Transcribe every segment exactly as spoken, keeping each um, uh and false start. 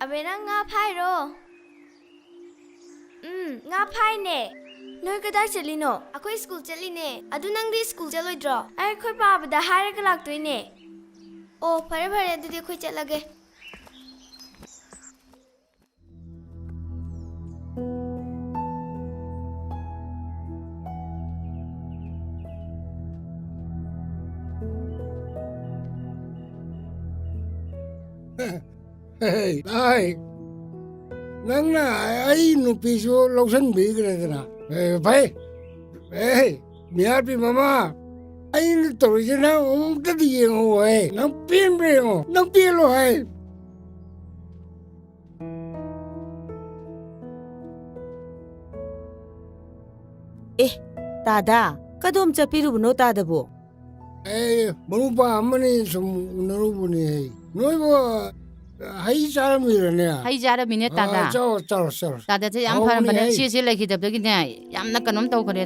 ꯑꯕꯦ, ꯅꯪ ꯉꯥ ꯐꯥꯏꯔꯣ? ꯎꯝ, ꯉꯥ ꯐꯥꯏꯅꯦ꯫ ꯅꯣꯏ ꯀꯗꯥꯏ ꯆꯠꯂꯤꯅꯣ? ꯑꯩꯈꯣꯏ ꯁ꯭ꯀꯨꯜ ꯆꯠꯂꯤꯅꯦ꯫ ꯑꯗꯨ ꯅꯪꯗꯤ ꯁ꯭ꯀꯨꯜ ꯆꯠꯂꯣꯏꯗ꯭ꯔꯣ? ꯑꯩ ꯑꯩꯈꯣꯏ ꯄꯥꯕꯗ ꯍꯥꯏꯔꯒ ꯂꯥꯛꯇꯣꯏꯅꯦ꯫ ꯑꯣ, ꯐꯔꯦ ꯐꯔꯦ, ꯑꯗꯨꯗꯤ ꯑꯩꯈꯣꯏ ꯆꯠꯂꯒꯦ꯫ ꯍꯦ, ꯇꯥꯏ꯫ ꯅꯪꯅ ꯑꯩ ꯅꯨꯄꯤꯁꯨ ꯂꯧꯁꯤꯟꯕꯤꯈ꯭ꯔꯦꯗꯅ꯫ ꯑꯦ, ꯐꯩ꯫ ꯑꯦ, ꯃꯤꯍꯥꯠꯄꯤ ꯃꯃꯥ, ꯑꯩꯅ ꯇꯧꯔꯤꯁꯦ ꯅꯪ ꯑꯃꯨꯛꯇꯗꯤ ꯌꯦꯡꯉꯣ ꯍꯦ꯫ ꯅꯪ ꯄꯦꯟꯕ꯭ꯔꯥ ꯌꯦꯡꯉꯣ꯫ ꯅꯪ ꯄꯦꯜꯂꯣ ꯍꯦ꯫ ꯑꯦ, ꯇꯥꯗꯥ, ꯀꯗꯣꯝ ꯆꯠꯄꯤꯔꯨꯕꯅꯣ ꯇꯥꯗꯕꯣ? ꯑꯩ ꯃꯔꯨꯞ ꯑꯃꯅꯤ ꯁꯨꯝ ꯎꯅꯔꯨꯕꯅꯦ꯫ ꯅꯣꯏꯕꯨ ꯍꯩ ꯆꯥꯔꯝꯃꯤꯔꯅꯦ? ꯍꯩ ꯆꯥꯔꯝꯃꯤꯅꯦ, ꯑꯥ, ꯇꯥꯗꯥ꯫ ꯆꯥꯎ, ꯆꯥꯎ, ꯆꯥꯎ꯫ ꯇꯥꯗꯥꯁꯦ ꯌꯥꯝ ꯍꯥꯎꯕꯅꯦ ꯐꯔꯝꯕꯅꯦ꯫ ꯍꯩ꯫ ꯏꯆꯦꯁꯦ ꯂꯩꯈꯤꯗꯕꯗꯒꯤꯅꯦ ꯌꯥꯝꯅ ꯀꯩꯅꯣꯝ ꯇꯧꯈ꯭ꯔꯦ꯫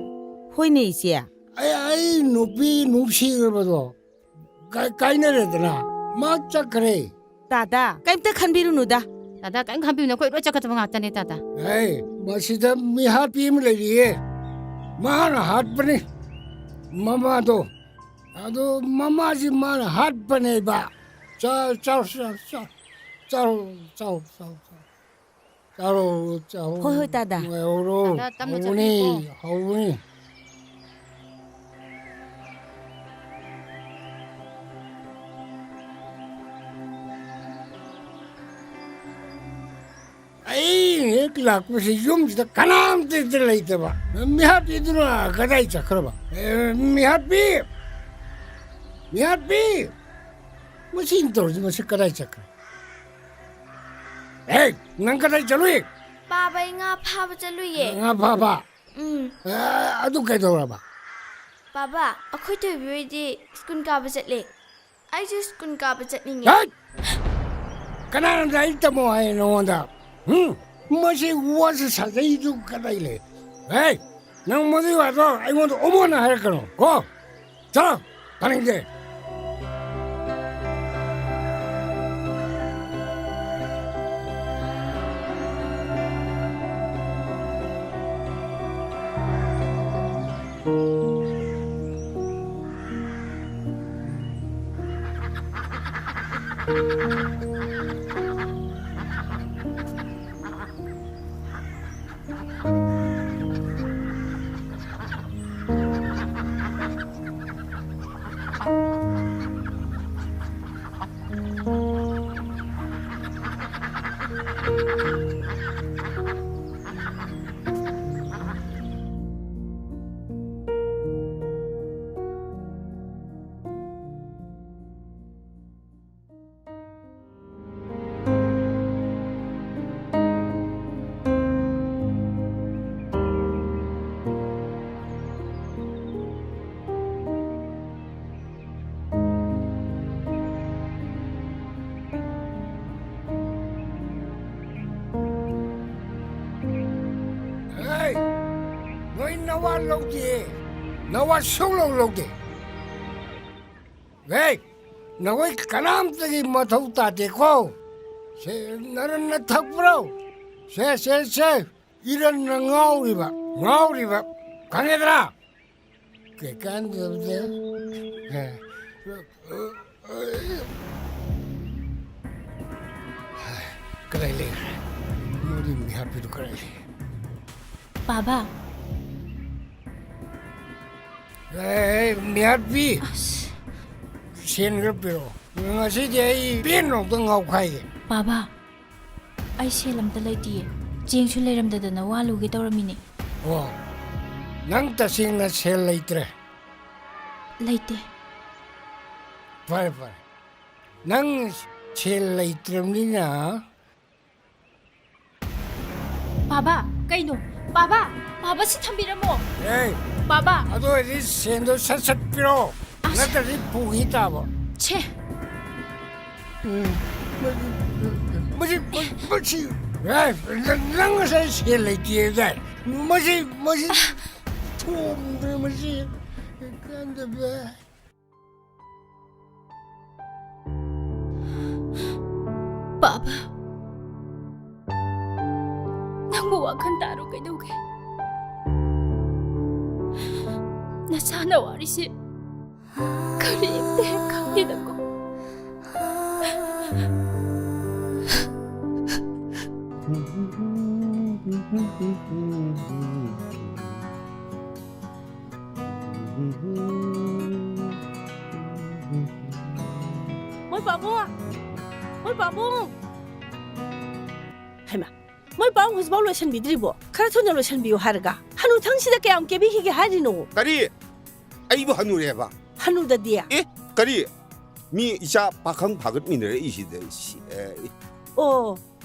ꯍꯣꯏꯅꯦ, ꯏꯆꯦ꯫ ꯑꯩ, ꯑꯩ ꯅꯨꯄꯤ ꯅꯨꯡꯁꯤꯈ꯭ꯔꯕꯗꯣ ꯀꯥꯏ-, ꯀꯥꯏꯅꯔꯦꯗꯅ꯫ ꯃꯥ ꯆꯠꯈ꯭ꯔꯦ꯫ ꯇꯥꯗꯥ, ꯀꯩꯝꯇ ꯈꯟꯕꯤꯔꯨꯅꯨꯗ꯫ ꯇꯥꯗꯥ, ꯀꯩꯝ ꯈꯟꯕꯤꯔꯨꯅꯨ, ꯑꯩꯈꯣꯏ ꯂꯣꯏ ꯆꯠꯀꯗꯕ ꯉꯥꯛꯇꯅꯦ, ꯇꯥꯗꯥ꯫ ꯍꯦ, ꯃꯁꯤꯗ ꯃꯤꯍꯥꯠꯄꯤ ꯑꯃ ꯂꯩꯔꯤꯌꯦ꯫ ꯃꯥꯅ ꯍꯥꯠꯄꯅꯤ ꯃꯃꯥꯗꯣ꯫ ꯑꯗꯣ ꯃꯃꯥꯁꯤ ꯃꯥꯅ ꯍꯥꯠꯄꯅꯦꯕ꯫ ꯆꯥ-, ꯆꯥꯎ, ꯆꯥꯎ, ꯆꯥꯎ, ꯆꯥꯎ, ꯆꯥꯎ, ꯆꯥꯎ, ꯆꯥꯎ꯫ ꯆꯥꯔꯣ, ꯆꯥꯔꯣ꯫ ꯍꯣꯏ, ꯍꯣꯏ, ꯇꯥꯗꯥ꯫ ꯅꯨꯡꯉꯥꯏꯍꯧꯔꯣ꯫ ꯇꯥꯗꯥ, ꯇꯞꯅ ꯍꯧꯕꯅꯤ, ꯆꯠꯄꯤꯌꯨꯀꯣ꯫ ꯍꯧꯕꯅꯤ꯫ ꯑꯩ ꯍꯦꯛ ꯂꯥꯛꯄꯁꯤ ꯌꯨꯝꯁꯤꯗ ꯀꯅꯥꯝꯇ ꯍꯦꯛꯇ ꯂꯩꯇꯕ꯫ ꯃꯤꯍꯥꯠꯄꯤꯗꯨꯅ ꯀꯗꯥꯏ ꯆꯠꯈ꯭ꯔꯕ? ꯑꯦ, ꯃꯤꯍꯥꯠꯄꯤ! ꯃꯤꯍꯥꯠꯄꯤ! ꯃꯁꯤꯅ ꯇꯧꯔꯤꯁꯤ, ꯃꯁꯤ ꯀꯗꯥꯏ ꯆꯠꯈ꯭ꯔꯦ? ꯍꯦ, ꯅꯪ ꯀꯗꯥꯏ ꯆꯠꯂꯨꯏ? ꯄꯥꯕ, ꯑꯩ ꯉꯥ ꯐꯥꯕ ꯆꯠꯂꯨꯏꯌꯦ꯫ ꯉꯥ ꯐꯥꯕ? ꯎꯝ꯫ ꯑ, ꯑꯗꯨ ꯀꯩꯗꯧꯔꯕ? ꯄꯥꯕ, ꯑꯩꯈꯣꯏ ꯊꯣꯏꯕꯤ ꯍꯣꯏꯗꯤ ꯁ꯭ꯀꯨꯜ ꯀꯥꯕ ꯆꯠꯂꯦ꯫ ꯑꯩꯁꯨ ꯁ꯭ꯀꯨꯜ ꯀꯥꯕ ꯆꯠꯅꯤꯡꯉꯦ꯫ ꯍꯦꯠ! ꯀꯅꯥꯅ ꯂꯥꯏꯔꯤꯛ ꯇꯝꯃꯣ ꯍꯥꯏ ꯅꯉꯣꯟꯗ? ꯍꯨꯝ? ꯃꯁꯤ ꯋꯥꯁꯤ ꯁꯥꯖꯩꯗꯨ ꯀꯗꯥꯏ ꯂꯩ? ꯍꯦ! ꯅꯪ ꯃꯗꯨꯒꯤ ꯋꯥꯗꯣ ꯑꯩꯉꯣꯟꯗ ꯑꯃꯨꯛ ꯍꯟꯅ ꯍꯥꯏꯔꯛꯀꯅꯨ ꯀꯣ꯫ ꯆꯠꯂꯣ! ꯇꯥꯅꯤꯡꯗꯦ꯫ ꯍꯦ! ꯅꯣꯏ ꯅꯋꯥ ꯂꯧꯗꯦ꯫ ꯅꯋꯥ ꯁꯨꯡꯂꯧ ꯂꯧꯗꯦ꯫ ꯍꯦ! ꯅꯈꯣꯏ ꯀꯅꯥꯝꯇꯒꯤ ꯃꯊꯧ ꯇꯥꯗꯦꯀꯣ꯫ ꯁꯦ, ꯅꯔꯟꯅ ꯊꯛꯄ꯭ꯔꯣ? ꯁꯦ, ꯁꯦ, ꯁꯦ꯫ ꯏꯔꯟꯅ ꯉꯥꯎꯔꯤꯕ, ꯉꯥꯎꯔꯤꯕ꯫ ꯈꯪꯉꯦꯗꯅ? ꯀꯩꯀꯥꯟꯗꯕꯗ꯫ ꯀꯗꯥꯏ ꯂꯩꯈ꯭ꯔꯦ? ꯃꯗꯨ ꯃꯤꯍꯥꯠꯄꯤꯗꯨ ꯀꯗꯥꯏ ꯂꯩ? ꯕꯥꯕꯥ꯫ ꯑꯦ, ꯃꯤꯍꯥꯠꯄꯤ꯫ ꯑꯁ꯫ ꯁꯦꯟ ꯈꯔ ꯄꯤꯔꯛꯑꯣ꯫ ꯉꯁꯤꯗꯤ ꯑꯩ ꯄꯦꯟꯅ ꯑꯝꯇ ꯉꯥꯎꯈꯥꯏꯒꯦ꯫ ꯕꯥꯕꯥ, ꯑꯩ ꯁꯦꯜ ꯑꯝꯇ ꯂꯩꯇꯤꯌꯦ꯫ ꯆꯦꯡꯁꯨ ꯂꯩꯔꯝꯗꯗꯅ ꯋꯥꯂꯨꯒꯦ ꯇꯧꯔꯝꯃꯤꯅꯦ꯫ ꯑꯣ, ꯅꯪ ꯇꯁꯦꯡꯅ ꯁꯦꯜ ꯂꯩꯇ꯭ꯔꯦ? ꯂꯩꯇꯦ꯫ ꯐꯔꯦ, ꯐꯔꯦ꯫ ꯅꯪ ꯁꯦꯜ ꯂꯩꯇ꯭ꯔꯕꯅꯤꯅ꯫ ꯕꯥꯕꯥ, ꯀꯩꯅꯣ? ꯕꯥꯕꯥ, ꯕꯥꯕꯥ, ꯁꯤ ꯊꯝꯕꯤꯔꯝꯃꯣ꯫ ꯑꯦ! ꯕꯥꯕꯥ꯫ ꯑꯗꯨ ꯑꯣꯏꯔꯗꯤ ꯁꯦꯟꯗꯣ ꯁꯠ ꯁꯠ ꯄꯤꯔꯛꯑꯣ꯫ ꯑꯁ꯫ ꯅꯠꯇ꯭ꯔꯗꯤ ꯄꯨꯈꯤ ꯇꯥꯕ꯫ ꯁꯦ꯫ ꯎꯝ, ꯃꯁꯤ, ꯃꯁꯤ, ꯃꯁꯤ, ꯑꯦ, ꯅꯪ, ꯅꯪ ꯉꯁꯥꯏ ꯁꯦꯜ ꯂꯩꯇꯦ ꯍꯥꯏꯗꯥꯏ? ꯃꯁꯤ, ꯃꯁꯤ ꯊꯣꯝꯗ꯭ꯔꯦ, ꯃꯁꯤ ꯀꯥꯟꯗꯕ꯫ ꯕꯥꯕꯥ, ꯅꯪꯕꯨ ꯋꯥꯈꯜ ꯇꯥꯔꯣ ꯀꯩꯗꯧꯒꯦ? ꯅꯆꯥꯅ ꯋꯥꯔꯤꯁꯦ ꯀꯔꯤꯝꯇ ꯍꯦꯛ ꯈꯪꯗꯦꯗꯀꯣ꯫ ꯃꯣꯏ ꯄꯥꯕꯨꯡ! ꯃꯣꯏ ꯄꯥꯕꯨꯡ! ꯍꯩꯃꯥ, ꯃꯣꯏ ꯄꯥꯕꯨꯡ ꯍꯧꯖꯤꯛꯐꯥꯎ ꯂꯣꯏꯁꯟꯕꯤꯗ꯭ꯔꯤꯕꯣ? ꯈꯔ ꯊꯨꯅ ꯂꯣꯏꯁꯟꯕꯤꯌꯨ ꯍꯥꯏꯔꯒ꯫ ꯍꯅꯨꯊꯪꯁꯤꯗ ꯀꯌꯥꯝ ꯀꯦꯕꯤꯈꯤꯒꯦ ꯍꯥꯏꯔꯤꯅꯣ? ꯀꯔꯤ? ꯑꯩꯕꯨ ꯍꯅꯨꯔꯦꯕ? ꯍꯅꯨꯗꯗꯤ? ꯑꯦ, ꯀꯔꯤ? ꯃꯤ ꯏꯆꯥ ꯄꯥꯈꯪ ꯐꯥꯒꯠꯃꯤꯟꯅꯔꯛꯏꯁꯤꯗ, ꯁꯤ, ꯑꯦ, ꯑꯦ꯫ ꯑꯣ,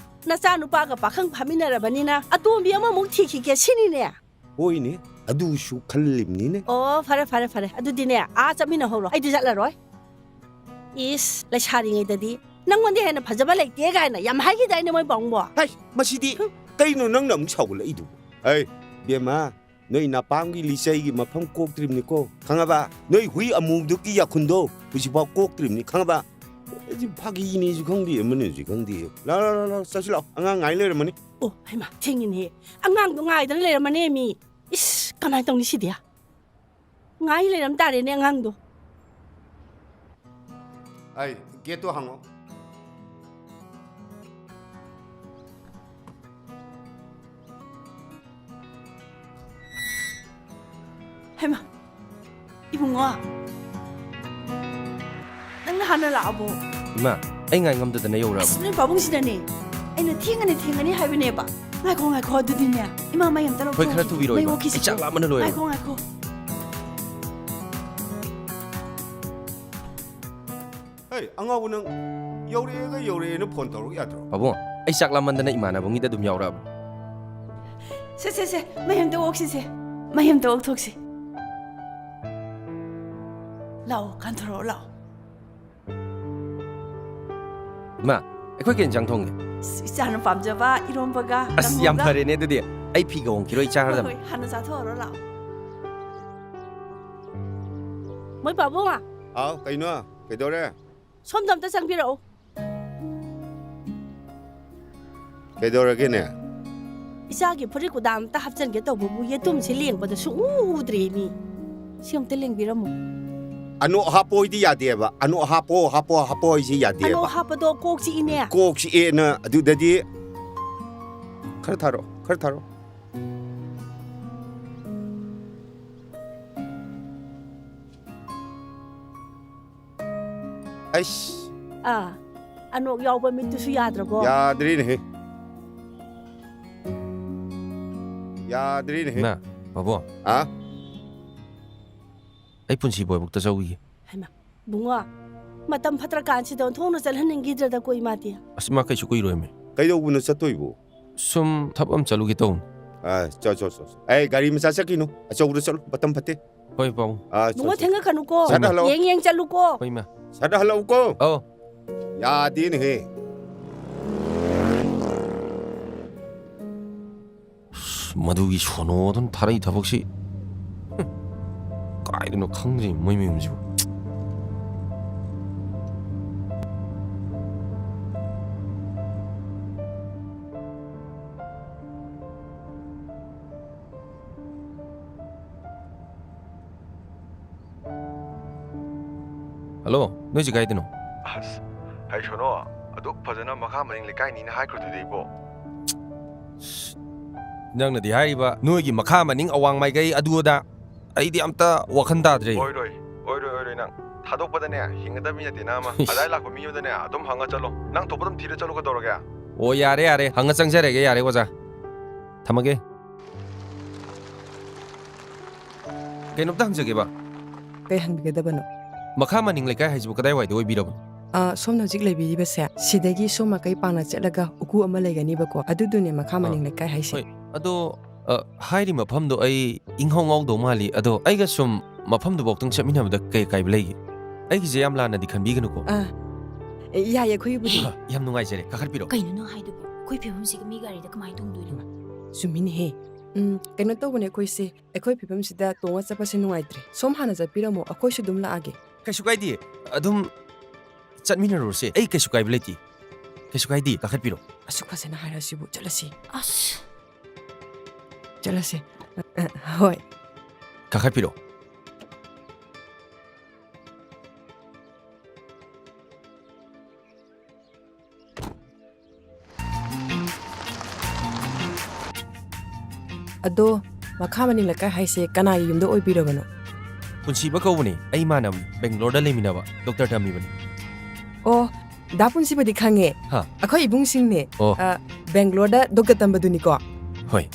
ꯅꯆꯥꯅꯨꯄꯥꯒ ꯄꯥꯈꯪ ꯐꯥꯃꯤꯟꯅꯔꯕꯅꯤꯅ ꯑꯇꯣꯝꯕꯤ ꯑꯃꯃꯨꯛ ꯊꯤꯈꯤꯒꯦ ꯁꯤꯅꯤꯅꯦ? ꯍꯣꯏꯅꯦ, ꯑꯗꯨꯁꯨ ꯈꯜꯂꯤꯕꯅꯤꯅꯦ꯫ ꯑꯣ, ꯐꯔꯦ, ꯐꯔꯦ, ꯐꯔꯦ꯫ ꯑꯗꯨꯗꯤꯅꯦ, ꯑꯥ ꯆꯠꯃꯤꯟꯅꯍꯧꯔꯣ꯫ ꯑꯩꯗꯤ ꯆꯠꯂꯔꯣꯏ꯫ ꯏꯁ, ꯂꯩꯁꯥꯔꯤꯉꯩꯗꯗꯤ ꯅꯪꯉꯣꯟꯗ ꯍꯦꯟꯅ ꯐꯖꯕ ꯂꯩꯇꯦ ꯀꯥꯏꯅ ꯌꯥꯝ ꯍꯥꯏꯈꯤꯗꯥꯏꯅꯦ ꯃꯣꯏ ꯄꯥꯕꯨꯡꯕꯣ? ꯍꯩ, ꯃꯁꯤꯗꯤ ꯍꯨꯝ꯫ ꯀꯩꯅꯣ ꯅꯪꯅ ꯑꯃꯨꯛ ꯁꯥꯎꯒꯠꯂꯛꯏꯗꯨꯕꯨ? ꯑꯩ, ꯕꯦꯝꯃ, ꯅꯣꯏ ꯅꯄꯥꯝꯒꯤ ꯂꯤꯆꯩꯒꯤ ꯃꯐꯝ ꯀꯣꯛꯇ꯭ꯔꯤꯕꯅꯤꯀꯣ, ꯈꯪꯉꯕ? ꯅꯣꯏ ꯍꯨꯏ ꯑꯃꯨꯕꯗꯨꯒꯤ ꯌꯥꯈꯨꯟꯗꯣ ꯍꯧꯖꯤꯛꯐꯥꯎ ꯀꯣꯛꯇ꯭ꯔꯤꯕꯅꯤ, ꯈꯪꯉꯕ? ꯑꯩꯗꯤ ꯐꯥꯒꯤꯅꯤꯁꯨ ꯈꯪꯗꯦ, ꯑꯃꯅꯤꯁꯨ ꯈꯪꯗꯦ꯫ ꯂꯥ, ꯂꯥ, ꯂꯥ, ꯂꯥ, ꯆꯠꯁꯤ ꯂꯥꯛꯑꯣ, ꯑꯉꯥꯡ ꯉꯥꯏ ꯂꯩꯔꯝꯃꯅꯤ꯫ ꯑꯣ, ꯍꯩꯃꯥ, ꯊꯦꯡꯉꯤꯅꯦꯍꯦ꯫ ꯑꯉꯥꯡꯗꯣ ꯉꯥꯏꯗꯅ ꯂꯩꯔꯝꯃꯅꯦ ꯃꯤ꯫ ꯏꯁ, ꯀꯃꯥꯏꯅ ꯇꯧꯅꯤ ꯁꯤꯗꯤ? ꯉꯥꯏ ꯂꯩꯔꯝ ꯇꯥꯔꯦꯅꯦ ꯑꯉꯥꯡꯗꯣ꯫ ꯑꯩ, ꯒꯦꯠꯇꯣ ꯍꯥꯡꯉꯣ꯫ ꯍꯩꯃꯥ, ꯏꯕꯨꯡꯉꯣ, ꯅꯪꯅ ꯍꯥꯟꯅ ꯂꯥꯛꯑꯕꯣ? ꯏꯃꯥ, ꯑꯩ ꯉꯥꯏ ꯉꯝꯗꯗꯅ ꯌꯧꯔꯛꯑꯕ꯫ ꯑꯁ, ꯅꯣꯏ ꯄꯥꯕꯨꯡꯁꯤꯅꯅꯦ, ꯑꯩꯅ ꯊꯦꯡꯉꯅꯤ, ꯊꯦꯡꯉꯅꯤ ꯍꯥꯏꯕꯅꯦꯕ꯫ ꯉꯥꯏꯈꯣ, ꯉꯥꯏꯈꯣ, ꯑꯗꯨꯗꯤꯅꯦ, ꯏꯃꯥ, ꯃꯩ ꯑꯝꯇ ꯍꯣꯏ, ꯈꯔ ꯂꯧꯊꯣꯛꯈꯤꯒꯦ꯫ ꯊꯨꯕꯤꯔꯣ, ꯃꯩ ꯏꯃꯥ꯫ ꯑꯣꯛꯈꯤꯁꯤꯀꯣ꯫ ꯑꯩ ꯆꯥꯛ ꯂꯥꯝꯕꯅ ꯂꯣꯏꯔꯦ꯫ ꯉꯥꯏꯈꯣ, ꯉꯥꯏꯈꯣ꯫ ꯍꯩ, ꯑꯉꯥꯎꯕ ꯅꯪ, ꯌꯧꯔꯛꯑꯦꯒ ꯌꯧꯔꯛꯑꯦꯅ ꯐꯣꯟ ꯇꯧꯔꯛ ꯌꯥꯗ꯭ꯔꯣ? ꯄꯥꯕꯨꯡ, ꯑꯩ ꯆꯥꯛ ꯂꯥꯝꯃꯟꯗꯅ ꯏꯃꯥꯟꯅꯕꯉꯩꯗ ꯑꯗꯨꯝ ꯌꯥꯎꯔꯛꯑꯕ꯫ ꯁꯦ, ꯁꯦ, ꯁꯦ, ꯃꯩ ꯑꯝꯇ ꯑꯣꯛꯁꯤꯁꯦ꯫ ꯃꯩ ꯑꯝꯇ ꯑꯣꯛꯊꯣꯛꯁꯤ꯫ ꯂꯥꯛꯑꯣ, ꯀꯥꯟꯊꯣꯔꯛꯑꯣ, ꯂꯥꯛꯑꯣ꯫ ꯏꯃꯥ, ꯑꯩꯈꯣꯏ ꯀꯩ ꯏꯟꯖꯥꯡ ꯊꯣꯡꯒꯦ? ꯑꯁ, ꯏꯆꯥꯅ ꯄꯥꯝꯖꯕ ꯏꯔꯣꯝꯕꯒ ꯑꯁ, ꯌꯥꯝ ꯀꯥꯡꯉꯧꯒ꯫ ꯐꯔꯦꯅꯦ ꯑꯗꯨꯗꯤ꯫ ꯑꯩ ꯐꯤꯒ ꯍꯣꯡꯈꯤꯔꯣꯏ, ꯍꯣꯏ, ꯆꯥꯔꯗꯝꯅꯦ꯫ ꯍꯣꯏ, ꯍꯥꯟꯅ ꯆꯥꯊꯣꯛꯑꯔꯣ ꯂꯥꯛꯑꯣ꯫ ꯃꯣꯏ ꯄꯥꯕꯨꯡ꯫ ꯍꯥꯎ, ꯀꯩꯅꯣ? ꯀꯩꯗꯧꯔꯦ? ꯁꯣꯝꯗ ꯑꯝꯇ ꯆꯪꯕꯤꯔꯛꯎ꯫ ꯀꯩꯗꯧꯔꯒꯦꯅꯦ? ꯏꯆꯥꯒꯤ ꯐꯨꯔꯤꯠ ꯀꯨꯗꯥꯝ ꯑꯝꯇ ꯍꯥꯞꯆꯤꯟꯒꯦ ꯇꯧꯕꯕꯨ ꯌꯦꯇꯨꯝꯁꯦ ꯂꯦꯡꯕꯗ ꯁꯨꯡꯎ ꯎꯗ꯭ꯔꯦ ꯃꯤ꯫ ꯁꯤ ꯑꯝꯇ ꯂꯦꯡꯕꯤꯔꯝꯃꯨ꯫ ꯑꯅꯣꯛ ꯍꯥꯞꯄꯣ ꯍꯥꯏꯗꯤ ꯌꯥꯗꯦꯕ꯫ ꯑꯅꯣꯛ ꯍꯥꯞꯄꯣ, ꯍꯥꯞꯄꯣ, ꯍꯥꯞꯄꯣ ꯍꯥꯏꯁꯤ ꯌꯥꯗꯦꯕ꯫ ꯑꯅꯣꯛ ꯍꯥꯞꯄꯗꯣ ꯀꯣꯛ ꯆꯤꯛꯏꯅꯦ꯫ ꯀꯣꯛ ꯆꯤꯛꯑꯦꯅ ꯑꯗꯨꯗꯗꯤ ꯈꯔ ꯊꯥꯔꯛꯑꯣ, ꯈꯔ ꯊꯥꯔꯛꯑꯣ꯫ ꯑꯩꯁ꯫ ꯑꯥ, ꯑꯅꯣꯛ ꯌꯥꯎꯕ ꯃꯤꯠꯇꯨꯁꯨ ꯌꯥꯗ꯭ꯔꯕꯣ? ꯌꯥꯗ꯭ꯔꯦꯅꯦꯍꯦ꯫ ꯌꯥꯗ꯭ꯔꯦꯅꯦꯍꯦ꯫ ꯏꯃꯥ, ꯄꯥꯕꯨꯡ꯫ ꯑꯥ? ꯑꯩ ꯄꯨꯟꯁꯤ ꯕꯣꯏꯕꯨꯛꯇ ꯆꯧꯈꯤꯒꯦ꯫ ꯍꯩꯃꯥ, ꯕꯨꯡꯉꯣ, ꯃꯇꯝ ꯐꯠꯇ꯭ꯔꯀꯥꯟꯁꯤꯗ ꯑꯣꯟꯊꯣꯛꯅ ꯆꯠꯍꯟꯅꯤꯡꯈꯤꯗ꯭ꯔꯗꯀꯣ ꯏꯃꯥꯗꯤ꯫ ꯑꯁ, ꯏꯃꯥ ꯀꯩꯁꯨ ꯀꯨꯏꯔꯣꯏꯃꯤ꯫ ꯀꯩꯗꯧꯕꯅꯣ ꯆꯠꯇꯣꯏꯕꯨ? ꯁꯨꯝ ꯊꯕꯛ ꯑꯃ ꯆꯠꯂꯨꯒꯦ ꯇꯧꯕꯅꯤ꯫ ꯑꯥ, ꯆꯣ, ꯆꯣ, ꯆꯣ, ꯆꯣ꯫ ꯑꯦ, ꯒꯥꯔꯤ ꯃꯆꯥ ꯆꯠꯈꯤꯅꯨ꯫ ꯑꯆꯧꯕꯗ ꯆꯠꯂꯨ, ꯃꯇꯝ ꯐꯠꯇꯦ꯫ ꯍꯣꯏ, ꯄꯥꯕꯨꯡ꯫ ꯑꯥ, ꯆꯣ, ꯕꯨꯡꯉꯣ, ꯆꯣ꯫ ꯊꯦꯡꯉꯛꯀꯅꯨꯀꯣ꯫ ꯁꯠ ꯍꯜꯂꯛꯑꯣ꯫ ꯌꯦꯡ ꯌꯦꯡ ꯆꯠꯂꯨꯀꯣ꯫ ꯍꯣꯏ, ꯏꯃꯥ꯫ ꯁꯠ ꯍꯜꯂꯛꯎꯀꯣ꯫ ꯑꯧ꯫ ꯌꯥꯗꯦꯅꯦꯍꯦ꯫ ꯑꯁ, ꯃꯗꯨꯒꯤ ꯁꯣꯅꯣꯗꯨꯅ ꯊꯥꯔꯛꯏ ꯊꯕꯛꯁꯤ꯫ ꯍꯨꯝ꯫ ꯀꯥꯏꯗꯅꯣ ꯈꯪꯗ꯭ꯔꯤ ꯃꯣꯏ ꯃꯌꯨꯝꯁꯤꯕꯨ꯫ ꯍꯜꯂꯣ, ꯅꯣꯏꯁꯤ ꯀꯥꯏꯗꯅꯣ? ꯑꯁ, ꯍꯩ ꯁꯣꯅꯣ, ꯑꯗꯨꯛ ꯐꯖꯅ ꯃꯈꯥ ꯃꯅꯤꯡ ꯂꯩꯀꯥꯏꯅꯤꯅ ꯍꯥꯏꯈ꯭ꯔꯗꯨꯗꯤ ꯏꯕꯣ꯫ ꯅꯪꯅꯗꯤ ꯍꯥꯏꯔꯤꯕ ꯅꯣꯏꯒꯤ ꯃꯈꯥ ꯃꯅꯤꯡ ꯑꯋꯥꯡ ꯃꯥꯏꯀꯩ ꯑꯗꯨ ꯑꯗꯥ, ꯑꯩꯗꯤ ꯑꯝꯇ ꯋꯥꯈꯜ ꯇꯥꯗ꯭ꯔꯦ꯫ ꯑꯣꯏꯔꯣꯏ, ꯑꯣꯏꯔꯣꯏ, ꯑꯣꯏꯔꯣꯏ ꯅꯪ꯫ ꯊꯥꯗꯣꯛꯄꯗꯅꯦ, ꯍꯤꯡꯒꯗꯕ ꯃꯤ ꯅꯠꯇꯦ ꯅꯪ ꯑꯃ꯫ ꯏꯁ꯫ ꯑꯗꯥꯏ ꯂꯥꯛꯄ ꯃꯤ ꯑꯃꯗꯅꯦ, ꯑꯗꯨꯝ ꯍꯪꯉ ꯆꯠꯂꯣ꯫ ꯅꯪ ꯊꯣꯛꯄ ꯑꯗꯨꯝ ꯊꯤꯔ ꯆꯠꯂꯣ ꯀꯩꯗꯧꯔꯒꯦ? ꯑꯣ, ꯌꯥꯔꯦ, ꯌꯥꯔꯦ, ꯍꯪꯉ ꯆꯪꯖꯔꯒꯦ, ꯌꯥꯔꯦ, ꯑꯣꯖꯥ꯫ ꯊꯝꯃꯒꯦ꯫ ꯀꯩꯅꯣꯝꯇ ꯍꯪꯖꯒꯦꯕ꯫ ꯀꯩ ꯍꯪꯕꯤꯒꯗꯕꯅꯣ? ꯃꯈꯥ ꯃꯅꯤꯡ ꯂꯩꯀꯥꯏ ꯍꯥꯏꯁꯤꯕꯨ ꯀꯗꯥꯏꯋꯥꯏꯗ ꯑꯣꯏꯕꯤꯔꯕꯅꯣ? ꯑ, ꯁꯣꯝꯅ ꯍꯧꯖꯤꯛ ꯂꯩꯕꯤꯔꯤꯕꯁꯦ, ꯁꯤꯗꯒꯤ ꯁꯣꯝ ꯃꯥꯏꯀꯩ ꯄꯥꯡꯅ ꯆꯠꯂꯒ ꯎꯀꯨ ꯑꯃ ꯂꯩꯒꯅꯤꯕꯀꯣ, ꯑꯗꯨꯗꯨꯅꯦ ꯃꯈꯥ ꯃꯅꯤꯡ ꯑ, ꯂꯩꯀꯥꯏ ꯍꯥꯏꯁꯦ꯫ ꯍꯣꯏ, ꯑꯗꯣ, ꯑ, ꯍꯥꯏꯔꯤ ꯃꯐꯝꯗꯣ ꯑꯩ ꯏꯪꯍꯧ ꯉꯥꯎꯗꯧ ꯃꯥꯜꯂꯤ꯫ ꯑꯗꯣ ꯑꯩꯒ ꯁꯨꯝ ꯃꯐꯝꯗꯨꯐꯥꯎꯇꯪ ꯆꯠꯃꯤꯟꯅꯕꯗ ꯀꯩ ꯑꯀꯥꯏꯕ ꯂꯩꯒꯦ? ꯑꯩꯒꯤꯁꯦ ꯌꯥꯝ ꯂꯥꯟꯅꯗꯤ ꯈꯟꯕꯤꯒꯅꯨꯀꯣ꯫ ꯑ, ꯑꯦ, ꯌꯥꯏꯌꯦ, ꯑꯩꯈꯣꯏꯒꯤꯕꯨꯗꯤ꯫ ꯌꯥꯝ ꯅꯨꯡꯉꯥꯏꯖꯔꯦ, ꯀꯥꯈꯠꯄꯤꯔꯣ꯫ ꯀꯩꯅꯣ ꯅꯪ ꯍꯥꯏꯗꯨꯕꯨ? ꯑꯩꯈꯣꯏ ꯐꯤꯕꯝꯁꯤꯒ ꯃꯤ ꯒꯥꯔꯤꯗ ꯀꯃꯥꯏꯅ ꯇꯣꯡꯗꯣꯏꯅꯣ? ꯆꯨꯝꯃꯤꯅꯦꯍꯦ꯫ ꯎꯝ, ꯀꯩꯅꯣ ꯇꯧꯕꯅꯦ ꯑꯩꯈꯣꯏꯁꯦ, ꯑꯩꯈꯣꯏ ꯐꯤꯕꯝꯁꯤꯗ ꯇꯣꯡꯉ ꯆꯠꯄꯁꯦ ꯅꯨꯡꯉꯥꯏꯇ꯭ꯔꯦ꯫ ꯁꯣꯝ ꯍꯥꯟꯅ ꯆꯠꯄꯤꯔꯝꯃꯣ, ꯑꯩꯈꯣꯏꯁꯨ ꯑꯗꯨꯝ ꯂꯥꯛꯑꯒꯦ꯫ ꯀꯩꯁꯨ ꯀꯥꯏꯗꯦ, ꯑꯗꯨꯝ ꯆꯠꯃꯤꯟꯅꯔꯨꯔꯁꯦ꯫ ꯑꯩ ꯀꯩꯁꯨ ꯀꯥꯏꯕ ꯂꯩꯇꯦ꯫ ꯀꯩꯁꯨ ꯀꯥꯏꯗꯦ, ꯀꯥꯈꯠꯄꯤꯔꯣ꯫ ꯑꯁꯨꯛ ꯐꯖꯅ ꯍꯥꯏꯔꯁꯤꯕꯨ, ꯆꯠꯂꯁꯤ꯫ ꯑꯁ꯫ ꯆꯠꯂꯁꯤ꯫ ꯑ, ꯑ, ꯍꯣꯏ꯫ ꯀꯥꯈꯠꯄꯤꯔꯣ꯫ ꯑꯗꯣ, ꯃꯈꯥ ꯃꯅꯤꯡ ꯂꯩꯀꯥꯏ ꯍꯥꯏꯁꯦ ꯀꯅꯥꯒꯤ ꯌꯨꯝꯗ ꯑꯣꯏꯕꯤꯔꯕꯅꯣ? ꯄꯨꯟꯁꯤꯕ ꯀꯧꯕꯅꯦ, ꯑꯩ ꯏꯃꯥꯟꯅꯕꯅꯤ, ꯕꯦꯡꯒ꯭ꯂꯣꯔꯗ ꯂꯩꯃꯤꯟꯅꯕ, ꯗꯣꯛꯇꯔ ꯇꯝꯃꯤꯕꯅꯤ꯫ ꯑꯣ, ꯗꯥ ꯄꯨꯟꯁꯤꯕꯗꯤ ꯈꯪꯉꯦ꯫ ꯍꯥ? ꯑꯩꯈꯣꯏ ꯏꯕꯨꯡꯁꯤꯡꯅꯦ꯫ ꯑꯣ꯫ ꯑ, ꯕꯦꯡꯒ꯭ꯂꯣꯔꯗ ꯗꯣꯛꯇꯔ ꯇꯝꯕꯗꯨꯅꯤꯀꯣ? ꯍꯣꯏ꯫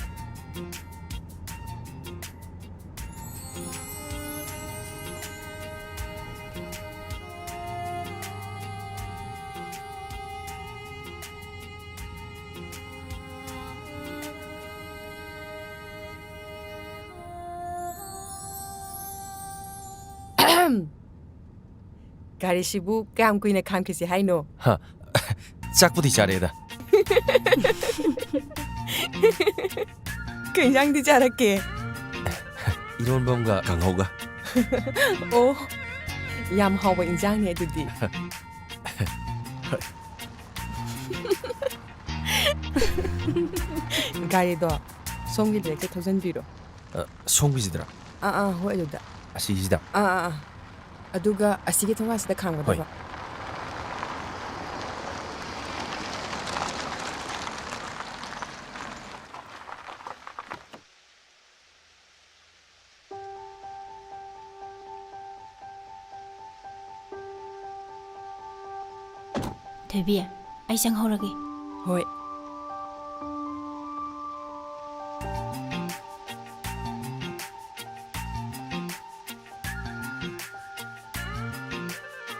ꯒꯥꯔꯤꯁꯤꯕꯨ ꯀꯌꯥꯝ ꯀꯨꯏꯅ ꯈꯥꯝꯈꯤꯁꯤ ꯍꯥꯏꯅꯣ? ꯍꯥ, ꯆꯥꯛꯄꯨꯗꯤ ꯆꯥꯔꯦꯗ꯫ ꯀꯩ ꯏꯟꯖꯥꯡꯗꯤ ꯆꯥꯔꯛꯀꯦ? ꯏꯔꯣꯟꯕ ꯑꯃꯒ ꯀꯥꯡꯍꯧꯒ꯫ ꯑꯣ, ꯌꯥꯝ ꯍꯥꯎꯕ ꯏꯟꯖꯥꯡꯅꯦ ꯑꯗꯨꯗꯤ꯫ ꯒꯥꯔꯤꯗꯣ ꯁꯣꯝꯒꯤꯗ ꯍꯦꯛꯇ ꯊꯧꯖꯟꯕꯤꯔꯣ꯫ ꯑ, ꯁꯣꯝꯒꯤꯁꯤꯗꯔꯥ? ꯑꯥ, ꯑꯥ, ꯍꯣꯏ, ꯑꯗꯨꯗ꯫ ꯑꯁꯤꯁꯤꯗ? ꯑꯥ, ꯑꯥ, ꯑꯥ꯫ ꯑꯗꯨꯒ ꯑꯁꯤꯒꯤ ꯊꯣꯡꯒꯥꯟꯁꯤꯗ ꯈꯥꯝꯒꯗꯕ꯫ ꯍꯣꯏ꯫ ꯊꯣꯏꯕꯤ, ꯑꯩ ꯆꯪꯍꯧꯔꯒꯦ꯫ ꯍꯣꯏ꯫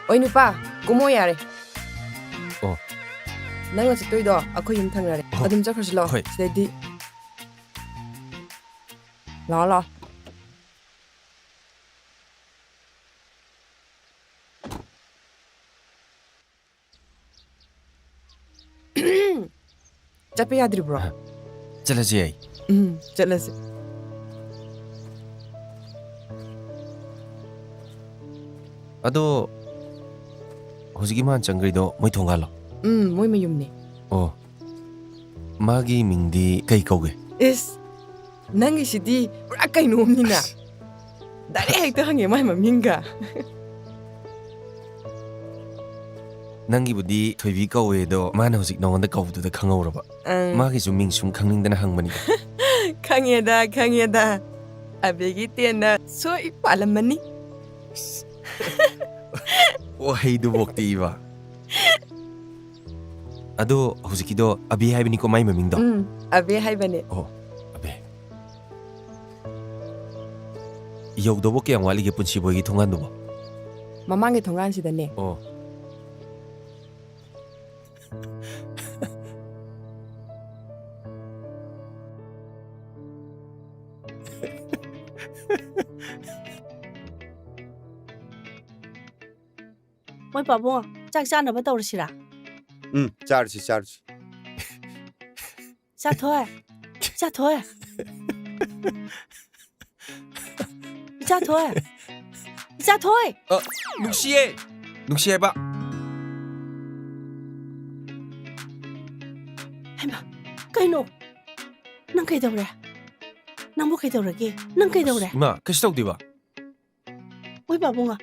ꯑꯣꯏ ꯅꯨꯄꯥ, ꯀꯨꯝꯃꯣ ꯌꯥꯔꯦ꯫ ꯑꯣ꯫ ꯅꯪꯅ ꯆꯠꯇꯣꯏꯗꯣ ꯑꯩꯈꯣꯏ ꯌꯨꯝ ꯊꯪꯅꯔꯦ꯫ ꯑꯣ꯫ ꯑꯗꯨꯝ ꯆꯠꯈ꯭ꯔꯁꯤ ꯂꯥꯛꯑꯣ꯫ ꯍꯣꯏ꯫ ꯁꯤꯗꯩꯗꯤ꯫ ꯂꯥꯛꯑꯣ, ꯂꯥꯛꯑꯣ꯫ ꯆꯠꯄ ꯌꯥꯗ꯭ꯔꯤꯕ꯭ꯔꯣ? ꯍ, ꯆꯠꯂꯁꯦ ꯌꯥꯏ꯫ ꯎꯝ, ꯆꯠꯂꯁꯦ꯫ ꯑꯗꯣ, ꯍꯧꯖꯤꯛꯀꯤ ꯃꯥꯅ ꯆꯪꯈ꯭ꯔꯤꯗꯣ ꯃꯣꯏ ꯊꯣꯡꯒꯥꯜꯂꯣ? ꯎꯝ, ꯃꯣꯏ ꯃꯌꯨꯝꯅꯦ꯫ ꯑꯣ, ꯃꯥꯒꯤ ꯃꯤꯡꯗꯤ ꯀꯩ ꯀꯧꯒꯦ? ꯏꯁ, ꯅꯪꯒꯤꯁꯤꯗꯤ ꯄꯨꯔꯥ ꯀꯩꯅꯣꯝꯅꯤꯅ꯫ ꯑꯁ꯫ Direct ꯍꯦꯛꯇ ꯍꯪꯉꯦ ꯃꯥꯏ ꯃꯃꯤꯡꯒ꯫ ꯅꯪꯒꯤꯕꯨꯗꯤ ꯊꯣꯏꯕꯤ ꯀꯧꯋꯦ, ꯑꯗꯣ ꯃꯥꯅ ꯍꯧꯖꯤꯛ ꯅꯉꯣꯟꯗ ꯀꯧꯕꯗꯨꯗ ꯈꯪꯍꯧꯔꯕ? ꯑꯪ꯫ ꯃꯥꯒꯤꯁꯨ ꯃꯤꯡ ꯁꯨꯝ ꯈꯪꯅꯤꯡꯗꯅ ꯍꯪꯕꯅꯤꯗ꯫ ꯈꯪꯉꯦꯗ, ꯈꯪꯉꯦꯗ꯫ ꯑꯕꯦꯒꯤ ꯇꯦꯟꯅ ꯁꯣꯏ ꯄꯥꯜꯂꯝꯃꯅꯤ꯫ ꯋꯥꯍꯩꯗꯨꯕꯣꯛꯇꯤ ꯏꯕ꯫ ꯑꯗꯣ ꯍꯧꯖꯤꯛꯀꯤꯗꯣ ꯑꯕꯦ ꯍꯥꯏꯕꯅꯤꯀꯣ ꯃꯥꯏ ꯃꯃꯤꯡꯗꯣ? ꯎꯝ, ꯑꯕꯦ ꯍꯥꯏꯕꯅꯦ꯫ ꯑꯣ, ꯑꯕꯦ꯫ ꯌꯧꯗꯧꯕ ꯀꯌꯥꯝ ꯋꯥꯠꯂꯤꯒꯦ ꯄꯨꯟꯁꯤꯕꯣꯏꯒꯤ ꯊꯣꯡꯒꯥꯟꯗꯨꯕꯣ? ꯃꯃꯥꯡꯒꯤ ꯊꯣꯡꯒꯥꯟꯁꯤꯗꯅꯦ꯫ ꯑꯣ꯫ ꯃꯣꯏ ꯄꯥꯕꯨꯡ, ꯆꯥꯛ ꯆꯥꯅꯕ ꯇꯧꯔꯁꯤꯔꯥ? ꯎꯝ, ꯆꯥꯔꯁꯤ, ꯆꯥꯔꯁꯤ꯫ ꯏꯆꯥꯊꯣꯏ, ꯏꯆꯥꯊꯣꯏ꯫ ꯏꯆꯥꯊꯣꯏ, ꯏꯆꯥꯊꯣꯏ꯫ ꯑ, ꯅꯨꯡꯁꯤꯌꯦ, ꯅꯨꯡꯁꯤ ꯍꯥꯏꯕ꯫ ꯍꯩꯃꯥ, ꯀꯩꯅꯣ? ꯅꯪ ꯀꯩꯗꯧꯔꯦ? ꯅꯪꯕꯨ ꯀꯩꯗꯧꯔꯒꯦ? ꯅꯪ ꯀꯩꯗꯧꯔꯦ? ꯑꯁ, ꯏꯃꯥ, ꯀꯩꯁꯨ ꯇꯧꯗꯦꯕ꯫ ꯃꯣꯏ ꯄꯥꯕꯨꯡ꯫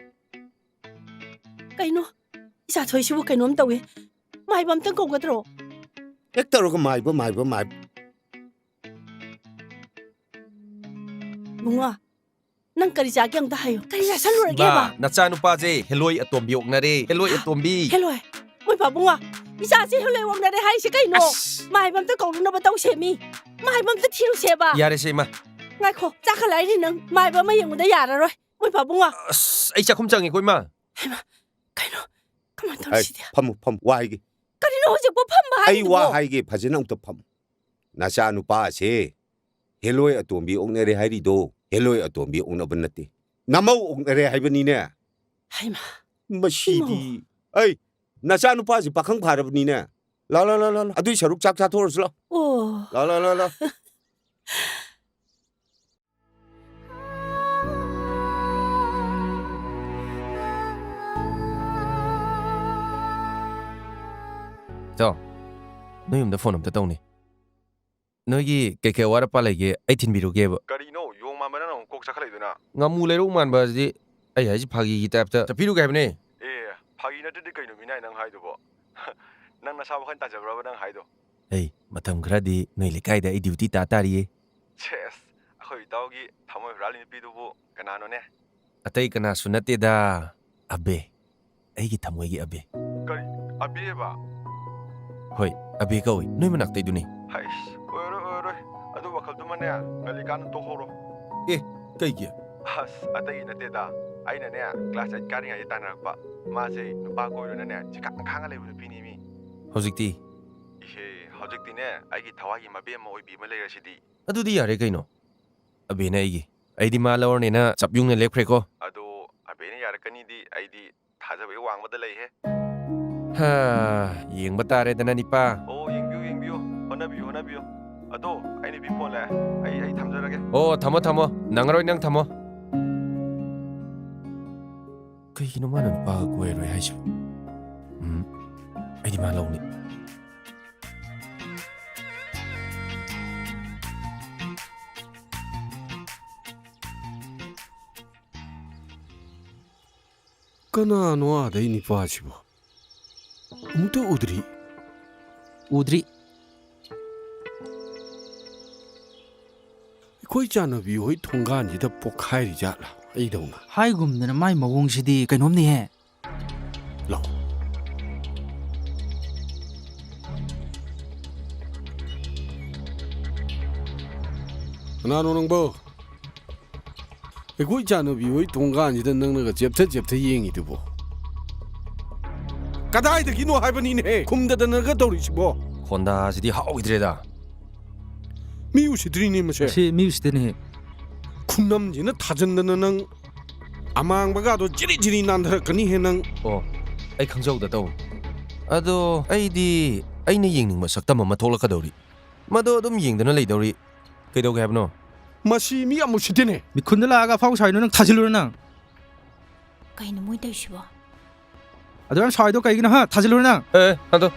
ꯀꯩꯅꯣ? ꯏꯆꯥꯊꯣꯏꯁꯤꯕꯨ ꯀꯩꯅꯣꯝ ꯇꯧꯏ꯫ ꯃꯥꯏꯕ ꯑꯝꯇꯪ ꯀꯧꯒꯗ꯭ꯔꯣ? ꯍꯦꯛ ꯇꯧꯔꯒ ꯃꯥꯏꯕ, ꯃꯥꯏꯕ, ꯃꯥꯏꯕ꯫ ꯕꯨꯡꯉꯣ, ꯅꯪ ꯀꯔꯤ ꯆꯥꯒꯦ ꯑꯝꯇ ꯍꯥꯏꯌꯨ꯫ ꯀꯔꯤ ꯆꯥꯁꯜꯂꯨꯔꯒꯦꯕ? ꯏꯃꯥ, ꯅꯆꯥꯅꯨꯄꯥꯁꯦ ꯍꯦꯂꯣꯏ ꯑꯇꯣꯝꯕꯤ ꯑꯣꯛꯅꯔꯦ, ꯍꯦꯂꯣꯏ ꯑꯇꯣꯝꯕꯤ꯫ ꯍꯦꯂꯣꯏ? ꯃꯣꯏ ꯄꯥꯕꯨꯡꯉꯣ, ꯏꯆꯥꯁꯦ ꯍꯦꯂꯣꯏ ꯑꯣꯛꯅꯔꯦ ꯍꯥꯏꯔꯤꯁꯦ ꯀꯩꯅꯣ? ꯑꯁ! ꯃꯥꯏꯕ ꯑꯝꯇ ꯀꯧꯔꯨꯅꯕ ꯇꯧꯁꯦꯃꯤ꯫ ꯃꯥꯏꯕ ꯑꯝꯇ ꯊꯤꯔꯨꯁꯦꯕ꯫ ꯌꯥꯔꯦꯁꯦ, ꯏꯃꯥ꯫ ꯉꯥꯏꯈꯣ, ꯆꯥꯈꯠꯂꯛꯏꯅꯤ ꯅꯪ꯫ ꯃꯥꯏꯕ ꯑꯃ ꯌꯦꯡꯕꯗ ꯌꯥꯔꯔꯣꯏ꯫ ꯃꯣꯏ ꯄꯥꯕꯨꯡꯉꯣ꯫ ꯑꯁ, ꯑꯩ ꯆꯥꯛꯈꯨꯝ ꯆꯪꯉꯦꯀꯣ, ꯏꯃꯥ꯫ ꯍꯩꯃꯥ, ꯀꯩꯅꯣ? ꯀꯃꯥꯏꯅ ꯍꯩ, ꯇꯧꯔꯤꯁꯤꯗꯤ? ꯐꯝꯃꯨ, ꯐꯝꯃꯨ, ꯋꯥ ꯍꯥꯏꯒꯦ꯫ ꯀꯔꯤꯅꯣ ꯍꯧꯖꯤꯛꯄꯨ ꯐꯝꯕ ꯑꯩ ꯍꯥꯏꯔꯤꯗꯨꯕꯣ? ꯋꯥ ꯍꯥꯏꯒꯦ, ꯐꯖꯅ ꯑꯝꯇ ꯐꯝꯃꯨ꯫ ꯅꯆꯥꯅꯨꯄꯥꯁꯦ ꯍꯦꯂꯣꯏ ꯑꯇꯣꯝꯕꯤ ꯑꯣꯛꯅꯔꯦ ꯍꯥꯏꯔꯤꯗꯣ, ꯍꯦꯂꯣꯏ ꯑꯇꯣꯝꯕꯤ ꯑꯣꯛꯅꯕ ꯅꯠꯇꯦ꯫ ꯅꯃꯧ ꯑꯣꯛꯅꯔꯦ ꯍꯥꯏꯕꯅꯤꯅꯦ꯫ ꯍꯩꯃꯥ꯫ ꯃꯁꯤꯗꯤ꯫ ꯏꯃꯧ꯫ ꯑꯩ, ꯅꯆꯥꯅꯨꯄꯥꯁꯤ ꯄꯥꯈꯪ ꯐꯥꯔꯕꯅꯤꯅꯦ꯫ ꯂꯥ, ꯂꯥ, ꯂꯥ, ꯂꯥ, ꯂꯥ꯫ ꯑꯗꯨꯏ ꯁꯔꯨꯛ ꯆꯥꯛ ꯆꯥꯊꯣꯛꯑꯁꯤ ꯂꯥꯎ꯫ ꯑꯣ꯫ ꯂꯥ, ꯂꯥ, ꯂꯥ, ꯂꯥ꯫ ꯏꯇꯥꯎ, ꯅꯣꯏ ꯌꯨꯝꯗ ꯐꯣꯟ ꯑꯝꯇ ꯇꯧꯅꯤ꯫ ꯅꯣꯏꯒꯤ ꯀꯩꯀꯩ ꯑꯋꯥꯠ ꯑꯄꯥ ꯂꯩꯒꯦ? ꯑꯩ ꯊꯤꯟꯕꯤꯔꯨꯒꯦꯕ꯫ ꯀꯔꯤꯅꯣ? ꯌꯣꯡ ꯃꯥꯟꯕ ꯅꯪꯅ ꯑꯃꯨꯛ ꯀꯣꯛ ꯆꯥꯈꯠꯂꯛꯏꯗꯨꯅ? ꯉꯥꯃꯨ ꯂꯩꯔꯧ ꯃꯥꯟꯕ ꯑꯁꯤꯗꯤ ꯑꯩ ꯍꯥꯏꯁꯤ ꯐꯥꯒꯤꯒꯤ ꯇꯥꯏꯞꯇ ꯆꯠꯄꯤꯔꯨꯒꯦ ꯍꯥꯏꯕꯅꯦ꯫ ꯑꯦ, ꯐꯥꯒꯤ ꯅꯠꯇ꯭ꯔꯗꯤ ꯀꯩꯅꯣ ꯃꯤꯅꯥꯏ ꯅꯪ ꯍꯥꯏꯗꯨꯕꯣ? ꯅꯪ ꯅꯁꯥ ꯋꯥꯈꯜ ꯇꯥꯖꯕ꯭ꯔꯕ ꯅꯪ ꯍꯥꯏꯗꯣ? ꯑꯩ ꯃꯇꯝ ꯈꯔꯗꯤ ꯅꯣꯏ ꯂꯩꯀꯥꯏꯗ ꯑꯩ ꯗ꯭ꯌꯨꯇꯤ ꯇꯥ ꯇꯥꯔꯤꯌꯦ꯫ ꯁꯦꯁ, ꯑꯩꯈꯣꯏ ꯏꯇꯥꯎꯒꯤ ꯊꯃꯣꯏ ꯍꯨꯔꯥꯜꯂꯤ ꯅꯨꯄꯤꯗꯨꯕꯨ ꯀꯅꯥꯅꯣꯅꯦ? ꯑꯇꯩ ꯀꯅꯥꯁꯨ ꯅꯠꯇꯦꯗ, ꯑꯕꯦ꯫ ꯑꯩꯒꯤ ꯊꯃꯣꯏꯒꯤ ꯑꯕꯦ꯫ ꯀꯔꯤ? ꯑꯕꯦꯕ? ꯍꯣꯏ, ꯑꯕꯦ ꯀꯧꯏ, ꯅꯣꯏ ꯃꯅꯥꯛꯇꯩꯗꯨꯅꯤ꯫ ꯍꯩꯁ, ꯑꯣꯏꯔꯣꯏ, ꯑꯣꯏꯔꯣꯏ꯫ ꯑꯗꯨ ꯋꯥꯈꯜꯗꯨꯃꯅꯦ, ꯉꯜꯂꯤꯀꯥꯟꯗ ꯇꯣꯛꯍꯧꯔꯣ꯫ ꯑꯦ, ꯀꯩꯒꯤ? ꯑꯁ, ꯑꯇꯩꯒꯤ ꯅꯠꯇꯦꯗ꯫ ꯑꯩꯅꯅꯦ, class eight ꯀꯥꯔꯤꯉꯩꯗ ꯇꯥꯟꯅꯔꯛꯄ꯫ ꯃꯥꯁꯦ ꯅꯨꯄꯥ ꯀꯣꯏꯔꯨꯅꯅꯦ, ꯆꯤꯀꯥꯡ ꯈꯥꯡꯉ ꯂꯩꯕ ꯅꯨꯄꯤꯅꯦꯃꯤ꯫ ꯍꯧꯖꯤꯛꯇꯤ? ꯏꯍꯦ, ꯍꯧꯖꯤꯛꯇꯤꯅꯦ, ꯑꯩꯒꯤ ꯊꯋꯥꯏꯒꯤ ꯃꯕꯦꯝꯃ ꯑꯣꯏꯕꯤ ꯑꯃ ꯂꯩꯔꯁꯤꯗꯤ꯫ ꯑꯗꯨꯗꯤ ꯌꯥꯔꯦ ꯀꯩꯅꯣ꯫ ꯑꯕꯦꯅ ꯑꯩꯒꯤ꯫ ꯑꯩꯗꯤ ꯃꯥ ꯂꯧꯔꯅꯦꯅ ꯆꯞ ꯌꯨꯡꯅ ꯂꯦꯞꯈ꯭ꯔꯦꯀꯣ꯫ ꯑꯗꯣ ꯑꯕꯦꯅ ꯌꯥꯔꯛꯀꯅꯤꯗꯤ ꯑꯩꯗꯤ ꯊꯥꯖꯕ ꯍꯦꯛ ꯋꯥꯡꯕꯗ ꯂꯩꯍꯦ꯫ ꯍꯥ, ꯌꯦꯡꯕ ꯇꯥꯔꯦꯗꯅ, ꯅꯤꯄꯥ꯫ ꯑꯣ, ꯌꯦꯡꯕꯤꯌꯨ, ꯌꯦꯡꯕꯤꯌꯨ꯫ ꯍꯣꯠꯅꯕꯤꯌꯨ, ꯍꯣꯠꯅꯕꯤꯌꯨ꯫ ꯑꯗꯣ, ꯑꯩ ꯅꯨꯄꯤ ꯐꯣꯟ ꯂꯥꯛꯑꯦ꯫ ꯑꯩ, ꯑꯩ ꯊꯝꯖꯔꯒꯦ꯫ ꯑꯣ, ꯊꯝꯃꯣ, ꯊꯝꯃꯣ꯫ ꯅꯪꯉꯔꯣꯏ, ꯅꯪ ꯊꯝꯃꯣ꯫ ꯀꯩꯒꯤꯅꯣ ꯃꯥꯅ ꯅꯨꯄꯥꯒ ꯀꯣꯏꯔꯔꯣꯏ ꯍꯥꯏꯁꯤꯕꯣ? ꯎꯝ, ꯑꯩꯗꯤ ꯃꯥ ꯂꯧꯅꯤ꯫ ꯀꯅꯥꯅꯣ ꯑꯥꯗꯩ ꯅꯤꯄꯥꯁꯤꯕꯣ? ꯑꯃꯨꯛꯇ ꯎꯗ꯭ꯔꯤ꯫ ꯎꯗ꯭ꯔꯤ꯫ ꯑꯩꯈꯣꯏ ꯆꯥꯟꯅꯕꯤ ꯍꯣꯏ ꯊꯣꯡꯒꯥꯟꯁꯤꯗ ꯄꯣꯛꯈꯥꯏꯔꯤ ꯖꯥꯠꯂꯥ ꯑꯩꯗꯧꯅ? ꯍꯥꯏꯒꯨꯝꯗꯅ ꯃꯥꯏ ꯃꯑꯣꯡꯁꯤꯗꯤ ꯀꯩꯅꯣꯝꯅꯤꯍꯦ꯫ ꯂꯥꯛꯑꯣ꯫ ꯀꯅꯥꯅꯣ ꯅꯪꯕꯣ? ꯑꯩꯈꯣꯏ ꯏꯆꯥꯅꯨꯄꯤ ꯍꯣꯏ ꯊꯣꯡꯒꯥꯟꯁꯤꯗ ꯅꯪꯅꯒ ꯆꯦꯞꯊ ꯆꯦꯞꯊ ꯌꯦꯡꯉꯤꯗꯨꯕꯣ? ꯀꯗꯥꯏꯗꯒꯤꯅꯣ ꯍꯥꯏꯕꯅꯤꯅꯦꯍꯦ? ꯈꯨꯝꯗꯗꯅꯒ ꯇꯧꯔꯤꯁꯤꯕꯣ? ꯈꯣꯟꯗꯥꯁꯤꯗꯤ ꯍꯥꯎꯈꯤꯗ꯭ꯔꯦꯗ꯫ ꯃꯤ ꯎꯁꯤꯠꯇ꯭ꯔꯤꯅꯦ ꯃꯁꯦ꯫ ꯃꯁꯤ ꯃꯤ ꯎꯁꯤꯠꯇꯦꯅꯦꯍꯦ꯫ ꯈꯨꯅꯝꯁꯤꯅ ꯊꯥꯖꯟꯗꯅ ꯅꯪ ꯑꯃꯥꯡꯕꯒꯗꯣ ꯖꯤꯔꯤ ꯖꯤꯔꯤ ꯅꯥꯟꯊꯔꯛꯀꯅꯤꯍꯦ ꯅꯪ꯫ ꯑꯣ, ꯑꯩ ꯈꯪꯖꯧꯗ ꯇꯧ꯫ ꯑꯗꯣ ꯑꯩꯗꯤ ꯑꯩꯅ ꯌꯦꯡꯅꯤꯡꯕ ꯁꯛꯇꯝ ꯑꯃ ꯊꯣꯛꯂꯛꯀꯗꯧꯔꯤ꯫ ꯃꯗꯣ ꯑꯗꯨꯝ ꯌꯦꯡꯗꯨꯅ ꯂꯩꯗꯧꯔꯤ꯫ ꯀꯩꯗꯧꯒꯦ ꯍꯥꯏꯕꯅꯣ? ꯃꯁꯤ ꯃꯤ ꯌꯥꯝ ꯎꯁꯤꯠꯇꯦꯅꯦ꯫ ꯃꯤꯈꯨꯟꯗ ꯂꯥꯛꯑꯒ ꯑꯐꯥꯎ ꯁꯥꯏꯅꯣ ꯅꯪ? ꯊꯥꯖꯤꯜꯂꯨꯔ ꯅꯪ꯫ ꯀꯩꯅꯣ ꯃꯣꯏ ꯇꯧꯔꯤꯁꯤꯕꯣ? ꯑꯗꯨ ꯌꯥꯝ ꯁꯥꯏꯗꯣ ꯀꯩꯒꯤꯅꯣ, ꯍꯥ? ꯊꯥꯖꯤꯜꯂꯨꯔ ꯅꯪ꯫ ꯑꯦ, ꯑꯦ, ꯑꯗꯣ꯫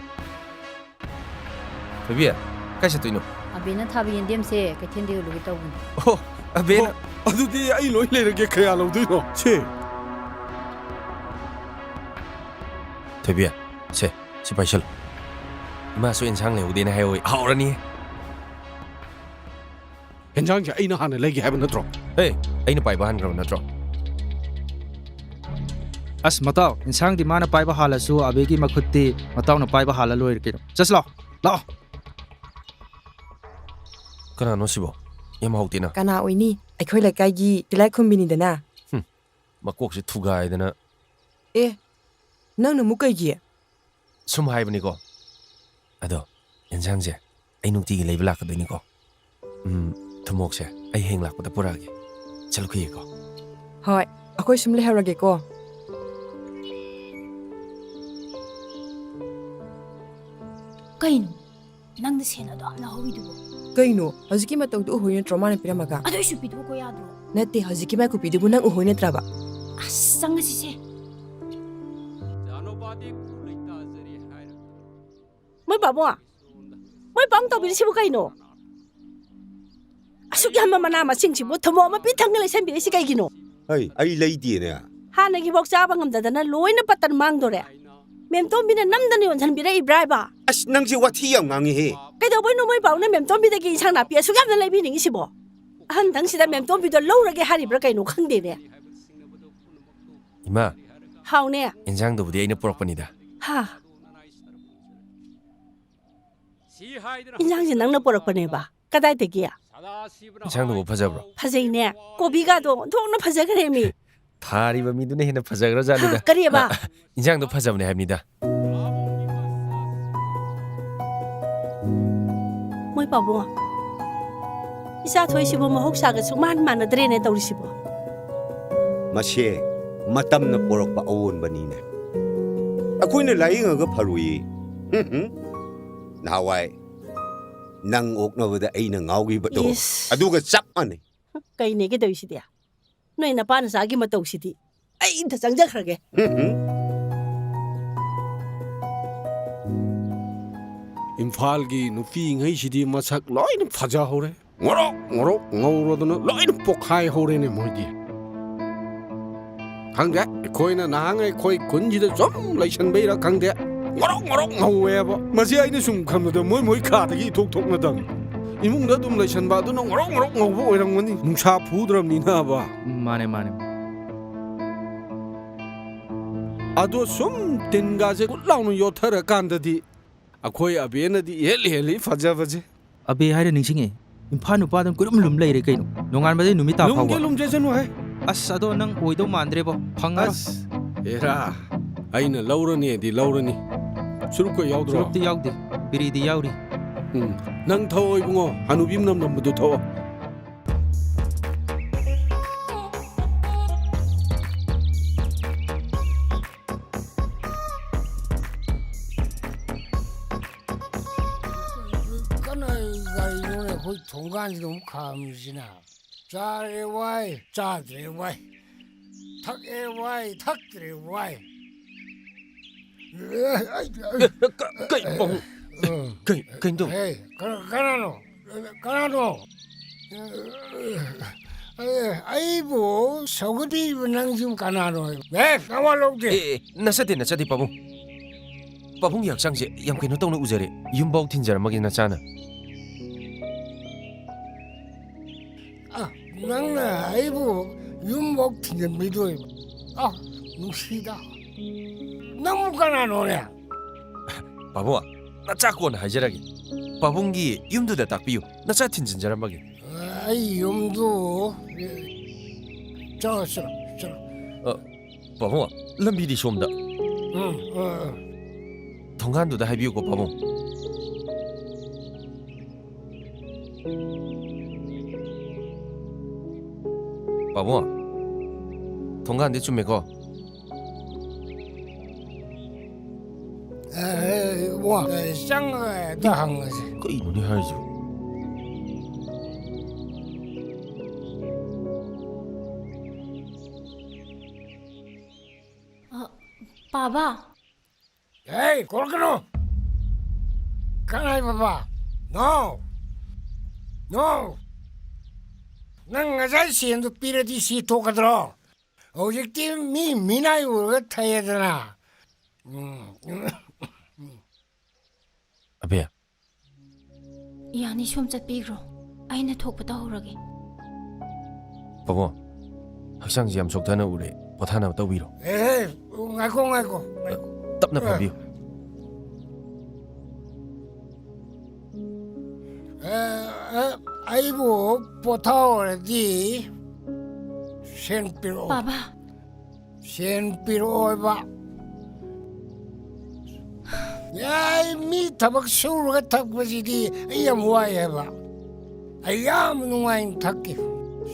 ꯊꯣꯏꯕꯤ, ꯀꯥꯏ ꯆꯠꯇꯣꯏꯅꯣ? ꯑꯕꯦꯅ ꯊꯥꯕ ꯌꯦꯟꯗꯦꯝꯁꯦ ꯀꯩꯊꯦꯜꯗ ꯌꯣꯜꯂꯨꯒꯦ ꯇꯧꯕꯅꯤ꯫ ꯑꯣ, ꯑꯕꯦꯅ꯫ ꯑꯣ, ꯑꯗꯨꯗꯤ ꯑꯩ ꯂꯣꯏ ꯂꯩꯔꯒꯦ, ꯀꯌꯥ ꯂꯧꯗꯣꯏꯅꯣ? ꯁꯦ꯫ ꯊꯣꯏꯕꯤ, ꯁꯦ, ꯁꯤ ꯄꯥꯏꯁꯜꯂꯨ꯫ ꯏꯃꯥꯁꯨ ꯏꯟꯁꯥꯡ ꯂꯩꯍꯧꯗꯦꯅ ꯍꯥꯏꯍꯧꯋꯤ꯫ ꯍꯥꯎꯔꯅꯤ꯫ ꯍꯦꯟꯖꯥꯡꯁꯦ ꯑꯩꯅ ꯍꯥꯟꯅ ꯂꯩꯒꯦ ꯍꯥꯏꯕ ꯅꯠꯇ꯭ꯔꯣ? ꯑꯦ, ꯑꯩꯅ ꯄꯥꯏꯕ ꯍꯥꯟꯈ꯭ꯔꯕ ꯅꯠꯇ꯭ꯔꯣ? ꯑꯁ ꯃꯇꯥꯎ, ꯏꯟꯁꯥꯡꯗꯤ ꯃꯥꯅ ꯄꯥꯏꯕ ꯍꯥꯜꯂꯁꯨ ꯑꯕꯦꯒꯤ ꯃꯈꯨꯠꯇꯤ ꯃꯇꯥꯎꯅ ꯄꯥꯏꯕ ꯍꯥꯜꯂ ꯂꯣꯏꯔꯦ ꯀꯩꯅꯣ꯫ ꯆꯠꯁꯤ ꯂꯥꯛꯑꯣ, ꯂꯥꯛꯑꯣ꯫ ꯀꯅꯥꯅꯣ ꯁꯤꯕꯣ? ꯌꯥꯝ ꯍꯥꯎꯇꯦꯅ꯫ ꯀꯅꯥ ꯑꯣꯏꯅꯤ? ꯑꯩꯈꯣꯏ ꯂꯩꯀꯥꯏꯒꯤ ꯇꯤꯂꯥꯏꯈꯨꯝꯕꯤꯅꯤꯗꯅ꯫ ꯃꯀꯣꯛꯁꯦ ꯊꯨꯒꯥꯏꯗꯅ꯫ ꯑꯦ, ꯅꯪꯅ ꯑꯃꯨꯛ ꯀꯩꯒꯤ? ꯁꯨꯝ ꯍꯥꯏꯕꯅꯤꯀꯣ꯫ ꯑꯗꯣ ꯌꯦꯟꯁꯥꯡꯁꯦ ꯑꯩ ꯅꯨꯡꯇꯤꯒꯤ ꯂꯩꯕ ꯂꯥꯛꯀꯗꯣꯏꯅꯤꯀꯣ꯫ ꯎꯝ, ꯊꯨꯝꯃꯣꯛꯁꯦ ꯑꯩ ꯍꯌꯦꯡ ꯂꯥꯛꯄꯗ ꯄꯨꯔꯛꯑꯒꯦ꯫ ꯆꯠꯂꯨꯈꯤꯒꯦꯀꯣ꯫ ꯍꯣꯏ, ꯑꯩꯈꯣꯏ ꯁꯨꯝ ꯂꯩꯍꯧꯔꯒꯦꯀꯣ꯫ ꯀꯩꯅꯣ? ꯅꯪꯅ ꯁꯦꯟ ꯑꯗꯨ ꯌꯥꯝ ꯂꯧꯍꯧꯔꯤꯗꯨꯕꯣ? ꯀꯩꯅꯣ? ꯍꯧꯖꯤꯛꯀꯤ ꯃꯇꯧꯗꯨ ꯎꯍꯣꯏ ꯅꯠꯇ꯭ꯔꯣ ꯃꯥꯅ ꯄꯤꯔꯝꯃꯒ? ꯑꯗꯨ ꯑꯩꯁꯨ ꯄꯤꯊꯣꯛꯈꯣ ꯌꯥꯗ꯭ꯔꯣ? ꯅꯠꯇꯦ, ꯍꯧꯖꯤꯛꯀꯤ ꯃꯥꯏ ꯀꯣꯄꯤꯗꯨꯕꯨ ꯅꯪ ꯎꯍꯣꯏ ꯅꯠꯇ꯭ꯔꯕ? ꯑꯁ, ꯆꯪꯉꯁꯤꯁꯦ꯫ ꯃꯣꯏ ꯄꯥꯕꯨꯡ, ꯃꯣꯏ ꯄꯥꯕꯨꯡ ꯇꯧꯕꯤꯔꯤꯁꯤꯕꯨ ꯀꯩꯅꯣ? ꯑꯁꯨꯛ ꯌꯥꯝꯕ ꯃꯅꯥ ꯃꯁꯤꯡꯁꯤꯕꯨ ꯊꯨꯝꯃꯣꯛ ꯑꯃ ꯄꯤꯛ ꯊꯪꯒ ꯂꯩꯁꯟꯕꯤꯔꯤꯁꯤ ꯀꯩꯒꯤꯅꯣ? ꯍꯩ, ꯑꯩ ꯂꯩꯗꯦꯅꯦ꯫ ꯍꯥꯟꯅꯒꯤꯐꯥꯎ ꯆꯥꯕ ꯉꯝꯗꯗꯅ ꯂꯣꯏꯅ ꯄꯇꯟ ꯃꯥꯡꯗꯣꯔꯦ꯫ ꯃꯦꯝꯇꯣꯝꯕꯤꯅ ꯅꯝꯗꯅ ꯌꯣꯟꯁꯤꯟꯕꯤꯔꯛꯏꯕ꯭ꯔꯥ ꯍꯥꯏꯕ? ꯑꯁ, ꯅꯪꯁꯦ ꯋꯥꯊꯤ ꯌꯥꯝ ꯉꯥꯡꯉꯤꯍꯦ꯫ ꯀꯩꯗꯧꯕꯩꯅꯣ ꯃꯣꯏ ꯄꯥꯕꯨꯡꯅ ꯃꯦꯝꯇꯣꯝꯕꯤꯗꯒꯤ ꯏꯟꯁꯥꯡ ꯅꯥꯄꯤ ꯑꯁꯨꯛ ꯌꯥꯝꯅ ꯂꯩꯕꯤꯅꯤꯡꯉꯤꯁꯤꯕꯣ? ꯑꯍꯟꯊꯪꯁꯤꯗ ꯃꯦꯝꯇꯣꯝꯕꯤꯗꯣ ꯂꯧꯔꯒꯦ ꯍꯥꯏꯔꯤꯕ꯭ꯔꯥ ꯀꯩꯅꯣ ꯈꯪꯗꯦꯅꯦ꯫ ꯏꯃꯥ, ꯍꯥꯎꯅꯦ꯫ ꯏꯟꯁꯥꯡꯗꯨꯕꯨꯗꯤ ꯑꯩꯅ ꯄꯨꯔꯛꯄꯅꯤꯗ꯫ ꯍꯥ, ꯏꯟꯁꯥꯡꯁꯦ ꯅꯪꯅ ꯄꯨꯔꯛꯄꯅꯦꯕ? ꯀꯗꯥꯏꯗꯒꯤ? ꯏꯟꯁꯥꯡꯗꯨꯕꯨ ꯐꯖꯕ꯭ꯔꯣ? ꯐꯖꯩꯅꯦ꯫ ꯀꯣꯕꯤꯒꯗꯣ ꯑꯣꯟꯊꯣꯛꯅ ꯐꯖꯈ꯭ꯔꯦꯃꯤ꯫ ꯊꯥꯔꯤꯕ ꯃꯤꯗꯨꯅ ꯍꯦꯟꯅ ꯐꯖꯈ꯭ꯔꯖꯥꯠꯅꯤꯗ꯫ ꯍꯥ, ꯀꯔꯤꯑꯕ? ꯏꯟꯁꯥꯡꯗꯣ ꯐꯖꯕꯅꯦ ꯍꯥꯏꯕꯅꯤꯗ꯫ ꯃꯣꯏ ꯄꯥꯕꯨꯡ, ꯏꯆꯥ ꯊꯣꯏꯁꯤꯕꯨ ꯃꯍꯧꯁꯥꯒ ꯁꯨꯛꯃꯥꯟ ꯃꯥꯟꯅꯗ꯭ꯔꯦꯅꯦ ꯇꯧꯔꯤꯁꯤꯕꯣ꯫ ꯃꯁꯦ ꯃꯇꯝꯅ ꯄꯣꯔꯛꯄ ꯑꯑꯣꯟꯕꯅꯤꯅꯦ꯫ ꯑꯩꯈꯣꯏꯅ ꯂꯥꯏꯌꯦꯡꯉꯒ ꯐꯔꯣꯏꯌꯦ꯫ ꯍꯨꯝ ꯍꯨꯝ꯫ ꯅꯍꯥꯟꯋꯥꯏ ꯅꯪ ꯑꯣꯛꯅꯕꯗ ꯑꯩꯅ ꯉꯥꯎꯈꯤꯕꯗꯣ, ꯏꯁ꯫ ꯑꯗꯨꯒ ꯆꯞ ꯃꯥꯟꯅꯩ꯫ ꯀꯩꯅꯦꯒꯦ ꯇꯧꯔꯤꯁꯤꯗꯤ? ꯅꯣꯏ ꯅꯄꯥ ꯅꯆꯥꯒꯤ ꯃꯇꯧꯁꯤꯗꯤ꯫ ꯑꯩ ꯑꯝꯇ ꯆꯪꯖꯈ꯭ꯔꯒꯦ꯫ ꯍꯨꯝ ꯍꯨꯝ꯫ ꯏꯝꯐꯥꯜꯒꯤ ꯅꯨꯄꯤꯉꯩꯁꯤꯗꯤ ꯃꯁꯛ ꯂꯣꯏꯅ ꯐꯖꯍꯧꯔꯦ꯫ ꯉꯣꯔꯣꯛ ꯉꯣꯔꯣꯛ ꯉꯧꯔꯗꯅ ꯂꯣꯏꯅ ꯄꯣꯛꯈꯥꯏ ꯍꯧꯔꯦꯅꯦ ꯃꯣꯏꯗꯤ꯫ ꯈꯪꯗꯦ, ꯑꯩꯈꯣꯏꯅ ꯅꯍꯥꯟ ꯑꯩꯈꯣꯏ ꯈꯨꯟꯁꯤꯗ ꯁꯨꯝ ꯂꯩꯁꯟꯕꯩꯔꯥ ꯈꯪꯗꯦ, ꯉꯣꯔꯣꯛ ꯉꯣꯔꯣꯛ ꯉꯧꯋꯦꯕ꯫ ꯃꯁꯤ ꯑꯩꯅ ꯁꯨꯝ ꯈꯟꯕꯗ ꯃꯣꯏ ꯃꯣꯏ ꯈꯥꯗꯒꯤ ꯏꯊꯣꯛ ꯊꯣꯛꯅꯗꯕꯅꯤ꯫ ꯏꯃꯨꯡꯗ ꯑꯗꯨꯝ ꯂꯩꯁꯟꯕ ꯑꯗꯨꯅ ꯉꯧꯔꯣꯛ ꯉꯧꯔꯣꯛ ꯉꯧꯕ ꯑꯣꯏꯔꯝꯒꯅꯤ, ꯅꯨꯡꯁꯥ ꯐꯨꯗ꯭ꯔꯕꯅꯤꯅꯕ꯫ ꯎꯝ, ꯃꯥꯅꯦ, ꯃꯥꯅꯦ꯫ ꯑꯗꯣ ꯁꯨꯝ ꯇꯤꯟꯒꯥꯁꯦ ꯀꯨꯠ ꯂꯥꯎꯅ ꯌꯣꯠꯊꯔꯀꯥꯟꯗꯗꯤ ꯑꯩꯈꯣꯏ ꯑꯕꯦꯅꯗꯤ ꯏꯍꯦꯜ ꯍꯦꯜꯂꯤ ꯐꯖꯕꯁꯦ꯫ ꯑꯕꯦ ꯍꯥꯏꯔ ꯅꯤꯡꯁꯤꯡꯉꯦ, ꯏꯝꯐꯥꯜ ꯅꯨꯄꯥꯗꯪ ꯀꯣꯏꯔꯨꯝ ꯂꯨꯝ ꯂꯩꯔꯦ ꯀꯩꯅꯣ, ꯅꯣꯡꯉꯥꯟꯕꯗꯩ ꯅꯨꯃꯤꯠ ꯇꯥ ꯂꯨꯝꯒꯦ ꯐꯥꯎꯕ꯫ ꯂꯨꯝꯖꯁꯅꯨ ꯍꯦ꯫ ꯑꯁ, ꯑꯗꯣ ꯅꯪ ꯑꯣꯏꯗꯧ ꯃꯥꯟꯗ꯭ꯔꯦꯕꯣ, ꯐꯪꯉꯔꯣꯏ꯫ ꯑꯁ, ꯑꯦꯔꯥ, ꯑꯩꯅ ꯂꯧꯔꯅꯤꯗꯤ ꯂꯧꯔꯅꯤ꯫ ꯁꯨꯔꯨꯞꯀ ꯌꯥꯎꯗ꯭ꯔꯣ? ꯁꯨꯔꯨꯞꯇꯤ ꯌꯥꯎꯗꯦ, ꯕꯤꯔꯤꯗꯤ ꯌꯥꯎꯔꯤ꯫ ꯎꯝ, ꯅꯪ ꯊꯛꯑꯣ ꯏꯕꯨꯡꯉꯣ, ꯍꯅꯨꯕꯤ ꯃꯅꯝ ꯅꯝꯕꯗꯨ ꯊꯛꯑꯣ꯫ ꯀꯅꯥ ꯒꯥꯔꯤꯅꯣꯅꯦ ꯑꯩꯈꯣꯏ ꯊꯣꯡꯒꯥꯟꯁꯤꯗ ꯑꯃꯨꯛ ꯈꯥꯝꯃꯤꯁꯤꯅ? ꯆꯥꯔꯦ ꯋꯥꯏ, ꯆꯥꯗ꯭ꯔꯦ ꯋꯥꯏ, ꯊꯛꯑꯦ ꯋꯥꯏ, ꯊꯛꯇ꯭ꯔꯦ ꯋꯥꯏ꯫ ꯑꯦ, ꯑꯩ, ꯑꯩ, ꯑꯦ, ꯀ-, ꯀꯩ, ꯄꯥꯕꯨꯡ? ꯎꯝ꯫ ꯀꯩ, ꯀꯩꯅꯣ ꯇꯧ-? ꯍꯦ, ꯀ-, ꯀꯅꯥꯅꯣ? ꯀꯅꯥꯅꯣ? ꯑꯦ, ꯑꯩꯕꯨ ꯁꯧꯒꯠꯄꯤꯔꯤꯕ ꯅꯪꯁꯤꯕꯨ ꯀꯅꯥꯅꯣ? ꯑꯦ, ꯅꯋꯥ ꯂꯧꯗꯦ꯫ ꯑꯦ, ꯑꯦ, ꯅꯆꯗꯦ, ꯅꯆꯗꯦ, ꯄꯥꯕꯨꯡ꯫ ꯄꯥꯕꯨꯡꯒꯤ ꯍꯛꯆꯥꯡꯁꯦ ꯌꯥꯝ ꯀꯩꯅꯣ ꯇꯧꯅ ꯎꯖꯔꯦ꯫ ꯌꯨꯝꯐꯥꯎ ꯊꯤꯟꯖꯔꯝꯃꯒꯦ ꯅꯆꯥꯅ꯫ ꯑ, ꯅꯪꯅ ꯑꯩꯕꯨ ꯌꯨꯝꯐꯥꯎ ꯊꯤꯟꯖꯟꯕꯤꯗꯣꯏꯕ? ꯑ, ꯅꯨꯡꯁꯤꯗ꯫ ꯅꯪꯕꯨ ꯀꯅꯥꯅꯣꯅꯦ? ꯄꯥꯕꯨꯡ, ꯅꯆꯥ ꯀꯣꯟꯅ ꯍꯥꯏꯖꯔꯒꯦ꯫ ꯄꯥꯕꯨꯡꯒꯤ ꯌꯨꯝꯗꯨꯗ ꯇꯥꯛꯄꯤꯌꯨ, ꯅꯆꯥ ꯊꯤꯟꯖꯤꯟꯖꯔꯝꯃꯒꯦ꯫ ꯑꯩ ꯌꯨꯝꯗꯨ, ꯆꯠꯂꯣ, ꯆꯠꯂꯣ, ꯆꯠꯂꯣ꯫ ꯑ, ꯄꯥꯕꯨꯡ, ꯂꯝꯕꯤꯗꯤ ꯁꯣꯝꯗ꯫ ꯎꯝ, ꯎꯝ, ꯎꯝ꯫ ꯊꯣꯡꯒꯥꯟꯗꯨꯗ ꯍꯥꯏꯕꯤꯌꯨꯀꯣ, ꯄꯥꯕꯨꯡ꯫ ꯄꯥꯕꯨꯡ, ꯊꯣꯡꯒꯥꯟꯗꯤ ꯆꯨꯝꯃꯦꯀꯣ? ꯑꯦ, ꯏꯕꯨꯡꯉꯣ, ꯑꯦ, ꯆꯪꯉꯒ ꯍꯦꯛꯇ ꯍꯪꯉꯁꯤ꯫ ꯀꯩꯅꯣꯅꯦ ꯍꯥꯏꯁꯤꯕꯨ? ꯑ, ꯄꯥꯕ꯫ ꯍꯦ, ꯀꯧꯔꯛꯀꯅꯨ! ꯀꯅꯥꯏ ꯕꯕꯥ? No! No! ꯅꯪ ꯉꯁꯥꯏ ꯁꯦꯟꯗꯨ ꯄꯤꯔꯗꯤ ꯁꯤ ꯊꯣꯛꯀꯗ꯭ꯔꯣ? ꯍꯧꯖꯤꯛꯇꯤ ꯃꯤ ꯃꯤꯅꯥꯏ ꯎꯔꯒ ꯊꯩꯌꯦꯗꯅ꯫ ꯎꯝ꯫ ꯑꯕꯦ, ꯌꯥꯅꯤ, ꯁꯣꯝ ꯆꯠꯄꯤꯈ꯭ꯔꯣ꯫ ꯑꯩꯅ ꯊꯣꯛꯄ ꯇꯧꯍꯧꯔꯒꯦ꯫ ꯄꯥꯕꯨꯡ, ꯍꯛꯆꯥꯡꯁꯤ ꯌꯥꯝ ꯆꯣꯛꯊꯅ ꯎꯔꯦ, ꯄꯣꯊꯥꯅꯕ ꯇꯧꯕꯤꯔꯣ꯫ ꯑꯦ, ꯉꯥꯏꯈꯣ, ꯉꯥꯏꯈꯣ, ꯉꯥꯏꯈꯣ꯫ ꯇꯞꯅ ꯑ꯫ ꯐꯝꯕꯤꯌꯨ꯫ ꯑ, ꯑ, ꯑꯩꯕꯨ ꯄꯣꯊꯥꯍꯧꯔꯗꯤ ꯁꯦꯟ ꯄꯤꯔꯛꯑꯣ꯫ ꯄꯥꯕꯥ꯫ ꯁꯦꯟ ꯄꯤꯔꯛꯑꯣꯏꯕ꯫ ꯌꯥꯏ, ꯃꯤ ꯊꯕꯛ ꯁꯨꯔꯒ ꯊꯛꯄꯁꯤꯗꯤ ꯑꯩ ꯌꯥꯝ ꯋꯥꯏ ꯍꯥꯏꯕ꯫ ꯑꯩ ꯌꯥꯝ ꯅꯨꯡꯉꯥꯏꯅ ꯊꯛꯀꯦ꯫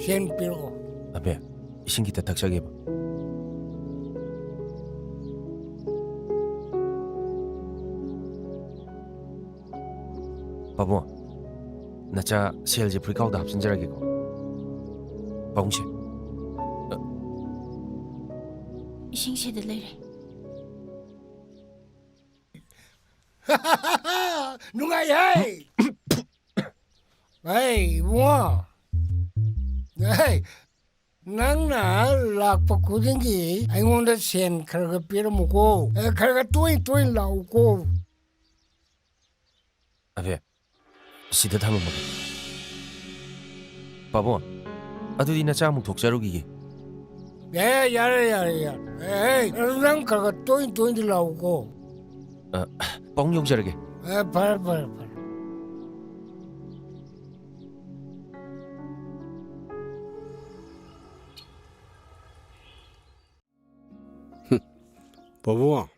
ꯁꯦꯟ ꯄꯤꯔꯛꯑꯣ꯫ ꯑꯕꯦ, ꯏꯁꯤꯡ ꯈꯤꯇ ꯊꯛꯆꯒꯦꯕ꯫ ꯄꯥꯕꯨꯡ, ꯅꯆꯥ ꯁꯦꯜꯁꯦ ꯐꯨꯔꯤꯠꯈꯥꯎꯗ ꯍꯥꯞꯆꯤꯟꯖꯔꯒꯦꯀꯣ꯫ ꯄꯥꯕꯨꯡꯁꯦ꯫ ꯏꯁꯤꯡꯁꯤꯗ ꯂꯩꯔꯦ꯫ ꯅꯨꯡꯉꯥꯏꯍꯦ! ꯍꯩ, ꯏꯕꯨꯡꯉꯣ! ꯍꯩ, ꯅꯪꯅ ꯂꯥꯛꯄ ꯈꯨꯗꯤꯡꯒꯤ ꯑꯩꯉꯣꯟꯗ ꯁꯦꯟ ꯈꯔ ꯈꯔ ꯄꯤꯔꯝꯃꯨꯀꯣ꯫ ꯑꯦ, ꯈꯔ ꯈꯔ ꯇꯣꯏ ꯇꯣꯏꯅ ꯂꯥꯛꯎꯀꯣ꯫ ꯑꯕꯦ, ꯁꯤꯗ ꯊꯝꯃꯝꯃꯒꯦ꯫ ꯄꯥꯕꯨꯡ, ꯑꯗꯨꯗꯤ ꯅꯆꯥ ꯑꯃꯨꯛ ꯊꯣꯛꯆꯔꯨꯈꯤꯒꯦ꯫ ꯑꯦ, ꯌꯥꯔꯦ, ꯌꯥꯔꯦ, ꯌꯥꯔꯦ꯫ ꯑꯦ, ꯑꯦ, ꯅꯪ ꯈꯔ ꯈꯔ ꯇꯣꯏ ꯇꯣꯏꯅ ꯂꯥꯛꯎꯀꯣ꯫ ꯑ, ꯄꯥꯕꯨꯡ ꯌꯧꯖꯔꯒꯦ꯫ ꯑꯦ, ꯐꯔꯦ, ꯐꯔꯦ, ꯐꯔꯦ꯫ ꯄꯥꯕꯨꯡ,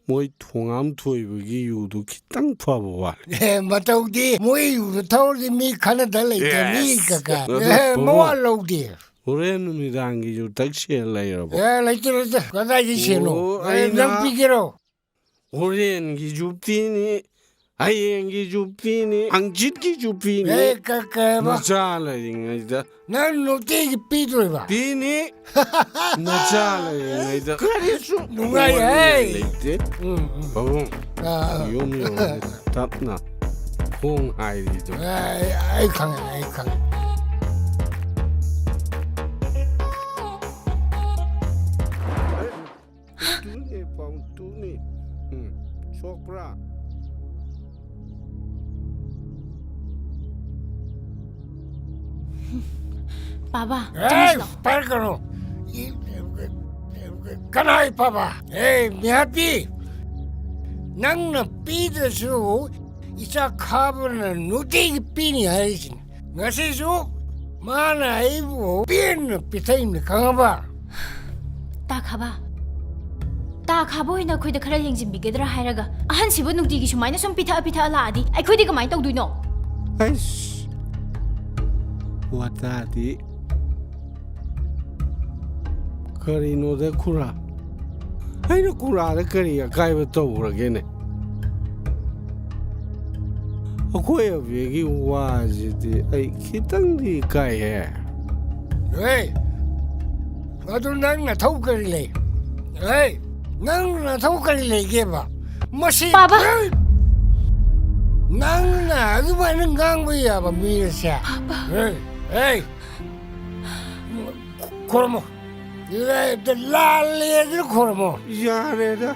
ꯃꯣꯏ ꯊꯣꯉꯥꯝ ꯊꯣꯏꯕꯒꯤ ꯌꯨꯗꯨ ꯈꯤꯇꯪ ꯐꯕ ꯋꯥꯠꯂꯦ꯫ ꯑꯦ, ꯃꯇꯧꯗꯤ ꯃꯣꯏ ꯌꯨꯗꯨ ꯊꯧꯔꯗꯤ ꯃꯤ ꯈꯟꯅꯗ ꯂꯩꯇꯦ, ꯃꯤ ꯀꯀꯥ꯫ ꯑꯗꯨ ꯑꯦ, ꯄꯥꯕꯨꯡ, ꯃꯋꯥ ꯂꯧꯗꯦ꯫ ꯍꯣꯔꯦꯟ ꯅꯨꯃꯤꯗꯥꯡꯒꯤ ꯌꯨ ꯊꯛ ꯁꯦꯜ ꯂꯩꯔꯕꯣ? ꯑꯦ, ꯂꯩꯇꯦ, ꯂꯩꯇꯦ꯫ ꯀꯗꯥꯏꯗꯒꯤ ꯁꯦꯜꯅꯣ? ꯑꯣ, ꯑꯦ, ꯑꯩꯅ ꯅꯪ ꯄꯤꯒꯦꯔꯣ? ꯍꯣꯔꯦꯟꯒꯤꯁꯨ ꯄꯤꯅꯤ, ꯍꯌꯦꯡꯒꯤꯁꯨ ꯄꯤꯅꯤ, ꯍꯪꯆꯤꯠꯀꯤꯁꯨ ꯄꯤꯅꯤ꯫ ꯑꯦ, ꯀ-, ꯀꯩꯕ? ꯅꯆꯥ ꯂꯩꯔꯤꯉꯩꯗ꯫ ꯅꯪ ꯅꯨꯡꯇꯤꯒꯤ ꯄꯤꯗꯣꯏꯕ? ꯄꯤꯅꯤ꯫ ꯅꯆꯥ ꯂꯩꯔꯤꯉꯩꯗ꯫ ꯀꯔꯤꯁꯨ ꯅꯨꯡꯉꯥꯏ, ꯋꯥꯅꯤꯡꯉꯥꯏ ꯍꯦ꯫ ꯂꯩꯇꯦ꯫ ꯎꯝ, ꯎꯝ꯫ ꯄꯥꯕꯨꯡ, ꯑꯥ, ꯑꯥ꯫ ꯌꯨꯝ ꯌꯧꯔꯗꯤ ꯇꯞꯅ ꯈꯣꯡ ꯍꯥꯏꯔꯤꯗꯣ꯫ ꯑꯦ, ꯑꯩ ꯈꯪꯉꯦ, ꯑꯩ ꯈꯪꯉꯦ꯫ ꯇꯨꯅꯦ, ꯄꯥꯎ ꯇꯨꯅꯦ꯫ ꯎꯝ, ꯁꯣꯛꯄ꯭ꯔꯥ? ꯄꯥꯕ, ꯑꯦ, ꯆꯪꯁꯤꯜꯂꯣ꯫ ꯄꯥꯏꯔꯛꯀꯅꯨ꯫ ꯏ-, ꯀꯅꯥ ꯏꯄꯥꯕ? ꯑꯦ, ꯃꯤꯍꯥꯠꯄꯤ, ꯅꯪꯅ ꯄꯤꯗ꯭ꯔꯁꯨ ꯏꯆꯥ ꯈꯥꯕꯅ ꯅꯨꯡꯇꯤꯒꯤ ꯄꯤꯅꯤ ꯍꯥꯏꯔꯤꯁꯤꯅꯤ꯫ ꯉꯁꯤꯁꯨ ꯃꯥꯅ ꯑꯩꯕꯨ ꯄꯦꯟꯅ ꯄꯤꯊꯛꯏꯅꯤ, ꯈꯪꯉꯕ? ꯇꯥ ꯈꯥꯕ, ꯇꯥ ꯈꯥꯕ ꯍꯣꯏꯅ ꯑꯩꯈꯣꯏꯗ ꯈꯔ ꯌꯦꯡꯁꯤꯟꯕꯤꯒꯗ꯭ꯔꯥ ꯍꯥꯏꯔꯒ, ꯑꯍꯟꯁꯤꯕꯨ ꯅꯨꯡꯇꯤꯒꯤ ꯁꯨꯃꯥꯏꯅ ꯁꯨꯝ ꯄꯤꯊꯛꯑ ꯄꯤꯊꯛꯑ ꯂꯥꯛꯑꯗꯤ ꯑꯩꯈꯣꯏꯗꯤ ꯀꯃꯥꯏꯅ ꯇꯧꯗꯣꯏꯅꯣ? ꯑꯩꯁ, ꯋꯥꯇꯥꯗꯤ꯫ ꯀꯔꯤꯅꯣꯗ ꯈꯨꯔꯥ? ꯑꯩꯅ ꯈꯨꯔꯥꯗ ꯀꯔꯤ ꯑꯀꯥꯏꯕ ꯇꯧꯈ꯭ꯔꯒꯦꯅꯦ? ꯑꯩꯈꯣꯏ ꯑꯕꯦꯒꯤ ꯋꯥꯁꯤꯗꯤ ꯑꯩ ꯈꯤꯇꯪꯗꯤ ꯏꯀꯥꯏꯍꯦ꯫ ꯍꯦ, ꯑꯗꯨ ꯅꯪ ꯅꯊꯧ ꯀꯔꯤ ꯂꯩ? ꯍꯦ, ꯅꯪ ꯅꯊꯧ ꯀꯔꯤ ꯂꯩꯒꯦꯕ? ꯃꯁꯤ ꯄꯥꯕ! ꯍꯦ! ꯅꯪꯅ ꯑꯗꯨꯃꯥꯏꯅ ꯉꯥꯡꯕ ꯌꯥꯕ ꯃꯤꯔꯁꯦ? ꯍꯦ, ꯍꯦ! ꯈꯨꯔꯨꯝꯃꯣ꯫ ꯂꯥꯜꯂꯦ ꯑꯗꯨ ꯈꯨꯔꯨꯝꯃꯣ꯫ ꯌꯥꯔꯦꯗ꯫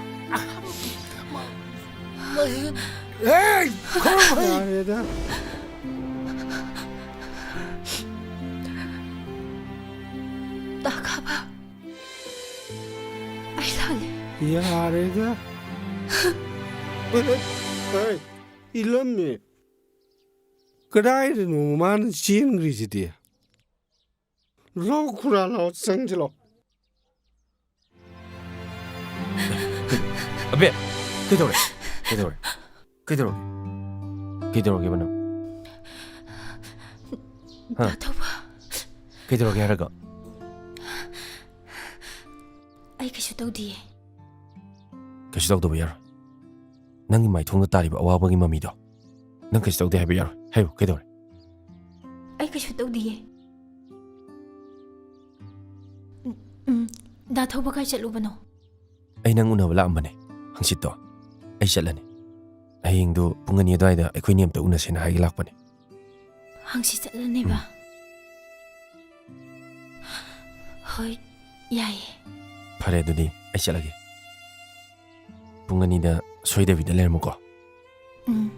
ꯃꯁꯤ, ꯍꯦ! ꯈꯨꯔꯨꯝꯃꯣ꯫ ꯌꯥꯔꯦꯗ꯫ ꯇꯥ ꯈꯥꯕ, ꯑꯩ ꯂꯥꯜꯂꯦ꯫ ꯌꯥꯔꯦꯗ꯫ ꯑꯦ, ꯏꯂꯝꯃꯤ꯫ ꯀꯗꯥꯏꯗꯅꯣ ꯃꯥꯅ ꯆꯦꯟꯈ꯭ꯔꯤꯁꯤꯗꯤ? ꯂꯥꯎ ꯈꯨꯔꯥ, ꯂꯥꯎ, ꯆꯪꯁꯤꯜꯂꯣ꯫ ꯑꯕꯦ, ꯀꯩꯗꯧꯔꯦ? ꯀꯩꯗꯧꯔꯦ? ꯀꯩꯗꯧꯔꯒꯦ? ꯀꯩꯗꯧꯔꯒꯦꯕ ꯅꯪ? ꯍꯥ? ꯗꯥ ꯊꯧꯕ, ꯀꯩꯗꯧꯔꯒꯦ ꯍꯥꯏꯔꯒ? ꯑꯩ ꯀꯩꯁꯨ ꯇꯧꯗꯤꯌꯦ꯫ ꯀꯩꯁꯨ ꯇꯧꯗꯕ ꯌꯥꯔꯣꯏ꯫ ꯅꯪꯒꯤ ꯃꯥꯏꯊꯣꯡꯗ ꯇꯥꯔꯤꯕ ꯑꯋꯥꯕꯒꯤ ꯃꯃꯤꯗꯣ ꯅꯪ ꯀꯩꯁꯨ ꯇꯧꯗꯦ ꯍꯥꯏꯕ ꯌꯥꯔꯣꯏ꯫ ꯍꯥꯏꯌꯨ, ꯀꯩꯗꯧꯔꯦ? ꯑꯩ ꯀꯩꯁꯨ ꯇꯧꯗꯤꯌꯦ꯫ ꯎꯝ, ꯎꯝ, ꯗꯥ ꯊꯧꯕ ꯀꯥꯏ ꯆꯠꯂꯨꯕꯅꯣ? ꯑꯩ ꯅꯪ ꯎꯅꯕ ꯂꯥꯛꯑꯝꯕꯅꯦ, ꯍꯪꯆꯤꯠꯇꯣ꯫ ꯑꯩ ꯆꯠꯂꯅꯤ꯫ ꯍꯌꯦꯡꯗꯨ ꯄꯨꯡ ꯑꯅꯤ ꯑꯗꯨꯋꯥꯏꯗ ꯑꯩꯈꯣꯏꯅꯤ ꯑꯝꯇ ꯎꯅꯁꯦꯅ ꯍꯥꯏꯒꯦ ꯂꯥꯛꯄꯅꯦ꯫ ꯍꯪꯆꯤꯠ ꯆꯠꯂꯅꯦꯕ? ꯍꯣꯏ, ꯌꯥꯏꯌꯦ꯫ ꯐꯔꯦ, ꯑꯗꯨꯗꯤ ꯑꯩ ꯆꯠꯂꯒꯦ꯫ ꯄꯨꯡ ꯑꯅꯤꯗ ꯁꯣꯏꯗꯕꯤꯗ ꯂꯩꯔꯝꯃꯨꯀꯣ꯫ ꯎꯝ꯫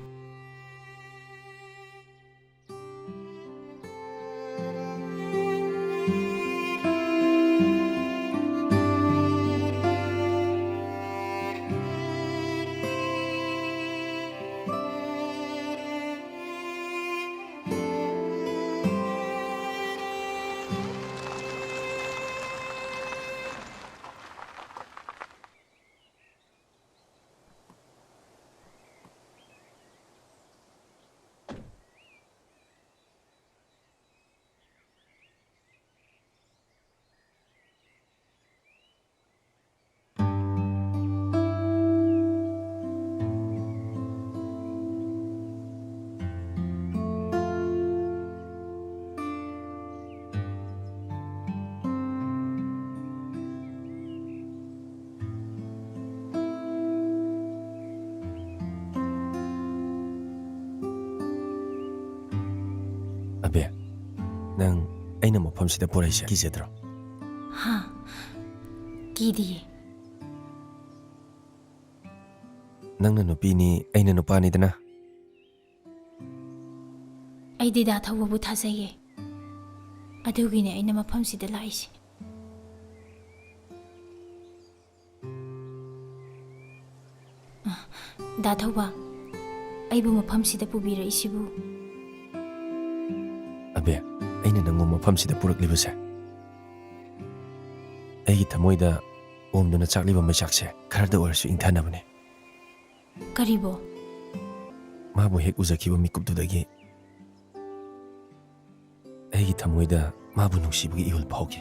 ꯅꯪ ꯑꯩꯅ ꯃꯐꯝꯁꯤꯗ ꯄꯨꯔꯛꯏꯁꯦ ꯀꯤꯖꯗ꯭ꯔꯣ? ꯍꯥ? ꯀꯤꯗꯤꯌꯦ꯫ ꯅꯪꯅ ꯅꯨꯄꯤꯅꯤ, ꯑꯩꯅ ꯅꯨꯄꯥꯅꯤꯗꯅ꯫ ꯑꯩꯗꯤ ꯗꯥ ꯊꯧꯕꯕꯨ ꯊꯥꯖꯩꯌꯦ꯫ ꯑꯗꯨꯒꯤꯅꯦ ꯑꯩꯅ ꯃꯐꯝꯁꯤꯗ ꯂꯥꯛꯏꯁꯦ꯫ ꯑ, ꯗꯥ ꯊꯧꯕ, ꯑꯩꯕꯨ ꯃꯐꯝꯁꯤꯗ ꯄꯨꯕꯤꯔꯛꯏꯁꯤꯕꯨ? ꯑꯕꯦ, ꯑꯩꯅ ꯅꯪꯕꯨ ꯃꯐꯝꯁꯤꯗ ꯄꯨꯔꯛꯂꯤꯕꯁꯦ, ꯑꯩꯒꯤ ꯊꯃꯣꯏꯗ ꯑꯣꯝꯗꯨꯅ ꯆꯥꯛꯂꯤꯕ ꯃꯩꯆꯥꯛꯁꯦ ꯈꯔꯗ ꯑꯣꯏꯔꯁꯨ ꯏꯪꯊꯅꯕꯅꯦ꯫ ꯀꯔꯤꯕꯣ? ꯃꯥꯕꯨ ꯍꯦꯛ ꯎꯖꯈꯤꯕ ꯃꯤꯀꯨꯞꯇꯨꯗꯒꯤ ꯑꯩꯒꯤ ꯊꯃꯣꯏꯗ ꯃꯥꯕꯨ ꯅꯨꯡꯁꯤꯕꯒꯤ ꯏꯍꯨꯜ ꯐꯥꯎꯈꯤ꯫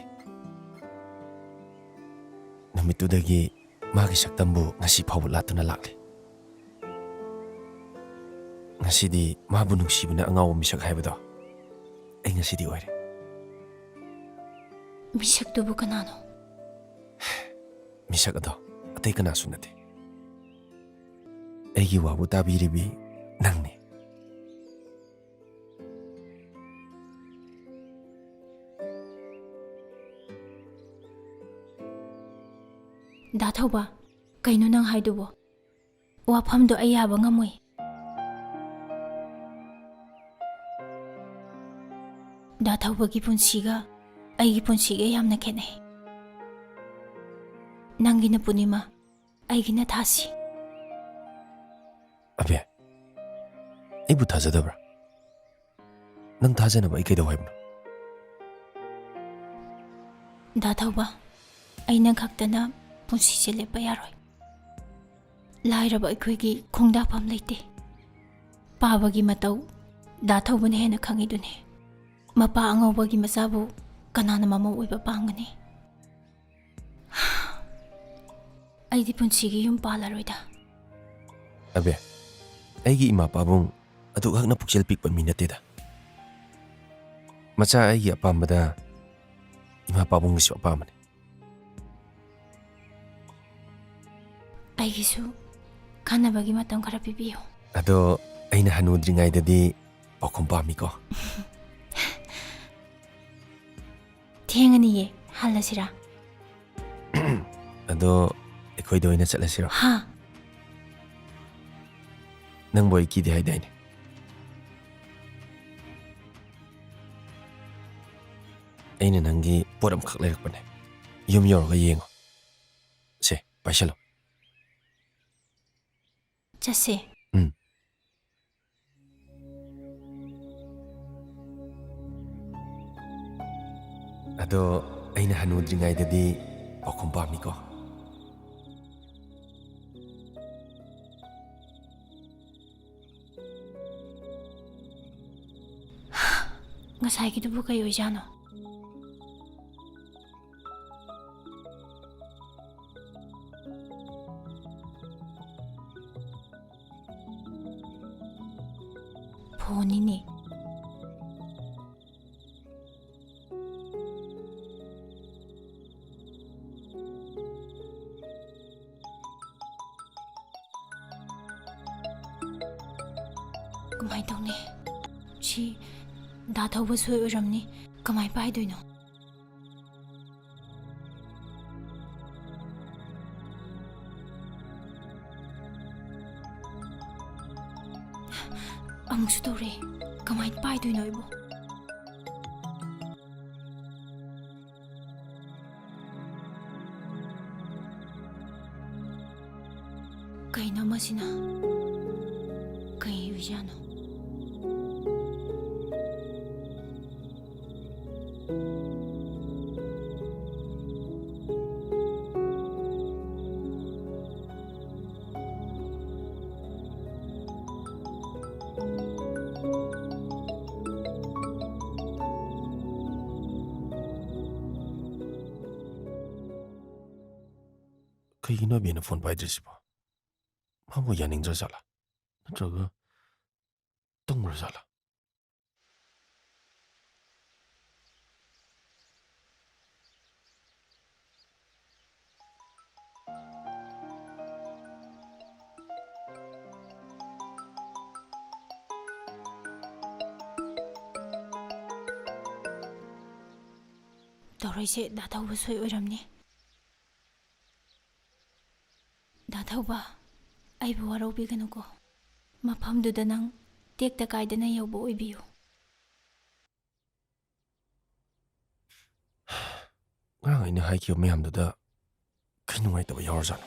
ꯅꯨꯃꯤꯠꯇꯨꯗꯒꯤ ꯃꯥꯒꯤ ꯁꯛꯇꯝꯕꯨ ꯉꯁꯤ ꯐꯥꯎꯕ ꯂꯥꯠꯇꯨꯅ ꯂꯥꯛꯂꯤ꯫ ꯉꯁꯤꯗꯤ ꯃꯥꯕꯨ ꯅꯨꯡꯁꯤꯕꯅ ꯑꯉꯥꯎꯕ ꯃꯤꯁꯛ ꯍꯥꯏꯕꯗꯣ ꯑꯩ ꯉꯁꯤꯗꯤ ꯑꯣꯏꯔꯦ꯫ ꯃꯤꯁꯛꯇꯨꯕꯨ ꯀꯅꯥꯅꯣ? ꯃꯤꯁꯛ ꯑꯗꯣ ꯑꯇꯩ ꯀꯅꯥꯁꯨ ꯅꯠꯇꯦ, ꯑꯩꯒꯤ ꯋꯥꯕꯨ ꯇꯥꯕꯤꯔꯤꯕꯤ ꯅꯪꯅꯤ꯫ ꯗꯥ ꯊꯧꯕ, ꯀꯩꯅꯣ ꯅꯪ ꯍꯥꯏꯗꯨꯕꯣ? ꯋꯥꯐꯝꯗꯣ ꯑꯩ ꯌꯥꯕ ꯉꯝꯃꯣꯏ꯫ ꯗꯥ ꯊꯧꯕꯒꯤ ꯄꯨꯟꯁꯤꯒ ꯑꯩꯒꯤ ꯄꯨꯟꯁꯤꯒ ꯌꯥꯝꯅ ꯈꯦꯠꯅꯩ꯫ ꯅꯪꯒꯤꯅ ꯄꯨꯔꯅꯤꯃꯥ, ꯑꯩꯒꯤꯅ ꯊꯥꯁꯤ꯫ ꯑꯕꯦ, ꯑꯩꯕꯨ ꯊꯥꯖꯗꯕ꯭ꯔꯥ? ꯅꯪ ꯊꯥꯖꯅꯕ ꯑꯩ ꯀꯩꯗꯧ ꯍꯥꯏꯕꯅꯣ? ꯗꯥ ꯊꯧꯕ, ꯑꯩ ꯅꯪ ꯈꯛꯇꯅ ꯄꯨꯟꯁꯤꯁꯦ ꯂꯦꯞꯄ ꯌꯥꯔꯣꯏ꯫ ꯂꯥꯏꯔꯕ ꯑꯩꯈꯣꯏꯒꯤ ꯈꯣꯡꯗꯥꯐꯝ ꯂꯩꯇꯦ꯫ ꯄꯥꯕꯒꯤ ꯃꯇꯧ ꯗꯥ ꯊꯧꯕꯅ ꯍꯦꯟꯅ ꯈꯪꯉꯤꯗꯨꯅꯤ꯫ ꯃꯄꯥ ꯑꯉꯧꯕꯒꯤ ꯃꯆꯥꯕꯨ ꯀꯅꯥꯅ ꯃꯃꯧ ꯑꯣꯏꯕ ꯄꯥꯝꯒꯅꯤ? ꯑꯩꯗꯤ ꯄꯨꯟꯁꯤꯒꯤ ꯌꯨꯝ ꯄꯥꯜꯂꯔꯣꯏꯗ꯫ ꯑꯕꯦ, ꯑꯩꯒꯤ ꯏꯃꯥ ꯄꯥꯕꯨꯡ ꯑꯗꯨꯛ ꯍꯛꯅ ꯄꯨꯛꯆꯦꯜ ꯄꯤꯛꯄ ꯃꯤ ꯅꯠꯇꯦꯗ꯫ ꯃꯆꯥ ꯑꯩꯒꯤ ꯑꯄꯥꯝꯕꯗ ꯏꯃꯥ ꯄꯥꯕꯨꯡꯒꯤꯁꯨ ꯑꯄꯥꯝꯕꯅꯤ꯫ ꯑꯩꯒꯤꯁꯨ ꯈꯟꯅꯕꯒꯤ ꯃꯇꯝ ꯈꯔ ꯄꯤꯕꯤꯌꯨ꯫ ꯑꯗꯣ ꯑꯩꯅ ꯍꯅꯨꯗ꯭ꯔꯤꯉꯩꯗꯗꯤ ꯄꯥꯎꯈꯨꯝ ꯄꯥꯝꯃꯤꯀꯣ꯫ ꯊꯦꯡꯉꯅꯤꯌꯦ, ꯍꯜꯂꯁꯤꯔꯥ? ꯑꯗꯣ ꯑꯩꯈꯣꯏꯗ ꯑꯣꯏꯅ ꯆꯠꯂꯁꯤꯔꯣ? ꯍꯥ? ꯅꯪꯕꯨ ꯑꯩ ꯀꯤꯗꯦ ꯍꯥꯏꯗꯥꯏꯅꯦ? ꯑꯩꯅ ꯅꯪꯒꯤ ꯄꯣꯠ ꯑꯃꯈꯛ ꯂꯩꯔꯛꯄꯅꯦ꯫ ꯌꯨꯝ ꯌꯧꯔꯒ ꯌꯦꯡꯉꯣ꯫ ꯁꯦ, ꯄꯥꯏꯁꯜꯂꯣ꯫ ꯆꯠꯁꯦ꯫ ꯎꯝ꯫ ꯑꯗꯣ ꯑꯩꯅ ꯍꯅꯨꯗ꯭ꯔꯤꯉꯩꯗꯗꯤ ꯄꯥꯎꯈꯨꯝ ꯄꯥꯝꯃꯤꯀꯣ꯫ ꯉꯁꯥꯏꯒꯤꯗꯨꯕꯨ ꯀꯩ ꯑꯣꯏꯖꯥꯠꯅꯣ? ꯐꯣꯟꯅꯤꯅꯦ꯫ ꯀꯃꯥꯏ ꯇꯧꯅꯤ? ꯁꯤ ꯗꯥ ꯊꯧꯕ ꯁꯣꯏ ꯑꯣꯏꯔꯝꯅꯤ꯫ ꯀꯃꯥꯏ ꯄꯥꯏꯗꯣꯏꯅꯣ? ꯑꯃꯨꯛꯁꯨ ꯇꯧꯔꯦ꯫ ꯀꯃꯥꯏꯅ ꯄꯥꯏꯗꯣꯏꯅꯣ ꯑꯩꯕꯨ? ꯀꯩꯅꯣ ꯃꯁꯤꯅ? ꯀꯩ ꯑꯣꯏꯖꯥꯠꯅꯣ? ꯀꯩꯒꯤꯅꯣ ꯑꯕꯦꯅ ꯐꯣꯟ ꯄꯥꯏꯗ꯭ꯔꯤꯁꯤꯕꯣ? ꯃꯥꯕꯨ ꯌꯥꯅꯤꯡꯗ꯭ꯔ ꯖꯥꯠꯂꯥ? ꯅꯠꯇ꯭ꯔꯒ ꯇꯨꯝꯈ꯭ꯔ ꯖꯥꯠꯂꯥ? ꯇꯧꯔꯛꯏꯁꯦ ꯗꯥ ꯊꯧꯕ ꯁꯣꯏ ꯑꯣꯏꯔꯝꯅꯤ꯫ ꯗꯥ ꯊꯧꯕ, ꯑꯩꯕꯨ ꯋꯥꯔꯧꯕꯤꯒꯅꯨꯀꯣ꯫ ꯃꯐꯝꯗꯨꯗ ꯅꯪ ꯇꯦꯛꯇ ꯀꯥꯏꯗꯅ ꯌꯧꯕ ꯑꯣꯏꯕꯤꯌꯨ꯫ ꯉꯔꯥꯡ ꯑꯩꯅ ꯍꯥꯏꯈꯤꯕ ꯃꯌꯥꯝꯗꯨꯗ ꯀꯩ ꯅꯨꯡꯉꯥꯏꯇꯕ ꯌꯥꯎꯔꯖꯥꯠꯅꯣ?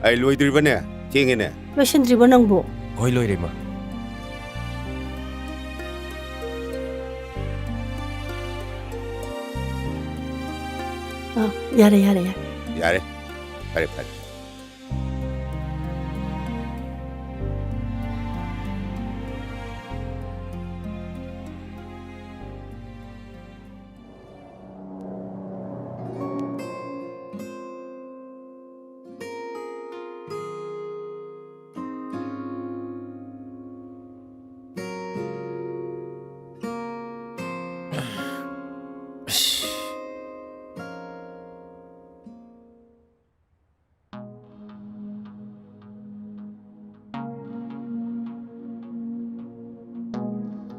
ꯑꯩ ꯂꯣꯏꯗ꯭ꯔꯤꯕꯅꯦ, ꯊꯦꯡꯉꯦꯅꯦ꯫ ꯂꯣꯏꯁꯤꯟꯗ꯭ꯔꯤꯕꯣ ꯅꯪꯕꯨ? ꯍꯣꯏ, ꯂꯣꯏꯔꯦ, ꯏꯃꯥ꯫ ꯑꯥ, ꯌꯥꯔꯦ, ꯌꯥꯔꯦ, ꯌꯥꯔꯦ꯫ ꯌꯥꯔꯦ, ꯐꯔꯦ, ꯐꯔꯦ꯫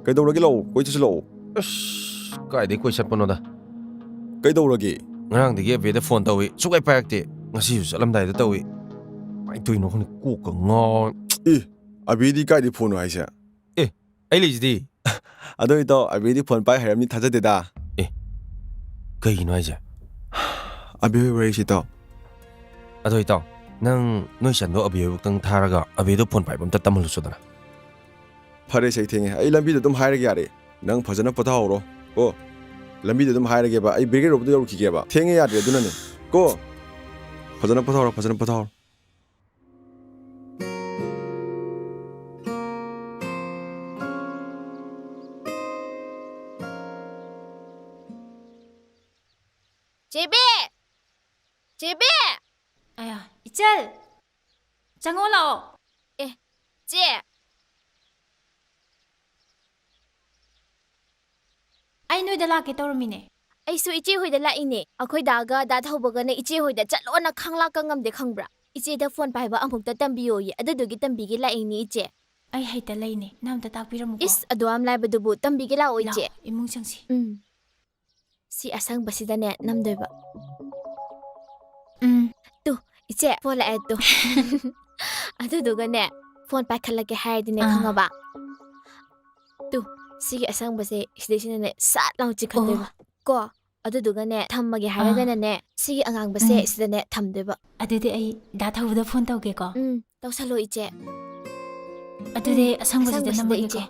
ꯀꯩꯗꯧꯔꯒꯦ? ꯂꯥꯛꯑꯣ, ꯀꯣꯏ ꯆꯠꯁꯤ ꯂꯥꯛꯑꯣ꯫ ꯑꯁ, ꯀꯥꯏꯗꯩ ꯀꯣꯏ ꯆꯠꯄꯅꯣꯗ? ꯀꯩꯗꯧꯔꯒꯦ? ꯉꯔꯥꯡꯗꯒꯤ ꯑꯕꯦꯗ ꯐꯣꯟ ꯇꯧꯏ, ꯁꯨꯛꯄꯥꯏ ꯄꯥꯏꯔꯛꯇꯦ꯫ ꯉꯁꯤꯁꯨ ꯆꯠꯂꯝꯗꯥꯏꯗ ꯇꯧꯏ꯫ ꯀꯃꯥꯏꯅ ꯇꯧꯔꯤꯅꯣ ꯈꯪꯗꯦ, ꯀꯣꯛꯀ ꯉꯥꯎ-, ꯑꯦ, ꯑꯕꯦꯗꯤ ꯀꯥꯏꯗꯩ ꯐꯣꯟꯅꯣ ꯍꯥꯏꯁꯦ? ꯑꯦ, ꯑꯩ ꯂꯩꯁꯤꯗꯤ꯫ ꯑꯗꯣ ꯏꯇꯥꯎ, ꯑꯕꯦꯗꯤ ꯐꯣꯟ ꯄꯥꯏ ꯍꯩꯔꯝꯅꯤ ꯊꯥꯖꯗꯦꯗ꯫ ꯑꯦ, ꯀꯩꯒꯤꯅꯣ ꯍꯥꯏꯁꯦ? ꯑꯕꯦ ꯍꯣꯏ ꯋꯥꯔꯤꯁꯤ ꯏꯇꯥꯎ꯫ ꯑꯗꯣ ꯏꯇꯥꯎ, ꯅꯪ ꯅꯣꯏ ꯆꯟꯗꯣ ꯑꯕꯦ ꯍꯣꯏꯕꯨꯛꯇꯪ ꯊꯥꯔꯒ ꯑꯕꯦꯗꯣ ꯐꯣꯟ ꯄꯥꯏꯕ ꯑꯝꯇ ꯇꯝꯍꯜꯂꯨꯆꯣꯗꯅ꯫ ꯐꯔꯦꯁꯦ, ꯑꯩ ꯊꯦꯡꯉꯦ꯫ ꯑꯩ ꯂꯝꯕꯤꯗ ꯑꯗꯨꯝ ꯍꯥꯏꯔꯒꯦ ꯌꯥꯔꯦ꯫ ꯅꯪ ꯐꯖꯅ ꯄꯣꯊꯥꯍꯧꯔꯣ ꯀꯣ꯫ ꯂꯝꯕꯤꯗ ꯑꯗꯨꯝ ꯍꯥꯏꯔꯒꯦꯕ꯫ ꯑꯩ ꯕ꯭ꯔꯤꯒꯦꯗ ꯔꯣꯗꯇ ꯌꯧꯔꯛꯈꯤꯒꯦꯕ꯫ ꯊꯦꯡꯉꯦ ꯌꯥꯗ꯭ꯔꯦ ꯑꯗꯨꯅꯅꯦ ꯀꯣ꯫ ꯐꯖꯅ ꯄꯣꯊꯥꯍꯧꯔꯣ, ꯐꯖꯅ ꯄꯣꯊꯥꯍꯧꯔꯣ꯫ ꯆꯦꯕꯤ! ꯆꯦꯕꯤ! ꯑꯌꯥ, ꯏꯆꯜ! ꯆꯪꯉꯣ ꯂꯥꯛꯑꯣ꯫ ꯑꯦ, ꯆꯦ! ꯑꯩ ꯅꯣꯏꯗ ꯂꯥꯛꯀꯦ ꯇꯧꯔꯝꯃꯤꯅꯦ꯫ ꯑꯩꯁꯨ ꯏꯆꯦ ꯍꯣꯏꯗ ꯂꯥꯛꯏꯅꯦ꯫ ꯑꯩꯈꯣꯏ ꯗꯥꯒ ꯗꯥ ꯊꯧꯕꯒꯅ ꯏꯆꯦ ꯍꯣꯏꯗ ꯆꯠꯂꯣꯅ ꯈꯥꯡꯂꯥꯛꯀ ꯉꯝꯗꯦ ꯈꯪꯕ꯭ꯔꯥ? ꯏꯆꯦꯗ ꯐꯣꯟ ꯄꯥꯏꯕ ꯑꯃꯨꯛꯇ ꯇꯝꯕꯤꯌꯣꯌꯦ, ꯑꯗꯨꯗꯨꯒꯤ ꯇꯝꯕꯤꯒꯦ ꯂꯥꯛꯏꯅꯦ ꯏꯆꯦ꯫ ꯑꯩ ꯍꯩꯇ ꯂꯩꯅꯦ, ꯅꯪ ꯑꯝꯇ ꯇꯥꯛꯄꯤꯔꯝꯃꯨꯀꯣ꯫ ꯏꯁ, ꯑꯗꯨ ꯌꯥꯝ ꯂꯥꯏꯕꯗꯨꯕꯨ ꯇꯝꯕꯤꯒꯦ ꯂꯥꯛꯑꯣ, ꯂꯥꯛꯑꯣ, ꯏꯆꯦ꯫ ꯏꯃꯨꯡ ꯆꯪꯁꯤ꯫ ꯎꯝ꯫ ꯁꯤ ꯑꯁꯪꯕꯁꯤꯗꯅꯦ ꯅꯝꯗꯣꯏꯕ꯫ ꯎꯝ꯫ ꯇꯨ, ꯏꯆꯦ, ꯐꯣꯟ ꯂꯥꯛꯑꯦ ꯇꯨ꯫ ꯑꯗꯨꯗꯨꯒꯅꯦ, ꯐꯣꯟ ꯄꯥꯏꯈꯠꯂꯛꯀꯦ ꯍꯥꯏꯔꯗꯤꯅꯦ, ꯑꯥ꯫ ꯈꯪꯉꯕ? ꯇꯨ, ꯁꯤꯒꯤ ꯑꯁꯪꯕꯁꯦ ꯁꯤꯗꯩꯁꯤꯅꯅꯦ ꯁꯠ ꯂꯥꯎ ꯆꯤꯡꯈꯠꯇꯣꯏꯕ꯫ ꯑꯣ꯫ ꯀꯣ? ꯑꯗꯨꯗꯨꯒꯅꯦ, ꯊꯝꯃꯒꯦ ꯑꯥ꯫ ꯍꯥꯏꯔꯒꯅꯅꯦ, ꯁꯤꯒꯤ ꯑꯉꯥꯡꯕꯁꯦ ꯎꯝ꯫ ꯁꯤꯗꯅꯦ ꯊꯝꯗꯣꯏꯕ꯫ ꯑꯗꯨꯗꯤ ꯑꯩ ꯗꯥ ꯊꯧꯕꯗ ꯐꯣꯟ ꯇꯧꯒꯦꯀꯣ꯫ ꯎꯝ, ꯇꯧꯁꯜꯂꯣ, ꯏꯆꯦ꯫ ꯑꯗꯨꯗꯤ ꯎꯝ, ꯑꯁꯪꯕꯁꯤꯗ ꯑꯁꯪꯕꯁꯤꯗ, ꯅꯝꯃꯒꯦꯀꯣ꯫ ꯏꯆꯦ꯫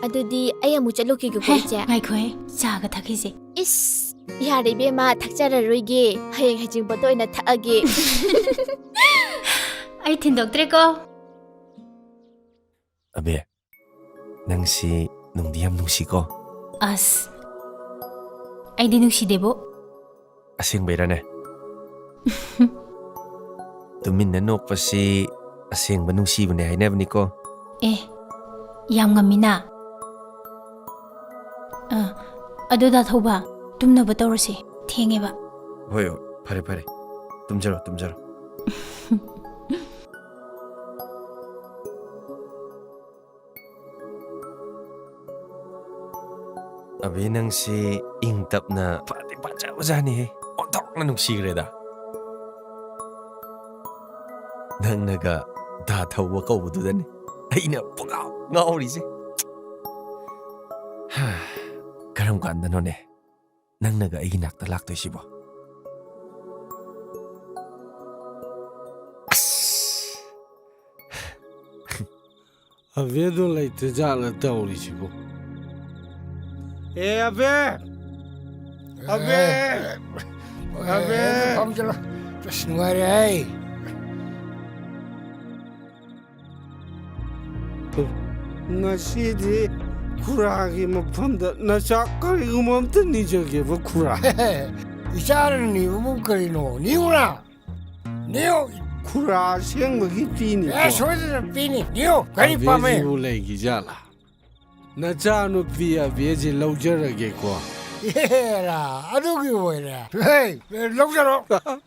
ꯑꯗꯨꯗꯤ ꯑꯩ ꯑꯃꯨꯛ ꯆꯠꯂꯨꯈꯤꯒꯦꯀꯣ, ꯍꯦ, ꯏꯆꯦ꯫ ꯉꯥꯏꯈꯣꯍꯦ, ꯆꯥꯒ ꯊꯛꯈꯤꯁꯦ꯫ ꯏꯁ, ꯌꯥꯔꯦ ꯏꯕꯦꯝꯃ, ꯊꯛꯆꯔꯔꯣꯏꯒꯦ꯫ ꯍꯌꯦꯡ ꯍꯩꯖꯤꯡꯄꯣꯠꯇ ꯑꯣꯏꯅ ꯊꯛꯑꯒꯦ꯫ ꯑꯩ ꯊꯤꯟꯗꯣꯛꯇ꯭ꯔꯦꯀꯣ꯫ ꯑꯕꯦ, ꯅꯪꯁꯤ ꯅꯨꯡꯗꯤ ꯌꯥꯝ ꯅꯨꯡꯁꯤꯀꯣ꯫ ꯑꯁ, ꯑꯩꯗꯤ ꯅꯨꯡꯁꯤꯗꯦꯕꯣ꯫ ꯑꯁꯦꯡꯕꯩꯔꯅꯦ? ꯇꯨꯃꯤꯟꯅ ꯅꯣꯛꯄꯁꯤ ꯑꯁꯦꯡꯕ ꯅꯨꯡꯁꯤꯕꯅꯦ ꯍꯥꯏꯅꯕꯅꯤꯀꯣ꯫ ꯑꯦ, ꯌꯥꯝ ꯉꯝꯃꯤꯅ꯫ ꯑ, ꯑꯗꯨ ꯗꯥ ꯊꯧꯕ, ꯇꯨꯝꯅꯕ ꯇꯧꯔꯁꯤ, ꯊꯦꯡꯉꯦꯕ꯫ ꯍꯣꯏ, ꯍꯣꯏ, ꯐꯔꯦ, ꯐꯔꯦ꯫ ꯇꯨꯝꯖꯔꯣ, ꯇꯨꯝꯖꯔꯣ꯫ ꯑꯕꯤ, ꯅꯪꯁꯤ ꯏꯪ ꯇꯞꯅ ꯐꯗꯤ ꯐꯖꯕꯖꯥꯠꯅꯤꯍꯦ꯫ ꯑꯣꯟꯊꯣꯛꯅ ꯅꯨꯡꯁꯤꯈ꯭ꯔꯦꯗ꯫ ꯅꯪꯅꯒ ꯗꯥ ꯊꯧꯕ ꯀꯧꯕꯗꯨꯗꯅꯤ ꯑꯩꯅ ꯄꯨꯡꯉꯥꯎ ꯉꯥꯎꯔꯤꯁꯦ꯫ ꯍꯥ, ꯀꯔꯝ ꯀꯥꯟꯗꯅꯣꯅꯦ ꯅꯪꯅꯒ ꯑꯩꯒꯤ ꯅꯥꯛꯇ ꯂꯥꯛꯇꯣꯏꯁꯤꯕꯣ? ꯑꯁ! ꯑꯕꯦꯗꯣ ꯂꯩꯇ ꯖꯥꯠꯂ ꯇꯧꯔꯤꯁꯤꯕꯣ? ꯑꯦ, ꯑꯕꯦ! ꯑꯕꯦ! ꯑꯦ, ꯑꯕꯦ! ꯑꯦ, ꯐꯝꯖꯜꯂꯣ꯫ ꯑꯁ, ꯅꯨꯡꯉꯥꯏꯔꯦ ꯍꯦ꯫ ꯉꯁꯤꯗꯤ ꯈꯨꯔꯥꯒꯤ ꯃꯐꯝꯗ ꯅꯆꯥ ꯀꯔꯤꯒꯨꯝꯕ ꯑꯝꯇ ꯅꯤꯖꯒꯦꯕ, ꯈꯨꯔꯥ꯫ ꯏꯆꯥꯅ ꯅꯤꯕꯕꯨ ꯀꯔꯤꯅꯣ? ꯅꯤꯌꯨꯅ! ꯅꯤꯌꯨ! ꯈꯨꯔꯥ ꯑꯁꯦꯡꯕꯒꯤ ꯄꯤꯅꯤꯀꯣ? ꯑꯦ, ꯁꯣꯏꯗꯅ ꯄꯤꯅꯤ꯫ ꯅꯤꯌꯨ! ꯀꯔꯤ ꯄꯥꯝꯃꯤ? ꯑꯕꯦꯁꯤꯕꯨ ꯂꯩꯈꯤꯖꯥꯠꯂꯥ? ꯅꯆꯥꯅꯨꯄꯤ ꯑꯕꯦꯁꯤ ꯂꯧꯖꯔꯒꯦꯀꯣ꯫ ꯑꯦꯔꯥ, ꯑꯗꯨꯒꯤ ꯑꯣꯏꯔꯦ꯫ ꯍꯦ, ꯂꯧꯖꯔꯣ꯫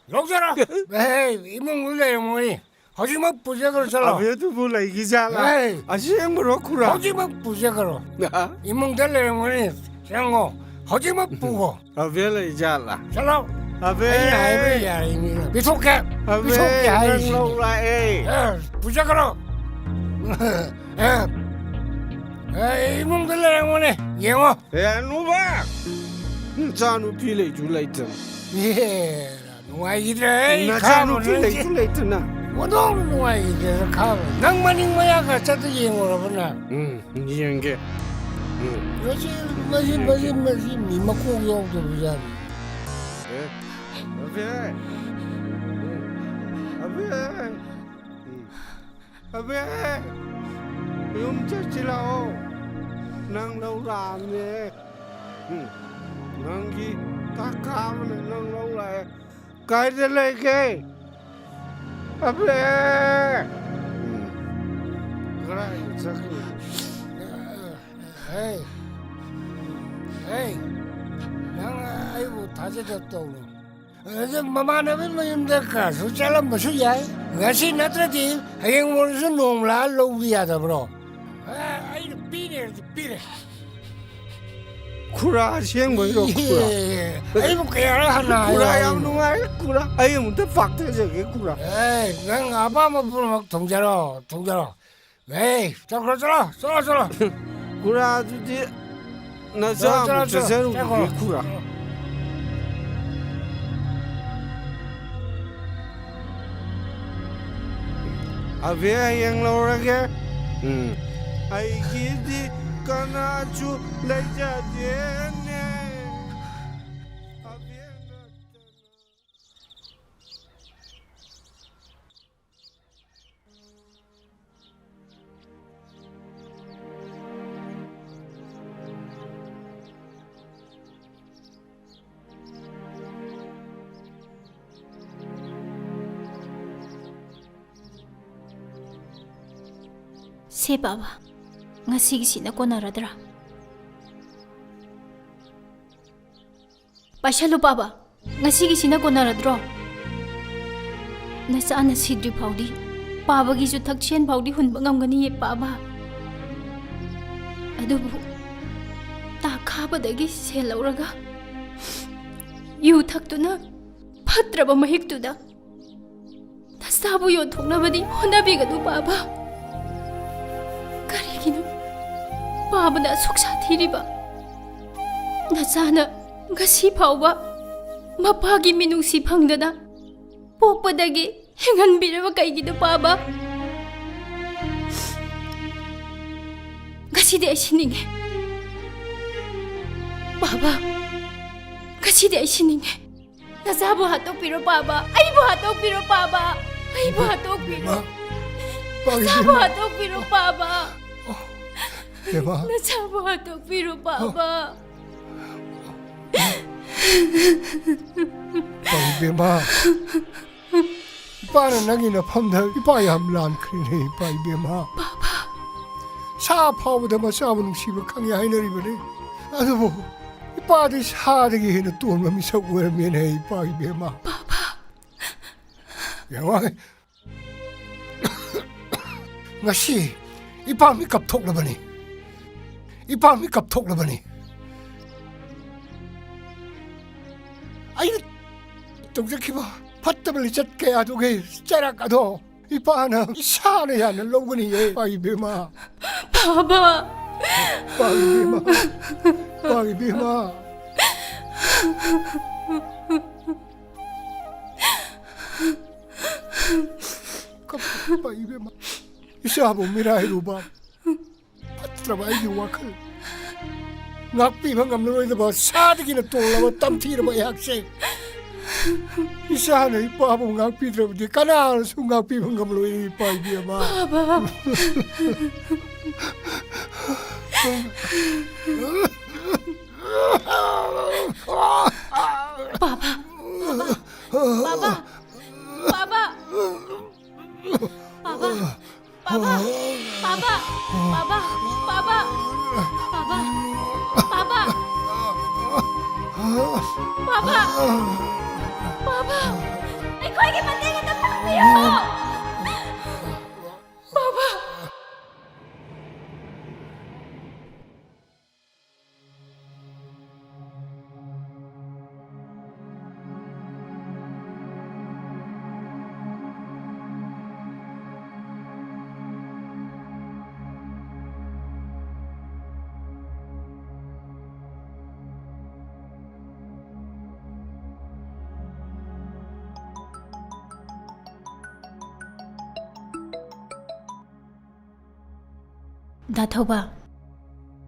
ꯂꯧꯖꯔꯣ꯫ ꯍꯦ, ꯏꯃꯨꯡꯗ ꯂꯩꯔꯝꯃꯣꯏ꯫ ꯍꯧꯖꯤꯛꯃꯛ ꯄꯨꯖꯈ꯭ꯔꯣ, ꯆꯠꯂꯣ꯫ ꯑꯕꯦꯗꯨꯕꯨ ꯂꯩꯈꯤꯖꯥꯠꯂꯥ? ꯍꯦ! ꯑꯁꯦꯡꯕꯔꯣ, ꯈꯨꯔꯥ? ꯍꯧꯖꯤꯛꯃꯛ ꯄꯨꯖꯈ꯭ꯔꯣ꯫ ꯍꯥ? ꯏꯃꯨꯡꯗ ꯂꯩꯔꯝꯒꯅꯤ꯫ ꯆꯪꯉꯣ꯫ ꯍꯧꯖꯤꯛꯃꯛ ꯄꯨꯈꯣ꯫ ꯑꯕꯦ ꯂꯩꯖꯥꯠꯂꯥ? ꯆꯠꯂꯣ꯫ ꯑꯕꯦ! ꯑꯩꯅ ꯍꯥꯏꯕ ꯌꯥꯔꯤꯅꯤ꯫ ꯄꯤꯊꯣꯛꯀꯦ꯫ ꯑꯕꯦ, ꯄꯤꯊꯣꯛꯀꯦ ꯅꯪ ꯍꯥꯏꯔꯤꯁꯤꯅꯤ꯫ ꯂꯧ ꯂꯥꯛꯑꯦ꯫ ꯑꯦ, ꯄꯨꯖꯈ꯭ꯔꯣ꯫ ꯑꯦ, ꯑꯦ, ꯏꯃꯨꯡꯗ ꯂꯩꯔꯝꯒꯅꯤ꯫ ꯌꯦꯡꯉꯣ꯫ ꯑꯦ, ꯅꯨꯕ! ꯅꯆꯥꯅꯨꯄꯤ ꯂꯩꯁꯨ ꯂꯩꯇꯅ꯫ ꯑꯦ, ꯅꯨꯡꯉꯥꯏꯈꯤꯗ꯭ꯔꯦ, ꯑꯩ ꯅꯆꯥꯅꯨꯄꯤ ꯈꯥꯕ ꯂꯩꯁꯨ ꯂꯩꯇꯅ꯫ ꯑꯣꯟꯊꯣꯛꯅ ꯅꯨꯡꯉꯥꯏꯈꯤꯗ꯭ꯔꯦꯗ, ꯈꯥꯕ꯫ ꯅꯪ ꯃꯅꯤꯡ ꯃꯌꯥꯒ ꯆꯠꯇ ꯌꯦꯡꯉꯨꯔꯕ ꯅꯪ? ꯎꯝ, ꯌꯦꯡꯒꯦ꯫ ꯎꯝ꯫ ꯃꯁꯤ, ꯃꯁꯤ, ꯃꯁꯤ, ꯃꯁꯤ ꯃꯤ ꯃꯀꯣꯛ ꯌꯥꯎꯗꯕ ꯖꯥꯠꯅꯤ꯫ ꯑꯦ, ꯑꯕꯦ! ꯎꯝ꯫ ꯑꯕꯦ! ꯎꯝ꯫ ꯑꯕꯦ! ꯌꯨꯝ ꯆꯠꯁꯤ ꯂꯥꯛꯑꯣ꯫ ꯅꯪ ꯂꯧ ꯂꯥꯛꯑꯝꯅꯦ꯫ ꯎꯝ꯫ ꯅꯪꯒꯤ ꯀꯥꯀꯥ ꯑꯃꯅ ꯅꯪ ꯂꯧ ꯂꯥꯛꯑꯦ꯫ ꯀꯥꯏꯗ ꯂꯩꯒꯦ? ꯑꯕꯦ! ꯎꯝ꯫ ꯀꯗꯥꯏꯗ ꯆꯠꯈ꯭ꯔꯤꯅꯣ? ꯍꯦ! ꯍꯦ! ꯅꯪ ꯑꯩꯕꯨ ꯊꯥꯖꯗꯕ ꯇꯧꯅꯨ꯫ ꯑꯗꯨ ꯃꯃꯥꯟꯅꯕ ꯃꯌꯨꯝꯗ ꯀꯥꯁꯨ ꯆꯠꯂꯝꯕꯁꯨ ꯌꯥꯏ꯫ ꯉꯁꯤ ꯅꯠꯇ꯭ꯔꯗꯤ ꯍꯌꯦꯡ ꯑꯣꯏꯔꯁꯨ ꯅꯣꯡꯃ ꯂꯥꯛꯑ ꯂꯧꯕ ꯌꯥꯗꯕ꯭ꯔꯣ? ꯑꯦ, ꯑꯩꯅ ꯄꯤꯔꯦ, ꯄꯤꯔꯦ꯫ ꯈꯨꯔꯥ ꯑꯁꯦꯡꯕꯩꯔꯣ, ꯈꯨꯔꯥ? ꯑꯦ, ꯑꯩꯕꯨ ꯀꯌꯥꯔꯛ ꯍꯟꯅ ꯍꯥꯏꯌꯣ ꯈꯨꯔꯥ, ꯌꯥꯝ ꯍꯥꯏꯅꯣ? ꯅꯨꯡꯉꯥꯏꯔꯦ, ꯈꯨꯔꯥ꯫ ꯑꯩ ꯑꯃꯨꯛꯇ ꯄꯥꯛꯊꯖꯒꯦ, ꯈꯨꯔꯥ꯫ ꯑꯦ, ꯅꯪ ꯑꯄꯥꯝꯕ ꯄꯨꯝꯅꯃꯛ ꯊꯣꯡꯖꯔꯣ, ꯊꯣꯡꯖꯔꯣ꯫ ꯑꯦ, ꯆꯠꯈ꯭ꯔꯣ, ꯆꯠꯂꯣ, ꯆꯠꯂꯣ, ꯆꯠꯂꯣ꯫ ꯈꯨꯔꯥ, ꯑꯗꯨꯗꯤ ꯅꯆꯥ ꯆꯠꯂꯣ, ꯑꯃꯨꯛ ꯆꯠꯂꯣ, ꯆꯠꯂꯣ, ꯆꯠꯆꯔꯨꯈꯤꯒꯦ, ꯆꯠꯈ꯭ꯔꯣ꯫ ꯈꯨꯔꯥ꯫ ꯑꯕꯦ, ꯍꯌꯦꯡ ꯂꯧꯔꯒꯦ꯫ ꯎꯝ꯫ ꯑꯩꯒꯤꯗꯤ ꯀꯅꯥꯁꯨ ꯂꯩꯖꯗꯦꯅꯦ꯫ ꯑꯕꯦ ꯅꯠꯇꯅ꯫ ꯁꯦ ꯕꯥꯕꯥ, ꯉꯁꯤꯒꯤꯁꯤꯅ ꯀꯣꯟꯅꯔꯗ꯭ꯔꯥ? ꯄꯥꯏꯁꯜꯂꯨ, ꯕꯥꯕꯥ꯫ ꯉꯁꯤꯒꯤꯁꯤꯅ ꯀꯣꯟꯅꯔꯗ꯭ꯔꯣ? ꯅꯆꯥꯅ ꯁꯤꯗ꯭ꯔꯤ ꯐꯥꯎꯗꯤ ꯄꯥꯕꯒꯤ ꯌꯨꯊꯛꯁꯦꯟ ꯐꯥꯎꯗꯤ ꯍꯨꯟꯕ ꯉꯝꯒꯅꯤꯌꯦ ꯄꯥꯕ꯫ ꯑꯗꯨꯕꯨ ꯇꯥ ꯈꯥꯕꯗꯒꯤ ꯁꯦꯜ ꯂꯧꯔꯒ ꯌꯨ ꯊꯛꯇꯨꯅ ꯐꯠꯇ꯭ꯔꯕ ꯃꯍꯤꯛꯇꯨꯗ ꯅꯆꯥꯕꯨ ꯌꯣꯟꯊꯣꯛꯅꯕꯗꯤ ꯍꯣꯠꯅꯕꯤꯒꯅꯨ ꯄꯥꯕ꯫ ꯀꯔꯤꯒꯤꯅꯣ ꯄꯥꯕꯅ ꯑꯁꯨꯛ ꯁꯥꯊꯤꯔꯤꯕ? ꯅꯆꯥꯅ ꯉꯁꯤ ꯐꯥꯎꯕ ꯃꯄꯥꯒꯤ ꯃꯤꯅꯨꯡꯁꯤ ꯐꯪꯗꯅ ꯄꯣꯛꯄꯗꯒꯤ ꯍꯤꯡꯍꯟꯕꯤꯔꯕ ꯀꯩꯒꯤꯅꯣ ꯄꯥꯕ? ꯉꯁꯤꯗꯤ ꯑꯩ ꯁꯤꯅꯤꯡꯉꯦ ꯄꯥꯕ꯫ ꯉꯁꯤꯗꯤ ꯑꯩ ꯁꯤꯅꯤꯡꯉꯦ꯫ ꯅꯆꯥꯕꯨ ꯍꯥꯠꯇꯣꯛꯄꯤꯔꯣ ꯄꯥꯕ꯫ ꯑꯩꯕꯨ ꯍꯥꯠꯇꯣꯛꯄꯤꯔꯣ ꯄꯥꯕ꯫ ꯑꯩꯕꯨ ꯍꯥꯠꯇꯣꯛꯄꯤꯔꯣ꯫ ꯏꯃꯥ, ꯄꯥꯕꯤ ꯅꯆꯥꯕꯨ ꯏꯃꯥ꯫ ꯍꯥꯠꯇꯣꯛꯄꯤꯔꯣ ꯄꯥꯕ꯫ ꯏꯃꯥ꯫ ꯅꯆꯥꯕꯨ ꯍꯥꯠꯇꯣꯛꯄꯤꯔꯣ ꯄꯥꯕ꯫ ꯄꯥꯕꯤ ꯏꯕꯦꯝꯃ, ꯏꯄꯥꯅ ꯅꯪꯒꯤ ꯅꯐꯝꯗ ꯏꯄꯥ ꯌꯥꯝ ꯂꯥꯟꯈ꯭ꯔꯦꯅꯦ, ꯏꯄꯥ ꯏꯕꯦꯝꯃ꯫ ꯁꯥ ꯐꯥꯎꯕꯗ ꯃꯆꯥꯕꯨ ꯅꯨꯡꯁꯤꯕ ꯈꯪꯉꯦ ꯍꯥꯏꯅꯔꯤꯕꯅꯤ꯫ ꯑꯗꯨꯕꯨ ꯏꯄꯥꯗꯤ ꯁꯥꯗꯒꯤ ꯍꯦꯟꯅ ꯇꯣꯟꯕ ꯃꯤꯁꯛ ꯑꯣꯏꯔꯝꯃꯦꯅꯦ, ꯏꯄꯥ ꯏꯕꯦꯝꯃ꯫ ꯌꯦꯡꯉꯣ, ꯉꯁꯤ ꯏꯄꯥ ꯃꯤꯀꯞ ꯊꯣꯛꯂꯕꯅꯤ꯫ ꯏꯄꯥ ꯃꯤꯀꯞ ꯊꯣꯛꯂꯕꯅꯤ꯫ ꯑꯩꯅ ꯇꯧꯖꯈꯤꯕ ꯐꯠꯇꯕ ꯂꯤꯆꯠ ꯀꯌꯥꯗꯨꯒꯤ ꯆꯩꯔꯛ ꯑꯗꯣ ꯏꯄꯥꯅ ꯏꯁꯥꯅ ꯌꯥꯅ ꯂꯧꯒꯅꯤꯌꯦ, ꯏꯄꯥ ꯏꯕꯦꯝꯃ꯫ ꯄꯥꯕ꯫ ꯏꯄꯥ ꯏꯕꯦꯝꯃ꯫ ꯏꯄꯥ ꯏꯕꯦꯝꯃ꯫ ꯀꯞꯄ ꯏꯕꯦꯝꯃ, ꯏꯆꯥꯕꯨ ꯃꯤꯔꯥꯏꯔꯨꯕ ꯐꯠꯇ꯭ꯔꯕ ꯑꯩꯒꯤ ꯋꯥꯈꯜ ꯉꯥꯛꯄꯤꯕ ꯉꯝꯂꯔꯣꯏꯗꯕ ꯁꯥꯗꯒꯤꯅ ꯇꯣꯜꯂꯕ ꯇꯝꯊꯤꯔꯕ ꯑꯩꯍꯥꯛꯁꯦ꯫ ꯏꯆꯥꯅ ꯏꯄꯥꯕꯨ ꯉꯥꯛꯄꯤꯗ꯭ꯔꯕꯗꯤ ꯀꯅꯥꯅꯁꯨ ꯉꯥꯛꯄꯤꯕ ꯉꯝꯂꯣꯏ, ꯏꯄꯥ ꯏꯕꯦꯝꯃ꯫ ꯄꯥꯕ꯫ ꯄꯥꯕ꯫ ꯄꯥꯕ꯫ ꯄꯥꯕ꯫ ꯄꯥꯕ꯫ ꯄꯥꯕ꯫ ꯄꯥꯕ꯫ ꯄꯥꯕ꯫ ꯄꯥꯕ꯫ ꯄꯥꯕ꯫ ꯄꯥꯕ꯫ ꯄꯥꯕ꯫ ꯄꯥꯕ꯫ ꯑꯩꯈꯣꯏꯒꯤ ꯃꯇꯦꯡ ꯑꯃꯇ ꯄꯥꯡꯕꯤꯌꯨ꯫ ꯗꯥ ꯊꯧꯕ꯫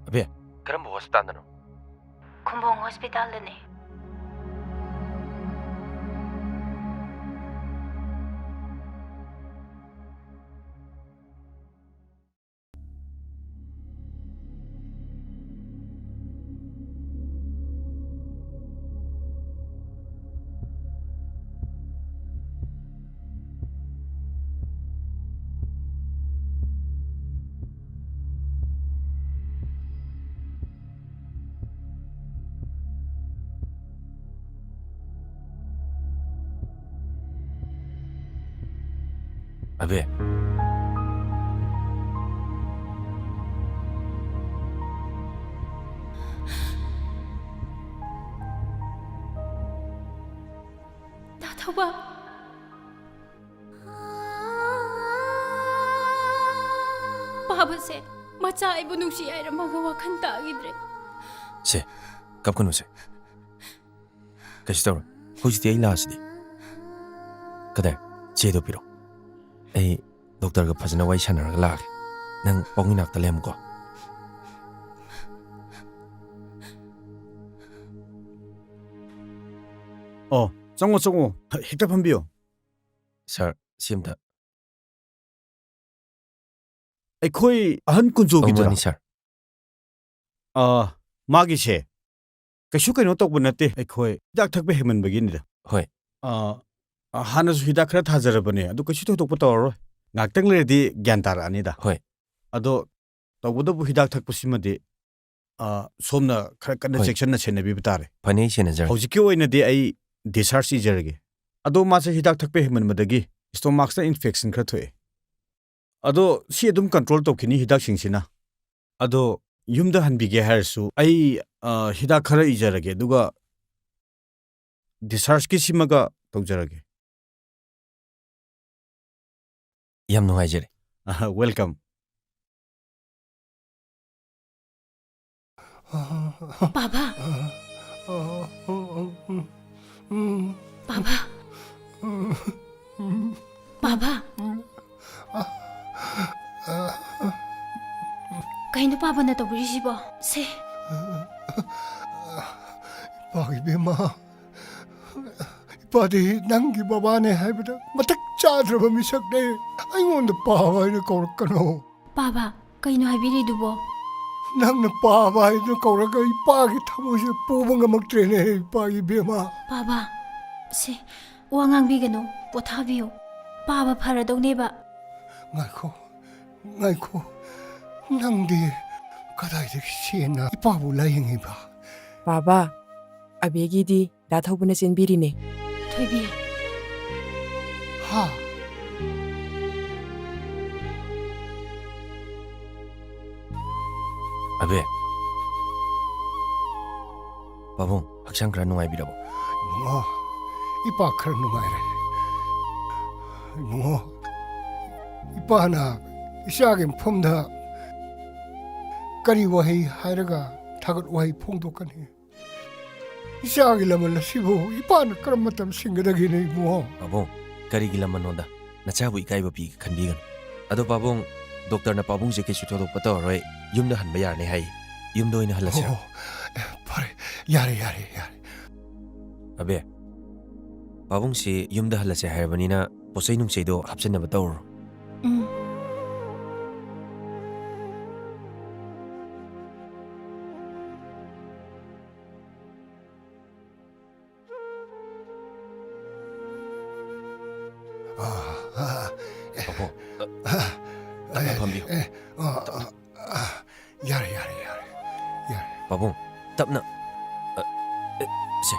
ꯑꯕꯦ, ꯀꯔꯝꯕ ꯍꯣꯁꯄꯤꯇꯥꯜꯗꯅꯣ? ꯈꯨꯝꯕꯣꯡ ꯍꯣꯁꯄꯤꯇꯥꯜꯗꯅꯦ꯫ ꯑꯕꯦ꯫ ꯗꯥ ꯊꯧꯕ꯫ ꯄꯥꯕꯁꯦ, ꯃꯆꯥ ꯑꯩꯕꯨ ꯅꯨꯡꯁꯤ ꯍꯥꯏꯔꯝꯃꯒ ꯋꯥꯈꯜ ꯇꯥꯈꯤꯗ꯭ꯔꯦ꯫ ꯁꯦ, ꯀꯞꯀꯅꯨꯁꯦ꯫ ꯀꯩꯁꯨ ꯇꯧꯔꯣꯏ꯫ ꯍꯧꯖꯤꯛꯇꯤ ꯑꯩ ꯂꯥꯛꯑꯁꯤꯗꯤ꯫ ꯀꯗꯥꯏ? ꯆꯦꯗꯣ ꯄꯤꯔꯛꯑꯣ꯫ ꯑꯩ ꯗꯣꯛꯇꯔꯒ ꯐꯖꯅ ꯋꯥꯔꯤ ꯁꯥꯟꯅꯔꯒ ꯂꯥꯛꯑꯒꯦ꯫ ꯅꯪ ꯄꯥꯕꯨꯡꯒꯤ ꯅꯥꯛꯇ ꯂꯩꯔꯝꯃꯨꯀꯣ꯫ ꯑꯣ, ꯆꯪꯉꯣ, ꯆꯪꯉꯣ꯫ ꯍꯦꯛꯇ ꯐꯝꯕꯤꯌꯣ꯫ ꯁꯥꯔ, ꯁꯤ ꯑꯝꯇ꯫ ꯑꯩꯈꯣꯏ ꯑꯍꯟ ꯀꯨꯟꯖꯣꯒꯤꯗꯨꯔꯥ? ꯑꯧ, ꯃꯥꯅꯤ, ꯁꯥꯔ꯫ ꯑꯥ, ꯃꯥꯒꯤꯁꯦ ꯀꯩꯁꯨ ꯀꯩꯅꯣ ꯇꯧꯕ ꯅꯠꯇꯦ, ꯑꯩꯈꯣꯏ ꯍꯤꯗꯥꯛ ꯊꯛꯄ ꯍꯦꯟꯃꯟꯕꯒꯤꯅꯤꯗ꯫ ꯍꯣꯏ꯫ ꯑꯥ, ꯑꯥ, ꯍꯥꯟꯅꯁꯨ ꯍꯤꯗꯥꯛ ꯈꯔ ꯊꯥꯖꯔꯕꯅꯦ, ꯑꯗꯨ ꯀꯩꯁꯨ ꯊꯣꯏꯗꯣꯛꯄ ꯇꯧꯔꯔꯣꯏ꯫ ꯉꯥꯏꯍꯥꯛꯇꯪ ꯂꯩꯔꯗꯤ ꯒ꯭ꯌꯥꯟ ꯇꯥꯔꯛꯑꯅꯤꯗ꯫ ꯍꯣꯏ꯫ ꯑꯗꯣ ꯇꯧꯕꯇꯕꯨ ꯍꯤꯗꯥꯛ ꯊꯛꯄꯁꯤꯃꯗꯤ, ꯑꯥ, ꯁꯣꯝꯅ ꯈꯔ ꯀꯟꯅ ꯍꯣꯏ꯫ ꯆꯦꯛꯁꯤꯟꯅ ꯁꯦꯟꯅꯕꯤꯕ ꯇꯥꯔꯦ꯫ ꯐꯅꯤ, ꯑꯩ ꯁꯦꯟꯅꯖꯔꯒꯦ꯫ ꯍꯧꯖꯤꯛꯀꯤ ꯑꯣꯏꯅꯗꯤ ꯑꯩ discharge ꯏꯖꯔꯒꯦ꯫ ꯑꯗꯣ ꯃꯥꯁꯦ ꯍꯤꯗꯥꯛ ꯊꯛꯄ ꯍꯦꯟꯃꯟꯕꯗꯒꯤ stomachꯇ infection ꯈꯔ ꯊꯣꯛꯑꯦ꯫ ꯑꯗꯣ ꯁꯤ ꯑꯗꯨꯝ control ꯇꯧꯈꯤꯅꯤ ꯍꯤꯗꯥꯛꯁꯤꯡꯁꯤꯅ꯫ ꯑꯗꯣ ꯌꯨꯝꯗ ꯍꯟꯕꯤꯒꯦ ꯍꯥꯏꯔꯁꯨ ꯑꯩ, ꯑ, ꯍꯤꯗꯥꯛ ꯈꯔ ꯏꯖꯔꯒꯦ, ꯑꯗꯨꯒ dischargeꯀꯤ ꯁꯤꯃꯒ ꯇꯧꯖꯔꯒꯦ꯫ ꯌꯥꯝ ꯅꯨꯡꯉꯥꯏꯖꯔꯦ꯫ ꯑ, welcome꯫ ꯄꯥꯕ꯫ ꯄꯥꯕ꯫ ꯄꯥꯕ꯫ ꯀꯩꯅꯣ ꯄꯥꯕꯅ ꯇꯧꯕꯤꯔꯤꯁꯤꯕꯣ? ꯁꯦ꯫ ꯏꯄꯥꯒꯤ ꯏꯕꯦꯝꯃ, ꯏꯄꯥꯗꯤ ꯅꯪꯒꯤ ꯕꯕꯥꯅꯦ ꯍꯥꯏꯕꯗ ꯃꯇꯤꯛ ꯆꯥꯗ꯭ꯔꯕ ꯃꯤꯁꯛꯅꯦ꯫ ꯑꯩꯉꯣꯟꯗ ꯄꯥꯕ ꯍꯥꯏꯅ ꯀꯧꯔꯛꯀꯅꯣ꯫ ꯄꯥꯕ, ꯀꯩꯅꯣ ꯍꯥꯏꯕꯤꯔꯤꯗꯨꯕꯣ? ꯅꯪꯅ ꯄꯥꯕ ꯍꯥꯏꯗꯨꯅ ꯀꯧꯔꯒ ꯏꯄꯥꯒꯤ ꯊꯃꯣꯏꯁꯦ ꯄꯨꯕ ꯉꯝꯃꯛꯇ꯭ꯔꯦꯅꯦ, ꯏꯄꯥꯒꯤ ꯏꯕꯦꯝꯃ꯫ ꯄꯥꯕ, ꯁꯦ, ꯋꯥ ꯉꯥꯡꯕꯤꯒꯅꯨ, ꯄꯣꯊꯥꯕꯤꯌꯨ꯫ ꯄꯥꯕ ꯐꯔꯗꯧꯅꯦꯕ꯫ ꯉꯥꯏꯈꯣ, ꯉꯥꯏꯈꯣ꯫ ꯅꯪꯗꯤ ꯀꯗꯥꯏꯗꯒꯤ ꯆꯦꯟꯅ ꯏꯄꯥꯕꯨ ꯂꯥꯌꯦꯡꯉꯤꯕ? ꯄꯥꯕ, ꯑꯕꯦꯒꯤꯗꯤ ꯗꯥ ꯊꯧꯕꯅ ꯆꯦꯟꯕꯤꯔꯤꯅꯦ꯫ ꯊꯣꯏꯕꯤ꯫ ꯍꯥ? ꯑꯕꯦ꯫ ꯄꯥꯕꯨꯡ, ꯍꯛꯆꯥꯡ ꯈꯔ ꯅꯨꯡꯉꯥꯏꯕꯤꯔꯕꯣ? ꯏꯕꯨꯡꯉꯣ, ꯏꯄꯥ ꯈꯔ ꯅꯨꯡꯉꯥꯏꯔꯦ꯫ ꯏꯕꯨꯡꯉꯣ, ꯏꯄꯥꯅ ꯏꯆꯥꯒꯤ ꯃꯐꯝꯗ ꯀꯔꯤ ꯋꯥꯍꯩ ꯍꯥꯏꯔꯒ ꯊꯥꯒꯠ ꯋꯥꯍꯩ ꯐꯣꯡꯗꯣꯛꯀꯅꯤ? ꯏꯆꯥꯒꯤ ꯂꯃꯟ ꯑꯁꯤꯕꯨ ꯏꯄꯥꯅ ꯀꯔꯝꯕ ꯃꯇꯝ ꯁꯤꯡꯒꯗꯒꯦꯅꯦ, ꯏꯕꯨꯡꯉꯣ? ꯄꯥꯕꯨꯡ, ꯀꯔꯤꯒꯤ ꯂꯃꯟꯅꯣꯗ? ꯅꯆꯥꯕꯨ ꯏꯀꯥꯏꯕ ꯄꯤꯒꯦ ꯈꯟꯕꯤꯒꯅꯨ꯫ ꯑꯗꯣ ꯄꯥꯕꯨꯡ, ꯗꯣꯛꯇꯔꯅ ꯄꯥꯕꯨꯡꯁꯦ ꯀꯩꯁꯨ ꯊꯣꯏꯗꯣꯛꯄ ꯇꯧꯔꯔꯣꯏ, ꯌꯨꯝꯗ ꯍꯟꯕ ꯌꯥꯔꯅꯤ ꯍꯥꯏ꯫ ꯌꯨꯝꯗ ꯑꯣꯏꯅ ꯍꯜꯂꯁꯤꯔꯣ? ꯑꯣ, ꯑꯦ, ꯐꯔꯦ, ꯌꯥꯔꯦ, ꯌꯥꯔꯦ, ꯌꯥꯔꯦ꯫ ꯑꯕꯦ, ꯄꯥꯕꯨꯡꯁꯤ ꯌꯨꯝꯗ ꯍꯜꯂꯁꯦ ꯍꯥꯏꯔꯕꯅꯤꯅ ꯄꯣꯠꯆꯩ ꯅꯨꯡꯆꯩꯗꯣ ꯍꯥꯞꯆꯤꯟꯅꯕ ꯇꯧꯔꯣ꯫ ꯎꯝ꯫ ꯑꯥ, ꯑꯥ, ꯑꯦ, ꯄꯥꯕꯨꯡ, ꯑ, ꯑꯥ, ꯇꯞꯅ ꯑꯦ, ꯐꯝꯕꯤꯌꯨ꯫ ꯑꯦ, ꯑꯥ, ꯑꯥ, ꯑꯥ, ꯌꯥꯔꯦ, ꯌꯥꯔꯦ, ꯌꯥꯔꯦ, ꯌꯥꯔꯦ꯫ ꯄꯥꯕꯨꯡ, ꯇꯞꯅ, ꯑ, ꯑ, ꯁꯦ꯫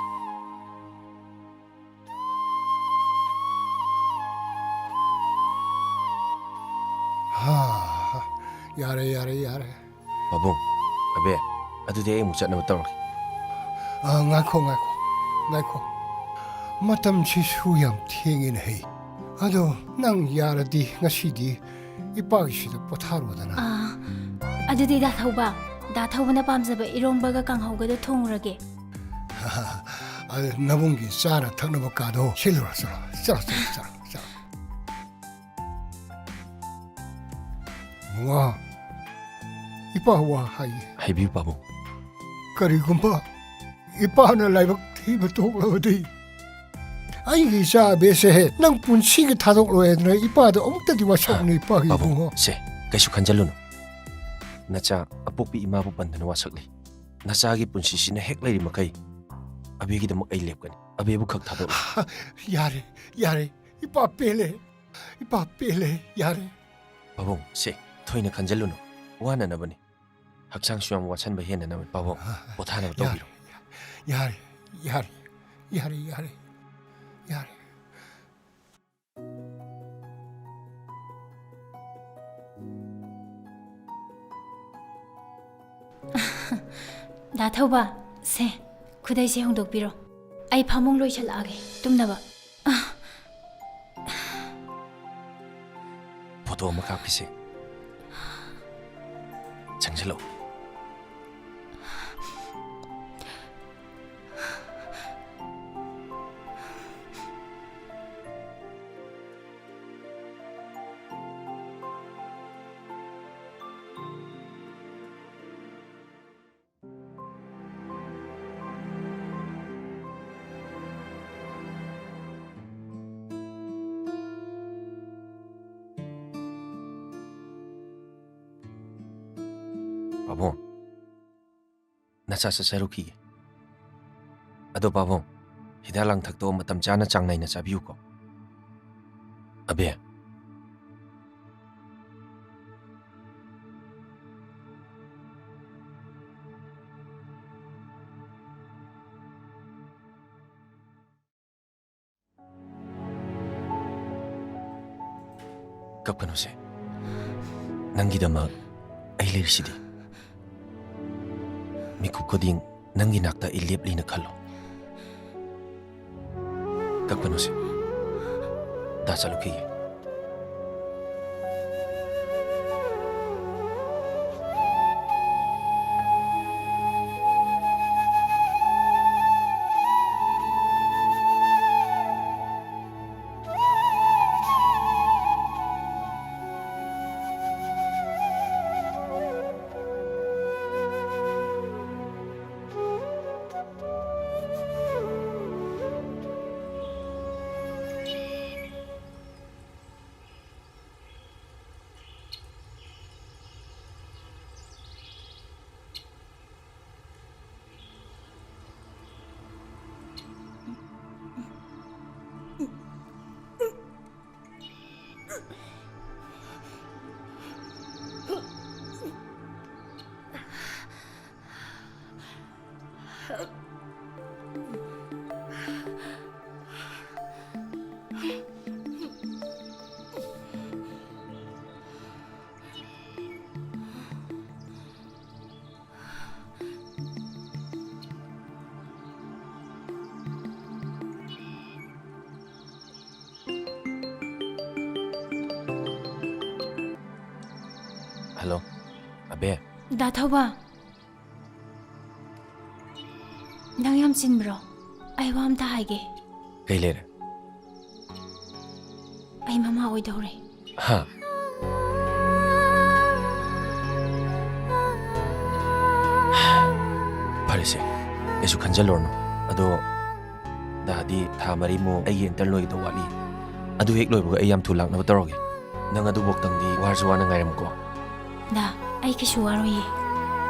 ꯍꯥ, ꯌꯥꯔꯦ, ꯌꯥꯔꯦ, ꯌꯥꯔꯦ꯫ ꯄꯥꯕꯨꯡ, ꯑꯕꯦ, ꯑꯗꯨꯗꯤ ꯑꯩ ꯑꯃꯨꯛ ꯆꯠꯅꯕ ꯇꯧꯔꯒꯦ꯫ ꯑ, ꯉꯥꯏꯈꯣ, ꯉꯥꯏꯈꯣ, ꯉꯥꯏꯈꯣ꯫ ꯃꯇꯝꯁꯤꯁꯨ ꯌꯥꯝ ꯊꯦꯡꯉꯦꯅꯦ ꯍꯩ꯫ ꯑꯗꯣ ꯅꯪ ꯌꯥꯔꯗꯤ ꯉꯁꯤꯗꯤ ꯏꯄꯥꯒꯤꯁꯤꯗ ꯄꯣꯊꯥꯔꯣꯗꯅ꯫ ꯑꯥ, ꯑꯗꯨꯗꯤ ꯗꯥ ꯊꯧꯕ, ꯗꯥ ꯊꯧꯕꯅ ꯄꯥꯝꯖꯕ ꯏꯔꯣꯝꯕꯒ ꯀꯥꯡꯍꯧꯒꯗꯣ ꯊꯣꯡꯉꯨꯔꯒꯦ꯫ ꯑ, ꯅꯕꯨꯡꯒꯤ ꯆꯥꯅ ꯊꯛꯅꯕ ꯀꯥꯗꯣ ꯁꯤꯜꯂꯨꯔꯣ, ꯆꯠꯂꯣ, ꯆꯠꯂꯣ, ꯆꯠꯂꯣ, ꯆꯠꯂꯣ, ꯆꯠꯂꯣ꯫ ꯏꯕꯨꯡꯉꯣ, ꯏꯄꯥ ꯋꯥ ꯍꯥꯏꯒꯦ꯫ ꯍꯥꯏꯕꯤꯌꯨ ꯄꯥꯕꯨꯡ꯫ ꯀꯔꯤꯒꯨꯝꯕ ꯏꯄꯥꯅ ꯂꯥꯏꯕꯛ ꯊꯤꯕ ꯊꯣꯛꯂꯕꯗꯤ, ꯑꯩꯒꯤ ꯏꯆꯥ ꯑꯕꯦꯁꯦ ꯅꯪ ꯄꯨꯟꯁꯤꯒꯤ ꯊꯥꯗꯣꯛꯂꯣꯏ ꯍꯥꯏꯗꯅ ꯏꯄꯥꯗ ꯑꯃꯨꯛꯇꯗꯤ ꯋꯥꯁꯛꯅꯤ, ꯏꯄꯥꯒꯤ ꯄꯥꯕꯨꯡ, ꯏꯕꯨꯡꯉꯣ꯫ ꯁꯦ, ꯀꯩꯁꯨ ꯈꯟꯖꯜꯂꯨꯅꯨ꯫ ꯅꯆꯥ ꯑꯄꯣꯛꯄꯤ ꯏꯃꯥꯕꯨ ꯄꯟꯗꯅ ꯋꯥꯁꯛꯂꯤ꯫ ꯅꯆꯥꯒꯤ ꯄꯨꯟꯁꯤꯁꯤꯅ ꯍꯦꯛ ꯂꯩꯔꯤ ꯃꯈꯩ ꯑꯕꯦꯒꯤꯗꯃꯛ ꯑꯩ ꯂꯦꯞꯀꯅꯤ꯫ ꯑꯕꯦꯕꯨ ꯈꯛ ꯊꯥꯗꯣꯛꯂꯣ꯫ ꯌꯥꯔꯦ, ꯌꯥꯔꯦ꯫ ꯏꯄꯥ ꯄꯦꯜꯂꯦ꯫ ꯏꯄꯥ ꯄꯦꯜꯂꯦ꯫ ꯌꯥꯔꯦ꯫ ꯄꯥꯕꯨꯡ, ꯁꯦ, ꯊꯣꯏꯅ ꯈꯟꯖꯜꯂꯨꯅꯨ꯫ ꯋꯥꯅꯅꯕꯅꯤ꯫ ꯍꯛꯆꯥꯡꯁꯨ ꯌꯥꯝ ꯋꯥꯠꯁꯟꯕ ꯍꯦꯟꯅꯅꯕꯅꯤ꯫ ꯄꯥꯕꯨꯡ, ꯄꯣꯊꯥꯅꯕ ꯌꯥꯔꯦ, ꯇꯧꯕꯤꯔꯣ꯫ ꯌꯥꯔꯦ, ꯌꯥꯔꯦ, ꯌꯥꯔꯦ, ꯌꯥꯔꯦ, ꯌꯥꯔꯦ꯫ ꯗꯥ ꯊꯧꯕ, ꯁꯦ, ꯈꯨꯗꯩꯁꯦ ꯍꯣꯡꯗꯣꯛꯄꯤꯔꯣ꯫ ꯑꯩ ꯐꯃꯨꯡ ꯂꯣꯏꯁꯜꯂꯛꯑꯒꯦ, ꯇꯨꯝꯅꯕ꯫ ꯐꯣꯇꯣ ꯑꯃ ꯀꯥꯞꯈꯤꯁꯦ꯫ ꯆꯪꯁꯤꯜꯂꯛꯎ꯫ ꯄꯥꯕꯨꯡ, ꯅꯆꯥ ꯆꯠꯆꯔꯨꯈꯤꯒꯦ꯫ ꯑꯗꯣ ꯄꯥꯕꯨꯡ, ꯍꯤꯗꯥꯛ ꯂꯥꯡꯊꯛꯇꯣ ꯃꯇꯝ ꯆꯥꯅ ꯆꯥꯡ ꯅꯥꯏꯅ ꯆꯥꯕꯤꯌꯨꯀꯣ꯫ ꯑꯕꯦ꯫ ꯀꯞꯀꯅꯨꯁꯦ꯫ ꯅꯪꯒꯤꯗꯃꯛ ꯑꯩ ꯂꯩꯔꯤꯁꯤꯗꯤ꯫ ꯃꯤꯀꯨꯞ ꯈꯨꯗꯤꯡ ꯅꯪꯒꯤ ꯅꯥꯛꯇ ꯑꯩ ꯂꯦꯞꯂꯤꯅ ꯈꯜꯂꯣ꯫ ꯀꯞꯀꯅꯨꯁꯦ꯫ ꯗꯥ ꯆꯠꯂꯨꯈꯤꯒꯦ꯫ ꯍꯜꯂꯣ, ꯑꯕꯦ꯫ ꯗꯥ ꯊꯧꯕ, ꯅꯪ ꯌꯥꯝ ꯆꯤꯟꯕ꯭ꯔꯣ? ꯑꯩ ꯋꯥ ꯑꯝꯇ ꯍꯥꯏꯒꯦ꯫ ꯀꯩ ꯂꯩꯔꯦ? ꯑꯩ ꯃꯃꯥ ꯑꯣꯏꯗꯧꯔꯦ꯫ ꯍꯥ? ꯐꯔꯦꯁꯦ, ꯀꯩꯁꯨ ꯈꯟꯖꯜꯂꯨꯔꯅꯨ꯫ ꯑꯗꯣ ꯗꯥꯗꯤ ꯊꯥ ꯃꯔꯤꯃꯨꯛ ꯑꯩꯒꯤ intern ꯂꯣꯏꯒꯗꯧ ꯋꯥꯠꯂꯤ꯫ ꯑꯗꯨ ꯍꯦꯛ ꯂꯣꯏꯕꯒ ꯑꯩ ꯌꯥꯝ ꯊꯨ ꯂꯥꯛꯅꯕ ꯇꯧꯔꯒꯦ꯫ ꯅꯪ ꯑꯗꯨꯐꯥꯎꯇꯪꯗꯤ ꯋꯥꯔꯁꯨ ꯋꯥꯅ ꯉꯥꯏꯔꯝꯃꯨꯀꯣ꯫ ꯗꯥ, ꯑꯩ ꯀꯩꯁꯨ ꯋꯥꯔꯣꯏꯌꯦ꯫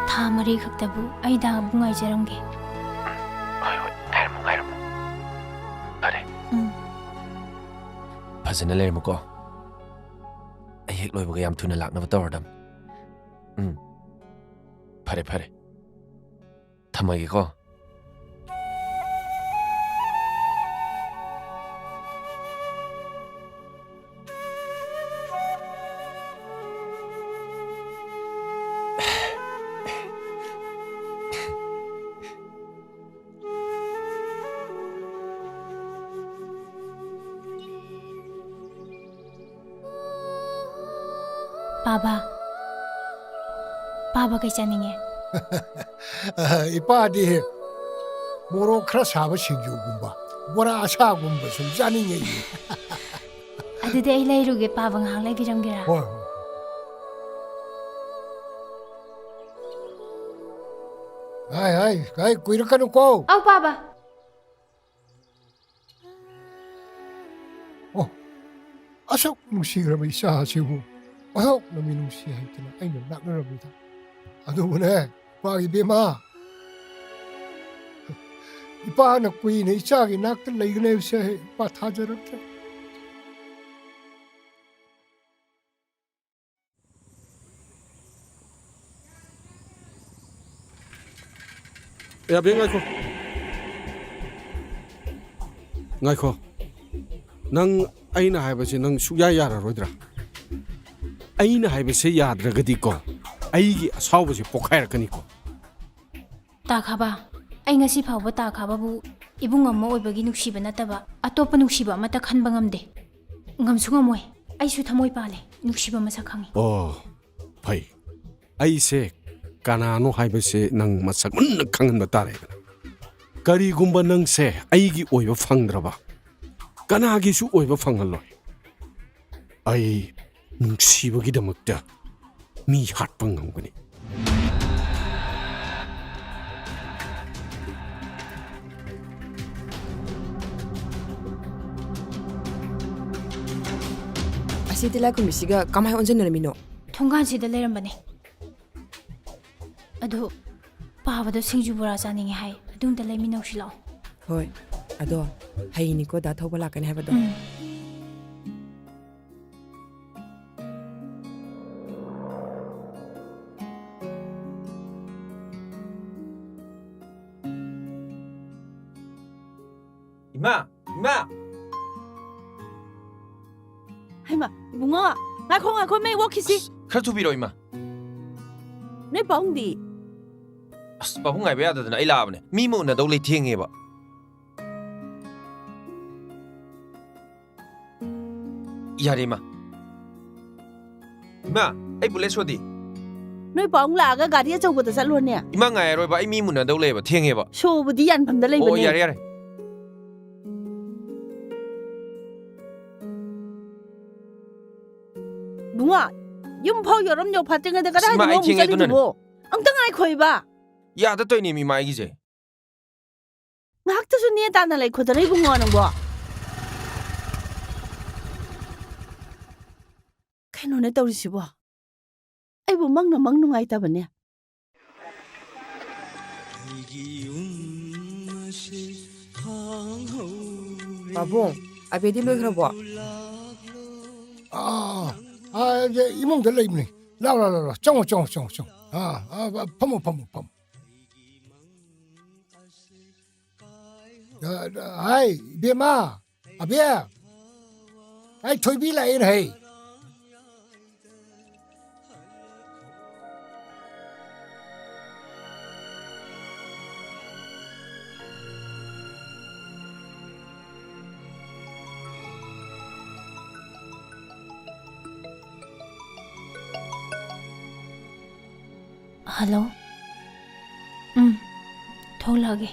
ꯊꯥ ꯃꯔꯤ ꯈꯛꯇꯕꯨ ꯑꯩ ꯗꯥꯕꯨ ꯉꯥꯏꯖꯔꯝꯒꯦ꯫ ꯍꯣꯏ, ꯍꯣꯏ, ꯉꯥꯏꯔꯝꯃꯨ, ꯉꯥꯏꯔꯝꯃꯨ꯫ ꯐꯔꯦ꯫ ꯎꯝ꯫ ꯐꯖꯅ ꯂꯩꯔꯝꯃꯨꯀꯣ꯫ ꯑꯩ ꯍꯦꯛ ꯂꯣꯏꯕꯒ ꯌꯥꯝ ꯊꯨꯅ ꯂꯥꯛꯅꯕ ꯇꯧꯔꯗꯝ꯫ ꯎꯝ꯫ ꯐꯔꯦ, ꯐꯔꯦ꯫ ꯊꯝꯃꯒꯦꯀꯣ꯫ ꯄꯥꯕ, ꯄꯥꯕ ꯀꯩ ꯆꯥꯅꯤꯡꯉꯦ? ꯏꯄꯥꯗꯤ ꯃꯣꯔꯣꯛ ꯈꯔ ꯁꯥꯕ ꯁꯤꯡꯖꯨꯒꯨꯝꯕ, ꯕꯣꯔꯥ ꯑꯁꯥꯒꯨꯝꯕ ꯁꯨꯝ ꯆꯥꯅꯤꯡꯉꯦ꯫ ꯑꯗꯨꯗꯤ ꯑꯩ ꯂꯩꯔꯨꯒꯦ, ꯄꯥꯕ ꯉꯥꯏꯍꯥꯛ ꯂꯩꯕꯤꯔꯝꯒꯦꯔꯥ? ꯍꯣꯏ, ꯍꯣꯏ꯫ ꯍꯥꯏ, ꯍꯥꯏ, ꯍꯥꯏ, ꯀꯨꯏꯔꯛꯀꯅꯨꯀꯣ꯫ ꯑꯧ, ꯄꯥꯕ꯫ ꯑꯣ, ꯑꯁꯨꯛ ꯅꯨꯡꯁꯤꯈ꯭ꯔꯕ ꯏꯆꯥ ꯑꯁꯤꯕꯨ ꯑꯣꯟꯊꯣꯛꯅ ꯃꯤꯅꯨꯡꯁꯤ ꯍꯥꯏꯗꯅ ꯑꯩꯅ ꯂꯥꯛꯅꯔꯝꯃꯤꯗ꯫ ꯑꯗꯨꯕꯨꯅꯦ, ꯏꯄꯥ ꯏꯕꯦꯝꯃ, ꯏꯄꯥꯅ ꯀꯨꯏꯅ ꯏꯆꯥꯒꯤ ꯅꯥꯛꯇ ꯂꯩꯒꯅꯤ ꯍꯥꯏꯕꯁꯦ ꯏꯄꯥ ꯊꯥꯖꯔꯛꯇ꯭ꯔꯦ꯫ ꯌꯥꯕꯦ, ꯉꯥꯏꯈꯣ꯫ ꯉꯥꯏꯈꯣ꯫ ꯅꯪ ꯑꯩꯅ ꯍꯥꯏꯕꯁꯦ ꯅꯪ ꯁꯨꯛꯌꯥ ꯌꯥꯔꯔꯣꯏꯗ꯭ꯔꯥ? ꯑꯩꯅ ꯍꯥꯏꯕꯁꯦ ꯌꯥꯗ꯭ꯔꯒꯗꯤꯀꯣ, ꯑꯩꯒꯤ ꯑꯁꯥꯎꯕꯁꯦ ꯄꯣꯛꯈꯥꯏꯔꯛꯀꯅꯤꯀꯣ꯫ ꯇꯥ ꯈꯥꯕ, ꯑꯩ ꯉꯁꯤ ꯐꯥꯎꯕ ꯇꯥ ꯈꯥꯕꯕꯨ ꯏꯕꯨꯡ ꯑꯃ ꯑꯣꯏꯕꯒꯤ ꯅꯨꯡꯁꯤꯕ ꯅꯠꯇꯕ ꯑꯇꯣꯞꯄ ꯅꯨꯡꯁꯤꯕ ꯑꯃꯠꯇ ꯈꯟꯕ ꯉꯝꯗꯦ꯫ ꯉꯝꯁꯨ ꯉꯝꯃꯣꯏ꯫ ꯑꯩꯁꯨ ꯊꯃꯣꯏ ꯄꯥꯜꯂꯦ, ꯅꯨꯡꯁꯤꯕ ꯃꯁꯛ ꯈꯪꯉꯤ꯫ ꯑꯣ, ꯐꯩ꯫ ꯑꯩꯁꯦ ꯀꯅꯥꯅꯣ ꯍꯥꯏꯕꯁꯦ ꯅꯪ ꯃꯁꯛ ꯃꯨꯟꯅ ꯈꯪꯍꯟꯕ ꯇꯥꯔꯦꯗꯅ꯫ ꯀꯔꯤꯒꯨꯝꯕ ꯅꯪꯁꯦ ꯑꯩꯒꯤ ꯑꯣꯏꯕ ꯐꯪꯗ꯭ꯔꯕ, ꯀꯅꯥꯒꯤꯁꯨ ꯑꯣꯏꯕ ꯐꯪꯍꯜꯂꯣꯏ꯫ ꯑꯩ ꯅꯨꯡꯁꯤꯕꯒꯤꯗꯃꯛꯇ ꯃꯤ ꯍꯥꯠꯄ ꯉꯝꯒꯅꯤ꯫ ꯑꯁꯤ ꯇꯤꯂꯥꯏꯈꯨꯝꯕꯤꯁꯤꯒ ꯀꯃꯥꯏ ꯑꯣꯟꯁꯤꯟꯅꯔꯝꯃꯤꯅꯣ? ꯊꯣꯡꯒꯥꯟꯁꯤꯗ ꯂꯩꯔꯝꯕꯅꯦ꯫ ꯑꯗꯣ ꯄꯥꯕꯗꯣ ꯁꯤꯡꯖꯨ ꯕꯣꯔꯥ ꯆꯥꯅꯤꯡꯉꯦ ꯍꯥꯏ꯫ ꯑꯗꯨꯝꯇ ꯂꯩꯃꯤꯟꯅꯧꯁꯤ ꯂꯥꯛꯑꯣ꯫ ꯍꯣꯏ꯫ ꯑꯗꯣ ꯍꯌꯦꯡꯅꯤꯀꯣ ꯗꯥ ꯊꯧꯕ ꯂꯥꯛꯀꯅꯤ ꯍꯥꯏꯕꯗꯣ꯫ ꯎꯝ꯫ ꯏꯃꯥ! ꯏꯃꯥ! ꯍꯩꯃꯥ, ꯏꯕꯨꯡꯉꯣ, ꯉꯥꯏꯈꯣ, ꯉꯥꯏꯈꯣ, ꯃꯩ ꯑꯣꯛꯈꯤꯁꯤ꯫ ꯑꯁ, ꯈꯔ ꯊꯨꯕꯤꯔꯛꯑꯣ, ꯏꯃꯥ꯫ ꯅꯣꯏ ꯄꯥꯕꯨꯡꯗꯤ? ꯑꯁ, ꯄꯥꯕꯨꯡ ꯉꯥꯏꯕ ꯌꯥꯗꯗꯅ ꯑꯩ ꯂꯥꯛꯑꯕꯅꯦ꯫ ꯃꯤ ꯑꯃ ꯎꯅꯗꯧ ꯂꯩ, ꯊꯦꯡꯉꯦꯕ꯫ ꯌꯥꯔꯦ, ꯏꯃꯥ꯫ ꯏꯃꯥ, ꯑꯩ bullet ꯁꯣꯗꯤ? ꯅꯣꯏ ꯄꯥꯕꯨꯡ ꯂꯥꯛꯑꯒ ꯒꯥꯔꯤ ꯑꯆꯧꯕꯗ ꯆꯠꯂꯣꯅꯦ꯫ ꯏꯃꯥ, ꯉꯥꯏꯔꯔꯣꯏꯕ, ꯑꯩ ꯃꯤ ꯃꯨꯟꯅꯗꯧ ꯂꯩꯌꯦꯕ, ꯊꯦꯡꯉꯦꯕ꯫ ꯁꯣꯕꯨꯗꯤ ꯌꯥꯟꯐꯝꯗ ꯂꯩꯕꯅꯦ꯫ ꯑꯣ, ꯌꯥꯔꯦ, ꯌꯥꯔꯦ꯫ ꯕꯨꯡꯉꯣ, ꯌꯨꯝ ꯐꯥꯎ ꯌꯧꯔꯝ ꯌꯧꯐꯥꯠꯇ꯭ꯔꯤꯉꯩꯗ ꯑꯁ, ꯏꯃꯥ, ꯀꯗꯥꯏꯗꯅꯣ ꯑꯩ ꯑꯃꯨꯛ ꯊꯦꯡꯉꯦ, ꯑꯗꯨꯅꯅꯦ꯫ ꯆꯠꯂꯤꯗꯨꯕꯣ? ꯑꯝꯇ ꯉꯥꯏꯈꯣ ꯏꯕꯥ꯫ ꯌꯥꯗ ꯇꯧꯔꯤꯅꯦ, ꯏꯃꯥ, ꯑꯩꯒꯤꯁꯦ꯫ ꯉꯥꯏꯍꯥꯛꯇꯁꯨ ꯅꯦ ꯇꯥꯅ ꯂꯩꯈꯣꯗꯅ ꯏꯕꯨꯡꯉꯣ ꯅꯪꯕꯣ꯫ ꯀꯩꯅꯣꯅꯦ ꯇꯧꯔꯤꯁꯤꯕꯣ? ꯑꯩꯕꯨ ꯃꯪꯅ ꯃꯪ ꯅꯨꯡꯉꯥꯏꯇꯕꯅꯦ꯫ ꯄꯥꯕꯨꯡ, ꯑꯕꯦꯗꯤ ꯂꯣꯏꯈ꯭ꯔꯕꯣ? ꯑꯥ, ꯑꯥ, ꯏꯃꯨꯡꯗ ꯂꯩꯕꯅꯤ꯫ ꯂꯥꯎ, ꯂꯥꯎ, ꯂꯥꯎ, ꯂꯥꯎ꯫ ꯆꯪꯉꯣ, ꯆꯪꯉꯣ, ꯆꯪꯉꯣ, ꯆꯪꯉꯣ꯫ ꯑꯥ, ꯑꯥ, ꯐꯝꯃꯣ, ꯐꯝꯃꯣ, ꯐꯝꯃꯣ꯫ ꯍꯥꯏ, ꯏꯕꯦꯝꯃ, ꯑꯕꯦ, ꯑꯩ ꯊꯣꯏꯕꯤ ꯂꯥꯛꯑꯦꯅ ꯍꯥꯏ꯫ ꯍꯜꯂꯣ꯫ ꯎꯝ, ꯊꯣꯛꯂꯛꯑꯒꯦ꯫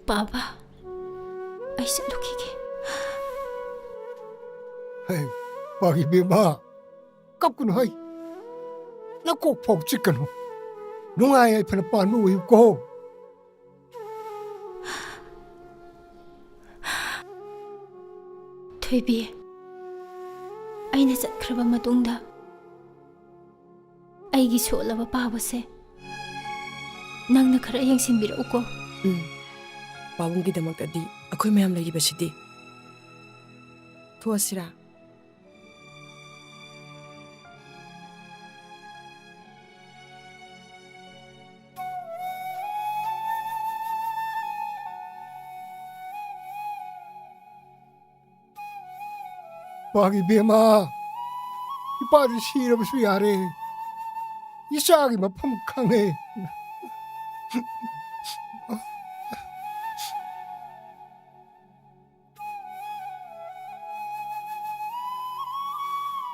ꯄꯥꯕ, ꯑꯩ ꯆꯠꯂꯨꯈꯤꯒꯦ꯫ ꯍꯦ, ꯄꯥꯒꯤ ꯕꯦꯝꯃ, ꯀꯞꯀꯅꯨ ꯍꯩ꯫ ꯅꯀꯣꯛ ꯐꯥꯎ ꯆꯤꯛꯀꯅꯨ꯫ ꯅꯨꯡꯉꯥꯏ ꯌꯥꯏꯐꯅ ꯄꯥꯟꯕ ꯑꯣꯏꯌꯨꯀꯣ꯫ ꯊꯣꯏꯕꯤ, ꯑꯩꯅ ꯆꯠꯈ꯭ꯔꯕ ꯃꯇꯨꯡꯗ ꯑꯩꯒꯤ ꯁꯣꯜꯂꯕ ꯄꯥꯕꯁꯦ ꯅꯪꯅ ꯈꯔ ꯌꯦꯡꯁꯤꯟꯕꯤꯔꯛꯎꯀꯣ꯫ ꯎꯝ, ꯄꯥꯕꯨꯡꯒꯤꯗꯃꯛꯇꯗꯤ ꯑꯩꯈꯣꯏ ꯃꯌꯥꯝ ꯂꯩꯔꯤꯕꯁꯤꯗꯤ꯫ ꯊꯣꯛꯑꯁꯤꯔꯥ? ꯄꯥꯒꯤ ꯕꯦꯝꯃ, ꯏꯄꯥꯗꯤ ꯁꯤꯔꯕꯁꯨ ꯌꯥꯔꯦ, ꯏꯆꯥꯒꯤ ꯃꯐꯝ ꯈꯪꯉꯦ꯫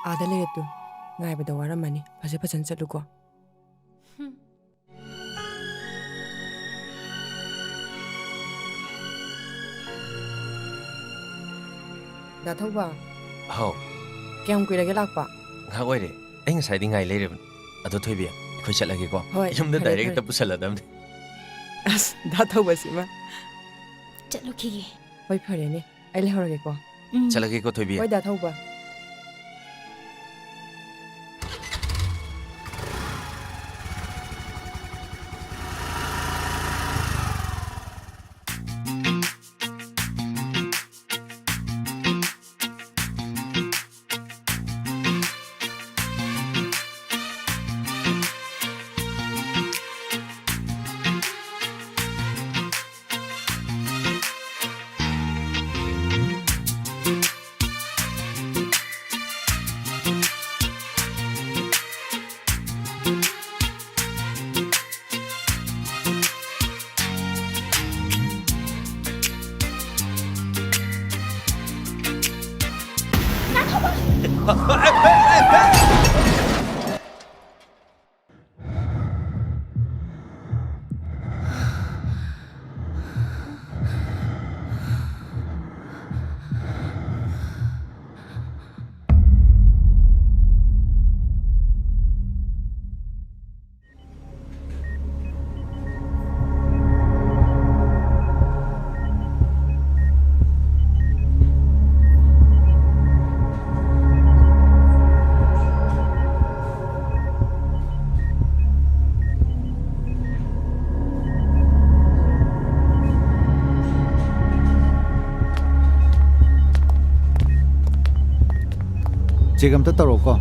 ꯑꯥꯗ ꯂꯩꯔꯦ ꯇꯨ, ꯉꯥꯏꯕꯗ ꯋꯥꯔꯝꯃꯅꯤ꯫ ꯐꯖ ꯐꯖꯅ ꯆꯠꯂꯨꯀꯣ꯫ ꯗꯥ ꯊꯧꯕ꯫ ꯍꯥꯎ꯫ ꯀꯌꯥꯝ ꯀꯨꯏꯔꯒꯦ ꯂꯥꯛꯄ? ꯉꯥꯏꯍꯥꯛ ꯑꯣꯏꯔꯦ꯫ ꯑꯩ ꯉꯁꯥꯏꯗꯤ ꯉꯥꯏ ꯂꯩꯔꯕꯅꯤ꯫ ꯑꯗꯣ ꯊꯣꯏꯕꯤ, ꯑꯩꯈꯣꯏ ꯆꯠꯂꯒꯦꯀꯣ꯫ ꯍꯣꯏ, ꯌꯨꯝꯗ ꯐꯔꯦ, ꯗꯥꯏꯔꯦꯛ ꯐꯔꯦ꯫ ꯍꯦꯛꯇ ꯄꯨꯁꯜꯂꯗꯕꯅꯤ꯫ ꯑꯁ, ꯗꯥ ꯊꯧꯕꯁꯤꯃ꯫ ꯆꯠꯂꯨꯈꯤꯒꯦ꯫ ꯍꯣꯏ, ꯐꯔꯦꯅꯦ꯫ ꯑꯩ ꯂꯩꯍꯧꯔꯒꯦꯀꯣ꯫ ꯎꯝ꯫ ꯆꯠꯂꯒꯦꯀꯣ, ꯊꯣꯏꯕꯤ꯫ ꯍꯣꯏ, ꯗꯥ ꯊꯧꯕ꯫ Check ꯑꯝꯇ ꯇꯧꯔꯛꯑꯣꯀꯣ꯫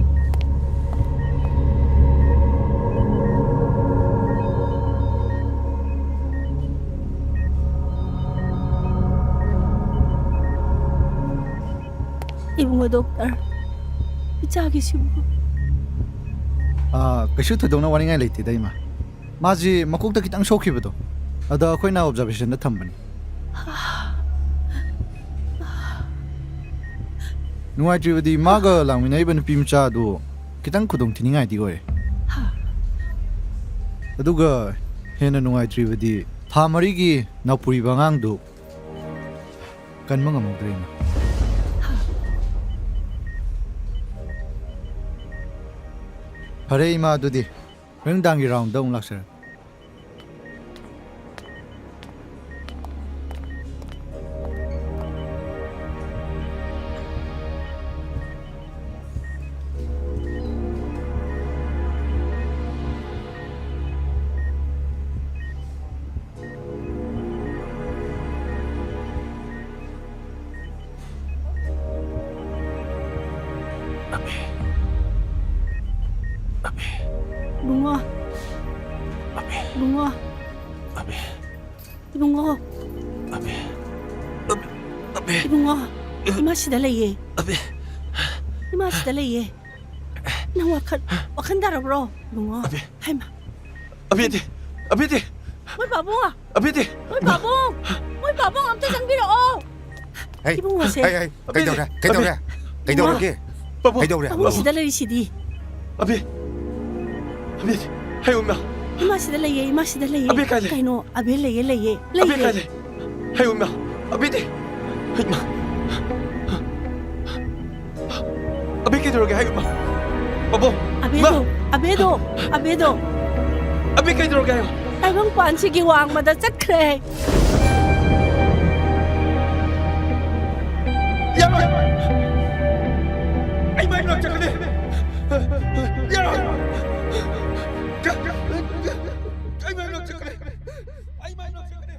ꯏꯕꯨꯡꯉꯣ ꯗꯣꯛꯇꯔ, ꯏꯆꯥꯒꯤꯁꯤꯕꯨ? ꯑꯥ, ꯀꯩꯁꯨ ꯊꯣꯏꯗꯣꯛꯅ ꯋꯥꯅꯤꯡꯉꯥꯏ ꯂꯩꯇꯦꯗ, ꯏꯃꯥ꯫ ꯃꯥꯁꯤ ꯃꯀꯣꯛꯇ ꯈꯤꯇꯪ ꯁꯣꯛꯈꯤꯕꯗꯣ, ꯑꯗ ꯑꯩꯈꯣꯏꯅ ꯑꯣꯕꯖꯥꯔꯕꯦꯁꯟꯗ ꯊꯝꯕꯅꯤ꯫ ꯅꯨꯡꯉꯥꯏꯇ꯭ꯔꯤꯕꯗꯤ, ꯃꯥꯒ ꯂꯥꯛꯃꯤꯟꯅꯔꯤꯕ ꯅꯨꯄꯤ ꯃꯆꯥꯗꯨ ꯈꯤꯇꯪ ꯈꯨꯗꯣꯡ ꯊꯤꯅꯤꯡꯉꯥꯏꯗꯤ ꯑꯣꯏꯔꯦ꯫ ꯑꯗꯨꯒ ꯍꯦꯟꯅ ꯅꯨꯡꯉꯥꯏꯇ꯭ꯔꯤꯕꯗꯤ, ꯊꯥ ꯃꯔꯤꯒꯤ ꯅꯥꯎꯄꯨꯔꯤꯕ ꯑꯉꯥꯡꯗꯨ ꯀꯟꯕ ꯉꯝꯍꯧꯗ꯭ꯔꯦ, ꯏꯃꯥ꯫ ꯐꯔꯦ, ꯏꯃꯥ, ꯑꯗꯨꯗꯤ ꯍꯣꯔꯦꯟ ꯅꯨꯡꯗꯥꯡꯒꯤ ꯔꯥꯎꯟꯗ ꯑꯃꯨꯛ ꯂꯥꯛꯆꯔꯒꯦ꯫ ꯑꯕꯦ꯫ ꯑꯕꯦ꯫ ꯏꯕꯨꯡꯉꯣ꯫ ꯑꯕꯦ꯫ ꯏꯕꯨꯡꯉꯣ꯫ ꯑꯕꯦ꯫ ꯏꯕꯨꯡꯉꯣ꯫ ꯑꯕꯦ꯫ ꯑꯕꯦ꯫ ꯑꯕꯦ꯫ ꯏꯕꯨꯡꯉꯣ꯫ ꯏꯃꯥ ꯁꯤꯗ ꯂꯩꯌꯦ꯫ ꯑꯕꯦ꯫ ꯏꯃꯥ ꯁꯤꯗ ꯂꯩꯌꯦ꯫ ꯅꯪ ꯋꯥꯈꯜ, ꯋꯥꯈꯜ ꯇꯥꯔꯕ꯭ꯔꯣ? ꯏꯕꯨꯡꯉꯣ꯫ ꯑꯕꯦ꯫ ꯍꯩꯃꯥ꯫ ꯑꯕꯦꯗꯤ꯫ ꯑꯕꯦꯗꯤ꯫ ꯃꯣꯏ ꯄꯥꯕꯨꯡ꯫ ꯑꯕꯦꯗꯤ꯫ ꯃꯣꯏ ꯄꯥꯕꯨꯡ꯫ ꯃꯣꯏ ꯄꯥꯕꯨꯡ ꯑꯝꯇ ꯆꯪꯕꯤꯔꯛꯑꯣ꯫ ꯍꯩ, ꯏꯕꯨꯡꯉꯣꯁꯦ꯫ ꯍꯩ, ꯍꯩ, ꯀꯩꯗꯧꯔꯦ? ꯑꯕꯦꯗꯤ꯫ ꯀꯩꯗꯧꯔꯦ? ꯑꯕꯦ꯫ ꯀꯩꯗꯧꯔꯒꯦ? ꯄꯥꯕꯨꯡ꯫ ꯀꯩꯗꯧꯔꯦ? ꯄꯥꯕꯨꯡ, ꯁꯤꯗ ꯂꯩꯔꯤꯁꯤꯗꯤ꯫ ꯑꯕꯦ꯫ ꯑꯕꯦ꯫ ꯍꯥꯏꯌꯨ, ꯏꯃꯥ꯫ ꯏꯃꯥ ꯁꯤꯗ ꯂꯩꯌꯦ, ꯏꯃꯥ ꯁꯤꯗ ꯂꯩꯌꯦ꯫ ꯑꯕꯦ ꯀꯥꯏ ꯂꯩ? ꯀꯩꯅꯣ? ꯑꯕꯦ ꯂꯩꯌꯦ, ꯂꯩꯌꯦ, ꯑꯕꯦ ꯂꯩꯌꯦ꯫ ꯀꯥꯏ ꯂꯩ? ꯍꯥꯏꯌꯨ, ꯏꯃꯥ꯫ ꯑꯕꯦꯗꯤ? ꯏꯃꯥ꯫ ꯑꯕꯦ ꯀꯩꯗꯧꯔꯒꯦ? ꯍꯥꯏꯌꯨ, ꯏꯃꯥ꯫ ꯄꯥꯕꯨꯡ꯫ ꯏꯃꯥ꯫ ꯑꯕꯦꯗꯣ, ꯑꯕꯦꯗꯣ, ꯑꯕꯦꯗꯣ꯫ ꯑꯕꯦ ꯀꯩꯗꯧꯔꯒꯦ? ꯍꯥꯏꯌꯨ꯫ ꯇꯥꯏꯕꯪꯄꯥꯟꯁꯤꯒꯤ ꯋꯥꯡꯃꯗ ꯆꯠꯈ꯭ꯔꯦ꯫ ꯌꯥꯔꯣꯏ! ꯑꯩ ꯃꯥꯏ ꯃꯅꯥꯛ ꯆꯠꯀꯅꯤ! ꯌꯥꯔꯣꯏ! ꯑꯩ ꯃꯥꯏ ꯃꯅꯥꯛ ꯆꯠꯀꯅꯤ! ꯑꯩ ꯃꯥꯏ ꯃꯅꯥꯛ ꯆꯠꯀꯅꯤ!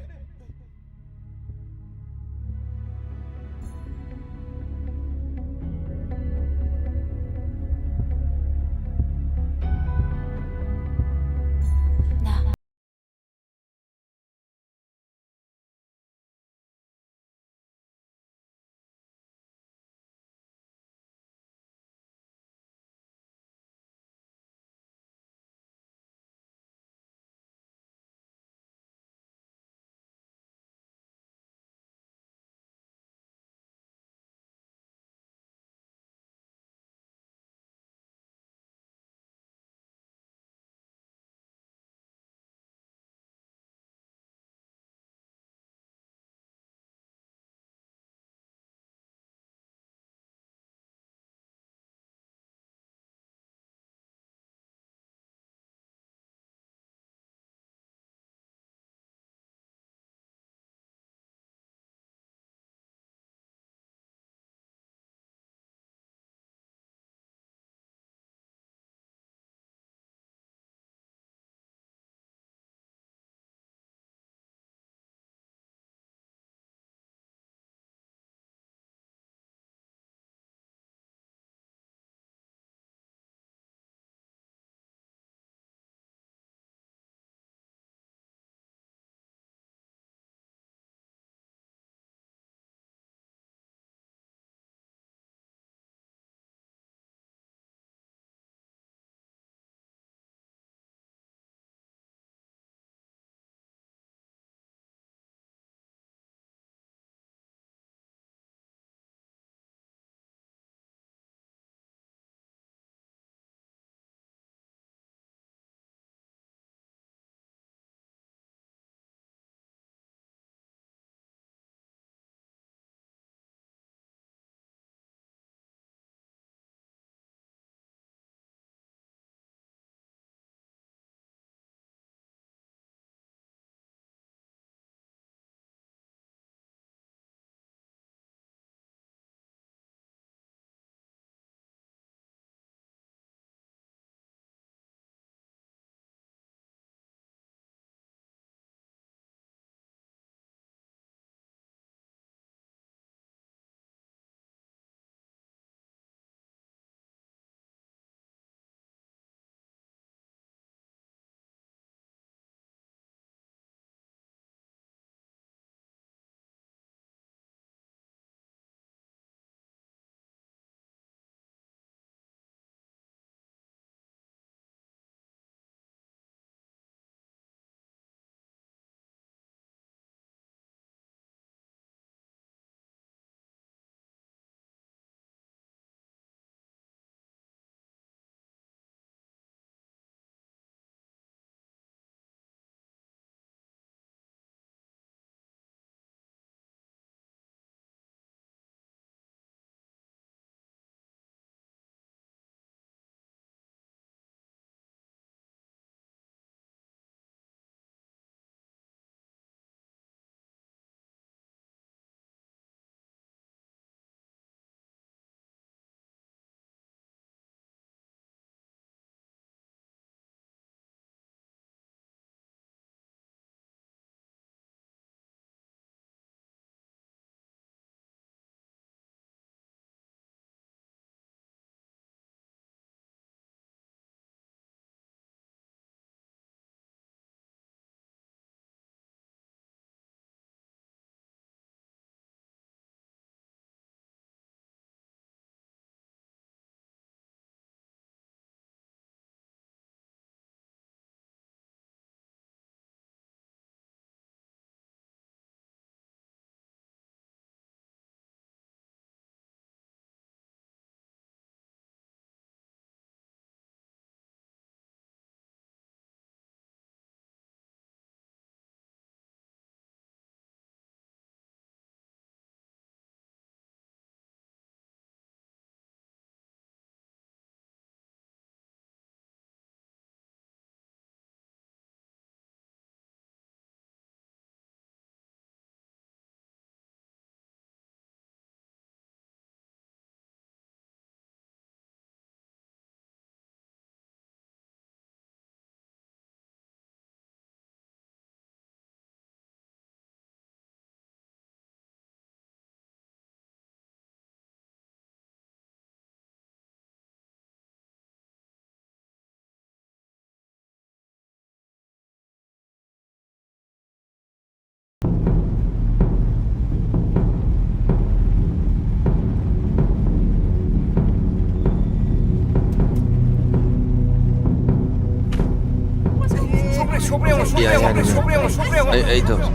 ꯌꯥꯅꯤ, ꯌꯥꯅꯤ, ꯃꯦꯝ꯫ ꯑꯩ, ꯑꯩ ꯇꯧ-,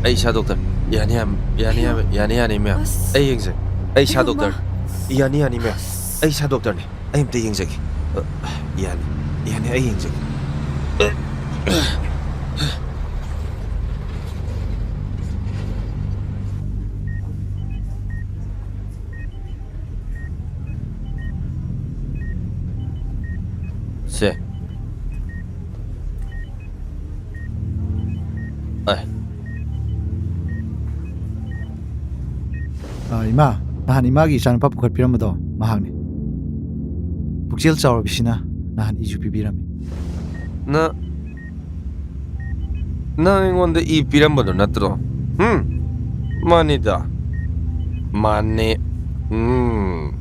ꯑꯩ ꯏꯁꯥ ꯗꯣꯛꯇꯔ꯫ ꯌꯥꯅꯤ, ꯌꯥꯝ, ꯌꯥꯅꯤ, ꯌꯥꯝ, ꯌꯥꯅꯤ, ꯌꯥꯅꯤ, ꯃꯦꯝ꯫ ꯑꯩ ꯌꯦꯡꯖꯒꯦ꯫ ꯑꯩ ꯏꯁꯥ ꯗꯣꯛꯇꯔ꯫ ꯌꯥꯅꯤ, ꯌꯥꯅꯤ, ꯃꯦꯝ꯫ ꯑꯩ ꯏꯁꯥ ꯗꯣꯛꯇꯔꯅꯤ꯫ ꯑꯩ ꯑꯝꯇ ꯌꯦꯡꯖꯒꯦ꯫ ꯑ, ꯌꯥꯅꯤ, ꯌꯥꯅꯤ, ꯑꯩ ꯌꯦꯡꯖꯒꯦ꯫ ꯁꯦ꯫ ꯑꯥꯏ꯫ ꯑ, ꯏꯃꯥ, ꯅꯍꯥꯟ ꯏꯃꯥꯒꯤ ꯏꯆꯥꯅꯨꯄꯥ ꯄꯨꯈꯠꯄꯤꯔꯝꯕꯗꯣ ꯃꯍꯥꯛꯅꯤ꯫ ꯄꯨꯛꯆꯦꯜ ꯆꯥꯎꯔꯕꯤꯁꯤꯅ ꯅꯍꯥꯟ ꯏꯁꯨ ꯄꯤꯕꯤꯔꯝꯃꯤ꯫ ꯅ-, ꯅꯪ ꯑꯩꯉꯣꯟꯗ ꯏ ꯄꯤꯔꯝꯕꯗꯣ ꯅꯠꯇ꯭ꯔꯣ? ꯍꯨꯝ? ꯃꯥꯅꯤꯗ꯫ ꯃꯥꯅꯦ꯫ ꯎꯝ꯫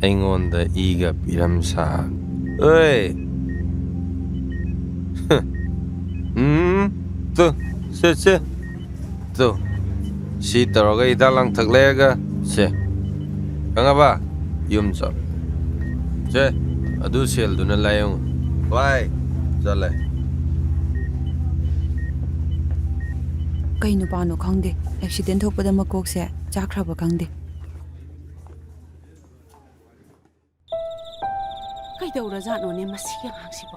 ꯑꯩꯉꯣꯟꯗ ꯏꯒ ꯄꯤꯔꯝ ꯁꯥ꯫ ꯑꯣꯏ꯫ ꯎꯝ꯫ ꯇꯨ, ꯁꯦ, ꯁꯦ꯫ ꯇꯨ, ꯁꯤ ꯇꯧꯔꯒ ꯍꯤꯗꯥꯛ ꯂꯥꯡꯊꯛ ꯂꯩꯔꯒ ꯁꯦ꯫ ꯈꯪꯉꯕ? ꯌꯨꯝ ꯆꯠꯂꯣ꯫ ꯁꯦ, ꯑꯗꯨ ꯁꯦꯜꯗꯨꯅ ꯂꯥꯏꯌꯦꯡꯉꯨ꯫ ꯕꯥꯏ, ꯆꯠꯂꯦ꯫ ꯀꯩ ꯅꯨꯄꯥꯅꯣ ꯈꯪꯗꯦ, ꯑꯦꯛꯁꯤꯗꯦꯟ ꯊꯣꯛꯄꯗ ꯃꯀꯣꯛꯁꯦ ꯆꯥꯛꯈ꯭ꯔꯕ ꯈꯪꯗꯦ꯫ ꯀꯩꯗꯧꯔꯖꯥꯠꯅꯣꯅꯦ ꯃꯁꯤꯒꯤ ꯑꯉꯥꯡꯁꯤꯕꯣ?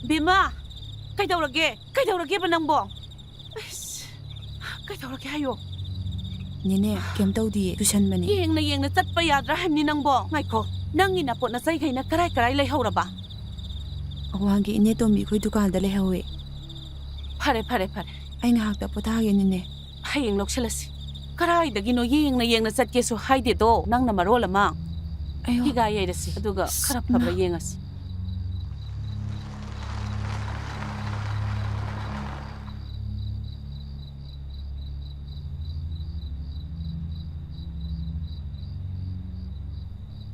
ꯕꯦꯝꯃ, ꯀꯩꯗꯧꯔꯒꯦ? ꯀꯩꯗꯧꯔꯒꯦꯕ ꯅꯪꯕꯣ? ꯑꯩꯁ, ꯀꯩꯗꯧꯔꯒꯦ ꯍꯥꯏꯌꯣ? ꯅꯦꯅꯦ, ꯀꯩꯝ ꯇꯧꯗꯤꯌꯦ, ꯇꯨꯁꯟꯕꯅꯦ꯫ ꯌꯦꯡꯅ ꯌꯦꯡꯅ ꯆꯠꯄ ꯌꯥꯗ꯭ꯔꯥ ꯍꯥꯏꯕꯅꯤ ꯅꯪꯕꯣ? ꯉꯥꯏꯈꯣ, ꯅꯪꯒꯤ ꯅꯄꯣꯠ ꯅꯆꯩꯈꯩꯅ ꯀꯔꯥꯏ ꯀꯔꯥꯏ ꯂꯩꯍꯧꯔꯕ? ꯑꯋꯥꯡꯒꯤ ꯏꯅꯦ ꯇꯣꯝꯕꯤ ꯑꯩꯈꯣꯏ ꯗꯨꯀꯥꯟꯗ ꯂꯩꯍꯧꯋꯦ꯫ ꯐꯔꯦ, ꯐꯔꯦ, ꯐꯔꯦ꯫ ꯑꯩ ꯉꯥꯏꯍꯥꯛꯇ ꯄꯣꯊꯥꯒꯦ, ꯅꯦꯅꯦ꯫ ꯍꯌꯦꯡ ꯂꯧꯁꯤꯜꯂꯁꯤ꯫ ꯀꯔꯥꯏꯗꯒꯤꯅꯣ ꯌꯦꯡꯅ ꯌꯦꯡꯅ ꯆꯠꯀꯦꯁꯨ ꯍꯥꯏꯗꯦꯗꯣ, ꯅꯪꯅ ꯃꯔꯣꯜ ꯑꯃ꯫ ꯑꯌꯣ꯫ ꯍꯤꯒꯥ ꯌꯩꯔꯁꯤ, ꯑꯗꯨꯒ ꯈꯔ ꯐꯕ꯭ꯔꯥ ꯅꯥ- ꯌꯦꯡꯉꯁꯤ꯫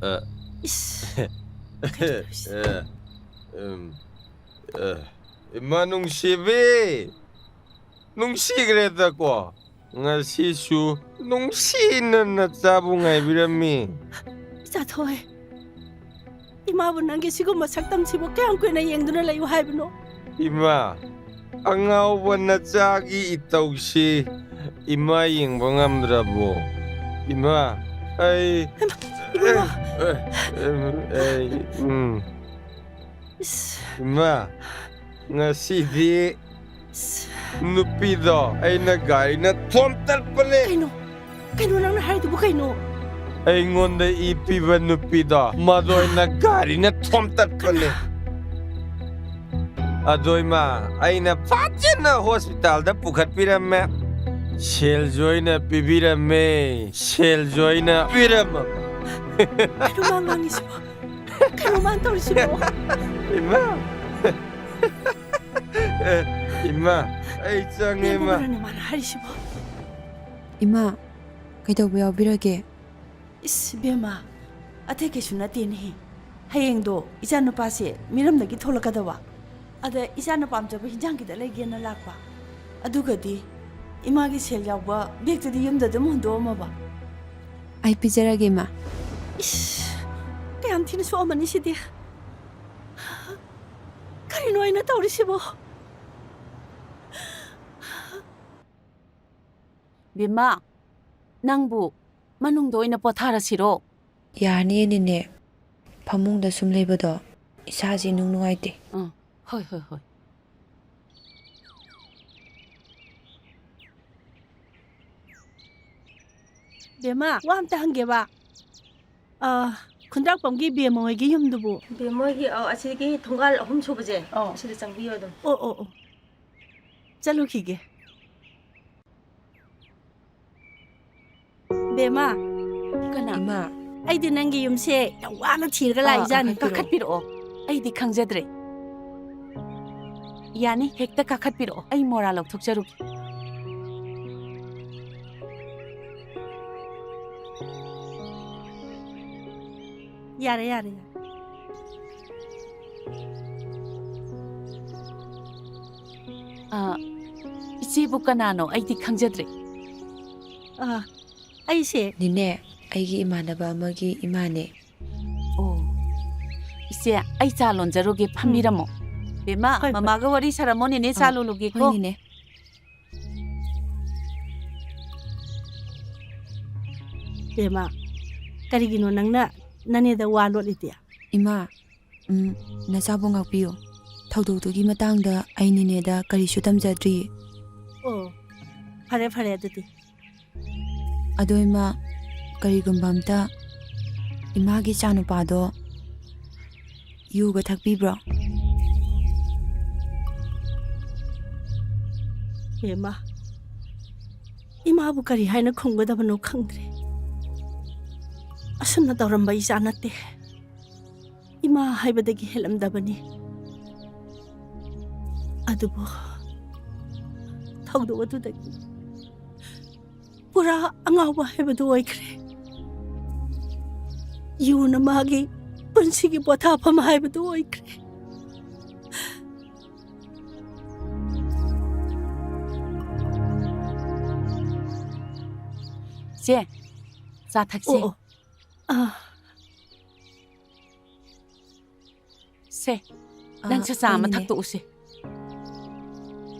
ꯑ, ꯏꯁ꯫ ꯑ, ꯎꯝ, ꯑ, ꯏꯃꯥ ꯅꯨꯡꯁꯤꯕꯤ! ꯅꯨꯡꯁꯤꯈ꯭ꯔꯦꯗꯀꯣ꯫ ꯉꯁꯤꯁꯨ ꯅꯨꯡꯁꯤꯅ ꯅꯆꯥꯕꯨ ꯉꯥꯏꯕꯤꯔꯝꯃꯤ꯫ ꯏꯆꯥꯊꯣꯏ, ꯏꯃꯥꯕꯨ ꯅꯪꯒꯤ ꯁꯤꯒꯨꯝꯕ ꯁꯛꯇꯝꯁꯤꯕꯨ ꯀꯌꯥꯝ ꯀꯨꯏꯅ ꯌꯦꯡꯗꯨꯅ ꯂꯩꯌꯨ ꯍꯥꯏꯕꯅꯣ? ꯏꯃꯥ, ꯑꯉꯥꯎꯕ ꯅꯆꯥꯒꯤ ꯏꯇꯧꯁꯤ ꯏꯃꯥ ꯌꯦꯡꯕ ꯉꯝꯗ꯭ꯔꯕꯣ? ꯏꯃꯥ, ꯑꯩ, ꯍꯩꯃꯥ, ꯏꯕꯨꯡꯉꯣ꯫ ꯑꯩ, ꯎꯝ꯫ ꯏꯁ꯫ ꯏꯃꯥ, ꯉꯁꯤꯗꯤ ꯏꯁ꯫ ꯅꯨꯄꯤꯗꯣ ꯑꯩꯅ ꯒꯥꯔꯤꯅ ꯊꯣꯝꯇꯠꯄꯅꯦ꯫ ꯀꯩꯅꯣ? ꯀꯩꯅꯣ ꯅꯪꯅ ꯍꯥꯏꯗꯨꯕꯨ ꯀꯩꯅꯣ? ꯑꯩꯉꯣꯟꯗ ꯏ ꯄꯤꯕ ꯅꯨꯄꯤꯗꯣ ꯃꯗꯣ ꯑꯩꯅ ꯒꯥꯔꯤꯅ ꯊꯣꯝꯇꯠꯄꯅꯦ꯫ ꯑꯗꯣ ꯏꯃꯥ, ꯑꯩꯅ ꯐꯖꯅ ꯍꯣꯁꯄꯤꯇꯥꯜꯗ ꯄꯨꯈꯠꯄꯤꯔꯝꯃꯦ꯫ ꯁꯦꯜꯁꯨ ꯑꯩꯅ ꯄꯤꯕꯤꯔꯝꯃꯦ꯫ ꯁꯦꯜꯁꯨ ꯑꯩꯅ ꯄꯤꯔꯝꯃꯦ꯫ ꯀꯩꯅꯣ ꯃꯥ ꯉꯥꯡꯉꯤꯁꯤꯕꯣ? ꯀꯩꯅꯣ ꯃꯥꯅ ꯇꯧꯔꯤꯁꯤꯕꯣ? ꯏꯃꯥ! ꯏꯃꯥ, ꯑꯩ ꯆꯪꯉꯦ, ꯏꯃꯥ꯫ ꯕꯦꯝꯃꯕꯨꯔꯅꯦ ꯃꯥꯅ ꯍꯥꯏꯔꯤꯁꯤꯕꯣ? ꯏꯃꯥ, ꯀꯩꯗꯧꯕ ꯌꯥꯎꯕꯤꯔꯒꯦ? ꯏꯁ, ꯕꯦꯝꯃ, ꯑꯇꯩ ꯀꯩꯁꯨ ꯅꯠꯇꯦꯅꯦꯍꯦ꯫ ꯍꯌꯦꯡꯗꯣ ꯏꯆꯥꯅꯨꯄꯥꯁꯦ ꯃꯤꯔꯝꯗꯒꯤ ꯊꯣꯛꯂꯛꯀꯗꯕ꯫ ꯑꯗ ꯏꯆꯥꯅ ꯄꯥꯝꯖꯕ ꯍꯤꯟꯖꯥꯡ ꯈꯤꯇ ꯂꯩꯒꯦꯅ ꯂꯥꯛꯄ꯫ ꯑꯗꯨꯒꯗꯤ ꯏꯃꯥꯒꯤ ꯁꯦꯜ ꯌꯥꯎꯕ ꯕꯦꯒꯇꯨꯗꯤ ꯌꯨꯝꯗ ꯑꯗꯨꯝ ꯍꯨꯟꯗꯣꯛꯑꯝꯃꯕ꯫ ꯑꯩ ꯄꯤꯖꯔꯒꯦ, ꯏꯃꯥ꯫ ꯏꯁ, ꯀꯌꯥꯝ ꯊꯤꯅ ꯁꯣꯛꯑꯝꯃꯅꯤ ꯁꯤꯗꯤ꯫ ꯀꯔꯤꯅꯣ ꯑꯩꯅ ꯇꯧꯔꯤꯁꯤꯕꯣ? ꯕꯦꯝꯃ, ꯅꯪꯕꯨ ꯃꯅꯨꯡꯗ ꯑꯣꯏꯅ ꯄꯣꯊꯥꯔꯁꯤꯔꯣ? ꯌꯥꯅꯤꯌꯦ, ꯅꯦꯅꯦ꯫ ꯐꯃꯨꯡꯗ ꯁꯨꯝ ꯂꯩꯕꯗꯣ ꯏꯁꯥꯁꯦ ꯏꯅꯨꯡ ꯅꯨꯡꯉꯥꯏꯇꯦ꯫ ꯑꯥ, ꯍꯣꯏ, ꯍꯣꯏ, ꯍꯣꯏ꯫ ꯕꯦꯝꯃ, ꯋꯥ ꯑꯝꯇ ꯍꯪꯒꯦꯕ꯫ ꯑ, ꯈꯨꯟꯗ꯭ꯔꯥꯛꯄꯝꯒꯤ ꯕꯦꯝꯃ ꯍꯣꯏꯒꯤ ꯌꯨꯝꯗꯨꯕꯨ? ꯕꯦꯝꯃ ꯍꯣꯏꯒꯤ, ꯑ, ꯑꯁꯤꯒꯤ ꯊꯣꯡꯒꯥꯜ ꯑꯍꯨꯝ ꯁꯨꯕꯁꯦ, ꯑꯧ꯫ ꯁꯤꯗ ꯆꯪꯕꯤꯌꯣ ꯑꯗꯨꯝ꯫ ꯑꯣ, ꯑꯣ, ꯑꯣ꯫ ꯆꯠꯂꯨꯈꯤꯒꯦ꯫ ꯕꯦꯝꯃ꯫ ꯀꯅꯥ? ꯏꯃꯥ꯫ ꯑꯩꯗꯤ ꯅꯪꯒꯤ ꯌꯨꯝꯁꯦ ꯌꯥꯝ ꯋꯥꯅ ꯊꯤꯔꯒ ꯑꯥ, ꯂꯥꯛꯏꯖꯥꯠꯅꯤ꯫ ꯀꯥꯈꯠꯄꯤꯔꯛꯑꯣ꯫ ꯑꯩꯗꯤ ꯈꯪꯖꯗ꯭ꯔꯦ꯫ ꯌꯥꯅꯤ, ꯍꯦꯛꯇ ꯀꯥꯈꯠꯄꯤꯔꯛꯑꯣ꯫ ꯑꯩ ꯃꯣꯔꯥ ꯂꯧꯊꯣꯛꯆꯔꯨꯒꯦ꯫ ꯌꯥꯔꯦ, ꯌꯥꯔꯦ, ꯌꯥꯔꯦ꯫ ꯑꯥ, ꯏꯆꯦꯕꯨ ꯀꯅꯥꯅꯣ? ꯑꯩꯗꯤ ꯈꯪꯖꯗ꯭ꯔꯦ꯫ ꯑꯥ, ꯑꯩꯁꯦ ꯅꯤꯅꯦ, ꯑꯩꯒꯤ ꯏꯃꯥꯟꯅꯕ ꯑꯃꯒꯤ ꯏꯃꯥꯅꯦ꯫ ꯑꯣ, ꯏꯆꯦ, ꯑꯩ ꯆꯥ ꯂꯣꯟꯖꯔꯨꯒꯦ, ꯐꯝꯕꯤꯔꯝꯃꯣ꯫ ꯕꯦꯝꯃ, ꯍꯣꯏ, ꯍꯣꯏ꯫ ꯃꯃꯥꯒ ꯋꯥꯔꯤ ꯁꯥꯔꯝꯃꯣ, ꯅꯦꯅꯦ ꯆꯥ ꯑꯥ, ꯂꯣꯜꯂꯨꯒꯦꯀꯣ꯫ ꯍꯣꯏ, ꯅꯦꯅꯦ꯫ ꯕꯦꯝꯃ, ꯀꯔꯤꯒꯤꯅꯣ ꯅꯪꯅ ꯅꯅꯦꯗ ꯋꯥ ꯂꯣꯠꯂꯤꯗꯤ? ꯏꯃꯥ, ꯎꯝ, ꯅꯆꯥꯕꯨ ꯉꯥꯛꯄꯤꯌꯨ꯫ ꯊꯧꯗꯣꯛꯇꯨꯒꯤ ꯃꯇꯥꯡꯗ ꯑꯩ ꯅꯦꯅꯦꯗ ꯀꯔꯤꯁꯨ ꯇꯝꯖꯗ꯭ꯔꯤꯌꯦ꯫ ꯑꯣ, ꯐꯔꯦ, ꯐꯔꯦ ꯑꯗꯨꯗꯤ꯫ ꯑꯗꯣ ꯏꯃꯥ, ꯀꯔꯤꯒꯨꯝꯕ ꯑꯝꯇ ꯏꯃꯥꯒꯤ ꯏꯆꯥꯅꯨꯄꯥꯗꯣ ꯌꯨꯒ ꯊꯛꯄꯤꯕ꯭ꯔꯣ? ꯍꯦꯃꯥ, ꯏꯃꯥꯕꯨ ꯀꯔꯤ ꯍꯥꯏꯅ ꯈꯨꯝꯒꯗꯕꯅꯣ ꯈꯪꯗ꯭ꯔꯦ꯫ ꯑꯁꯨꯝꯅ ꯇꯧꯔꯝꯕ ꯏꯆꯥ ꯅꯠꯇꯦ꯫ ꯏꯃꯥ ꯍꯥꯏꯕꯗꯒꯤ ꯍꯦꯜꯂꯝꯗꯕꯅꯤ꯫ ꯑꯗꯨꯕꯨ ꯊꯧꯗꯣꯛ ꯑꯗꯨꯗꯒꯤ ꯄꯨꯔꯥ ꯑꯉꯥꯎꯕ ꯍꯥꯏꯕꯗꯨ ꯑꯣꯏꯈ꯭ꯔꯦ꯫ ꯌꯨꯅ ꯃꯥꯒꯤ ꯄꯨꯟꯁꯤꯒꯤ ꯄꯣꯊꯥꯐꯝ ꯍꯥꯏꯕꯗꯨ ꯑꯣꯏꯈ꯭ꯔꯦ꯫ ꯆꯦ, ꯆꯥ ꯊꯛꯁꯤ꯫ ꯑꯣ, ꯑꯣ꯫ ꯑꯥ꯫ ꯁꯦ, ꯑꯥ, ꯅꯪꯁꯨ ꯆꯥ ꯑꯃ ꯍꯣꯏꯅꯦ꯫ ꯊꯛꯇꯣꯛꯎꯁꯦ꯫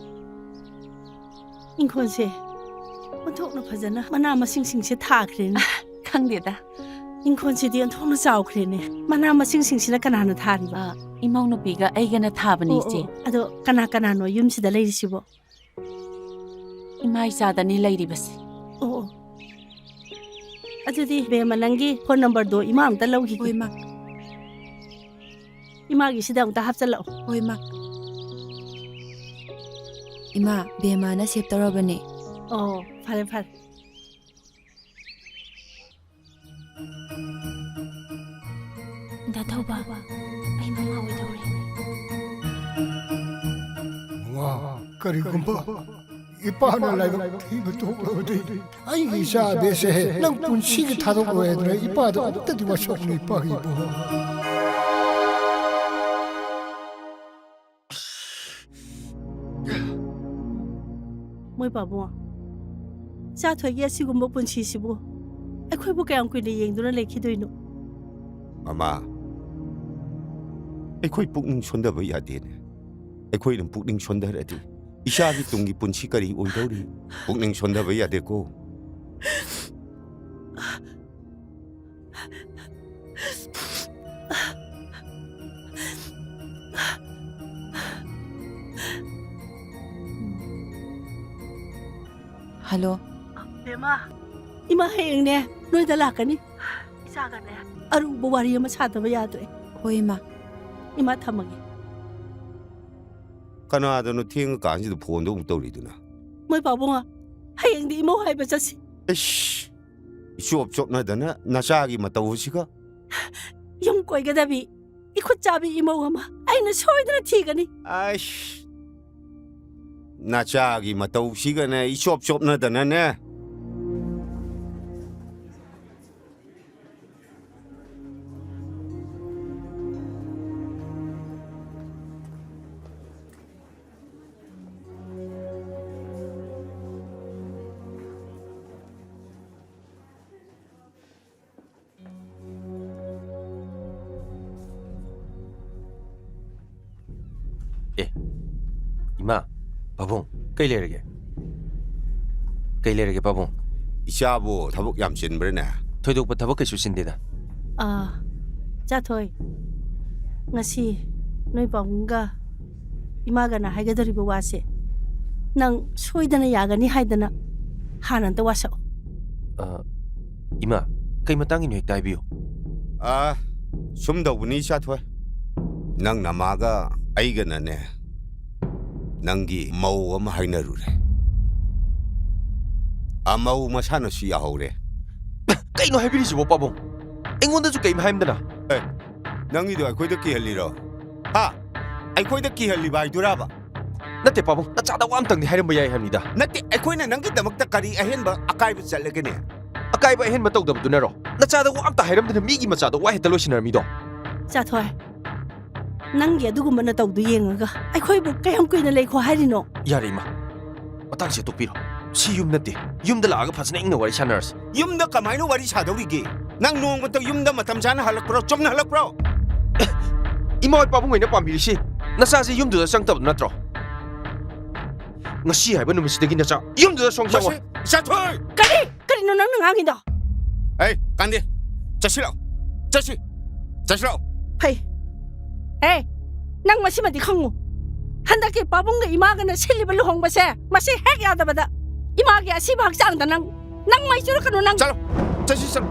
ꯏꯪꯈꯣꯜꯁꯦ ꯑꯣꯟꯊꯣꯛꯅ ꯐꯖꯅ ꯃꯅꯥ ꯃꯁꯤꯡꯁꯤꯡꯁꯦ ꯊꯥꯈ꯭ꯔꯦꯅꯦ꯫ ꯈꯪꯗꯦꯗ꯫ ꯏꯪꯈꯣꯜꯁꯤꯗꯤ ꯑꯣꯟꯊꯣꯛꯅ ꯆꯥꯎꯈ꯭ꯔꯦꯅꯦ꯫ ꯃꯅꯥ ꯃꯁꯤꯡꯁꯤꯡꯁꯤꯅ ꯀꯅꯥꯅ ꯊꯥꯔꯤꯕ? ꯑꯥ, ꯏꯃꯧ ꯅꯨꯄꯤꯒ ꯑꯩꯒꯅ ꯊꯥꯕꯅꯤ, ꯑꯣ, ꯏꯆꯦ꯫ ꯑꯣ, ꯑꯗꯣ ꯀꯅꯥ ꯀꯅꯥꯅꯣ ꯌꯨꯝꯁꯤꯗ ꯂꯩꯔꯤꯁꯤꯕꯣ? ꯏꯃꯥ ꯏꯆꯥꯗꯅꯤ ꯂꯩꯔꯤꯕꯁꯦ꯫ ꯑꯣ, ꯑꯣ꯫ ꯑꯗꯨꯗꯤ ꯕꯦꯝꯃ, ꯅꯪꯒꯤ ꯐꯣꯟ ꯅꯝꯕꯔꯗꯣ ꯏꯃꯥ ꯑꯝꯇ ꯂꯧꯈꯤꯒꯦ꯫ ꯍꯣꯏ, ꯃꯥ꯫ ꯏꯃꯥꯒꯤꯁꯤꯗ ꯑꯃꯨꯛꯇ ꯍꯥꯞꯆꯜꯂꯛꯑꯣ꯫ ꯍꯣꯏ, ꯃꯥ꯫ ꯏꯃꯥ, ꯕꯦꯝꯃꯅ ꯁꯦꯚ ꯇꯧꯔꯕꯅꯦ꯫ ꯑꯣ, ꯐꯔꯦ, ꯐꯔꯦ꯫ ꯗꯥ ꯊꯧꯕ, ꯑꯩ ꯃꯃꯥ ꯑꯣꯏꯗꯧꯔꯦ꯫ ꯃꯃꯥ, ꯀꯔꯤꯒꯨꯝꯕ ꯏꯄꯥꯅ ꯂꯥꯏꯕꯛ ꯊꯤꯕ ꯇꯣꯛꯂꯕꯗꯤ ꯑꯩꯒꯤ ꯏꯆꯥ ꯑꯕꯦꯁꯦ ꯅꯪ ꯄꯨꯟꯁꯤꯒꯤ ꯊꯥꯗꯣꯛꯂꯣꯏ ꯍꯥꯏꯗꯅ ꯏꯄꯥꯗ ꯑꯃꯨꯛꯇꯗꯤ ꯋꯥꯁꯛꯅꯤ, ꯏꯄꯥꯒꯤ ꯏꯕꯨꯡꯉꯣ꯫ ꯃꯣꯏ ꯄꯥꯕꯨꯡ, ꯏꯆꯥꯊꯣꯏꯒꯤ ꯑꯁꯤꯒꯨꯝꯕ ꯄꯨꯟꯁꯤꯁꯤꯕꯨ ꯑꯩꯈꯣꯏꯕꯨ ꯀꯌꯥꯝ ꯀꯨꯏꯅ ꯌꯦꯡꯗꯨꯅ ꯂꯩꯈꯤꯗꯣꯏꯅꯣ? ꯃꯃꯥ, ꯑꯩꯈꯣꯏ ꯄꯨꯛꯅꯤꯡ ꯁꯣꯟꯊꯕ ꯌꯥꯗꯦꯅꯦ꯫ ꯑꯩꯈꯣꯏꯅ ꯄꯨꯛꯅꯤꯡ ꯁꯣꯟꯊꯔꯗꯤ ꯏꯆꯥꯒꯤ ꯇꯨꯡꯒꯤ ꯄꯨꯟꯁꯤ ꯀꯔꯤ ꯑꯣꯏꯗꯧꯔꯤ? ꯄꯨꯛꯅꯤꯡ ꯁꯣꯟꯊꯕ ꯌꯥꯗꯦꯀꯣ꯫ ꯍꯜꯂꯣ꯫ ꯕꯦꯝꯃ, ꯏꯃꯥ ꯍꯌꯦꯡꯅꯦ ꯅꯣꯏꯗ ꯂꯥꯛꯀꯅꯤ꯫ ꯏꯆꯥꯒꯅꯦ ꯑꯔꯨꯕ ꯋꯥꯔꯤ ꯑꯃ ꯁꯥꯗꯕ ꯌꯥꯗ꯭ꯔꯦ꯫ ꯍꯣꯏ, ꯏꯃꯥ꯫ ꯏꯃꯥ, ꯊꯝꯃꯒꯦ꯫ ꯀꯅꯥꯗꯅꯣ ꯊꯦꯡꯉꯀꯥꯟꯁꯤꯗ ꯐꯣꯟꯗꯣ ꯑꯃꯨꯛ ꯇꯧꯔꯤꯗꯨꯅ? ꯃꯣꯏ ꯄꯥꯕꯨꯡ, ꯍꯌꯦꯡꯗꯤ ꯏꯃꯧ ꯍꯥꯏꯕ ꯆꯠꯁꯤ꯫ ꯏꯁ! ꯏꯆꯣꯞ ꯆꯣꯞꯅꯗꯅ ꯅꯆꯥꯒꯤ ꯃꯇꯧ ꯑꯁꯤꯒ꯫ ꯌꯨꯝ ꯀꯣꯏꯒꯗꯕꯤ ꯏꯈꯨꯠ ꯆꯥꯕꯤ ꯏꯃꯧ ꯑꯃ ꯑꯩꯅ ꯁꯣꯏꯗꯅ ꯊꯤꯒꯅꯤ꯫ ꯑꯩꯁ! ꯅꯆꯥꯒꯤ ꯃꯇꯧꯁꯤꯒꯅꯦ ꯏꯆꯣꯞ ꯆꯣꯞꯅꯗꯅꯅꯦ꯫ ꯑꯦ, ꯏꯃꯥ, ꯄꯥꯕꯨꯡ, ꯀꯩ ꯂꯩꯔꯒꯦ? ꯀꯩ ꯂꯩꯔꯒꯦ, ꯄꯥꯕꯨꯡ? ꯏꯆꯥꯕꯨ ꯊꯕꯛ ꯌꯥꯝ ꯆꯤꯟꯕ꯭ꯔꯥꯅꯦ? ꯊꯣꯏꯗꯣꯛꯄ ꯊꯕꯛ ꯀꯩꯁꯨ ꯆꯤꯟꯗꯦꯗ꯫ ꯑꯥ, ꯏꯆꯥꯊꯣꯏ, ꯉꯁꯤ ꯅꯣꯏ ꯄꯥꯕꯨꯡꯒ ꯏꯃꯥꯒꯅ ꯍꯥꯏꯒꯗꯧꯔꯤꯕ ꯋꯥꯁꯦ ꯅꯪ ꯁꯣꯏꯗꯅ ꯌꯥꯒꯅꯤ ꯍꯥꯏꯗꯅ ꯍꯥꯟꯅ ꯑꯝꯇ ꯋꯥꯁꯛꯑꯣ꯫ ꯑ, ꯏꯃꯥ, ꯀꯩ ꯃꯇꯥꯡꯒꯤꯅꯣ ꯍꯦꯛꯇ ꯍꯥꯏꯕꯤꯌꯨ꯫ ꯑ, ꯁꯨꯝ ꯇꯧꯕꯅꯤ ꯏꯆꯥꯊꯣꯏ꯫ ꯅꯪ ꯅꯃꯥꯒ ꯑꯩꯒꯅꯅꯦ, ꯅꯪꯒꯤ ꯃꯧ ꯑꯃ ꯍꯥꯏꯅꯔꯨꯔꯦ꯫ ꯑꯃꯧ ꯃꯁꯥꯅꯁꯨ ꯌꯥꯍꯧꯔꯦ꯫ ꯀꯩꯅꯣ ꯍꯥꯏꯕꯤꯔꯤꯁꯤꯕꯣ, ꯄꯥꯕꯨꯡ? ꯑꯩꯉꯣꯟꯗꯁꯨ ꯀꯩꯝ ꯍꯥꯏꯔꯝꯗꯅ꯫ ꯑꯦ, ꯅꯪꯒꯤꯗꯣ ꯑꯩꯈꯣꯏꯗ ꯀꯤꯍꯜꯂꯤꯔꯣ? ꯍꯥ? ꯑꯩꯈꯣꯏꯗ ꯀꯤꯍꯜꯂꯤꯕ ꯍꯥꯏꯗꯨꯔꯕ? ꯅꯠꯇꯦ ꯄꯥꯕꯨꯡ, ꯅꯆꯥꯗ ꯋꯥ ꯑꯝꯇꯪꯗꯤ ꯍꯥꯏꯔꯝꯕ ꯌꯥꯏ ꯍꯥꯏꯕꯅꯤꯗ꯫ ꯅꯠꯇꯦ, ꯑꯩꯈꯣꯏꯅ ꯅꯪꯒꯤꯗꯃꯛꯇ ꯀꯔꯤ ꯑꯍꯦꯟꯕ ꯑꯀꯥꯏꯕ ꯆꯠꯂꯒꯦꯅꯦ? ꯑꯀꯥꯏꯕ ꯑꯍꯦꯟꯕ ꯇꯧꯗꯕꯗꯨꯅꯔꯣ? ꯅꯆꯥꯗ ꯋꯥ ꯑꯝꯇ ꯍꯥꯏꯔꯝꯗꯅ ꯃꯤꯒꯤ ꯃꯆꯥꯗ ꯋꯥ ꯍꯦꯛꯇ ꯂꯣꯏꯁꯤꯟꯅꯔꯝꯃꯤꯗꯣ? ꯆꯥꯊꯣꯏ, ꯅꯪꯒꯤ ꯑꯗꯨꯒꯨꯝꯕ ꯅꯇꯧꯗꯨ ꯌꯦꯡꯉꯒ ꯑꯩꯈꯣꯏꯕꯨ ꯀꯌꯥꯝ ꯀꯨꯏꯅ ꯂꯩꯈꯣ ꯍꯥꯏꯔꯤꯅꯣ? ꯌꯥꯔꯦ ꯏꯃꯥ, ꯃꯇꯥꯡꯁꯦ ꯇꯣꯛꯄꯤꯔꯣ꯫ ꯁꯤ ꯌꯨꯝ ꯅꯠꯇꯦ꯫ ꯌꯨꯝꯗ ꯂꯥꯛꯑꯒ ꯐꯖꯅ ꯏꯪꯅ ꯋꯥꯔꯤ ꯁꯥꯟꯅꯔꯁꯤ꯫ ꯌꯨꯝꯗ ꯀꯃꯥꯏꯅ ꯋꯥꯔꯤ ꯁꯥꯗꯧꯔꯤꯒꯦ? ꯅꯪ ꯅꯣꯡꯃꯇ ꯌꯨꯝꯗ ꯃꯇꯝ ꯆꯥꯅ ꯍꯜꯂꯛꯄ꯭ꯔꯣ? ꯆꯨꯝꯅ ꯍꯜꯂꯛꯄ꯭ꯔꯣ? ꯏꯃꯥ ꯍꯣꯏ ꯄꯥꯕꯨꯡ ꯍꯣꯏꯅ ꯄꯥꯝꯕꯤꯔꯤꯁꯤ ꯅꯆꯥꯁꯦ ꯌꯨꯝꯗꯨꯗ ꯆꯪꯗꯕ ꯅꯠꯇ꯭ꯔꯣ? ꯉꯁꯤ ꯍꯥꯏꯕ ꯅꯨꯃꯤꯠꯁꯤꯗꯒꯤ ꯅꯆꯥ ꯌꯨꯝꯗꯨꯗ ꯁꯨꯡ ꯆꯪꯉꯣꯏ꯫ ꯃꯁꯤ ꯆꯥꯊꯣꯏ! ꯀꯔꯤ? ꯀꯔꯤꯅꯣ ꯅꯪꯅ ꯉꯥꯡꯉꯤꯗꯣ? ꯑꯩ ꯀꯥꯟꯗꯦ꯫ ꯆꯠꯁꯤꯜꯂꯛꯑꯣ꯫ ꯆꯠꯁꯤ꯫ ꯆꯠꯁꯤꯜꯂꯛꯑꯣ꯫ ꯐꯩ꯫ ꯑꯦ, ꯅꯪ ꯃꯁꯤꯃꯗꯤ ꯈꯪꯉꯨ꯫ ꯍꯟꯗꯛꯀꯤ ꯄꯥꯕꯨꯡꯒ ꯏꯃꯥꯒꯅ ꯁꯤꯜꯂꯤꯕ ꯂꯨꯍꯣꯡꯕꯁꯦ, ꯃꯁꯤ ꯍꯦꯛ ꯌꯥꯗꯕꯗ ꯏꯃꯥꯒꯤ ꯑꯁꯤꯕ ꯍꯛꯆꯥꯡꯗ ꯅꯪ, ꯅꯪ ꯃꯩ ꯆꯨꯔꯛꯀꯅꯨ ꯅꯪ꯫ ꯆꯠꯂꯣ꯫ ꯆꯠꯁꯤ ꯆꯠꯂꯣ꯫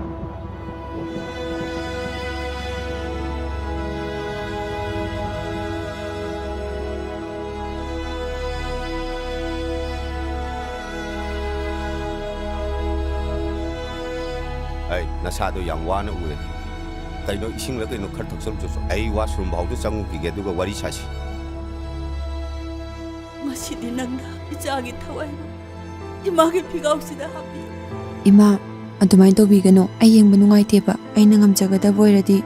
ꯑꯩ ꯅꯁꯥꯗꯣ ꯌꯥꯝ ꯋꯥꯅ ꯎꯔꯦ꯫ ꯀꯩꯅꯣ, ꯏꯁꯤꯡꯂ ꯀꯩꯅꯣ ꯈꯔ ꯊꯛꯆꯜꯂꯨ ꯆꯣꯆꯣ꯫ ꯑꯩ washroom ꯐꯥꯎꯗ ꯆꯪꯉꯨꯈꯤꯒꯦ, ꯑꯗꯨꯒ ꯋꯥꯔꯤ ꯁꯥꯁꯤ꯫ ꯉꯁꯤꯗꯤ ꯅꯪꯅ ꯏꯆꯥꯒꯤ ꯊꯋꯥꯏꯕꯨ ꯏꯃꯥꯒꯤ ꯐꯤꯒꯥꯎꯁꯤꯗ ꯍꯥꯞꯄꯤ꯫ ꯏꯃꯥ, ꯑꯗꯨꯃꯥꯏꯅ ꯇꯧꯕꯤꯒꯅꯨ꯫ ꯑꯩ ꯌꯦꯡꯕ ꯅꯨꯡꯉꯥꯏꯇꯦꯕ꯫ ꯑꯩꯅ ꯉꯝꯖꯒꯗꯕ ꯑꯣꯏꯔꯗꯤ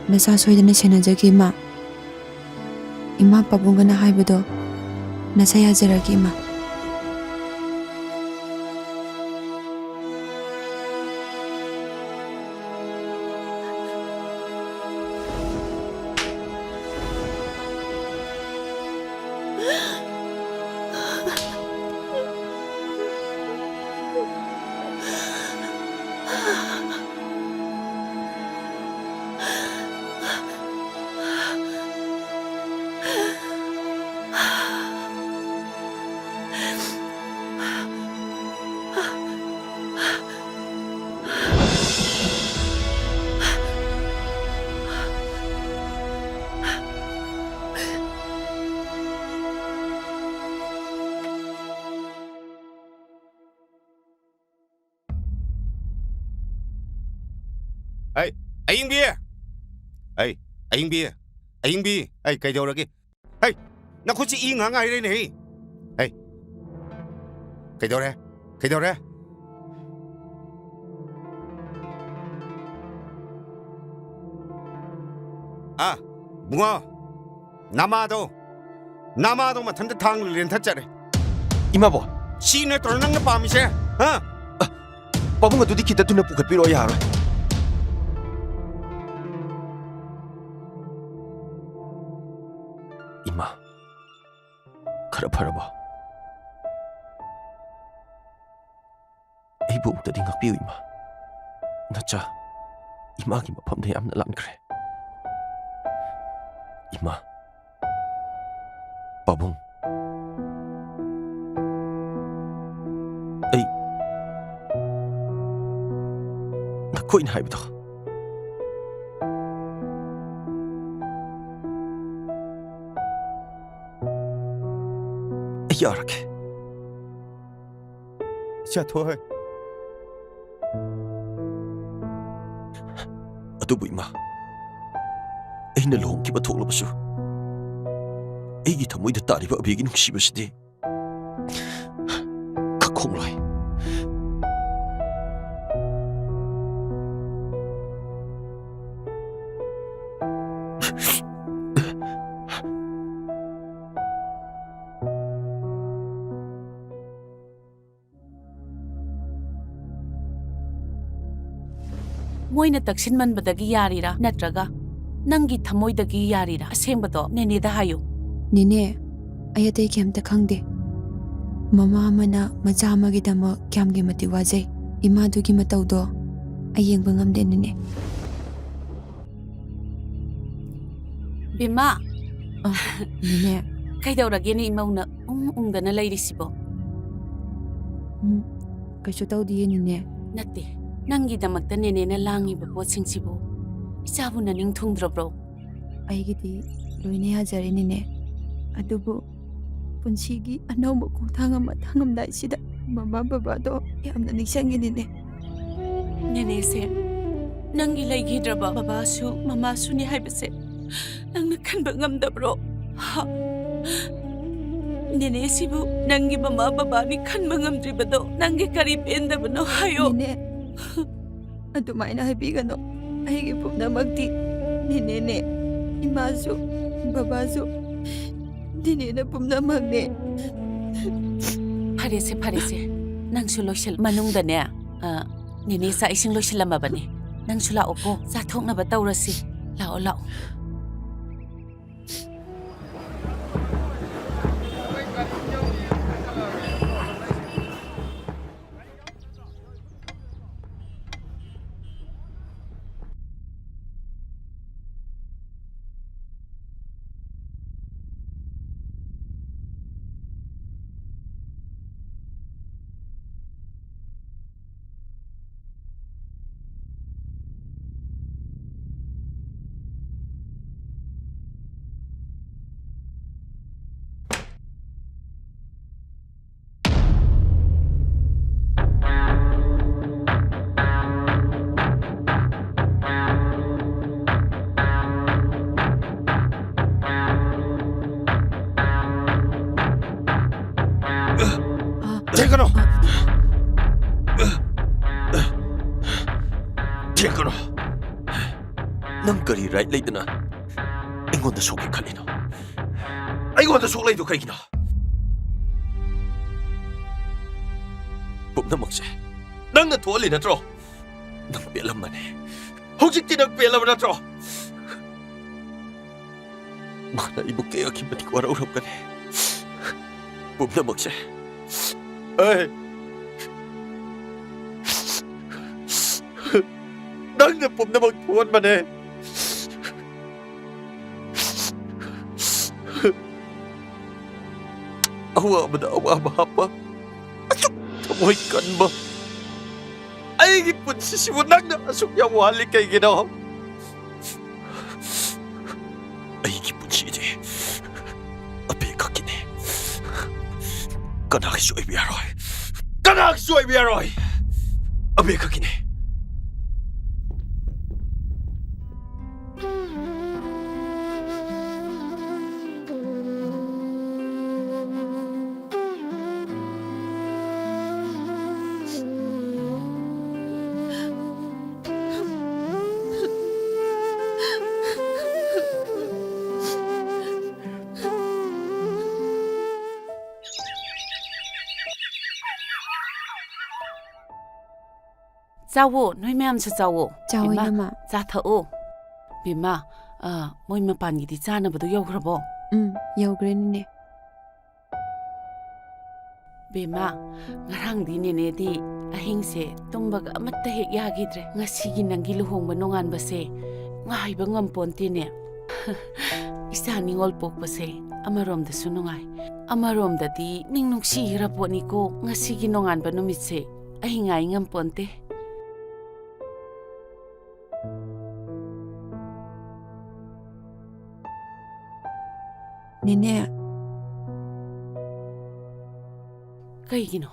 ꯅꯆꯥ ꯁꯣꯏꯗꯅ ꯁꯦꯟꯅꯖꯒꯦ, ꯏꯃꯥ꯫ ꯏꯃꯥ ꯄꯥꯕꯨꯡꯒꯅ ꯍꯥꯏꯕꯗꯣ ꯅꯆꯥ ꯌꯥꯖꯔꯒꯦ, ꯏꯃꯥ꯫ ꯑꯩ, ꯑꯌꯤꯡꯕꯤ! ꯑꯩ, ꯑꯌꯤꯡꯕꯤ! ꯑꯌꯤꯡꯕꯤ! ꯑꯩ, ꯀꯩꯗꯧꯔꯒꯦ? ꯑꯩ, ꯅꯈꯨꯠꯁꯤ ꯏ ꯉꯥꯛ ꯉꯥꯏꯔꯦꯅꯦꯍꯦ꯫ ꯍꯩ, ꯀꯩꯗꯧꯔꯦ? ꯀꯩꯗꯧꯔꯦ? ꯑꯥ, ꯕꯨꯡꯉꯣ, ꯅꯃꯥꯗꯣ, ꯅꯃꯥꯗꯣ ꯃꯊꯟꯇ ꯊꯥꯡꯅ ꯂꯦꯟꯊꯠꯆꯔꯦ꯫ ꯏꯃꯥꯕꯣ! ꯁꯤ ꯅꯠꯇ꯭ꯔꯣ ꯅꯪꯅ ꯄꯥꯝꯃꯤꯁꯦ? ꯍꯥ? ꯄꯥꯕꯨꯡ, ꯑꯗꯨꯗꯤ ꯈꯤꯇ ꯊꯨꯅ ꯄꯨꯈꯠꯄꯤꯔꯛꯑꯣ, ꯌꯥꯔꯣꯏ꯫ ꯏꯃꯥ, ꯈꯔ ꯐꯔꯕꯣ? ꯑꯩꯕꯨ ꯑꯃꯨꯛꯇꯗꯤ ꯉꯥꯛꯄꯤꯌꯨ, ꯏꯃꯥ꯫ ꯅꯆꯥ, ꯏꯃꯥꯒꯤ ꯃꯐꯝꯗ ꯌꯥꯝꯅ ꯂꯥꯟꯈ꯭ꯔꯦ꯫ ꯏꯃꯥ, ꯄꯥꯕꯨꯡ, ꯑꯩ ꯅꯈꯣꯏꯅ ꯍꯥꯏꯕꯗꯣ ꯑꯩ ꯌꯥꯔꯒꯦ꯫ ꯏꯆꯥꯊꯣꯏ꯫ ꯑꯗꯨꯕꯨ ꯏꯃꯥ, ꯑꯩꯅ ꯂꯨꯍꯣꯡꯈꯤꯕ ꯊꯣꯛꯂꯕꯁꯨ, ꯑꯩꯒꯤ ꯊꯃꯣꯏꯗ ꯇꯥꯔꯤꯕ ꯑꯕꯦꯒꯤ ꯅꯨꯡꯁꯤꯕꯁꯤꯗꯤ ꯈꯪꯂꯣꯏ꯫ ꯃꯣꯏꯅ ꯇꯛꯁꯤꯟꯃꯟꯕꯗꯒꯤ ꯌꯥꯔꯤꯔꯥ, ꯅꯠꯇ꯭ꯔꯒ ꯅꯪꯒꯤ ꯊꯃꯣꯏꯗꯒꯤ ꯌꯥꯔꯤꯔꯥ? ꯑꯁꯦꯡꯕꯗꯣ ꯅꯦꯅꯦꯗ ꯍꯥꯏꯌꯨ꯫ ꯅꯦꯅꯦ, ꯑꯩ ꯑꯇꯩ ꯀꯩꯝꯇ ꯈꯪꯗꯦ꯫ ꯃꯃꯥ ꯑꯃꯅ ꯃꯆꯥ ꯑꯃꯒꯤꯗꯃꯛ ꯀꯌꯥꯝꯒꯤ ꯃꯇꯤꯛ ꯋꯥꯖꯩ꯫ ꯏꯃꯥꯗꯨꯒꯤ ꯃꯇꯧꯗꯣ ꯑꯩ ꯌꯦꯡꯕ ꯉꯝꯗꯦ, ꯅꯦꯅꯦ꯫ ꯕꯤꯃꯥ! ꯑ, ꯅꯦꯅꯦ꯫ ꯀꯩꯗꯧꯔꯒꯦꯅꯦ ꯏꯃꯧꯅ ꯎꯪ ꯎꯪꯗꯅ ꯂꯩꯔꯤꯁꯤꯕꯣ? ꯎꯝ, ꯀꯩꯁꯨ ꯇꯧꯗꯤꯌꯦ, ꯅꯦꯅꯦ꯫ ꯅꯠꯇꯦ, ꯅꯪꯒꯤꯗꯃꯛꯇ ꯅꯦꯅꯦꯅ ꯂꯥꯡꯉꯤꯕ ꯄꯣꯠꯁꯤꯡꯁꯤꯕꯨ ꯏꯆꯥꯕꯨ ꯅꯅꯤꯡ ꯊꯨꯡꯗ꯭ꯔꯕ꯭ꯔꯣ? ꯑꯩꯒꯤꯗꯤ ꯂꯣꯏꯅ ꯌꯥꯖꯔꯦ, ꯅꯦꯅꯦ꯫ ꯑꯗꯨꯕꯨ ꯄꯨꯟꯁꯤꯒꯤ ꯑꯅꯧꯕ ꯈꯣꯡꯊꯥꯡ ꯑꯃ ꯊꯥꯡꯉꯝꯗꯥꯏꯁꯤꯗ ꯃꯃꯥ ꯕꯕꯥꯗꯣ ꯌꯥꯝꯅ ꯅꯤꯡꯁꯤꯡꯉꯦ, ꯅꯦꯅꯦ꯫ ꯅꯦꯅꯦꯁꯦ ꯅꯪꯒꯤ ꯂꯩꯈꯤꯗ꯭ꯔꯕ ꯕꯕꯥꯁꯨ ꯃꯃꯥꯁꯨꯅꯤ ꯍꯥꯏꯕꯁꯦ ꯅꯪꯅ ꯈꯟꯕ ꯉꯝꯗꯕ꯭ꯔꯣ? ꯍꯥ? ꯅꯦꯅꯦꯁꯤꯕꯨ ꯅꯪꯒꯤ ꯃꯃꯥ ꯕꯕꯥꯅꯤ ꯈꯟꯕ ꯉꯝꯗ꯭ꯔꯤꯕꯗꯣ ꯅꯪꯒꯤ ꯀꯔꯤ ꯄꯦꯟꯗꯕꯅꯣ ꯍꯥꯏꯌꯣ꯫ ꯅꯦꯅꯦ, ꯑꯗꯨꯃꯥꯏꯅ ꯍꯥꯏꯕꯤꯒꯅꯨ꯫ ꯑꯩꯒꯤ ꯄꯨꯝꯅꯃꯛꯇꯤ ꯅꯦꯅꯦꯅꯦ꯫ ꯏꯃꯥꯁꯨ, ꯕꯕꯥꯁꯨ ꯅꯦꯅꯦꯅ ꯄꯨꯝꯅꯃꯛꯅꯦ꯫ ꯐꯔꯦꯁꯦ, ꯐꯔꯦꯁꯦ꯫ ꯅꯪꯁꯨ ꯂꯣꯏꯁꯤꯜ-, ꯃꯅꯨꯡꯗꯅꯦ, ꯑ, ꯅꯦꯅꯦ ꯆꯥꯛ ꯏꯁꯤꯡ ꯂꯣꯏꯁꯤꯜꯂꯝꯃꯕꯅꯦ꯫ ꯅꯪꯁꯨ ꯂꯥꯛꯑꯣꯀꯣ, ꯆꯥꯊꯣꯛꯅꯕ ꯇꯧꯔꯁꯤ꯫ ꯂꯥꯛꯑꯣ, ꯂꯥꯛꯑꯣ꯫ ꯊꯦꯡꯒꯅꯨ! ꯊꯦꯡꯒꯅꯨ! ꯅꯪ ꯀꯔꯤ right ꯂꯩꯗꯅ ꯑꯩꯉꯣꯟꯗ ꯁꯣꯛꯀꯦ ꯈꯜꯂꯤꯅꯣ? ꯑꯩꯉꯣꯟꯗ ꯁꯣꯛꯂꯛꯏꯗꯣ ꯀꯩꯒꯤꯅꯣ? ꯄꯨꯝꯅꯃꯛꯁꯦ ꯅꯪꯅ ꯊꯣꯛꯍꯜꯂꯤ ꯅꯠꯇ꯭ꯔꯣ? ꯅꯪ ꯄꯦꯜꯂꯝꯃꯅꯤ꯫ ꯍꯧꯖꯤꯛꯇꯤ ꯅꯪ ꯄꯦꯜꯂꯕ ꯅꯠꯇ꯭ꯔꯣ? ꯃꯥꯅ ꯑꯩꯕꯨ ꯀꯌꯥꯒꯤ ꯃꯇꯤꯛ ꯋꯥꯔꯧꯔꯝꯒꯅꯤ꯫ ꯄꯨꯝꯅꯃꯛꯁꯦ ꯑꯩ, ꯅꯪꯅ ꯄꯨꯝꯅꯃꯛ ꯊꯣꯛꯍꯟꯕꯅꯦ꯫ ꯑꯋꯥꯕꯗ ꯑꯋꯥꯕ ꯍꯥꯞꯄ, ꯑꯁꯨꯛ ꯊꯃꯣꯏ ꯀꯟꯕ ꯑꯩꯒꯤ ꯄꯨꯟꯁꯤꯁꯤꯕꯨ ꯅꯪꯅ ꯑꯁꯨꯛ ꯌꯥꯝ ꯋꯥꯍꯜꯂꯤ ꯀꯩꯒꯤꯅꯣ? ꯑꯩꯒꯤ ꯄꯨꯟꯁꯤꯗꯤ ꯑꯕꯦ ꯈꯛꯀꯤꯅꯤ꯫ ꯀꯅꯥꯒꯤꯁꯨ ꯑꯣꯏꯕ ꯌꯥꯔꯣꯏ꯫ ꯀꯅꯥꯒꯤꯁꯨ ꯑꯣꯏꯕ ꯌꯥꯔꯣꯏ꯫ ꯑꯕꯦ ꯈꯛꯀꯤꯅꯤ꯫ ꯆꯥꯎꯋꯣ, ꯅꯣꯏ ꯃꯌꯥꯝꯁꯨ ꯆꯥꯎꯋꯣ꯫ ꯆꯥꯎꯋꯣ, ꯕꯦꯝꯃ, ꯏꯅꯝꯃ꯫ ꯆꯥ ꯊꯛꯑꯣ꯫ ꯕꯦꯝꯃ, ꯑ, ꯃꯣꯏ ꯃꯄꯥꯟꯒꯤꯗꯤ ꯆꯥꯅꯕꯗꯣ ꯌꯧꯈ꯭ꯔꯕꯣ? ꯎꯝ, ꯌꯧꯈ꯭ꯔꯦ, ꯅꯦꯅꯦ꯫ ꯕꯦꯝꯃ, ꯉꯔꯥꯡꯗꯤ ꯅꯦꯅꯦꯗꯤ ꯑꯍꯤꯡꯁꯦ ꯇꯨꯝꯕꯒ ꯑꯃꯠꯇ ꯍꯦꯛ ꯌꯥꯈꯤꯗ꯭ꯔꯦ꯫ ꯉꯁꯤꯒꯤ ꯅꯪꯒꯤ ꯂꯨꯍꯣꯡꯕ ꯅꯣꯡꯉꯥꯟꯕꯁꯦ ꯉꯥꯏꯕ ꯉꯝꯄꯣꯟꯇꯦꯅꯦ꯫ ꯏꯆꯥ ꯅꯤꯉꯣꯜ ꯄꯣꯛꯄꯁꯦ ꯑꯃꯔꯣꯝꯗꯁꯨ ꯅꯨꯡꯉꯥꯏ, ꯑꯃꯔꯣꯝꯗꯗꯤ ꯅꯤꯡ ꯅꯨꯡꯁꯤꯈ꯭ꯔ ꯄꯣꯠꯅꯤꯀꯣ꯫ ꯉꯁꯤꯒꯤ ꯅꯣꯡꯉꯥꯟꯕ ꯅꯨꯃꯤꯠꯁꯦ ꯑꯩ ꯉꯥꯏ ꯉꯝꯄꯣꯟꯇꯦ꯫ ꯅꯦꯅꯦ꯫ ꯀꯩꯒꯤꯅꯣ?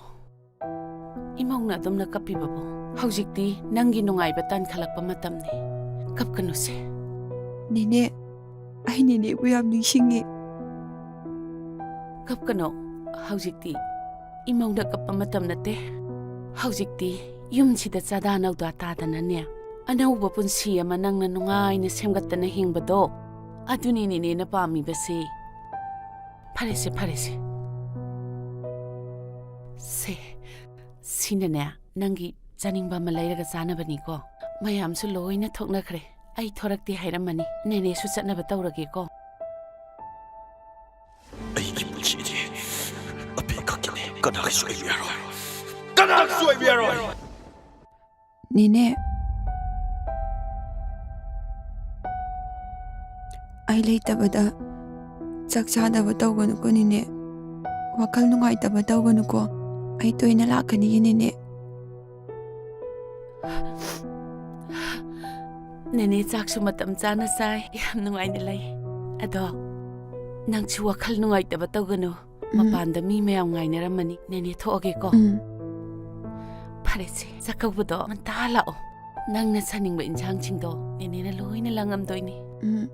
ꯏꯃꯧꯅ ꯑꯗꯨꯝꯅ ꯀꯞꯄꯤꯕꯕꯨ? ꯍꯧꯖꯤꯛꯇꯤ ꯅꯪꯒꯤ ꯅꯨꯡꯉꯥꯏꯕ ꯇꯥꯟꯈꯠꯂꯛꯄ ꯃꯇꯝꯅꯤ꯫ ꯀꯞꯀꯅꯨꯁꯦ꯫ ꯅꯦꯅꯦ, ꯑꯩ ꯅꯦꯅꯦꯕꯨ ꯌꯥꯝ ꯅꯤꯡꯁꯤꯡꯉꯤ꯫ ꯀꯞꯀꯅꯣ, ꯍꯧꯖꯤꯛꯇꯤ ꯏꯃꯧꯅ ꯀꯞꯄ ꯃꯇꯝ ꯅꯠꯇꯦ꯫ ꯍꯧꯖꯤꯛꯇꯤ ꯌꯨꯝꯁꯤꯗ ꯆꯥꯗꯥ ꯅꯧꯗꯥ ꯇꯥꯗꯅꯅꯦ, ꯑꯅꯧꯕ ꯄꯨꯟꯁꯤ ꯑꯃ ꯅꯪꯅ ꯅꯨꯡꯉꯥꯏꯅ ꯁꯦꯝꯒꯠꯇꯅ ꯍꯤꯡꯕꯗꯣ, ꯑꯗꯨꯅꯤ ꯅꯦꯅꯦꯅ ꯄꯥꯝꯃꯤꯕꯁꯦ꯫ ꯐꯔꯦꯁꯦ, ꯐꯔꯦꯁꯦ꯫ ꯁꯦ, ꯁꯤꯅꯅꯦ, ꯅꯪꯒꯤ ꯆꯥꯅꯤꯡꯕ ꯑꯃ ꯂꯩꯔꯒ ꯆꯥꯅꯕꯅꯤꯀꯣ꯫ ꯃꯌꯥꯝꯁꯨ ꯂꯣꯏꯅ ꯊꯣꯛꯅꯈ꯭ꯔꯦ꯫ ꯑꯩ ꯊꯣꯔꯛꯇꯦ ꯍꯥꯏꯔꯝꯃꯅꯤ꯫ ꯅꯦꯅꯦꯁꯨ ꯆꯠꯅꯕ ꯇꯧꯔꯒꯦꯀꯣ꯫ ꯑꯩꯒꯤ ꯄꯨꯟꯁꯤꯗꯤ ꯑꯕꯦ ꯈꯛꯀꯤꯅꯤ꯫ ꯀꯅꯥꯒꯤꯁꯨ ꯑꯣꯏꯕ ꯌꯥꯔꯣꯏ꯫ ꯀꯅꯥꯒꯤꯁꯨ ꯑꯣꯏꯕ ꯌꯥꯔꯣꯏ꯫ ꯅꯦꯅꯦ, ꯑꯩ ꯂꯩꯇꯕꯗ ꯆꯥꯛ ꯆꯥꯗꯕ ꯇꯧꯒꯅꯨꯀꯣ, ꯅꯦꯅꯦ꯫ ꯋꯥꯈꯜ ꯅꯨꯡꯉꯥꯏꯇꯕ ꯇꯧꯒꯅꯨꯀꯣ꯫ ꯑꯩ ꯇꯣꯏꯅ ꯂꯥꯛꯀꯅꯤꯌꯦ, ꯅꯦꯅꯦ꯫ ꯅꯦꯅꯦ ꯆꯥꯛꯁꯨ ꯃꯇꯝ ꯆꯥꯅ ꯆꯥꯏ꯫ ꯌꯥꯝ ꯅꯨꯡꯉꯥꯏꯅ ꯂꯩ꯫ ꯑꯗꯣ, ꯅꯪꯁꯨ ꯋꯥꯈꯜ ꯅꯨꯡꯉꯥꯏꯇꯕ ꯇꯧꯒꯅꯨ꯫ ꯎꯝ꯫ ꯃꯄꯥꯟꯗ ꯃꯤ ꯃꯌꯥꯝ ꯉꯥꯏꯅꯔꯝꯃꯅꯤ꯫ ꯅꯦꯅꯦ ꯊꯣꯛꯑꯒꯦꯀꯣ꯫ ꯎꯝ꯫ ꯐꯔꯦꯁꯦ, ꯆꯥꯛꯀꯧꯕꯗꯣ ꯉꯟꯇꯥ ꯂꯥꯛꯑꯣ꯫ ꯅꯪꯅ ꯆꯥꯅꯤꯡꯕ ꯏꯟꯁꯥꯡꯁꯤꯡꯗꯣ ꯅꯦꯅꯦꯅ ꯂꯣꯏꯅ ꯂꯥꯡꯉꯝꯗꯣꯏꯅꯤ꯫ ꯎꯝ꯫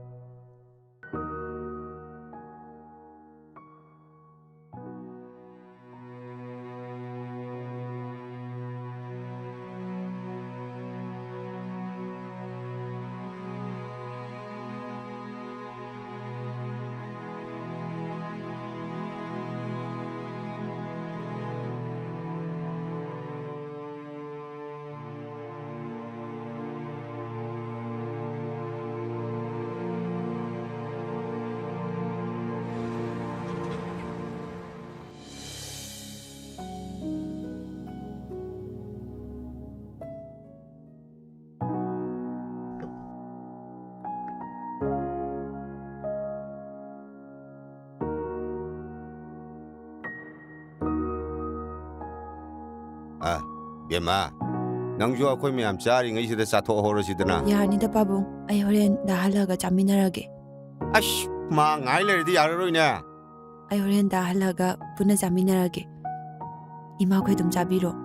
ꯕꯦꯝꯃ, ꯅꯪꯁꯨ ꯑꯩꯈꯣꯏ ꯃꯌꯥꯝ ꯆꯥꯔꯤꯉꯩꯁꯤꯗ ꯆꯥꯊꯣꯛꯍꯧꯔꯁꯤꯗꯅ꯫ ꯌꯥꯔꯅꯤꯗ ꯄꯥꯕꯨꯡ, ꯑꯩ ꯍꯣꯔꯦꯟ ꯗꯥ ꯍꯜꯂꯛꯑꯒ ꯆꯥꯃꯤꯟꯅꯔꯒꯦ꯫ ꯑꯁ, ꯃꯥ ꯉꯥꯏ ꯂꯩꯔꯗꯤ ꯌꯥꯔꯔꯣꯏꯅꯦ꯫ ꯑꯩ ꯍꯣꯔꯦꯟ ꯗꯥ ꯍꯜꯂꯛꯑꯒ ꯄꯨꯟꯅ ꯆꯥꯃꯤꯟꯅꯔꯒꯦ꯫ ꯏꯃꯥꯈꯣꯏ ꯑꯗꯨꯝ ꯆꯥꯕꯤꯔꯣ꯫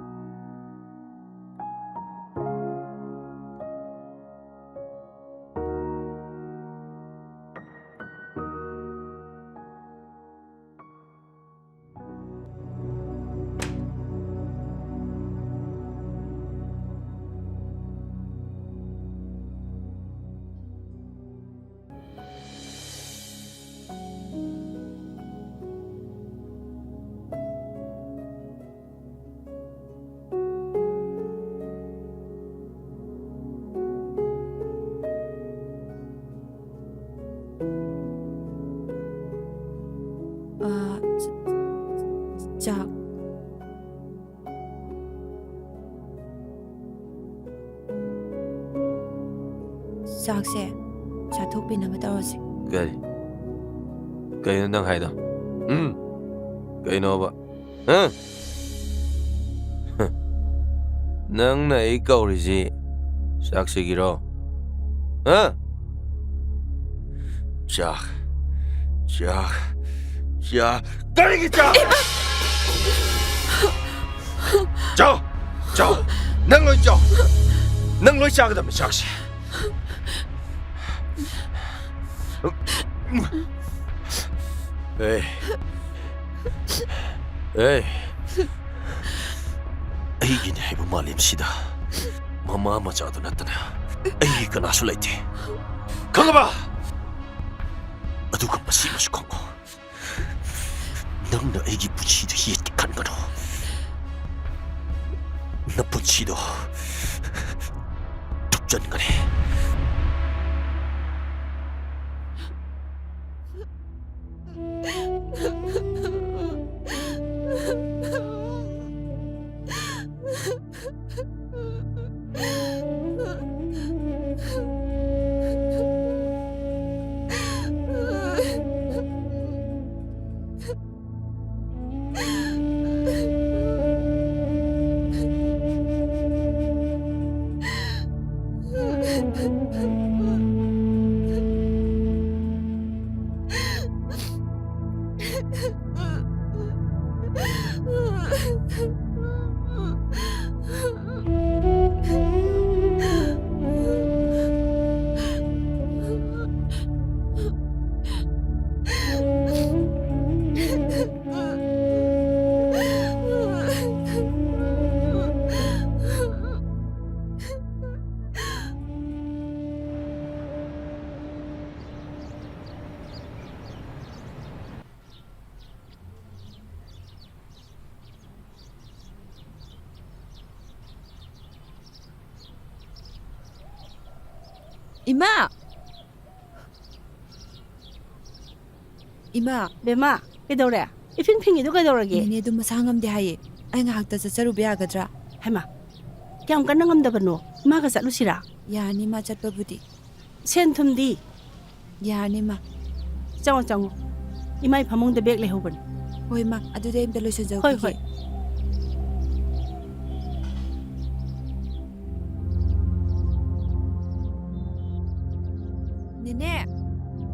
ꯑ, ꯆ-, ꯆꯥꯛ꯫ ꯆꯥꯛꯁꯦ ꯆꯥꯊꯣꯛꯄꯤꯅꯕ ꯇꯧꯔꯁꯦ꯫ ꯀꯔꯤ? ꯀꯩꯅꯣ ꯅꯪ ꯍꯥꯏꯗꯣ? ꯎꯝ? ꯀꯩꯅꯣꯕ? ꯍꯥ? ꯅꯪꯅ ꯑꯩ ꯀꯧꯔꯤꯁꯤ ꯆꯥꯛꯁꯤꯒꯤꯔꯣ? ꯍꯥ? ꯆꯥꯛ, ꯆꯥꯛ, ꯆꯥꯛ, ꯀꯔꯤꯒꯤ ꯆꯥꯛ? ꯆꯥꯎ, ꯆꯥꯎ, ꯅꯪ ꯂꯣꯏ ꯆꯥꯎ, ꯅꯪ ꯂꯣꯏ ꯆꯥꯒꯗꯕꯅꯤ ꯆꯥꯛꯁꯦ꯫ ꯑꯦ, ꯑꯦ, ꯑꯩꯒꯤꯅꯦ ꯍꯥꯏꯕ ꯃꯥꯂꯦꯝꯁꯤꯗ ꯃꯃꯥ ꯃꯆꯥꯗꯨ ꯅꯠꯇꯅ ꯑꯩꯒꯤ ꯀꯅꯥꯁꯨ ꯂꯩꯇꯦ꯫ ꯈꯪꯉꯕ? ꯑꯗꯨꯒ ꯃꯁꯤꯃꯁꯨ ꯈꯪꯉꯣ, ꯅꯪꯅ ꯑꯩꯒꯤ ꯄꯨꯟꯁꯤꯗ ꯌꯦꯠꯀꯦ ꯈꯟꯒꯅꯨ꯫ ꯅꯄꯨꯟꯁꯤꯗꯣ ꯇꯨꯞꯆꯟꯒꯅꯤ꯫ ꯏꯃꯥ! ꯏꯃꯥ! ꯕꯦꯝꯃ, ꯀꯩꯗꯧꯔꯦ? ꯏꯐꯤꯡ ꯐꯤꯡꯉꯤꯗꯣ ꯀꯩꯗꯧꯔꯒꯦ? ꯅꯦꯅꯦꯗꯨ ꯃꯁꯥ ꯉꯝꯗꯦ ꯍꯥꯏꯌꯦ꯫ ꯑꯩ ꯉꯥꯏꯍꯥꯛꯇ ꯆꯠꯆꯔꯨꯕ ꯌꯥꯒꯗ꯭ꯔꯥ? ꯍꯩꯃꯥ, ꯀꯌꯥꯝ ꯀꯟꯅ ꯉꯝꯗꯕꯅꯣ? ꯏꯃꯥꯒ ꯆꯠꯂꯨꯁꯤꯔꯥ? ꯌꯥꯅꯤ, ꯏꯃꯥ, ꯆꯠꯄꯕꯨꯗꯤ꯫ ꯁꯦꯟ ꯊꯨꯝꯗꯤ? ꯌꯥꯅꯤ, ꯏꯃꯥ꯫ ꯆꯪꯉꯣ, ꯆꯪꯉꯣ꯫ ꯏꯃꯥꯏ ꯐꯃꯨꯡꯗ ꯕꯦꯒ ꯂꯩꯍꯧꯕꯅꯤ꯫ ꯍꯣꯏ, ꯏꯃꯥ꯫ ꯑꯗꯨꯗꯤ ꯑꯩ ꯑꯝꯇ ꯂꯣꯏꯁꯤꯟꯖꯔꯨꯈꯤꯒꯦ꯫ ꯍꯣꯏ, ꯍꯣꯏ꯫ ꯅꯦꯅꯦ!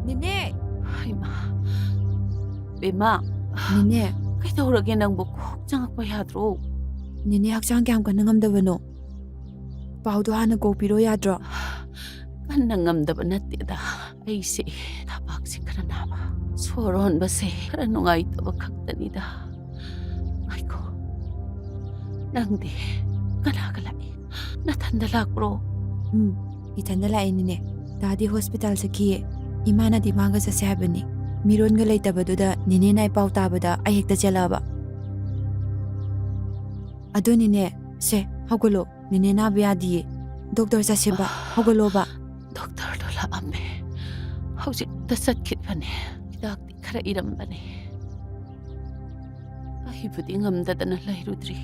ꯅꯦꯅꯦ! ꯍꯩꯃꯥ! ꯕꯦꯝꯃ! ꯅꯦꯅꯦ! ꯀꯩꯗꯧꯔꯒꯦ ꯅꯪꯕꯨ? ꯀꯣꯛ ꯆꯪꯉꯛꯄ ꯌꯥꯗ꯭ꯔꯣ? ꯅꯦꯅꯦ ꯍꯛꯆꯥꯡ ꯀꯌꯥꯝ ꯀꯟꯅ ꯉꯝꯗꯕꯅꯣ? ꯄꯥꯎꯗꯣ ꯍꯥꯟꯅ ꯀꯣꯛ ꯄꯤꯔꯣ ꯌꯥꯗ꯭ꯔꯣ? ꯀꯟꯅ ꯉꯝꯗꯕ ꯅꯠꯇꯦꯗ꯫ ꯑꯩꯁꯦ ꯊꯕꯥꯛꯁꯦ ꯈꯔ ꯅꯥꯕ, ꯁꯣꯔ ꯍꯣꯟꯕꯁꯦ ꯈꯔ ꯅꯨꯡꯉꯥꯏꯇꯕ ꯈꯛꯇꯅꯤꯗ꯫ ꯉꯥꯏꯈꯣ, ꯅꯪꯗꯤ ꯀꯅꯥꯒ ꯂꯥꯛꯏ? ꯅꯊꯟꯗ ꯂꯥꯛꯄ꯭ꯔꯣ? ꯎꯝ, ꯏꯊꯟꯗ ꯂꯥꯛꯏꯅꯤꯅꯦ꯫ ꯗꯥꯗꯤ ꯍꯣꯁꯄꯤꯇꯥꯜ ꯆꯠꯈꯤꯌꯦ꯫ ꯏꯃꯥꯅꯗꯤ ꯃꯥꯒ ꯆꯠꯁꯦ ꯍꯥꯏꯕꯅꯤ꯫ ꯃꯤꯔꯣꯟꯒ ꯂꯩꯇꯕꯗꯨꯗ ꯅꯦꯅꯦꯅ ꯑꯩ ꯄꯥꯎ ꯇꯥꯕꯗ ꯑꯩ ꯍꯦꯛꯇ ꯆꯦꯜꯂꯛꯑꯕ꯫ ꯑꯗꯨꯅꯤꯅꯦ, ꯁꯦ, ꯍꯧꯒꯠꯂꯣ꯫ ꯅꯦꯅꯦ ꯅꯥꯕ ꯌꯥꯗꯤꯌꯦ꯫ ꯗꯣꯛꯇꯔ ꯆꯠꯁꯦꯕ꯫ ꯍꯧꯒꯠꯂꯣꯕ꯫ ꯗꯣꯛꯇꯔꯗꯣ ꯂꯥꯛꯑꯝꯃꯦ꯫ ꯍꯧꯖꯤꯛꯇ ꯆꯠꯈꯤꯕꯅꯦ꯫ ꯍꯤꯗꯥꯛꯇꯤ ꯈꯔ ꯏꯔꯝꯕꯅꯦ꯫ ꯑꯩꯕꯨꯗꯤ ꯉꯝꯗꯗꯅ ꯂꯩꯔꯨꯗ꯭ꯔꯤ꯫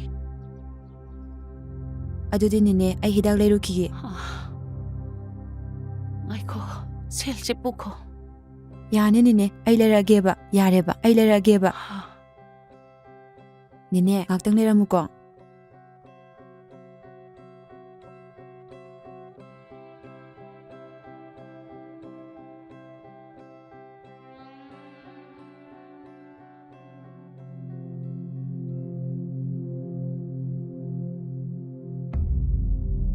ꯑꯗꯨꯗꯤ ꯅꯦꯅꯦ, ꯑꯩ ꯍꯤꯗꯥꯛ ꯂꯩꯔꯨꯈꯤꯒꯦ꯫ ꯑꯥ꯫ ꯉꯥꯏꯈꯣ, ꯁꯦꯜꯁꯦ ꯄꯨꯈꯣ꯫ ꯌꯥꯅꯤ ꯅꯦꯅꯦ, ꯑꯩ ꯂꯩꯔꯛꯑꯒꯦꯕ꯫ ꯌꯥꯔꯦꯕ, ꯑꯩ ꯂꯩꯔꯛꯑꯒꯦꯕ꯫ ꯑꯥ꯫ ꯅꯦꯅꯦ, ꯉꯥꯛꯇꯪ ꯂꯩꯔꯝꯃꯨꯀꯣ꯫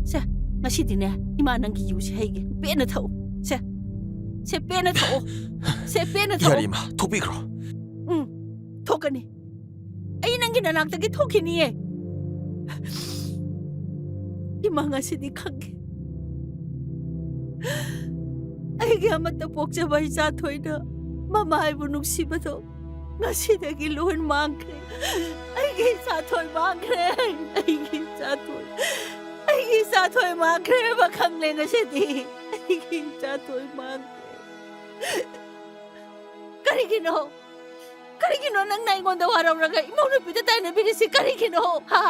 ꯁꯦ, ꯉꯁꯤꯗꯤꯅꯦ, ꯏꯃꯥ ꯅꯪꯒꯤ ꯌꯨꯁꯦ ꯍꯩꯒꯦ꯫ ꯄꯦꯟꯅ ꯊꯛꯎ꯫ ꯁꯦ, ꯁꯦ, ꯄꯦꯟꯅ ꯊꯛꯑꯣ꯫ ꯁꯦ, ꯄꯦꯟꯅ ꯊꯛꯑꯣ꯫ ꯌꯥꯔꯦ, ꯏꯃꯥ, ꯊꯣꯛꯄꯤꯈ꯭ꯔꯣ꯫ ꯎꯝ, ꯊꯣꯛꯀꯅꯤ꯫ ꯑꯩ ꯅꯪꯒꯤ ꯅꯅꯥꯛꯇꯒꯤ ꯊꯣꯛꯈꯤꯅꯤꯌꯦ꯫ ꯏꯃꯥ, ꯉꯁꯤꯗꯤ ꯈꯪꯒꯦ꯫ ꯑꯩꯒꯤ ꯑꯃꯠꯇ ꯄꯣꯛꯆꯕ ꯏꯆꯥ ꯊꯣꯏꯅ ꯃꯃꯥ ꯑꯩꯕꯨ ꯅꯨꯡꯁꯤꯕꯗꯣ ꯉꯁꯤꯗꯒꯤ ꯂꯣꯏ ꯃꯥꯡꯈ꯭ꯔꯦ꯫ ꯑꯩꯒꯤ ꯏꯆꯥ ꯊꯣꯏ ꯃꯥꯡꯈ꯭ꯔꯦ꯫ ꯑꯩꯒꯤ ꯏꯆꯥ ꯊꯣꯏ, ꯑꯩꯒꯤ ꯏꯆꯥ ꯊꯣꯏ ꯃꯥꯡꯈ꯭ꯔꯦ ꯍꯥꯏꯕ ꯈꯪꯂꯦ ꯉꯁꯤꯗꯤ꯫ ꯑꯩꯒꯤ ꯏꯆꯥ ꯊꯣꯏ ꯃꯥꯡꯈ꯭ꯔꯦ꯫ ꯀꯔꯤꯒꯤꯅꯣ? ꯀꯔꯤꯒꯤꯅꯣ ꯅꯪꯅ ꯑꯩꯉꯣꯟꯗ ꯋꯥꯔꯧꯔꯒ ꯏꯃꯧ ꯅꯨꯄꯤꯗ ꯇꯥꯏꯅꯕꯤꯔꯤꯁꯤ ꯀꯔꯤꯒꯤꯅꯣ? ꯍꯥ?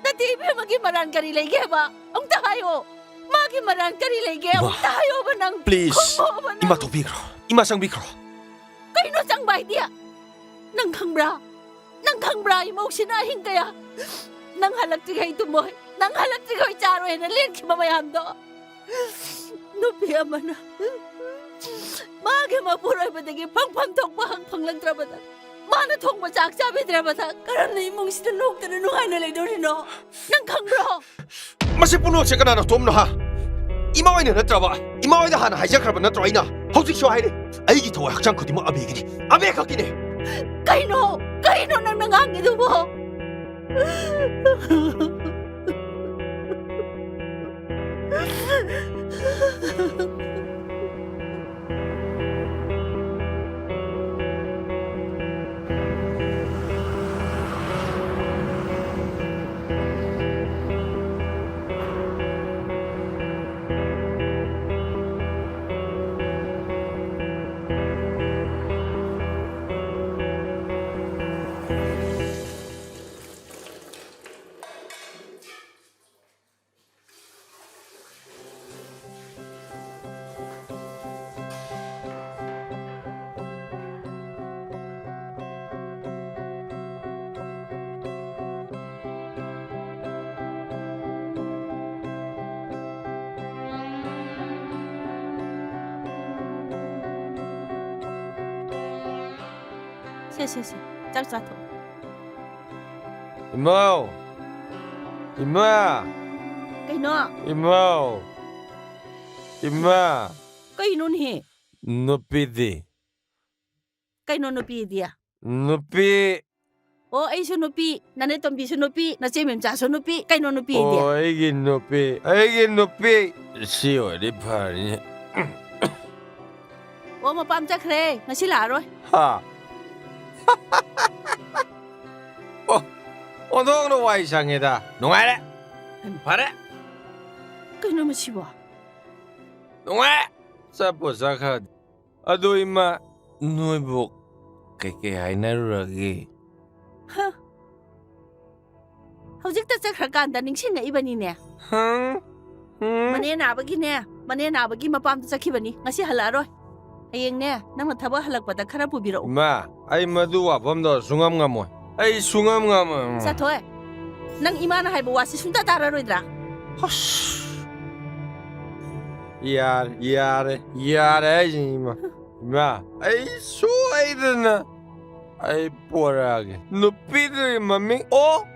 ꯅꯠꯇꯦ, ꯏꯕꯦꯝꯃꯒꯤ ꯃꯔꯥꯟ ꯀꯔꯤ ꯂꯩꯒꯦꯕ? ꯑꯝꯇ ꯍꯥꯏꯌꯣ꯫ ꯃꯥꯒꯤ ꯃꯔꯥꯟ ꯀꯔꯤ ꯂꯩꯒꯦ? ꯏꯃꯥ, ꯑꯝꯇ ꯍꯥꯏꯌꯣꯕ ꯅꯪ꯫ Please, ꯈꯨꯝꯃꯣꯕ ꯅꯪ꯫ ꯏꯃꯥ ꯊꯣꯛꯄꯤꯈ꯭ꯔꯣ꯫ ꯏꯃꯥ ꯆꯪꯕꯤꯈ꯭ꯔꯣ꯫ ꯀꯩꯅꯣ ꯆꯪꯕ ꯍꯥꯏꯗꯤ? ꯅꯪ ꯈꯪꯕ꯭ꯔꯥ? ꯅꯪ ꯈꯪꯕ꯭ꯔꯥ? ꯏꯃꯧꯁꯤꯅ ꯑꯍꯤꯡ ꯀꯌꯥ ꯅꯪ ꯍꯜꯂꯛꯇ꯭ꯔꯤꯈꯩ ꯇꯨꯝꯃꯣꯏ, ꯅꯪ ꯍꯜꯂꯛꯇ꯭ꯔꯤꯈꯩ ꯆꯥꯔꯣꯏ ꯍꯥꯏꯅ ꯂꯦꯟꯈꯤꯕ ꯃꯌꯥꯝꯗꯣ꯫ ꯅꯨꯄꯤ ꯑꯃꯅ ꯃꯥꯒꯤ ꯃꯄꯨꯔꯣꯏꯕꯗꯒꯤ ꯐꯪꯐꯝ ꯊꯣꯛꯄ ꯍꯛ ꯐꯪꯂꯛꯇ꯭ꯔꯕꯗ, ꯃꯥꯅ ꯊꯣꯡꯕ ꯆꯥꯛ ꯆꯥꯕꯤꯗ꯭ꯔꯕꯗ ꯀꯔꯝꯅ ꯏꯃꯨꯡꯁꯤꯗ ꯅꯣꯛꯇꯅ ꯅꯨꯡꯉꯥꯏꯅ ꯂꯩꯗꯣꯔꯤꯅꯣ? ꯅꯪ ꯈꯪꯕ꯭ꯔꯣ? ꯃꯁꯤ ꯄꯨꯝꯅꯃꯛꯁꯦ ꯀꯅꯥꯅ ꯊꯣꯛꯑꯝꯅꯣ ꯍꯥ? ꯏꯃꯥ ꯍꯣꯏꯅ ꯅꯠꯇ꯭ꯔꯕ? ꯏꯃꯥ ꯍꯣꯏꯗ ꯍꯥꯟꯅ ꯍꯥꯏꯖꯈ꯭ꯔꯕ ꯅꯠꯇ꯭ꯔꯣ ꯑꯩꯅ? ꯍꯧꯖꯤꯛꯁꯨ ꯍꯥꯏꯔꯤ, ꯑꯩꯒꯤ ꯊꯋꯥꯏ ꯍꯛꯆꯥꯡ ꯈꯨꯗꯤꯡꯃꯛ ꯑꯕꯦꯒꯤꯅꯤ, ꯑꯕꯦ ꯈꯛꯀꯤꯅꯤ꯫ ꯀꯩꯅꯣ? ꯀꯩꯅꯣ ꯅꯪꯅ ꯉꯥꯡꯉꯤꯗꯨꯕꯣ? ꯁꯦ, ꯁꯦ, ꯁꯦ, ꯆꯥꯛ ꯆꯥꯊꯣꯛꯑꯣ꯫ ꯏꯃꯧ! ꯏꯃꯥ! ꯀꯩꯅꯣ? ꯏꯃꯧ! ꯏꯃꯥ! ꯀꯩꯅꯣꯅꯦꯍꯦ? ꯅꯨꯄꯤꯗꯤ? ꯀꯩꯅꯣ ꯅꯨꯄꯤꯗꯤ? ꯅꯨꯄꯤ! ꯑꯣ, ꯑꯩꯁꯨ ꯅꯨꯄꯤ, ꯅꯅꯦꯇꯣꯝꯕꯤꯁꯨ ꯅꯨꯄꯤ, ꯅꯆꯦ ꯃꯦꯝꯆꯥꯁꯨ ꯅꯨꯄꯤ, ꯀꯩꯅꯣ ꯅꯨꯄꯤꯗꯤ? ꯑꯣ, ꯑꯩꯒꯤ ꯅꯨꯄꯤ, ꯑꯩꯒꯤ ꯅꯨꯄꯤ! ꯁꯤ ꯑꯣꯏꯔꯗꯤ ꯐꯔꯤꯅꯦ꯫ ꯑꯣ, ꯃꯄꯥꯝ ꯆꯠꯈ꯭ꯔꯦ, ꯉꯁꯤ ꯂꯥꯛꯑꯔꯣꯏ꯫ ꯍꯥ? ꯑꯣ, ꯑꯣꯟꯊꯣꯛꯅ ꯋꯥꯏ ꯁꯪꯉꯦꯗ꯫ ꯅꯨꯡꯉꯥꯏꯔꯦ꯫ ꯍꯩꯃꯥ꯫ ꯐꯔꯦ꯫ ꯀꯩꯅꯣ ꯃꯁꯤꯕꯣ? ꯅꯨꯡꯉꯥꯏ꯫ ꯆꯠꯄꯨ ꯆꯠꯈ꯭ꯔꯗꯤ꯫ ꯑꯗꯣ ꯏꯃꯥ, ꯅꯣꯏꯕꯨ ꯀꯩꯀꯩ ꯍꯥꯏꯅꯔꯨꯔꯒꯦ? ꯍ꯫ ꯍꯧꯖꯤꯛꯇ ꯆꯠꯈ꯭ꯔꯀꯥꯟꯗ ꯅꯤꯡꯁꯤꯡꯉꯛꯏꯕꯅꯤꯅꯦ꯫ ꯍꯪ? ꯍꯪ? ꯃꯅꯦ ꯅꯥꯕꯒꯤꯅꯦ, ꯃꯅꯦ ꯅꯥꯕꯒꯤ ꯃꯄꯥꯝꯗ ꯆꯠꯈꯤꯕꯅꯤ꯫ ꯉꯁꯤ ꯍꯜꯂꯛꯑꯔꯣꯏ꯫ ꯍꯌꯦꯡꯅꯦ, ꯅꯪꯅ ꯊꯕꯛ ꯍꯜꯂꯛꯄꯗ ꯈꯔ ꯄꯨꯕꯤꯔꯛꯎ꯫ ꯏꯃꯥ, ꯑꯩ ꯃꯗꯨ ꯋꯥꯐꯝꯗꯣ ꯁꯨꯡꯉꯝ ꯉꯝꯃꯣꯏ꯫ ꯑꯩ ꯁꯨꯡꯉꯝ ꯉꯝꯃꯣꯏ꯫ ꯎꯝ꯫ ꯆꯥꯊꯣꯏ, ꯅꯪ ꯏꯃꯥꯅ ꯍꯥꯏꯕ ꯋꯥꯁꯤ ꯁꯨꯡꯇꯥ ꯇꯥꯔꯔꯣꯏꯗ꯭ꯔꯥ? ꯑꯁ! ꯌꯥꯔꯦ, ꯌꯥꯔꯦ, ꯌꯥꯔꯦ ꯍꯥꯏꯁꯤꯅꯤ, ꯏꯃꯥ꯫ ꯏꯃꯥ, ꯑꯩ ꯁꯣꯏꯗꯅ ꯑꯩ ꯄꯣꯔꯛꯑꯒꯦ꯫ ꯅꯨꯄꯤꯗꯨꯒꯤ ꯃꯃꯤꯡ, ꯑꯣ,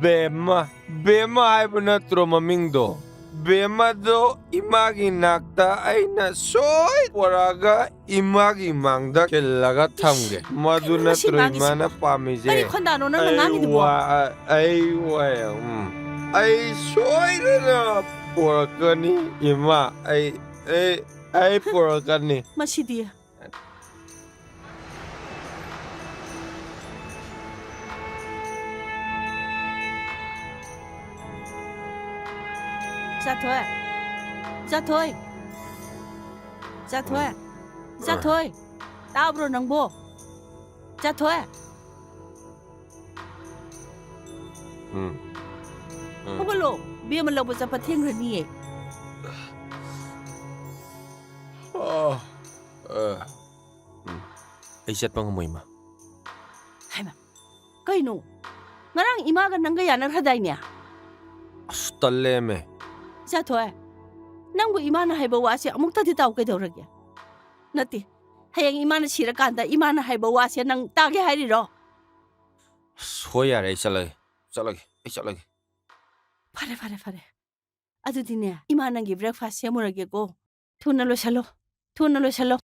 ꯕꯦꯝꯃ꯫ ꯕꯦꯝꯃ ꯍꯥꯏꯕ ꯅꯠꯇ꯭ꯔꯣ ꯃꯃꯤꯡꯗꯣ? ꯕꯦꯝꯃꯗꯣ ꯏꯃꯥꯒꯤ ꯅꯥꯛꯇ ꯑꯩꯅ ꯁꯣꯏ ꯄꯣꯔꯛꯑꯒ ꯏꯃꯥꯒꯤ ꯃꯥꯡꯗ ꯈꯤꯜꯂꯒ ꯊꯝꯒꯦ꯫ ꯏꯁ, ꯃꯗꯨ ꯀꯩꯅꯣ ꯃꯁꯤ ꯅꯠꯇ꯭ꯔꯣ ꯉꯥꯡꯉꯤꯁꯤꯕꯣ? ꯏꯃꯥꯅ ꯄꯥꯝꯃꯤꯁꯦ? ꯀꯔꯤ ꯈꯣꯟꯗꯥꯅꯣ ꯅꯪꯅ ꯑꯩ ꯉꯥꯡꯉꯤꯗꯨꯕꯣ? ꯋꯥ-, ꯑꯩ ꯋꯥ-, ꯎꯝ꯫ ꯑꯩ ꯁꯣꯏꯗꯅ ꯄꯣꯔꯛꯀꯅꯤ, ꯏꯃꯥ꯫ ꯑꯩ, ꯑꯩ, ꯑꯩ ꯄꯣꯔꯛꯀꯅꯤ꯫ ꯃꯁꯤꯗꯤ꯫ ꯆꯥꯊꯣꯏ꯫ ꯆꯥꯊꯣꯏ꯫ ꯆꯥꯊꯣꯏ꯫ ꯎꯝ꯫ ꯆꯥꯊꯣꯏ꯫ ꯇꯥꯕ꯭ꯔꯣ ꯅꯪꯕꯣ? ꯆꯥꯊꯣꯏ꯫ ꯎꯝ꯫ ꯎꯝ꯫ ꯍꯧꯒꯠꯂꯣ, ꯕꯦꯝꯃ ꯂꯧꯕ ꯆꯠꯄ ꯊꯦꯡꯈ꯭ꯔꯅꯤꯌꯦ꯫ ꯑ, ꯑ, ꯎꯝ꯫ ꯑꯩ ꯆꯠꯄ ꯉꯝꯃꯣꯏ, ꯏꯃꯥ꯫ ꯍꯥꯏꯃ, ꯀꯩꯅꯣ? ꯉꯔꯥꯡ ꯏꯃꯥꯒ ꯅꯪꯒ ꯌꯥꯅꯈ꯭ꯔꯗꯥꯏꯅꯦ? ꯑꯁ, ꯇꯜꯂꯦꯃꯦ꯫ ꯆꯥꯊꯣꯏ, ꯅꯪꯕꯨ ꯏꯃꯥꯅ ꯍꯥꯏꯕ ꯋꯥꯁꯦ ꯑꯃꯨꯛꯇꯗꯤ ꯇꯥꯎ ꯀꯩꯗꯧꯔꯒꯦ? ꯅꯠꯇꯦ, ꯍꯌꯦꯡ ꯏꯃꯥꯅ ꯁꯤꯔꯀꯥꯟꯗ ꯏꯃꯥꯅ ꯍꯥꯏꯕ ꯋꯥꯁꯦ ꯅꯪ ꯇꯥꯒꯦ ꯍꯥꯏꯔꯤꯔꯣ? ꯑꯁ, ꯍꯣꯏ, ꯌꯥꯔꯦ, ꯑꯩ ꯆꯠꯂꯒꯦ, ꯆꯠꯂꯒꯦ, ꯑꯩ ꯆꯠꯂꯒꯦ꯫ ꯐꯔꯦ, ꯐꯔꯦ, ꯐꯔꯦ꯫ ꯑꯗꯨꯗꯤꯅꯦ, ꯏꯃꯥ ꯅꯪꯒꯤ breakfast ꯁꯦꯝꯃꯨꯔꯒꯦꯀꯣ꯫ ꯊꯨꯅ ꯂꯣꯏꯁꯜꯂꯣ, ꯊꯨꯅ ꯂꯣꯏꯁꯜꯂꯣ꯫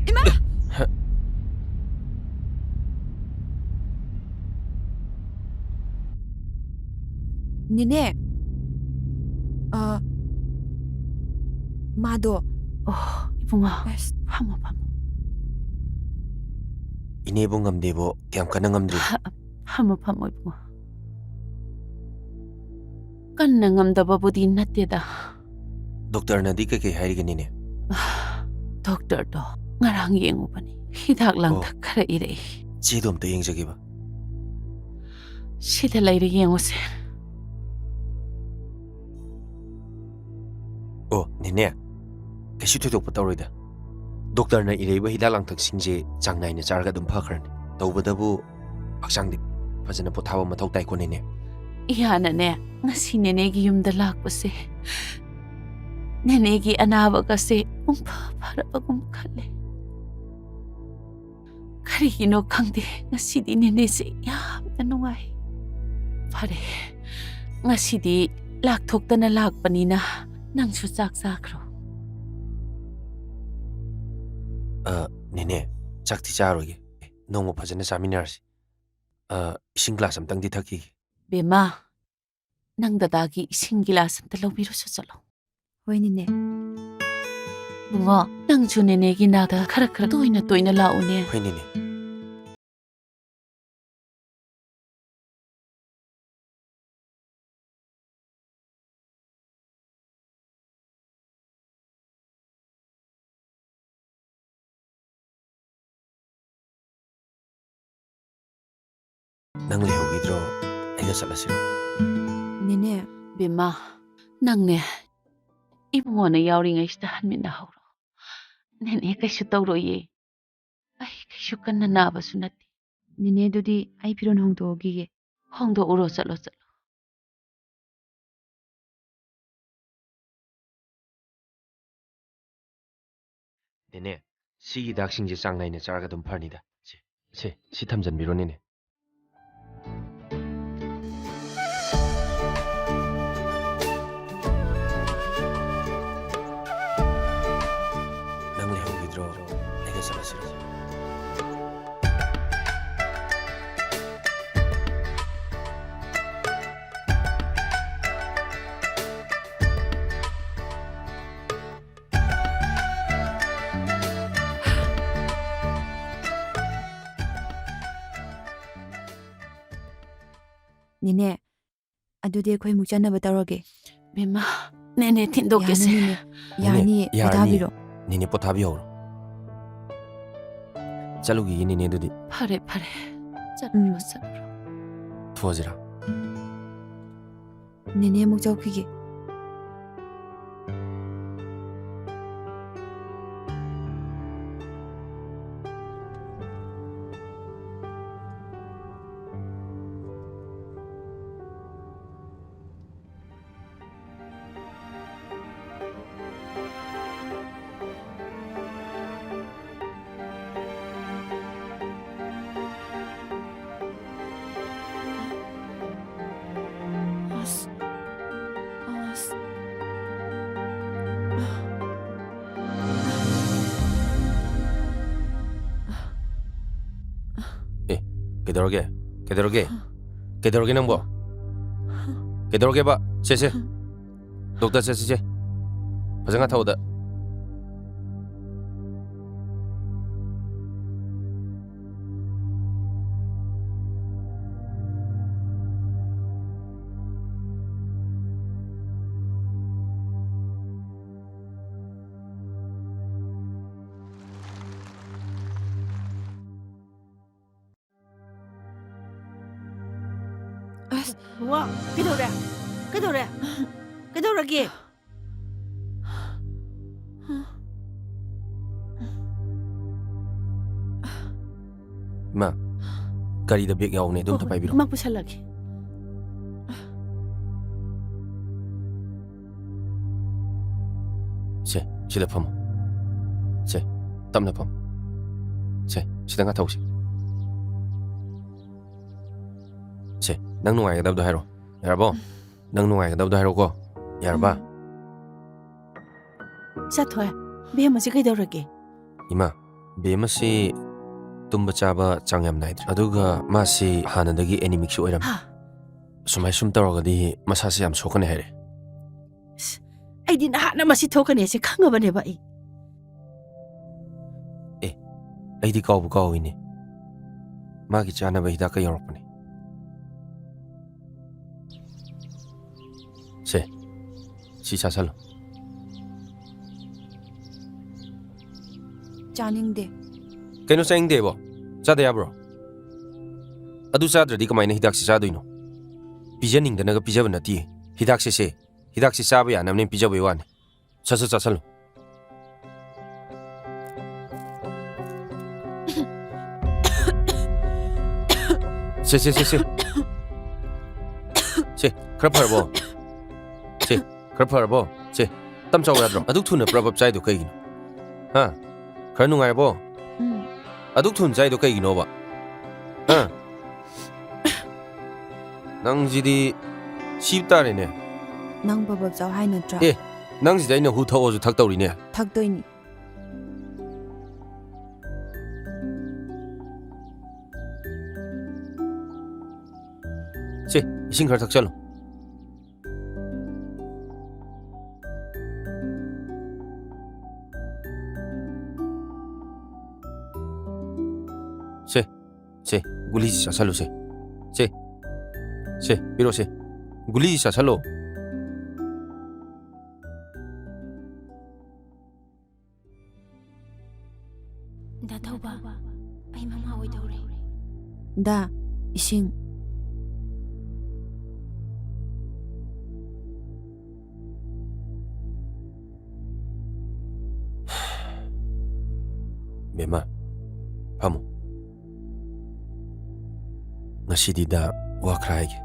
ꯏꯃꯥ! ꯅꯦꯅꯦ꯫ ꯑ, ꯃꯥꯗꯣ꯫ ꯑꯣ, ꯏꯕꯨꯡꯉꯣ꯫ ꯑꯁ꯫ ꯐꯝꯃꯣ, ꯐꯝꯃꯣ꯫ ꯏꯅꯦꯕꯨ ꯉꯝꯗꯦꯕꯣ, ꯀꯌꯥꯝ ꯀꯟꯅ ꯉꯝꯗ꯭ꯔꯤ? ꯐꯝꯃꯣ, ꯐꯝꯃꯣ, ꯏꯕꯨꯡꯉꯣ꯫ ꯀꯟꯅ ꯉꯝꯗꯕꯕꯨꯗꯤ ꯅꯠꯇꯦꯗ꯫ ꯗꯣꯛꯇꯔꯅꯗꯤ ꯀꯩꯀꯩ ꯍꯥꯏꯔꯤꯒꯦ, ꯅꯦꯅꯦ? ꯗꯣꯛꯇꯔꯗꯣ ꯉꯔꯥꯡ ꯌꯦꯡꯉꯨꯕꯅꯤ꯫ ꯍꯤꯗꯥꯛ ꯂꯥꯡꯊꯛ ꯑꯣ꯫ ꯈꯔ ꯏꯔꯛꯏ꯫ ꯆꯦꯗꯣ ꯑꯝꯇ ꯌꯦꯡꯖꯒꯦꯕ꯫ ꯁꯤꯗ ꯂꯩꯔꯦ, ꯌꯦꯡꯉꯨꯁꯦ꯫ ꯑꯣ, ꯅꯦꯅꯦ, ꯀꯩꯁꯨ ꯊꯣꯏꯗꯣꯛꯄ ꯇꯧꯔꯣꯏꯗ꯫ ꯗꯣꯛꯇꯔꯅ ꯏꯔꯛꯏꯕ ꯍꯤꯗꯥꯛ ꯂꯥꯡꯊꯛꯁꯤꯡꯁꯦ ꯆꯥꯡ ꯅꯥꯏꯅ ꯆꯥꯔꯒ ꯑꯗꯨꯝ ꯐꯈ꯭ꯔꯅꯤ꯫ ꯇꯧꯕꯇꯕꯨ ꯍꯛꯆꯥꯡꯗꯤ ꯐꯖꯅ ꯄꯣꯊꯥꯕ ꯃꯊꯧ ꯇꯥꯏꯀꯣ, ꯅꯦꯅꯦ꯫ ꯏꯌꯥꯅꯅꯦ, ꯉꯁꯤ ꯅꯦꯅꯦꯒꯤ ꯌꯨꯝꯗ ꯂꯥꯛꯄꯁꯦ, ꯅꯦꯅꯦꯒꯤ ꯑꯅꯥꯕꯒꯁꯦ ꯄꯨꯡꯐ ꯐꯔꯕꯒꯨꯝ ꯈꯜꯂꯦ꯫ ꯀꯔꯤꯒꯤꯅꯣ ꯈꯪꯗꯦ, ꯉꯁꯤꯗꯤ ꯅꯦꯅꯦꯁꯦ ꯌꯥꯝꯅ ꯅꯨꯡꯉꯥꯏ꯫ ꯐꯔꯦ, ꯉꯁꯤꯗꯤ ꯂꯥꯛꯊꯣꯛꯇꯅ ꯂꯥꯛꯄꯅꯤꯅ ꯅꯪꯁꯨ ꯆꯥꯛ ꯆꯥꯈ꯭ꯔꯣ꯫ ꯑ, ꯅꯦꯅꯦ, ꯆꯥꯛꯇꯤ ꯆꯥꯔꯣꯏꯒꯦ꯫ ꯅꯣꯡꯃ ꯐꯖꯅ ꯆꯥꯃꯤꯟꯅꯔꯁꯤ꯫ ꯑ, ꯏꯁꯤꯡ ꯒ꯭ꯂꯥꯁ ꯑꯝꯇꯪꯗꯤ ꯊꯛꯈꯤꯒꯦ꯫ ꯕꯦꯝꯃ, ꯅꯪ ꯗꯗꯥꯒꯤ ꯏꯁꯤꯡ ꯒꯤꯂꯥꯁ ꯑꯝꯇ ꯂꯧꯕꯤꯔꯨꯁꯨ ꯆꯠꯂꯣ꯫ ꯍꯣꯏ, ꯅꯦꯅꯦ꯫ ꯕꯨꯡꯉꯣ, ꯅꯪꯁꯨ ꯅꯦꯅꯦꯒꯤ ꯅꯥꯛꯇ ꯈꯔ ꯈꯔ ꯇꯣꯏꯅ ꯇꯣꯏꯅ ꯂꯥꯛꯎꯅꯦ꯫ ꯍꯣꯏ, ꯅꯦꯅꯦ꯫ ꯅꯪ ꯂꯩꯍꯧꯈꯤꯗ꯭ꯔꯣ? ꯑꯩꯒ ꯆꯠꯂꯁꯤꯔꯣ? ꯅꯦꯅꯦ꯫ ꯕꯦꯝꯃ, ꯅꯪꯅꯦ ꯏꯕꯨꯡꯉꯣꯅ ꯌꯥꯎꯔꯤꯉꯩꯁꯤꯗ ꯍꯟꯃꯤꯟꯅꯍꯧꯔꯣ꯫ ꯅꯦꯅꯦ ꯀꯩꯁꯨ ꯇꯧꯔꯣꯏꯌꯦ꯫ ꯑꯩ ꯀꯩꯁꯨ ꯀꯟꯅ ꯅꯥꯕꯁꯨ ꯅꯠꯇꯦ꯫ ꯅꯦꯅꯦ, ꯑꯗꯨꯗꯤ ꯑꯩ ꯐꯤꯔꯣꯜ ꯍꯣꯡꯗꯣꯛꯑꯈꯤꯒꯦ꯫ ꯍꯣꯡꯗꯣꯛꯎꯔꯣ, ꯆꯠꯂꯣ, ꯆꯠꯂꯣ꯫ ꯅꯦꯅꯦ, ꯁꯤꯒꯤ ꯍꯤꯗꯥꯛꯁꯤꯡꯁꯦ ꯆꯥꯡ ꯅꯥꯏꯅ ꯆꯥꯔꯒ ꯑꯗꯨꯝ ꯐꯔꯅꯤꯗ꯫ ꯁꯦ, ꯁꯦ, ꯁꯤ ꯊꯝꯖꯟꯕꯤꯔꯣ, ꯅꯦꯅꯦ꯫ ꯅꯪ ꯂꯩꯍꯧꯈꯤꯗ꯭ꯔꯣ? ꯅꯦꯅꯦ, ꯑꯗꯨꯗꯤ ꯑꯩꯈꯣꯏ ꯑꯃꯨꯛ ꯆꯠꯅꯕ ꯇꯧꯔꯒꯦ꯫ ꯕꯦꯝꯃ, ꯅꯦꯅꯦ ꯊꯤꯟꯗꯣꯛꯀꯦꯁꯦ꯫ ꯌꯥꯅꯤ, ꯅꯦꯅꯦ꯫ ꯌꯥꯅꯤ, ꯌꯥꯅꯤꯌꯦ, ꯌꯥꯅꯤꯌꯦ꯫ ꯄꯣꯊꯥꯕꯤꯔꯣ꯫ ꯅꯦꯅꯦ ꯄꯣꯊꯥꯕꯤꯍꯧꯔꯣ꯫ ꯆꯠꯂꯨꯈꯤꯒꯦ, ꯅꯦꯅꯦ, ꯑꯗꯨꯗꯤ꯫ ꯐꯔꯦ, ꯐꯔꯦ꯫ ꯆꯠꯂꯨꯔꯣ, ꯎꯝ꯫ ꯆꯠꯂꯨꯔꯣ꯫ ꯊꯣꯛꯑꯁꯤꯔꯥ? ꯅꯦꯅꯦ ꯑꯃꯨꯛ ꯆꯧꯈꯤꯒꯦ꯫ ꯑꯁ꯫ ꯑꯁ꯫ ꯑꯦ, ꯀꯩꯗꯧꯔꯒꯦ? ꯀꯩꯗꯧꯔꯒꯦ? ꯀꯩꯗꯧꯔꯒꯦ ꯅꯪꯕꯣ? ꯀꯩꯗꯧꯔꯒꯦꯕ? ꯁꯦ, ꯁꯦ꯫ ꯗꯣꯛꯇꯔ ꯆꯠꯁꯤꯁꯦ꯫ ꯐꯖꯅ ꯊꯧꯗ꯫ ꯑꯁ, ꯋꯥ, ꯀꯩꯗꯧꯔꯦ? ꯀꯩꯗꯧꯔꯦ? ꯀꯩꯗꯧꯔꯒꯦ? ꯏꯃꯥ, ꯒꯥꯔꯤꯗ ꯕꯦꯒ ꯌꯥꯎꯕꯅꯦ, ꯑꯗꯨ ꯑꯝꯇ ꯍꯣꯏ, ꯍꯣꯏ, ꯄꯥꯏꯕꯤꯔꯣ꯫ ꯏꯃꯥ ꯄꯨꯁꯜꯂꯒꯦ꯫ ꯁꯦ, ꯁꯤꯗ ꯐꯝꯃꯣ꯫ ꯁꯦ, ꯇꯞꯅ ꯐꯝꯃꯣ꯫ ꯁꯦ, ꯁꯤꯗ ꯉꯥꯊꯧꯁꯦ꯫ ꯁꯦ, ꯅꯪ ꯅꯨꯡꯉꯥꯏꯒꯗꯕꯗꯣ ꯍꯥꯏꯔꯣ꯫ ꯌꯥꯔꯕꯣ? ꯅꯪ ꯅꯨꯡꯉꯥꯏꯒꯗꯕꯗꯣ ꯍꯥꯏꯔꯣꯀꯣ꯫ ꯌꯥꯔꯕ? ꯎꯝ꯫ ꯆꯠꯊꯣꯏ, ꯕꯦꯝꯃꯁꯤ ꯀꯩꯗꯧꯔꯒꯦ? ꯏꯃꯥ, ꯕꯦꯝꯃꯁꯤ ꯇꯨꯝꯕ ꯆꯥꯕ ꯆꯥꯡ ꯌꯥꯝ ꯅꯥꯏꯗ꯭ꯔꯦ꯫ ꯑꯗꯨꯒ ꯃꯥꯁꯤ ꯍꯥꯟꯅꯗꯒꯤ ꯑꯦꯅꯤꯃꯤꯛꯁꯨ ꯑꯣꯏꯔꯝꯃꯤ꯫ ꯍꯥ? ꯁꯨꯃꯥꯏ ꯁꯨꯝ ꯇꯧꯔꯒꯗꯤ ꯃꯁꯥꯁꯤ ꯌꯥꯝ ꯁꯣꯛꯀꯅꯤ ꯍꯥꯏꯔꯦ꯫ ꯑꯁ, ꯑꯩꯗꯤ ꯅꯍꯥꯟꯅ ꯃꯁꯤ ꯊꯣꯛꯀꯅꯤ ꯍꯥꯏꯁꯦ ꯈꯪꯉꯕꯅꯦꯕ ꯑꯩ꯫ ꯑꯦ, ꯑꯩꯗꯤ ꯀꯥꯎꯕꯨ ꯀꯥꯎꯏꯅꯦ꯫ ꯃꯥꯒꯤ ꯆꯥꯅꯕ ꯍꯤꯗꯥꯛꯀ ꯌꯧꯔꯛꯄꯅꯦ꯫ ꯆꯥꯁꯜꯂꯣ꯫ ꯆꯥꯅꯤꯡꯗꯦ꯫ ꯀꯩꯅꯣ ꯆꯥꯅꯤꯡꯗꯦꯕꯣ? ꯆꯥꯗ ꯌꯥꯕ꯭ꯔꯣ? ꯑꯗꯨ ꯆꯥꯗ꯭ꯔꯗꯤ ꯀꯃꯥꯏꯅ ꯍꯤꯗꯥꯛꯁꯦ ꯆꯥꯗꯣꯏꯅꯣ? ꯄꯤꯖꯅꯤꯡꯗꯅꯒ ꯄꯤꯖꯕ ꯅꯠꯇꯦ꯫ ꯍꯤꯗꯥꯛꯁꯦ ꯁꯦ, ꯍꯤꯗꯥꯛꯁꯦ ꯆꯥꯕ ꯌꯥꯅꯕꯅꯦ ꯄꯤꯖꯕꯩ ꯋꯥꯅꯤ꯫ ꯁꯠ ꯁꯠ ꯆꯥꯁꯜꯂꯨ꯫ ꯁꯦ, ꯁꯦ, ꯁꯦ, ꯁꯦ꯫ ꯁꯦ, ꯈꯔ ꯐꯔꯕꯣ? ꯁꯦ, ꯈꯔ ꯐꯔꯕꯣ? ꯁꯦ, ꯇꯞ ꯆꯥꯎ ꯌꯥꯗ꯭ꯔꯣ? ꯑꯗꯨꯛ ꯊꯨꯅ ꯄ꯭ꯔꯞ ꯄ꯭ꯔꯞ ꯆꯥꯏꯗꯣ ꯀꯩꯒꯤꯅꯣ? ꯍꯥ? ꯈꯔ ꯅꯨꯡꯉꯥꯏꯔꯕꯣ? ꯎꯝ꯫ ꯑꯗꯨꯛ ꯊꯨꯅ ꯆꯥꯏꯗꯣ ꯀꯩꯒꯤꯅꯣꯕ? ꯍꯥ? ꯅꯪꯁꯤꯗꯤ ꯁꯤꯕ ꯇꯥꯔꯦꯅꯦ꯫ ꯅꯪ ꯄ꯭ꯔꯞ ꯄ꯭ꯔꯞ ꯆꯥꯎ ꯍꯥꯏ ꯅꯠꯇ꯭ꯔꯥ? ꯑꯦ, ꯅꯪꯁꯤꯗꯤ ꯑꯩꯅ ꯍꯨ ꯊꯛꯑꯣꯁꯨ ꯊꯛꯇꯧꯔꯤꯅꯦ꯫ ꯊꯛꯇꯣꯏꯅꯤ꯫ ꯁꯦ, ꯏꯁꯤꯡ ꯈꯔ ꯊꯛꯆꯜꯂꯨ꯫ ꯁꯦ, ꯁꯦ, ꯒꯨꯂꯤꯁꯤ ꯆꯥꯁꯜꯂꯨꯁꯦ꯫ ꯁꯦ, ꯁꯦ, ꯄꯤꯔꯛꯑꯣꯁꯦ꯫ ꯒꯨꯂꯤꯁꯤ ꯆꯥꯁꯜꯂꯣ꯫ ꯗꯥ ꯊꯧꯕ, ꯑꯩ ꯃꯃꯥ ꯑꯣꯏꯗꯧꯔꯦ꯫ ꯗꯥ, ꯏꯁꯤꯡ꯫ ꯕꯦꯝꯃ, ꯐꯝꯃꯨ꯫ ꯉꯁꯤꯗꯤ ꯗꯥ, ꯋꯥ ꯈꯔ ꯍꯥꯏꯒꯦ꯫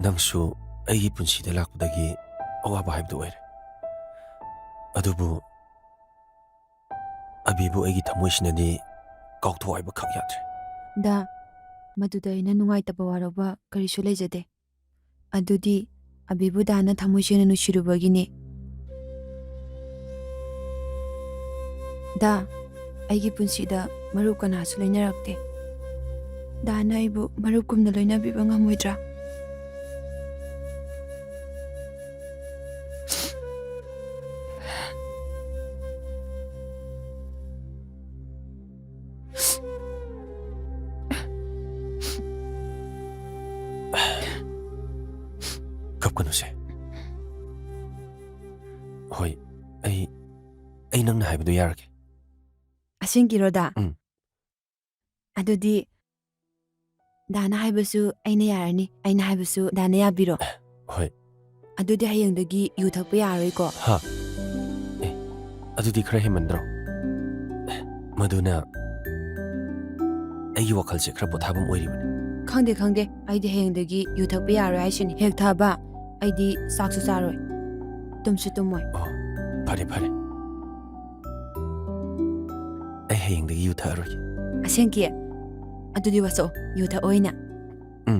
ꯅꯪꯁꯨ ꯑꯩꯒꯤ ꯄꯨꯟꯁꯤꯗ ꯂꯥꯛꯄꯗꯒꯤ ꯑꯋꯥꯕ ꯍꯥꯏꯕꯗꯨ ꯑꯣꯏꯔꯦ꯫ ꯑꯗꯨꯕꯨ ꯑꯕꯤꯕꯨ ꯑꯩꯒꯤ ꯊꯃꯣꯏꯁꯤꯅꯗꯤ ꯀꯥꯎꯊꯣꯛ ꯍꯥꯏꯕ ꯈꯛ ꯌꯥꯗ꯭ꯔꯦ꯫ ꯗꯥ, ꯃꯗꯨꯗ ꯑꯩꯅ ꯅꯨꯡꯉꯥꯏꯇꯕ ꯋꯥꯔꯧꯕ ꯀꯔꯤꯁꯨ ꯂꯩꯖꯗꯦ꯫ ꯑꯗꯨꯗꯤ ꯑꯕꯤꯕꯨ ꯗꯥꯅ ꯊꯃꯣꯏ ꯁꯦꯡꯅ ꯅꯨꯡꯁꯤꯔꯨꯕꯒꯤꯅꯤ꯫ ꯗꯥ, ꯑꯩꯒꯤ ꯄꯨꯟꯁꯤꯗ ꯃꯔꯨꯞ ꯀꯅꯥꯁꯨ ꯂꯣꯏꯅꯔꯛꯇꯦ꯫ ꯗꯥꯅ ꯑꯩꯕꯨ ꯃꯔꯨꯞꯀꯨꯝꯅ ꯂꯣꯏꯅꯕꯤꯕ ꯉꯝꯃꯣꯏꯗ꯭ꯔꯥ? ꯀꯞꯀꯅꯨꯁꯦ꯫ ꯍꯣꯏ, ꯑꯩ, ꯑꯩ ꯅꯪꯅ ꯍꯥꯏꯕꯗꯣ ꯌꯥꯔꯒꯦ꯫ ꯑꯁꯦꯡꯀꯤꯔꯣ, ꯗꯥ? ꯎꯝ꯫ ꯑꯗꯨꯗꯤ ꯗꯥꯅ ꯍꯥꯏꯕꯁꯨ ꯑꯩꯅ ꯌꯥꯔꯅꯤ, ꯑꯩꯅ ꯍꯥꯏꯕꯁꯨ ꯗꯥꯅ ꯌꯥꯕꯤꯔꯣ꯫ ꯍꯣꯏ꯫ ꯑꯗꯨꯗꯤ ꯍꯌꯦꯡꯗꯒꯤ ꯌꯨ ꯊꯛꯄ ꯌꯥꯔꯔꯣꯏꯀꯣ? ꯍꯥ? ꯑꯦ, ꯑꯗꯨꯗꯤ ꯈꯔ ꯍꯦꯟꯃꯟꯗ꯭ꯔꯣ? ꯑꯦ, ꯃꯗꯨꯅ ꯑꯩꯒꯤ ꯋꯥꯈꯜꯁꯦ ꯈꯔ ꯄꯣꯊꯥꯐꯝ ꯑꯣꯏꯔꯤꯕꯅꯤ꯫ ꯈꯪꯗꯦ, ꯈꯪꯗꯦ꯫ ꯑꯩꯗꯤ ꯍꯌꯦꯡꯗꯒꯤ ꯌꯨ ꯊꯛꯄ ꯌꯥꯔꯣꯏ ꯍꯥꯏꯁꯤꯅꯤ꯫ ꯍꯦꯛ ꯊꯛꯑꯕ ꯑꯩꯗꯤ ꯆꯥꯛꯁꯨ ꯆꯥꯔꯣꯏ, ꯇꯨꯝꯁꯨ ꯇꯨꯝꯃꯣꯏ꯫ ꯑꯣ, ꯐꯔꯦ, ꯐꯔꯦ꯫ ꯑꯩ ꯍꯌꯦꯡꯗꯒꯤ ꯌꯨ ꯊꯛꯑꯔꯣꯏꯒꯦ꯫ ꯑꯁꯦꯡꯀꯤ? ꯑꯗꯨꯗꯤ ꯋꯥꯁꯛꯑꯣ, ꯌꯨ ꯊꯛꯑꯣꯏꯅ꯫ ꯎꯝ꯫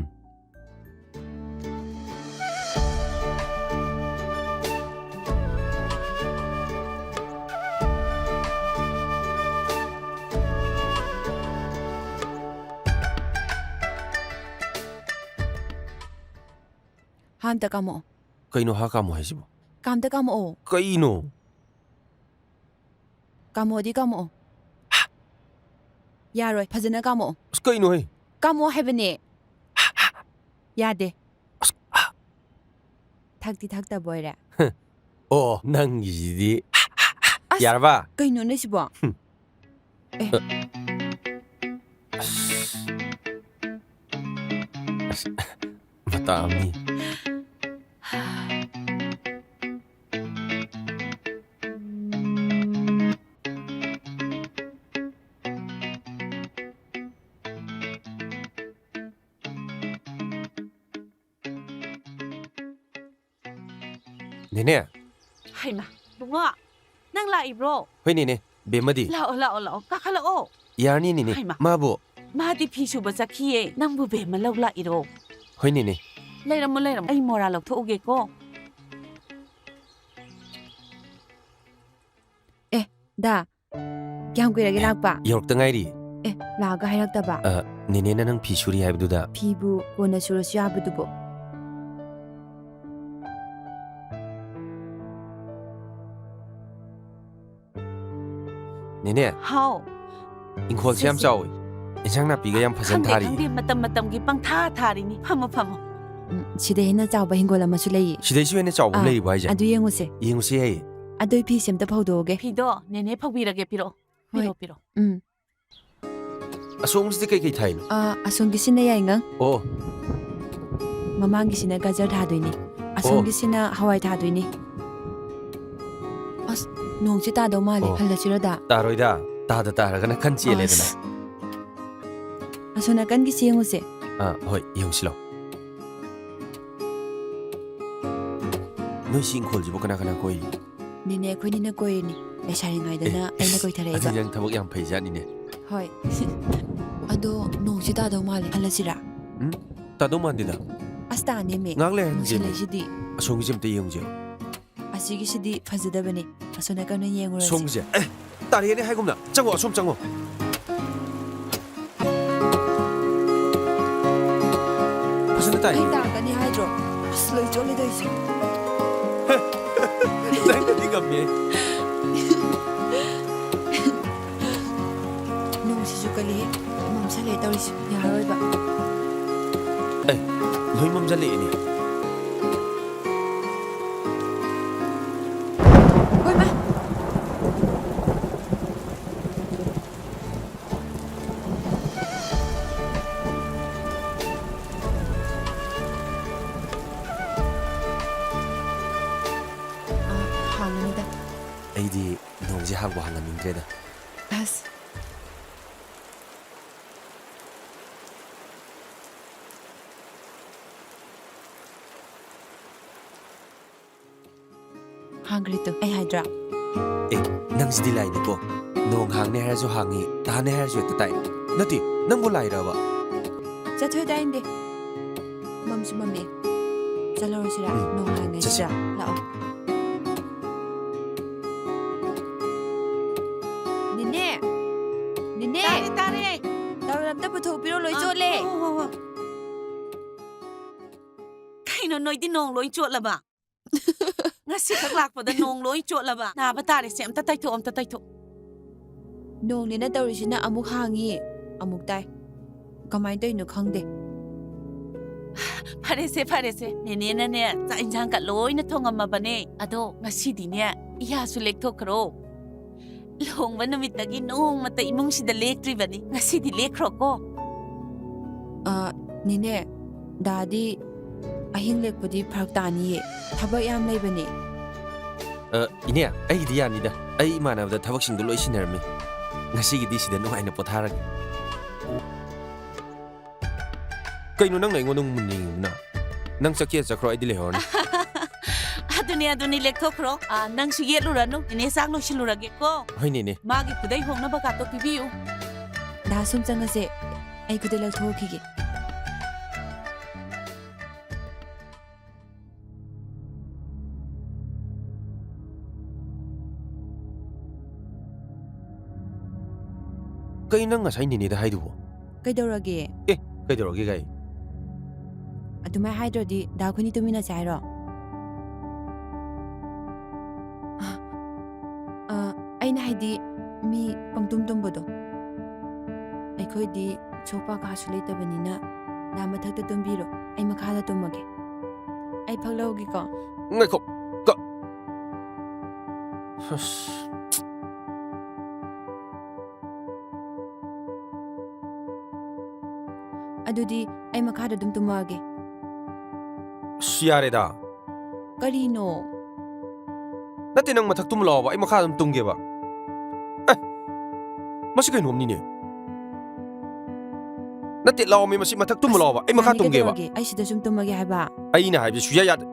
ꯍꯥ ꯑꯝꯇ ꯀꯥꯝꯃꯛꯑꯣ꯫ ꯀꯩꯅꯣ ꯍꯥ ꯀꯥꯝꯃꯣ ꯍꯥꯏꯁꯤꯕꯣ? ꯀꯥꯝꯗ ꯀꯥꯝꯃꯛꯑꯣ꯫ ꯀꯩꯅꯣ? ꯀꯥꯝꯃꯛꯑꯣꯗꯤ ꯀꯥꯝꯃꯛꯑꯣ꯫ ꯌꯥꯔꯣꯏ, ꯐꯖꯅ ꯀꯥꯝꯃꯛꯑꯣ꯫ ꯑꯁ, ꯀꯩꯅꯣꯍꯦ? ꯀꯥꯝꯃꯛꯑꯣ ꯍꯥꯏꯕꯅꯦ꯫ ꯌꯥꯗꯦ꯫ ꯑꯁ, ꯊꯛꯇꯤ ꯊꯛꯇꯕ ꯑꯣꯏꯔꯦ꯫ ꯑꯣ, ꯅꯪꯒꯤꯁꯤꯗꯤ꯫ ꯑꯁ, ꯌꯥꯔꯕ? ꯀꯩꯅꯣꯅꯦ ꯁꯤꯕꯣ? ꯍꯨꯝ꯫ ꯑꯦ꯫ ꯑꯁ꯫ ꯑꯁ, ꯃꯇꯥ ꯑꯃꯅꯤ꯫ ꯅꯦꯅꯦ꯫ ꯍꯩꯃꯥ, ꯕꯨꯡꯉꯣ, ꯅꯪ ꯂꯥꯛꯏꯕ꯭ꯔꯣ? ꯍꯣꯏ ꯅꯦꯅꯦ, ꯕꯦꯝꯃꯗꯤ? ꯂꯥꯛꯑꯣ, ꯂꯥꯛꯑꯣ, ꯂꯥꯛꯑꯣ, ꯀꯥꯈꯠꯂꯛꯑꯣ꯫ ꯌꯥꯔꯅꯤ ꯅꯦꯅꯦ, ꯍꯩꯃꯥ꯫ ꯃꯥꯕꯨ? ꯃꯥꯗꯤ ꯐꯤ ꯁꯨꯕ ꯆꯠꯈꯤꯌꯦ, ꯅꯪꯕꯨ ꯕꯦꯝꯃ ꯂꯧ ꯂꯥꯛꯏꯔꯣ? ꯍꯣꯏ ꯅꯦꯅꯦ꯫ ꯂꯩꯔꯝꯃꯣ, ꯂꯩꯔꯝꯃꯣ, ꯑꯩ ꯃꯣꯔꯥ ꯂꯧꯊꯣꯛꯎꯒꯦꯀꯣ꯫ ꯑꯦ, ꯗꯥ, ꯀꯌꯥꯝ ꯀꯨꯏꯔꯒꯦ ꯑꯦ, ꯂꯥꯛꯄ? ꯌꯧꯔꯛꯇ ꯉꯥꯏꯔꯤ꯫ ꯑꯦ, ꯂꯥꯛꯑꯒ ꯍꯥꯏꯔꯛꯇꯕ? ꯑ, ꯅꯦꯅꯦꯅ ꯅꯪ ꯐꯤ ꯁꯨꯔꯤ ꯍꯥꯏꯕꯗꯨꯗ꯫ ꯐꯤꯕꯨ ꯀꯣꯟꯅ ꯁꯨꯔꯁꯨ ꯌꯥꯕꯗꯨꯕꯨ꯫ ꯅꯦꯅꯦ꯫ ꯍꯥꯎ꯫ ꯏꯪꯈꯣꯜꯁꯦ ꯌꯥꯝ ꯁꯦ, ꯁꯦ꯫ ꯆꯥꯎꯏ꯫ ꯏꯟꯁꯥꯡ ꯅꯥꯄꯤꯒ ꯌꯥꯝ ꯐꯖꯅ ꯈꯪꯗꯦ, ꯊꯥꯔꯤ꯫ ꯈꯪꯗꯦ, ꯃꯇꯝ ꯃꯇꯝꯒꯤ ꯄꯪꯊꯥ ꯊꯥꯔꯤꯅꯤ꯫ ꯐꯝꯃꯣ, ꯐꯝꯃꯣ꯫ ꯎꯝ, ꯁꯤꯗꯩ ꯍꯦꯟꯅ ꯆꯥꯎꯕ ꯍꯤꯡꯒꯣꯜ ꯑꯃꯁꯨ ꯂꯩꯌꯦ꯫ ꯁꯤꯗꯩꯁꯨ ꯍꯦꯟꯅ ꯆꯥꯎꯕ ꯑꯃ ꯑꯥ, ꯂꯩꯔꯤꯕꯣ ꯍꯥꯏꯁꯦ? ꯑꯗꯨ ꯌꯦꯡꯉꯨꯁꯦ꯫ ꯌꯦꯡꯉꯨꯁꯦ ꯍꯥꯏꯌꯦ꯫ ꯑꯗꯨꯏ ꯐꯤꯁꯦ ꯑꯝꯇ ꯐꯧꯗꯣꯛꯑꯒꯦ꯫ ꯐꯤꯗꯣ ꯅꯦꯅꯦ ꯐꯧꯕꯤꯔꯒꯦ, ꯄꯤꯔꯛꯑꯣ꯫ ꯍꯣꯏ꯫ ꯄꯤꯔꯛꯑꯣ, ꯄꯤꯔꯛꯑꯣ꯫ ꯎꯝ꯫ ꯑꯁꯣꯝꯒꯤꯁꯤꯗꯤ ꯀꯩꯀꯩ ꯊꯥꯏꯅꯣ? ꯑ, ꯑꯁꯣꯝꯒꯤꯁꯤꯅ ꯌꯥꯏꯉꯪ꯫ ꯑꯣ꯫ ꯃꯃꯥꯡꯒꯤꯁꯤꯅ ꯒꯖꯔ ꯊꯥꯗꯣꯏꯅꯤ꯫ ꯑꯣ꯫ ꯑꯁꯣꯝꯒꯤꯁꯤꯅ ꯍꯋꯥꯏ ꯊꯥꯗꯣꯏꯅꯤ꯫ ꯑꯁ, ꯅꯣꯡꯁꯤ ꯇꯥꯗꯧ ꯃꯥꯜꯂꯦ꯫ ꯑꯣ꯫ ꯍꯜꯂꯁꯤꯔꯣ ꯗꯥ? ꯇꯥꯔꯣꯏꯗ꯫ ꯇꯥꯗ ꯇꯥꯔꯒꯅ ꯈꯟ ꯆꯦꯜꯂꯦꯗꯅ꯫ ꯑꯁ꯫ ꯑꯁꯣꯝ ꯅꯥꯀꯟꯒꯤꯁꯤ ꯌꯦꯡꯉꯨꯁꯦ꯫ ꯑꯥ, ꯍꯣꯏ, ꯌꯦꯡꯉꯨꯁꯤ ꯂꯥꯎ꯫ ꯅꯣꯏ ꯁꯤ ꯏꯪꯈꯣꯜꯁꯤꯕꯨ ꯀꯅꯥ ꯀꯅꯥ ꯀꯣꯏꯔꯤ? ꯅꯦꯅꯦ ꯑꯩꯈꯣꯏꯅꯤꯅ ꯀꯣꯏꯔꯤꯅꯤ꯫ ꯂꯩꯁꯥꯔꯤꯉꯩꯗꯅ ꯑꯦ, ꯑꯩꯅ ꯏꯁ, ꯀꯣꯏꯊꯔꯛꯏꯕ꯫ ꯑꯗꯨꯗꯤ ꯅꯪ ꯊꯕꯛ ꯌꯥꯝ ꯐꯩ ꯖꯥꯠꯅꯤꯅꯦ꯫ ꯍꯣꯏ꯫ ꯑꯗꯣ ꯅꯣꯡꯁꯤ ꯇꯥꯗꯧ ꯃꯥꯜꯂꯦ꯫ ꯍꯜꯂꯁꯤꯔꯥ? ꯎꯝ? ꯇꯥꯗꯧ ꯃꯥꯟꯗꯦꯗ꯫ ꯑꯁ, ꯇꯥꯅꯦꯃꯦ꯫ ꯉꯥꯏꯍꯥꯛ ꯂꯩꯔ ꯍꯟꯁꯦꯃꯦ꯫ ꯃꯨꯁꯜꯂꯛꯏꯁꯤꯗꯤ꯫ ꯑꯁꯣꯝꯒꯤꯁꯦ ꯑꯝꯇ ꯌꯦꯡꯉꯨꯁꯦ꯫ ꯑꯁꯤꯒꯤꯁꯤꯗꯤ ꯐꯖꯗꯕꯅꯤ꯫ ꯑꯁꯣꯝ ꯅꯥꯀꯟꯗ ꯌꯦꯡꯉꯨꯔꯁꯤ꯫ ꯁꯣꯝꯒꯤꯁꯦ? ꯑꯦ, ꯇꯥꯔꯛꯑꯦꯅꯦ ꯍꯥꯏꯒꯨꯝꯅ꯫ ꯆꯪꯉꯣ, ꯑꯁꯣꯝ ꯆꯪꯉꯣ꯫ ꯐꯖꯅ ꯇꯥꯏ꯫ ꯑꯩ ꯇꯥꯔꯛꯀꯅꯤ ꯍꯥꯏꯗ꯭ꯔꯣ? ꯑꯁ, ꯂꯣꯏ ꯆꯣꯠꯂꯦ ꯇꯧꯔꯤꯁꯦ꯫ ꯅꯪꯅꯗꯤ ꯉꯝꯃꯦ꯫ ꯅꯣꯡꯁꯤꯁꯨ ꯀꯜꯂꯤꯍꯦ꯫ ꯃꯝꯁꯜꯂꯦ ꯇꯧꯔꯤꯁꯦ꯫ ꯌꯥꯔꯔꯣꯏꯕ꯫ ꯑꯦ, ꯂꯣꯏ ꯃꯝꯁꯤꯜꯂꯛꯑꯦꯅꯦ꯫ ꯍꯣꯏ, ꯃꯥ꯫ ꯑ, ꯍꯥꯡꯉꯅꯤꯗ꯫ ꯑꯩꯗꯤ ꯅꯣꯡꯁꯦ ꯍꯥꯡꯕꯨ ꯍꯥꯡꯍꯟꯅꯤꯡꯗ꯭ꯔꯦꯗ꯫ ꯑꯁ꯫ ꯍꯥꯡꯈ꯭ꯔꯦ ꯇꯨ, ꯑꯩ ꯍꯥꯏꯗ꯭ꯔꯥ? ꯑꯦ, ꯅꯪꯁꯤꯗꯤ ꯂꯥꯏꯅꯤꯀꯣ꯫ ꯅꯣꯡ ꯍꯥꯡꯅꯤ ꯍꯥꯏꯔꯁꯨ ꯍꯥꯡꯉꯤ, ꯇꯥꯅꯤ ꯍꯥꯏꯔꯁꯨ ꯍꯦꯛꯇ ꯇꯥꯏ꯫ ꯅꯠꯇꯦ, ꯅꯪꯕꯨ ꯂꯥꯏꯔꯕ? ꯆꯠꯊꯣꯏ ꯇꯥꯏꯟꯗꯦ꯫ ꯃꯝꯁꯨ ꯃꯝꯃꯦ꯫ ꯆꯠꯂꯧꯔꯁꯤꯔꯥ? ꯎꯝ, ꯅꯣꯡ ꯍꯥꯡꯉꯩꯁꯤꯗ꯫ ꯆꯠꯁꯤ꯫ ꯂꯥꯛꯑꯣ꯫ ꯅꯦꯅꯦ! ꯅꯦꯅꯦ! ꯇꯥꯔꯦ, ꯇꯥꯔꯦ꯫ ꯇꯥꯋꯦꯜ ꯑꯝꯇ ꯄꯨꯊꯣꯛꯄꯤꯔꯣ, ꯂꯣꯏ ꯑꯥ, ꯆꯣꯠꯂꯦ꯫ ꯍꯣ, ꯍꯣ, ꯍꯣ꯫ ꯀꯩꯅꯣ, ꯅꯣꯏꯗꯤ ꯅꯣꯡ ꯂꯣꯏ ꯆꯣꯠꯂꯕ? ꯉꯁꯤꯈꯛ ꯂꯥꯛꯄꯗ ꯅꯣꯡ ꯂꯣꯏ ꯆꯣꯠꯂꯕ? ꯅꯥꯕ ꯇꯥꯔꯦꯁꯦ, ꯑꯝꯇ ꯇꯩꯊꯣꯛ, ꯑꯝꯇ ꯇꯩꯊꯣꯛ꯫ ꯅꯣꯡꯅꯦꯅ ꯇꯧꯔꯤꯁꯤꯅ ꯑꯃꯨꯛ ꯍꯥꯡꯉꯤ, ꯑꯃꯨꯛ ꯇꯥꯏ꯫ ꯀꯃꯥꯏꯅ ꯇꯧꯔꯤꯅꯣ ꯈꯪꯗꯦ꯫ ꯐꯔꯦꯁꯦ, ꯐꯔꯦꯁꯦ꯫ ꯅꯦꯅꯦꯅꯅꯦ, ꯆꯥꯛ ꯏꯟꯁꯥꯡꯒ ꯂꯣꯏꯅ ꯊꯣꯡꯉꯝꯃꯕꯅꯦ꯫ ꯑꯗꯣ ꯉꯁꯤꯗꯤꯅꯦ, ꯏꯌꯥꯁꯨ ꯂꯦꯛꯊꯣꯛꯈ꯭ꯔꯣ꯫ ꯂꯨꯍꯣꯡꯕ ꯅꯨꯃꯤꯠꯇꯒꯤ ꯅꯣꯡꯃꯇ ꯏꯃꯨꯡꯁꯤꯗ ꯂꯦꯛꯇ꯭ꯔꯤꯕꯅꯤ꯫ ꯉꯁꯤꯗꯤ ꯂꯦꯛꯈ꯭ꯔꯣꯀꯣ꯫ ꯑ, ꯅꯦꯅꯦ, ꯗꯥꯗꯤ ꯑꯍꯤꯡ ꯂꯦꯛꯄꯗꯤ ꯐꯔꯛ ꯇꯥꯅꯤꯌꯦ꯫ ꯊꯕꯛ ꯌꯥꯝ ꯂꯩꯕꯅꯦ꯫ ꯑ, ꯏꯅꯦ, ꯑꯩꯒꯤꯗꯤ ꯌꯥꯅꯤꯗ꯫ ꯑꯩ ꯏꯃꯥꯟꯅꯕꯗ ꯊꯕꯛꯁꯤꯡꯗꯣ ꯂꯣꯏ ꯁꯤꯟꯅꯔꯝꯃꯤ꯫ ꯉꯁꯤꯒꯤꯗꯤ ꯁꯤꯗ ꯅꯨꯡꯉꯥꯏꯅ ꯄꯣꯊꯥꯔꯒꯦ꯫ ꯀꯩꯅꯣ ꯅꯪꯅ ꯑꯩꯉꯣꯟꯗ ꯃꯨꯟꯅ ꯌꯦꯡꯉꯤꯗꯨꯅ? ꯅꯪ ꯆꯠꯀꯦ ꯆꯠꯈ꯭ꯔꯣ, ꯑꯩꯗꯤ ꯂꯩꯍꯧꯔꯅꯤ꯫ ꯑꯗꯨꯅꯦ, ꯑꯗꯨꯅꯦ, ꯂꯦꯛꯊꯣꯛꯈ꯭ꯔꯣ꯫ ꯑ, ꯅꯪꯁꯨ ꯌꯦꯠꯂꯨꯔꯅꯨ꯫ ꯏꯅꯦ ꯆꯥꯛ ꯂꯣꯏꯁꯤꯜꯂꯨꯔꯒꯦꯀꯣ꯫ ꯍꯣꯏ, ꯅꯦꯅꯦ꯫ ꯃꯥꯒꯤ ꯈꯨꯗꯩ ꯍꯣꯡꯅꯕ ꯀꯥꯇꯣ ꯄꯤꯕꯤꯌꯨ꯫ ꯗꯥ, ꯁꯨꯝ ꯆꯪꯉꯁꯦ꯫ ꯑꯩ ꯈꯨꯗꯩ ꯂꯧꯊꯣꯛꯈꯤꯒꯦ꯫ ꯀꯩ ꯅꯪ ꯉꯁꯥꯏ ꯅꯦꯅꯦꯗ ꯍꯥꯏꯗꯨꯕꯣ? ꯀꯩꯗꯧꯔꯒꯦ? ꯑꯦ, ꯀꯩꯗꯧꯔꯒꯦ ꯀꯥꯏ? ꯑꯗꯨꯃꯥꯏ ꯍꯥꯏꯗ꯭ꯔꯗꯤ ꯗꯥ ꯑꯩꯈꯣꯏꯅꯤ ꯇꯨꯃꯤꯟꯅꯁꯦ ꯍꯥꯏꯔꯣ? ꯑ, ꯑ, ꯑꯩꯅ ꯍꯥꯏꯗꯤ ꯃꯤ ꯄꯪꯇꯨꯝ ꯇꯨꯝꯕꯗꯣ꯫ ꯑꯩꯈꯣꯏꯗꯤ ꯁꯣꯐꯥ ꯀꯥꯁꯨ ꯂꯩꯇꯕꯅꯤꯅ ꯗꯥ ꯃꯊꯛꯇ ꯇꯨꯝꯕꯤꯔꯣ, ꯑꯩ ꯃꯈꯥꯗ ꯇꯨꯝꯃꯒꯦ꯫ ꯑꯩ ꯐꯛ ꯂꯧꯒꯦꯀꯣ꯫ ꯉꯥꯏꯈꯣ, ꯀ-, ꯑꯁ꯫ ꯑꯗꯨꯗꯤ ꯑꯩ ꯃꯈꯥꯗ ꯑꯗꯨꯝ ꯇꯨꯝꯃꯛꯑꯒꯦ꯫ ꯑꯁ, ꯌꯥꯔꯦꯗ꯫ ꯀꯔꯤꯅꯣ? ꯅꯠꯇꯦ, ꯅꯪ ꯃꯊꯛ ꯇꯨꯝꯃ ꯂꯥꯛꯑꯣꯕ, ꯑꯩ ꯃꯈꯥꯗ ꯑꯗꯨꯝ ꯇꯨꯝꯒꯦꯕ꯫ ꯑꯦ, ꯃꯁꯤ ꯀꯩꯅꯣꯝꯅꯤꯅꯦ꯫ ꯅꯠꯇꯦ, ꯂꯥꯛꯑꯣꯃꯤ, ꯃꯁꯤ ꯃꯊꯛ ꯇꯨꯝꯃ ꯂꯥꯛꯑꯣꯕ, ꯑꯩ ꯃꯈꯥ ꯌꯥꯅꯤ, ꯇꯨꯝꯒꯦꯕ꯫ ꯀꯩꯗꯧꯔꯒꯦ? ꯑꯩ ꯁꯤꯗ ꯁꯨꯝ ꯇꯨꯝꯃꯒꯦ ꯍꯥꯏꯕ꯫ ꯑꯩꯅ ꯍꯥꯏꯕꯗꯤ ꯁꯨꯌꯥ ꯌꯥꯗꯦ꯫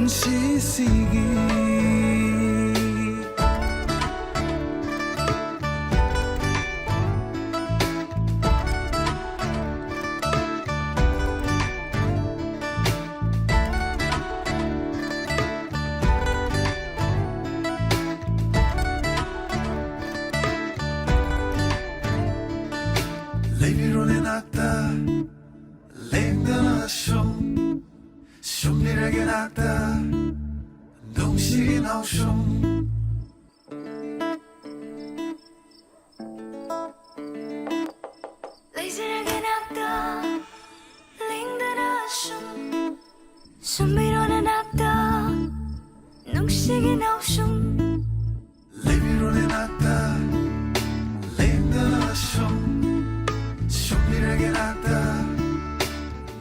ꯁꯤꯁꯤꯒꯤ꯫ ꯂꯩꯕꯤꯔꯣꯅꯦ ꯅꯥꯛꯇ, ꯂꯦꯡꯗꯅ ꯁꯨꯝ, ꯁꯨꯝ ꯂꯩꯔꯒꯦ ꯅꯥꯛꯇ, ꯅꯨꯡꯁꯤ ꯏꯅꯥꯎꯁꯨꯝ꯫ ꯂꯩꯖꯔꯒꯦ ꯅꯥꯛꯇ, ꯂꯦꯡꯗꯅ ꯁꯨꯝ, ꯁꯨꯝꯕꯤꯔꯣꯅꯦ ꯅꯥꯛꯇ, ꯅꯨꯡꯁꯤꯒꯤ ꯏꯅꯥꯎꯁꯨꯝ꯫ ꯂꯩꯕꯤꯔꯣꯅꯦ ꯅꯥꯛꯇ, ꯂꯦꯡꯗꯅ ꯁꯨꯝ, ꯁꯨꯝ ꯂꯩꯔꯒꯦ ꯅꯥꯛꯇ,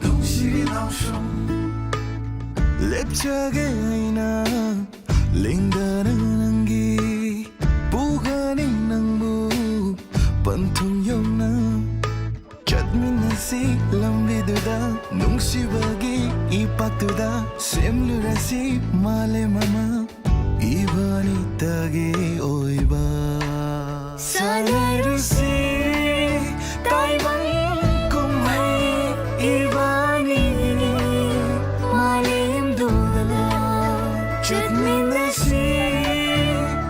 ꯅꯨꯡꯁꯤꯒꯤ ꯏꯅꯥꯎꯁꯨꯝ꯫ ꯂꯦꯞꯆꯒꯦ ꯑꯩꯅ ꯂꯦꯡꯗꯅ ꯅꯪꯒꯤ, ꯄꯨꯒꯅꯤ ꯅꯪꯕꯨ ꯄꯟꯊꯨꯡ ꯌꯧꯅ꯫ ꯆꯠꯃꯤꯟꯅꯁꯤ ꯂꯝꯕꯤꯗꯨꯗ, ꯅꯨꯡꯁꯤꯕꯒꯤ ꯏꯄꯥꯛꯇꯨꯗ ꯁꯦꯝꯂꯨꯔꯁꯤ ꯃꯥꯂꯦꯝ ꯑꯃ ꯏꯕꯥꯅꯤꯇꯒꯤ ꯑꯣꯏꯕ꯫ ꯁꯥꯟꯅꯔꯨꯁꯤ ꯇꯥꯏꯕꯪ ꯀꯨꯝꯍꯩ ꯏꯕꯥꯅꯤ, ꯃꯥꯂꯦꯝꯗꯨꯗ ꯆꯠꯃꯤꯟꯅꯁꯤ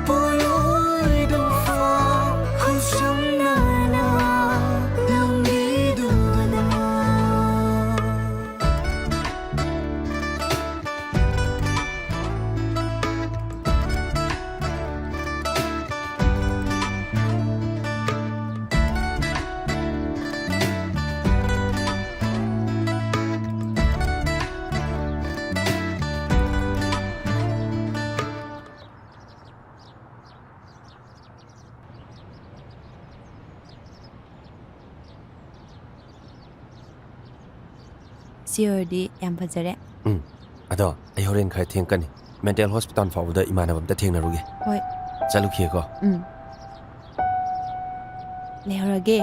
ꯄꯣꯠꯂꯣꯏꯗꯨ ꯐꯥꯎ ꯈꯨꯠꯁꯝꯅꯅ ꯂꯝꯕꯤꯗꯨꯗ꯫ ꯁꯤ ꯑꯣꯏꯔꯗꯤ ꯌꯥꯝ ꯐꯖꯔꯦ꯫ ꯎꯝ꯫ ꯑꯗꯣ ꯑꯩ ꯍꯣꯔꯦꯟ ꯈꯔ ꯊꯦꯡꯀꯅꯤ꯫ ꯃꯦꯟꯇꯦꯜ ꯍꯣꯁꯄꯤꯇꯥꯜ ꯐꯥꯎꯕꯗ ꯏꯃꯥꯟꯅꯕ ꯑꯝꯇ ꯊꯦꯡꯅꯔꯨꯒꯦ꯫ ꯍꯣꯏ꯫ ꯆꯠꯂꯨꯈꯤꯒꯦꯀꯣ꯫ ꯎꯝ꯫ ꯂꯩꯍꯧꯔꯒꯦ꯫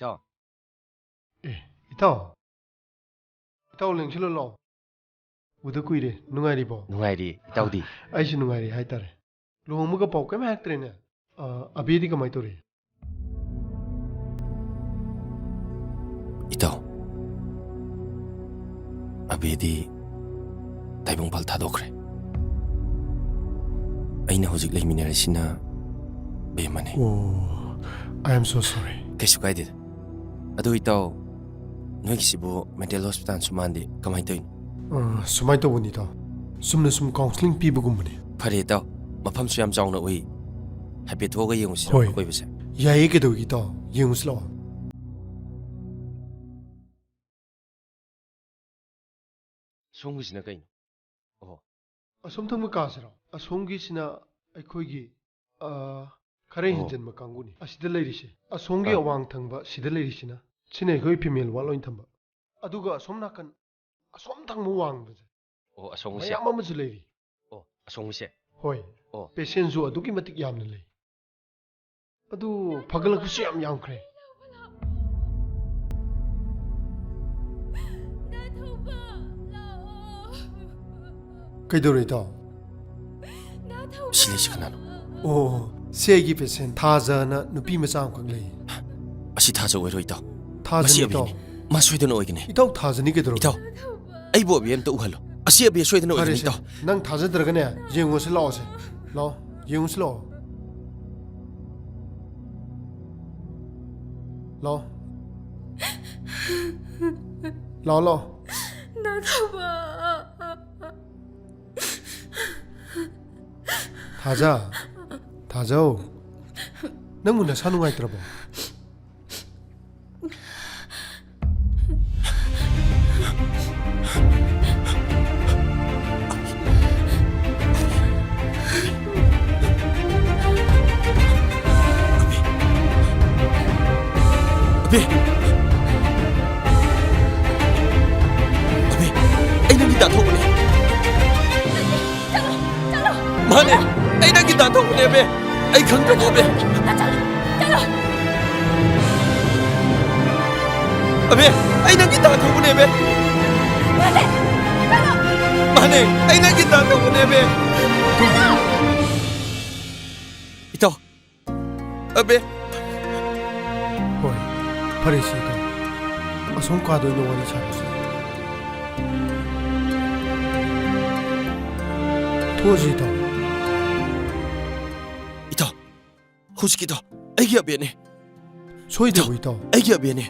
ꯏꯇꯥꯎ꯫ ꯑꯦ, ꯏꯇꯥꯎ꯫ ꯏꯇꯥꯎ, ꯂꯦꯡꯁꯤꯜꯂꯨ ꯂꯥꯎ꯫ ꯎꯗ ꯀꯨꯏꯔꯦ꯫ ꯅꯨꯡꯉꯥꯏꯔꯤꯕꯣ? ꯅꯨꯡꯉꯥꯏꯔꯤ, ꯏꯇꯥꯎꯗꯤ? ꯑꯩꯁꯨ ꯅꯨꯡꯉꯥꯏꯔꯤ ꯍꯥꯏꯇꯥꯔꯦ꯫ ꯂꯨꯍꯣꯡꯕꯒ ꯄꯥꯎ ꯀꯩꯝ ꯍꯥꯏꯔꯛꯇ꯭ꯔꯦꯅꯦ꯫ ꯑ, ꯑꯕꯦꯗꯤ ꯀꯃꯥꯏ ꯇꯧꯔꯤ? ꯏꯇꯥꯎ, ꯑꯕꯦꯗꯤ ꯇꯥꯏꯕꯪꯄꯥꯜ ꯊꯥꯗꯣꯛꯈ꯭ꯔꯦ꯫ ꯑꯩꯅ ꯍꯧꯖꯤꯛ ꯂꯩꯃꯤꯟꯅꯔꯤꯁꯤꯅ ꯕꯦꯝꯃꯅꯤ꯫ ꯑꯣ, I am so sorry. ꯀꯩꯁꯨ ꯀꯥꯏꯗꯦꯗ꯫ ꯑꯗꯨ ꯏꯇꯥꯎ, ꯅꯣꯏꯒꯤꯁꯤꯕꯨ mental hospitalꯁꯨ ꯃꯥꯟꯗꯦ, ꯀꯃꯥꯏꯅ ꯇꯧꯔꯤꯅꯣ? ꯑ, ꯁꯨꯃꯥꯏꯅ ꯇꯧꯕꯅꯤ ꯏꯇꯥꯎ, ꯆꯨꯝꯅ ꯁꯨꯝ counselling ꯄꯤꯕꯒꯨꯝꯕꯅꯤ꯫ ꯐꯔꯦ ꯏꯇꯥꯎ, ꯃꯐꯝꯁꯨ ꯌꯥꯝ ꯆꯥꯎꯅ ꯎꯏ, ꯍꯥꯏꯐꯦꯠ ꯊꯣꯛꯑꯒ ꯌꯦꯡꯉꯨꯁꯤꯔꯣ? ꯍꯣꯏ꯫ ꯑꯀꯣꯏꯕꯁꯦ? ꯌꯥꯏꯌꯦ, ꯀꯩꯗꯧꯏ ꯏꯇꯥꯎ, ꯌꯦꯡꯉꯨꯁꯤ ꯂꯥꯛꯑꯣ꯫ ꯁꯣꯝꯒꯤꯁꯤꯅ ꯀꯩꯅꯣ? ꯑꯣ꯫ ꯑꯁꯣꯝ ꯊꯪꯕ ꯀꯥꯁꯤꯔꯣ? ꯑꯁꯣꯝꯒꯤꯁꯤꯅ ꯑꯩꯈꯣꯏꯒꯤ, ꯑ, ꯈꯔ ꯑꯣ꯫ ꯍꯦꯟꯖꯟꯕ ꯀꯥꯡꯕꯨꯅꯤ꯫ ꯑꯁꯤꯗ ꯂꯩꯔꯤꯁꯦ꯫ ꯑꯁꯣꯝꯒꯤ ꯑꯥ꯫ ꯑꯋꯥꯡ ꯊꯪꯕ ꯁꯤꯗ ꯂꯩꯔꯤꯁꯤꯅ, ꯁꯤꯅ ꯑꯩꯈꯣꯏ female ward ꯑꯣꯏꯅ ꯊꯝꯕ꯫ ꯑꯗꯨꯒ ꯑꯁꯣꯝ ꯅꯥꯀꯟ, ꯑꯁꯣꯝ ꯊꯪꯕ ꯋꯥꯡꯕꯁꯦ ꯑꯣ, ꯑꯁꯣꯝꯒꯤꯁꯦ? ꯃꯌꯥꯝ ꯑꯃꯁꯨ ꯂꯩꯔꯤ꯫ ꯑꯣ, ꯑꯁꯣꯝꯒꯤꯁꯦ? ꯍꯣꯏ꯫ ꯑꯣ꯫ Patientꯁꯨ ꯑꯗꯨꯛꯀꯤ ꯃꯇꯤꯛ ꯌꯥꯝꯅ ꯂꯩ꯫ ꯑꯗꯨ ꯐꯒꯠꯂꯛꯄꯁꯨ ꯌꯥꯝ ꯌꯥꯝꯈ꯭ꯔꯦ꯫ ꯀꯩꯗꯧꯔꯦ, ꯏꯇꯥꯎ? ꯁꯤ ꯂꯩꯁꯤ ꯀꯅꯥꯅꯣ? ꯑꯣ, ꯁꯤ ꯑꯩꯒꯤ patient ꯊꯥꯖꯅ ꯅꯨꯄꯤ ꯃꯆꯥ ꯑꯃꯈꯛ ꯂꯩ꯫ ꯑꯁꯤ ꯊꯥꯖ ꯑꯣꯏꯔꯣꯏ, ꯏꯇꯥꯎ꯫ ꯊꯥꯖꯅꯤ, ꯃꯁꯤ ꯏꯇꯥꯎ꯫ ꯑꯕꯤꯅꯤ꯫ ꯃꯥ ꯁꯣꯏꯗꯅ ꯑꯣꯏꯒꯅꯤ꯫ ꯏꯇꯥꯎ, ꯊꯥꯖꯅꯤ ꯀꯩꯗꯧꯔꯒꯦ? ꯏꯇꯥꯎ, ꯑꯩꯕꯨ ꯑꯕꯤ ꯑꯝꯇ ꯎꯍꯜꯂꯣ꯫ ꯑꯁꯤ ꯑꯕꯤ ꯁꯣꯏꯗꯅ ꯑꯣꯏꯒꯅꯤ, ꯐꯔꯦꯁꯦ, ꯏꯇꯥꯎ꯫ ꯅꯪ ꯊꯥꯖꯗ꯭ꯔꯒꯅꯦ, ꯌꯦꯡꯉꯨꯁꯤ ꯂꯥꯛꯑꯣꯁꯦ꯫ ꯂꯥꯛꯑꯣ, ꯌꯦꯡꯉꯨꯁꯤ ꯂꯥꯛꯑꯣ꯫ ꯂꯥꯛꯑꯣ꯫ ꯂꯥꯛꯑꯣ, ꯂꯥꯛꯑꯣ꯫ ꯗꯥ ꯊꯧꯕ꯫ ꯊꯥꯖ, ꯊꯥꯖꯧ, ꯅꯪꯕꯨ ꯅꯁꯥ ꯅꯨꯡꯉꯥꯏꯇ꯭ꯔꯕꯣ? ꯑꯕꯤ! ꯑꯕꯤ! ꯑꯩ ꯅꯪꯒꯤ ꯗꯥ ꯊꯧꯕꯅꯦ꯫ ꯆꯠꯂꯣ! ꯆꯠꯂꯣ! ꯃꯥꯅꯦ! ꯑꯩ ꯅꯪꯒꯤ ꯗꯥ ꯊꯧꯕꯅꯦ, ꯑꯕꯤ! ꯑꯩ ꯈꯪꯗ꯭ꯔꯕꯣ, ꯑꯕꯤ? ꯆꯠꯂꯣ! ꯆꯠꯂꯣ! ꯑꯕꯦ, ꯑꯩ ꯅꯪꯒꯤ ꯗꯥ ꯊꯧꯕꯅꯦ, ꯑꯕꯦ꯫ ꯅꯠꯇꯦ! ꯀꯩꯅꯣ! ꯃꯥꯅꯦ, ꯑꯩ ꯅꯪꯒꯤ ꯗꯥ ꯊꯧꯕꯅꯦ, ꯑꯕꯦ꯫ ꯀꯩꯅꯣ! ꯏꯇꯥꯎ꯫ ꯑꯕꯦ꯫ ꯍꯣꯏ, ꯐꯔꯦꯁꯦ, ꯏꯇꯥꯎ꯫ ꯑꯁꯣꯝ ꯀꯥꯗ ꯑꯣꯏꯅ ꯋꯥꯔꯤ ꯁꯥꯔꯁꯤ꯫ ꯊꯣꯛꯑꯁꯤ, ꯏꯇꯥꯎ꯫ ꯏꯇꯥꯎ, ꯍꯧꯖꯤꯛꯀꯤꯗꯣ ꯑꯩꯒꯤ ꯑꯕꯦꯅꯦ꯫ ꯁꯣꯏꯗ꯭ꯔꯕꯣ, ꯏꯇꯥꯎ? ꯏꯇꯥꯎ꯫ ꯑꯩꯒꯤ ꯑꯕꯦꯅꯦ꯫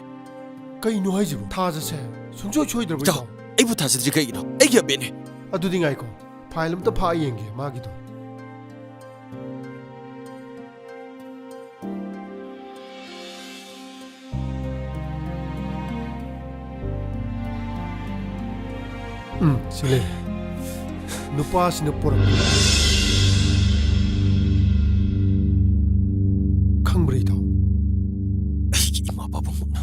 ꯀꯩꯅꯣ ꯍꯥꯏꯁꯤꯕꯣ? ꯊꯥꯖꯁꯦ ꯁꯨꯡꯁꯣꯏ ꯁꯣꯏꯗ꯭ꯔꯕꯣ, ꯏꯇꯥꯎ, ꯏꯇꯥꯎ? ꯑꯩꯕꯨ ꯊꯥꯖꯗ꯭ꯔꯤ ꯀꯩꯒꯤꯅꯣ? ꯑꯩꯒꯤ ꯑꯕꯦꯅꯦ꯫ ꯑꯗꯨꯗꯤ ꯉꯥꯏꯈꯣ, ꯐꯥꯏꯜ ꯑꯝꯇ ꯐꯥꯛꯑ ꯌꯦꯡꯒꯦ ꯃꯥꯒꯤꯗꯣ꯫ ꯎꯝ, ꯁꯤ ꯂꯩꯔꯦ꯫ ꯅꯨꯄꯥꯁꯤꯅ ꯄꯣꯔꯛꯄ꯫ ꯈꯪꯕ꯭ꯔꯥ, ꯏꯇꯥꯎ? ꯑꯩꯒꯤ ꯏꯃꯥ ꯄꯥꯕꯨꯡꯃꯛꯅ꯫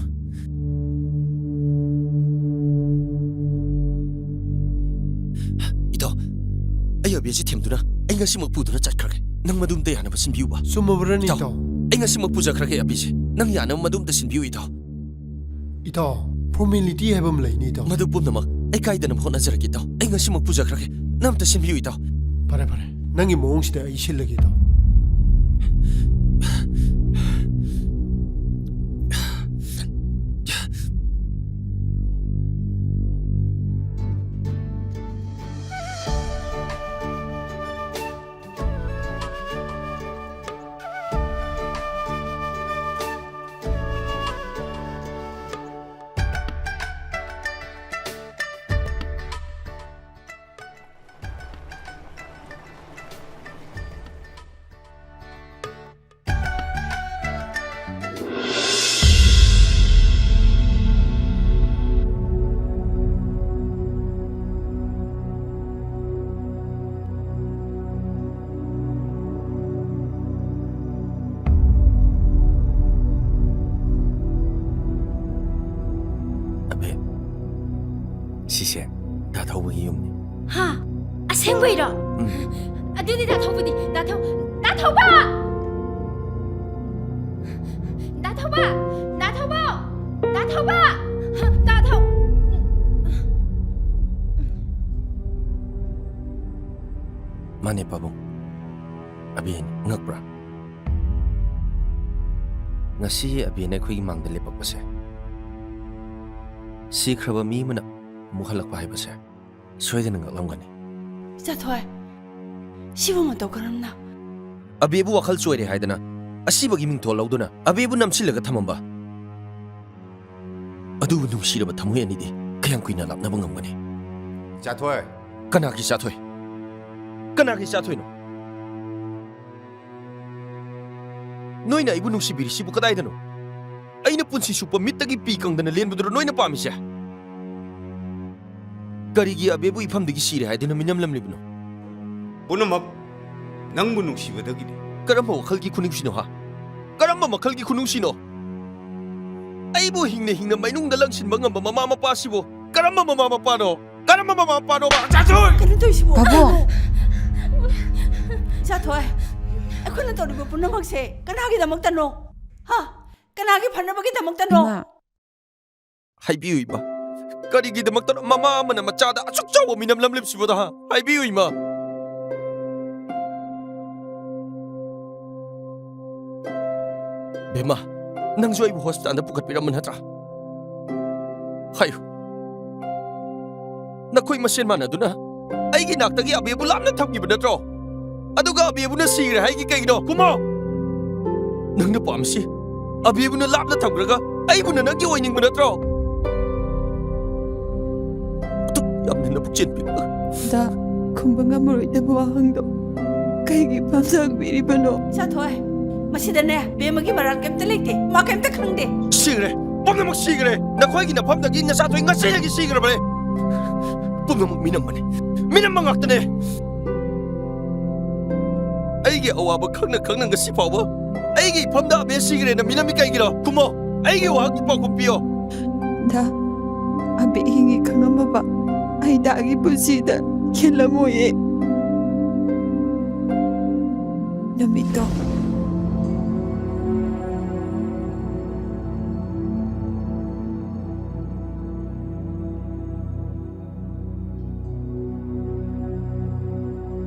ꯏꯇꯥꯎ, ꯑꯩ ꯑꯕꯦꯁꯤ ꯊꯦꯝꯗꯨꯅ ꯑꯩ ꯉꯁꯤꯃꯛ ꯄꯨꯗꯨꯅ ꯆꯠꯈ꯭ꯔꯒꯦ꯫ ꯅꯪ ꯃꯗꯨ ꯑꯝꯇ ꯌꯥꯅꯕ ꯁꯤꯟꯕꯤꯌꯨꯕ꯫ ꯆꯨꯝꯃꯕ꯭ꯔꯅꯦ, ꯏꯇꯥꯎ, ꯏꯇꯥꯎ? ꯑꯩ ꯉꯁꯤꯃꯛ ꯄꯨꯖꯈ꯭ꯔꯒꯦ ꯑꯕꯦꯁꯦ꯫ ꯅꯪ ꯌꯥꯅꯕ ꯃꯗꯨ ꯑꯝꯇ ꯁꯤꯟꯕꯤꯌꯨ, ꯏꯇꯥꯎ꯫ ꯏꯇꯥꯎ, ꯐꯣꯔꯃꯦꯂꯤꯇꯤ ꯍꯥꯏꯕ ꯑꯃ ꯂꯩꯅꯤ, ꯏꯇꯥꯎ꯫ ꯃꯗꯨ ꯄꯨꯝꯅꯃꯛ ꯑꯩ ꯀꯥꯏꯗꯅꯕ ꯍꯣꯠꯅꯖꯔꯒꯦ, ꯏꯇꯥꯎ꯫ ꯑꯩ ꯉꯁꯤꯃꯛ ꯄꯨꯖꯈ꯭ꯔꯒꯦ꯫ ꯅꯪ ꯑꯝꯇ ꯁꯤꯟꯕꯤꯌꯨ, ꯏꯇꯥꯎ꯫ ꯐꯔꯦ, ꯐꯔꯦ꯫ ꯅꯪꯒꯤ ꯃꯑꯣꯡꯁꯤꯗ ꯑꯩ ꯁꯤꯜꯂꯒꯦ, ꯏꯇꯥꯎ꯫ ꯑꯕꯦ, ꯁꯤꯁꯦ ꯗꯥ ꯊꯧꯕꯒꯤ ꯌꯨꯝꯅꯤ꯫ ꯍꯥ? ꯑꯁꯦꯡꯕꯩꯔꯣ? ꯎꯝ꯫ ꯑꯗꯨꯗꯤ ꯗꯥ ꯊꯧꯕꯗꯤ? ꯗꯥ ꯊꯧ-, ꯗꯥ ꯊꯧꯕ! ꯗꯥ ꯊꯧꯕ! ꯗꯥ ꯊꯧꯕ! ꯗꯥ ꯊꯧꯕ! ꯇꯥ ꯊꯥꯎ꯫ ꯃꯥꯅꯦ ꯄꯥꯕꯨꯡ꯫ ꯑꯕꯦꯅꯤ꯫ ꯉꯛꯄ꯭ꯔꯥ? ꯉꯁꯤ ꯑꯕꯦꯅ ꯑꯩꯈꯣꯏꯒꯤ ꯃꯥꯡꯗ ꯂꯦꯞꯄꯛꯄꯁꯦ, ꯁꯤꯈ꯭ꯔꯕ ꯃꯤ ꯑꯃꯅ ꯑꯃꯨꯛ ꯍꯜꯂꯛꯄ ꯍꯥꯏꯕꯁꯦ ꯁꯣꯏꯗꯅ ꯉꯛꯂꯝꯒꯅꯤ꯫ ꯆꯥꯊꯣꯏ, ꯁꯤꯕꯨ ꯃꯇꯧ ꯀꯔꯝꯅ? ꯑꯕꯦꯕꯨ ꯋꯥꯈꯜ ꯆꯣꯏꯔꯦ ꯍꯥꯏꯗꯅ ꯑꯁꯤꯕꯒꯤ ꯃꯤꯡꯊꯣꯜ ꯂꯧꯗꯨꯅ ꯑꯕꯦꯕꯨ ꯅꯝꯁꯤꯜꯂꯒ ꯊꯝꯃꯝꯕ꯫ ꯑꯗꯨꯕꯨ ꯅꯨꯡꯁꯤꯔꯕ ꯊꯃꯣꯏ ꯑꯅꯤꯗꯤ ꯀꯌꯥꯝ ꯀꯨꯏꯅ ꯂꯥꯞꯅꯕ ꯉꯝꯒꯅꯤ? ꯆꯥꯊꯣꯏ꯫ ꯀꯅꯥꯒꯤ ꯆꯥꯊꯣꯏ? ꯀꯅꯥꯒꯤ ꯆꯥꯊꯣꯏꯅꯣ? ꯅꯣꯏꯅ ꯑꯩꯕꯨ ꯅꯨꯡꯁꯤꯕꯤꯔꯤꯁꯤꯕꯨ ꯀꯗꯥꯏꯗꯅꯣ? ꯑꯩꯅ ꯄꯨꯟꯁꯤ ꯆꯨꯞꯄ ꯃꯤꯠꯇꯒꯤ ꯄꯤ ꯀꯪꯗꯅ ꯂꯦꯟꯕꯗꯨꯔꯣ ꯅꯣꯏꯅ ꯄꯥꯝꯃꯤꯁꯦ? ꯀꯔꯤꯒꯤ ꯑꯕꯦꯕꯨ ꯏꯐꯝꯗꯒꯤ ꯁꯤꯔꯦ ꯍꯥꯏꯗꯨꯅ ꯃꯤꯅꯝ ꯂꯝꯂꯤꯕꯅꯣ? ꯄꯨꯝꯅꯃꯛ ꯅꯪꯕꯨ ꯅꯨꯡꯁꯤꯕꯗꯒꯤꯅꯤ꯫ ꯀꯔꯝꯕ ꯋꯥꯈꯜꯒꯤ ꯈꯨꯅꯨꯡꯁꯤꯅꯣ, ꯍꯥ? ꯀꯔꯝꯕ ꯃꯈꯜꯒꯤ ꯈꯨꯅꯨꯡꯁꯤꯅꯣ? ꯑꯩꯕꯨ ꯍꯤꯡꯅ ꯍꯤꯡꯅ ꯃꯩꯅꯨꯡꯗ ꯂꯪꯁꯤꯟꯕ ꯉꯝꯕ ꯃꯃꯥ ꯃꯄꯥꯁꯤꯕꯨ ꯀꯔꯝꯕ ꯃꯃꯥ ꯃꯄꯥꯅꯣ? ꯀꯔꯝꯕ ꯃꯃꯥ ꯃꯄꯥꯅꯣꯕ? ꯆꯥꯊꯣꯏ! ꯀꯩꯅꯣ ꯇꯧꯔꯤꯁꯤꯕꯣ? ꯄꯥꯕꯨꯡ! ꯆꯥꯊꯣꯏ, ꯑꯩꯈꯣꯏꯅ ꯇꯧꯔꯤꯕ ꯄꯨꯝꯅꯃꯛꯁꯦ ꯀꯅꯥꯒꯤꯗꯃꯛꯇꯅꯣ? ꯍꯥ? ꯀꯅꯥꯒꯤ ꯐꯅꯕꯒꯤꯗꯃꯛꯇꯅꯣ? ꯏꯃꯥ꯫ ꯍꯥꯏꯕꯤꯌꯨ ꯏꯃꯥ, ꯀꯔꯤꯒꯤꯗꯃꯛꯇꯅꯣ ꯃꯃꯥ ꯑꯃꯅ ꯃꯆꯥꯗ ꯑꯁꯨꯛ ꯆꯥꯎꯕ ꯃꯤꯅꯝ ꯂꯝꯂꯤꯕꯁꯤꯕꯣꯗ, ꯍꯥ? ꯍꯥꯏꯕꯤꯌꯨ ꯏꯃꯥ꯫ ꯕꯦꯝꯃ, ꯅꯪꯁꯨ ꯑꯩꯕꯨ ꯍꯣꯁꯄꯤꯇꯥꯜꯗ ꯄꯨꯈꯠꯄꯤꯔꯝꯕ ꯅꯠꯇ꯭ꯔꯥ? ꯍꯥꯏꯌꯨ꯫ ꯅꯈꯣꯏ ꯃꯁꯦꯟ ꯃꯥꯟꯅꯗꯨꯅ ꯑꯩꯒꯤ ꯅꯥꯛꯇꯒꯤ ꯑꯕꯦꯕꯨ ꯂꯥꯞꯅ ꯊꯝꯈꯤꯕ ꯅꯠꯇ꯭ꯔꯣ? ꯑꯗꯨꯒ ꯑꯕꯦꯕꯨꯅ ꯁꯤꯈ꯭ꯔꯦ ꯍꯥꯏꯒꯤ ꯀꯩꯒꯤꯅꯣ? ꯀꯨꯝꯃꯣ! ꯅꯪꯅ ꯄꯥꯝꯃꯤꯁꯤ ꯑꯕꯦꯕꯨꯅ ꯂꯥꯞꯅ ꯊꯝꯈ꯭ꯔꯒ ꯑꯩꯕꯨꯅ ꯅꯪꯒꯤ ꯑꯣꯏꯅꯤꯡꯕ ꯅꯠꯇ꯭ꯔꯣ? ꯑꯗꯨꯛ ꯌꯥꯝꯅ ꯅꯕꯨꯛ ꯆꯦꯟꯕꯤꯔꯒ꯫ ꯗꯥ, ꯈꯨꯝꯕ ꯉꯝꯃꯔꯣꯏꯗꯕ ꯋꯥꯍꯪꯗꯣ ꯀꯩꯒꯤ ꯄꯥꯝꯖꯕꯤꯔꯤꯕꯅꯣ? ꯆꯥꯊꯣꯏ, ꯃꯁꯤꯗꯅꯦ ꯕꯦꯝꯃꯒꯤ ꯃꯔꯥꯜ ꯀꯩꯝꯇ ꯂꯩꯇꯦ꯫ ꯃꯥ ꯀꯩꯝꯇ ꯈꯪꯗꯦ꯫ ꯁꯤꯈ꯭ꯔꯦ꯫ ꯄꯨꯝꯅꯃꯛ ꯁꯤꯈ꯭ꯔꯦ꯫ ꯅꯈꯣꯏꯒꯤ ꯅꯐꯝꯗꯒꯤ ꯅꯆꯥꯊꯣꯏ ꯉꯁꯤꯗꯒꯤ ꯁꯤꯈ꯭ꯔꯕꯅꯦ꯫ ꯄꯨꯝꯅꯃꯛ ꯃꯤꯅꯝꯕꯅꯦ꯫ ꯃꯤꯅꯝꯕ ꯉꯥꯛꯇꯅꯦ꯫ ꯑꯩꯒꯤ ꯑꯋꯥꯕ ꯈꯪꯅ ꯈꯪꯅ ꯉꯁꯤ ꯐꯥꯎꯕ ꯑꯩꯒꯤ ꯏꯐꯝꯗ ꯑꯕꯦ ꯁꯤꯈ꯭ꯔꯦꯅ ꯃꯤꯅꯝꯃꯤ ꯀꯩꯒꯤꯅꯣ? ꯈꯨꯝꯃꯣ꯫ ꯑꯩꯒꯤ ꯋꯥꯍꯪꯒꯤ ꯄꯥꯎꯈꯨꯝ ꯄꯤꯌꯣ꯫ ꯗꯥ, ꯑꯕꯦ ꯍꯤꯡꯉꯤ ꯈꯪꯉꯝꯃꯕ ꯑꯩ ꯗꯥꯒꯤ ꯄꯨꯟꯁꯤꯗ ꯈꯦꯜꯂꯝꯃꯣꯏꯌꯦ꯫ ꯅꯨꯃꯤꯠꯇꯣ꯫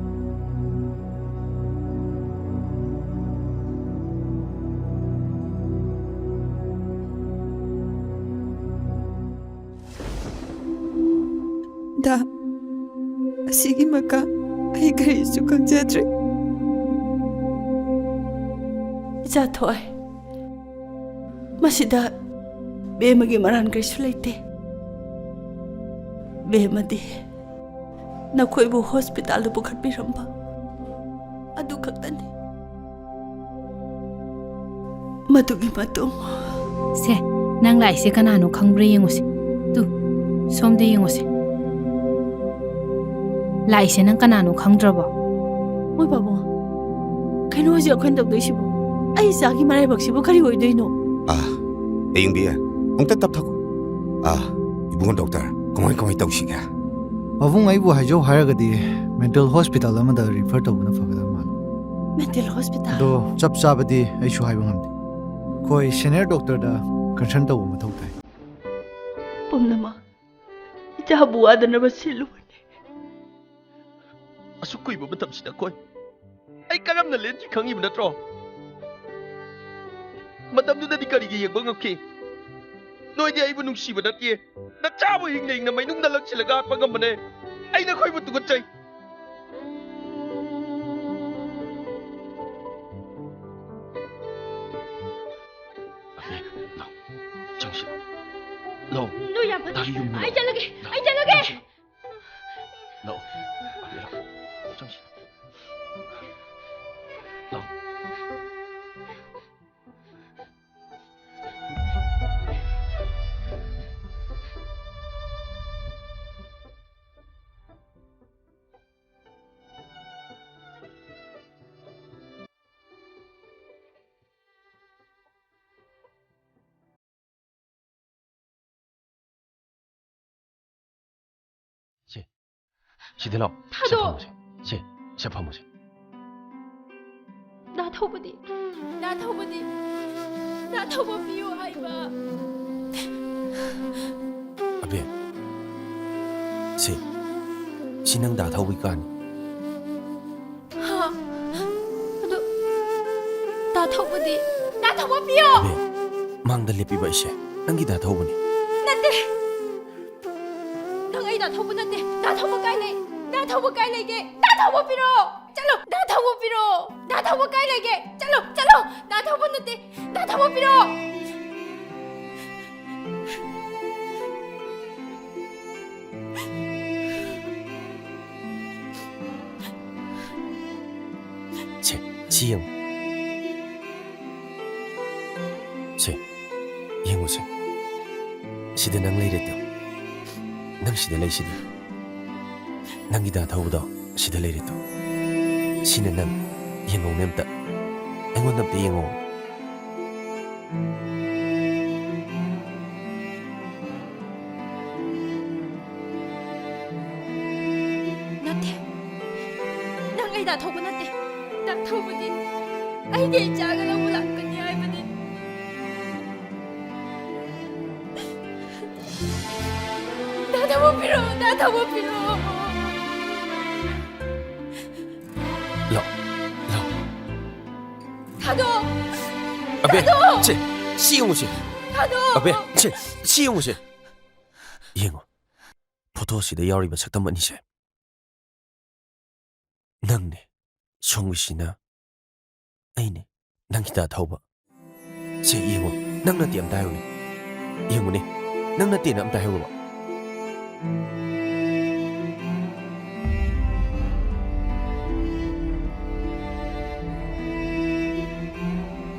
ꯇ, ꯑꯁꯤꯒꯤ ꯃꯈꯥ ꯑꯩ ꯀꯔꯤꯁꯨ ꯈꯪꯖꯗ꯭ꯔꯦ꯫ ꯏꯆꯥ ꯊꯣꯏ, ꯃꯁꯤꯗ ꯕꯦꯝꯃꯒꯤ ꯃꯔꯥꯟ ꯀꯔꯤꯁꯨ ꯂꯩꯇꯦ꯫ ꯕꯦꯝꯃꯗꯤ ꯅꯈꯣꯏꯕꯨ ꯍꯣꯁꯄꯤꯇꯥꯜꯗ ꯄꯨꯈꯠꯄꯤꯔꯝꯕ ꯑꯗꯨ ꯈꯛꯇꯅꯤ꯫ ꯃꯗꯨꯒꯤ ꯃꯇꯨꯡ꯫ ꯁꯦ, ꯅꯪ ꯂꯥꯛꯏꯁꯦ ꯀꯅꯥꯅꯣ ꯈꯪꯕ꯭ꯔꯥ ꯌꯦꯡꯉꯨꯁꯦ꯫ ꯇꯨ, ꯁꯣꯝꯗ ꯌꯦꯡꯉꯨꯁꯦ꯫ ꯂꯥꯛꯏꯁꯦ ꯅꯪ ꯀꯅꯥꯅꯣ ꯈꯪꯗ꯭ꯔꯕꯣ? ꯃꯣꯏ ꯄꯥꯕꯨꯡ, ꯀꯩꯅꯣ ꯍꯧꯖꯤꯛ ꯑꯩꯈꯣꯏꯅ ꯇꯧꯗꯣꯏꯁꯤꯕꯨ? ꯑꯩ ꯏꯆꯥꯒꯤ ꯃꯔꯥꯏꯕꯛꯁꯤꯕꯨ ꯀꯔꯤ ꯑꯣꯏꯗꯣꯏꯅꯣ? ꯑꯥ, ꯑꯌꯤꯡꯕꯤ, ꯑꯃꯨꯛꯇ ꯇꯞꯊꯈꯣ꯫ ꯑꯥ, ꯏꯕꯨꯡꯉꯣ ꯗꯣꯛꯇꯔ, ꯀꯃꯥꯏ, ꯀꯃꯥꯏ ꯇꯧꯁꯤꯒꯦ? ꯄꯥꯕꯨꯡ, ꯑꯩꯕꯨ ꯍꯥꯏꯖꯧ ꯍꯥꯏꯔꯒꯗꯤ ꯃꯦꯟꯇꯦꯜ ꯍꯣꯁꯄꯤꯇꯥꯜ ꯑꯃꯗ ꯔꯤꯐꯔ ꯇꯧꯕꯅ ꯐꯒꯗꯕ ꯃꯥꯜꯂꯤ꯫ Mental hospital? ꯑꯗꯣ ꯆꯞ ꯆꯥꯕꯗꯤ ꯑꯩꯁꯨ ꯍꯥꯏꯕ ꯉꯝꯗꯦ꯫ ꯑꯩꯈꯣꯏ ꯁꯦꯅꯤꯌꯔ ꯗꯣꯛꯇꯔꯗ ꯀꯟꯁꯔꯟ ꯇꯧꯕ ꯃꯊꯧ ꯇꯥꯏ꯫ ꯄꯨꯝꯅꯃꯛ ꯏꯆꯥꯕꯨ ꯋꯥꯗꯅꯕ ꯁꯤꯜꯂꯨꯕꯅꯤ꯫ ꯑꯁꯨꯛ ꯀꯨꯏꯕ ꯃꯇꯝꯁꯤꯗ ꯑꯩꯈꯣꯏ, ꯑꯩ ꯀꯔꯝꯅ ꯂꯦꯟꯈꯤ ꯈꯪꯉꯤꯕ ꯅꯠꯇ꯭ꯔꯣ? ꯃꯇꯝꯗꯨꯗꯗꯤ ꯀꯔꯤꯒꯤ ꯌꯦꯡꯕ ꯉꯝꯈꯤ? ꯅꯣꯏꯗꯤ ꯑꯩꯕꯨ ꯅꯨꯡꯁꯤꯕ ꯅꯠꯇꯦ꯫ ꯅꯆꯥꯕꯨ ꯍꯤꯡꯅ ꯍꯤꯡꯅ ꯃꯩꯅꯨꯡꯗ ꯂꯪꯁꯤꯜꯂꯒ ꯍꯥꯠꯄ ꯉꯝꯕꯅꯦ꯫ ꯑꯩ ꯅꯈꯣꯏꯕꯨ ꯇꯨꯀꯠꯆꯩ꯫ ꯂꯥꯛꯑꯣ, ꯆꯪꯁꯤ꯫ ꯂꯥꯛꯑꯣ꯫ ꯅꯣꯏ ꯌꯥꯝ ꯐꯠꯇꯦ꯫ ꯒꯥꯔꯤ ꯌꯨꯝꯗ ꯑꯩ ꯂꯥꯛꯑꯣ꯫ ꯆꯠꯂꯒꯦ, ꯂꯥꯛꯑꯣ, ꯑꯩ ꯆꯠꯂꯒꯦ꯫ ꯆꯪꯁꯤ꯫ ꯂꯥꯛꯑꯣ꯫ ꯂꯥꯛꯑꯣ, ꯆꯪꯁꯤ꯫ ꯂꯥꯛꯑꯣ꯫ ꯁꯦ, ꯁꯤꯗ ꯂꯥꯛꯑꯣ꯫ ꯁꯦ, ꯊꯥꯗꯣꯛ꯫ ꯐꯝꯃꯨꯁꯦ꯫ ꯁꯦ, ꯁꯦ, ꯐꯝꯃꯨꯁꯦ꯫ ꯗꯥ ꯊꯧꯕꯗꯤ, ꯗꯥ ꯊꯧꯕꯗꯤ, ꯗꯥ ꯊꯧꯕ ꯄꯤꯌꯨ ꯍꯥꯏꯕ꯫ ꯑꯕꯦ, ꯁꯦ, ꯁꯤ ꯅꯪ ꯗꯥ ꯊꯧꯕꯒꯤ ꯀꯥꯅꯤ꯫ ꯍꯥ? ꯑꯗꯨ, ꯗꯥ ꯊꯧꯕꯗꯤ? ꯗꯥ ꯊꯧꯕ ꯄꯤꯌꯣ! ꯑꯕꯦ, ꯃꯥꯡꯗ ꯂꯦꯞꯄꯤꯕ ꯑꯩꯁꯦ ꯅꯪꯒꯤ ꯗꯥ ꯊꯧꯕꯅꯤ꯫ ꯅꯠꯇꯦ! ꯅꯪ ꯑꯩ ꯗꯥ ꯊꯧꯕ ꯅꯠꯇꯦ꯫ ꯗꯥ ꯊꯧꯕ ꯀꯥꯏ ꯂꯩ? ꯗꯥ ꯊꯧꯕ ꯀꯥꯏ ꯂꯩꯒꯦ? ꯗꯥ ꯊꯧꯕ ꯄꯤꯔꯛꯑꯣ! ꯆꯠꯂꯣ! ꯗꯥ ꯊꯧꯕ ꯄꯤꯔꯛꯑꯣ! ꯗꯥ ꯊꯧꯕ ꯀꯥꯏ ꯂꯩꯒꯦ? ꯆꯠꯂꯣ! ꯆꯠꯂꯣ! ꯗꯥ ꯊꯧꯕ ꯅꯠꯇꯦ꯫ ꯗꯥ ꯊꯧꯕ ꯄꯤꯔꯛꯑꯣ! ꯁꯦ, ꯁꯤ ꯌꯦꯡꯉꯨ꯫ ꯁꯦ, ꯌꯦꯡꯉꯨꯁꯦ꯫ ꯁꯤꯗ ꯅꯪ ꯂꯩꯔꯦ ꯇꯨ꯫ ꯅꯪ ꯁꯤꯗ ꯂꯩꯁꯤꯗꯤ꯫ ꯅꯪꯒꯤ ꯗꯥ ꯊꯧꯕꯗꯣ ꯁꯤꯗ ꯂꯩꯔꯦ ꯇꯨ꯫ ꯁꯤꯅ ꯅꯪ꯫ ꯌꯦꯡꯉꯧꯅꯦ ꯑꯝꯇ꯫ ꯑꯩꯉꯣꯟꯗ ꯑꯝꯇ ꯌꯦꯡꯉꯣ꯫ ꯅꯠꯇꯦ꯫ ꯅꯪ ꯑꯩ ꯗꯥ ꯊꯧꯕ ꯅꯠꯇꯦ꯫ ꯗꯥ ꯊꯧꯕꯗꯤ ꯑꯩꯒꯤ ꯏꯆꯥꯒ ꯂꯧꯕ ꯂꯥꯛꯀꯅꯤ ꯍꯥꯏꯕꯅꯤ꯫ ꯗꯥ ꯊꯧꯕ ꯄꯤꯔꯛꯑꯣ, ꯗꯥ ꯊꯧꯕ ꯄꯤꯔꯛꯑꯣ꯫ ꯂꯥꯎ, ꯂꯥꯎ꯫ ꯊꯥꯗꯣꯛꯑꯣ! ꯑꯕꯦ, ꯊꯥꯗꯣꯛꯑꯣ! ꯁꯦ, ꯁꯤ ꯌꯦꯡꯉꯨꯁꯦ꯫ ꯊꯥꯗꯣꯛꯑꯣ! ꯑꯕꯦ, ꯁꯦ, ꯁꯤ ꯌꯦꯡꯉꯨꯁꯦ꯫ ꯌꯦꯡꯉꯣ, ꯐꯣꯇꯣꯁꯤꯗ ꯌꯥꯎꯔꯤꯕ ꯁꯛꯇꯝ ꯑꯅꯤꯁꯦ꯫ ꯅꯪꯅꯦ, ꯁꯣꯝꯒꯤꯁꯤꯅ ꯑꯩꯅꯦ, ꯅꯪꯒꯤ ꯗꯥ ꯊꯧꯕ꯫ ꯁꯦ, ꯌꯦꯡꯉꯣ, ꯅꯪ ꯅꯠꯇꯦ ꯑꯝꯇ ꯍꯥꯏꯌꯨꯅꯦ꯫ ꯌꯦꯡꯉꯨꯅꯦ, ꯅꯪ ꯅꯠꯇꯦꯅ ꯑꯝꯇ ꯍꯥꯏꯌꯨꯕ꯫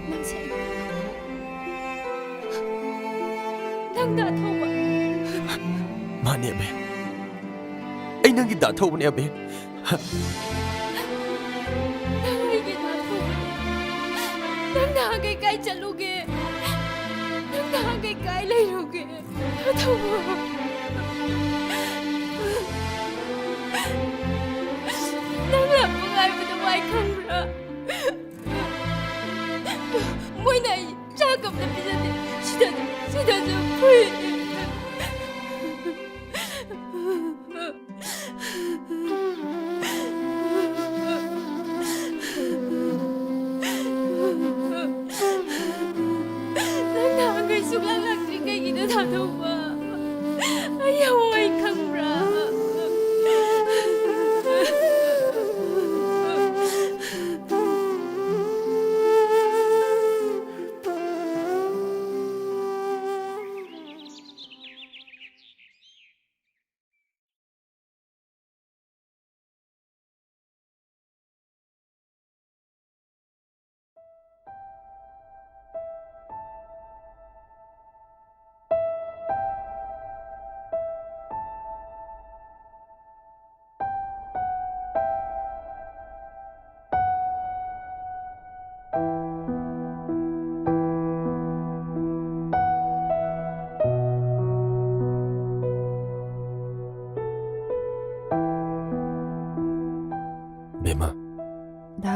ꯅꯪꯁꯦ ꯑꯩꯒꯤ ꯗꯥ ꯊꯧꯕ꯫ ꯅꯪ ꯗꯥ ꯊꯧꯕ꯫ ꯃꯥꯅꯦ, ꯑꯕꯦ꯫ ꯑꯩ ꯅꯪꯒꯤ ꯗꯥ ꯊꯧꯕꯅꯦ, ꯑꯕꯦ꯫ ꯅꯪ ꯑꯩꯒꯤ ꯗꯥ ꯊꯧꯕꯅꯦ꯫ ꯅꯪ ꯅꯍꯥꯟꯈꯩ ꯀꯥꯏ ꯆꯠꯂꯨꯒꯦ? ꯅꯪ ꯅꯍꯥꯟꯈꯩ ꯀꯥꯏ ꯂꯩꯔꯨꯒꯦ? ꯗꯥ ꯊꯧꯕ꯫ ꯅꯪ ꯂꯥꯛꯄ ꯉꯥꯏꯕꯗ ꯋꯥꯏ ꯈꯪꯕ꯭ꯔꯥ? ꯃꯣꯏꯅ ꯑꯩ ꯆꯥꯛ ꯑꯝꯇ ꯄꯤꯖꯗꯦ꯫ ꯁꯤꯗꯁꯨ, ꯁꯤꯗꯁꯨ ꯐꯨꯏ꯫ ꯅꯪ ꯅꯍꯥꯟꯈꯩ ꯁꯨꯡꯂꯥꯛ ꯂꯥꯛꯇ꯭ꯔꯤ ꯀꯩꯒꯤꯅꯣ, ꯊꯥꯗꯣꯛꯄ? ꯑꯩ ꯌꯥꯝ ꯋꯥꯏ ꯈꯪꯕ꯭ꯔꯥ?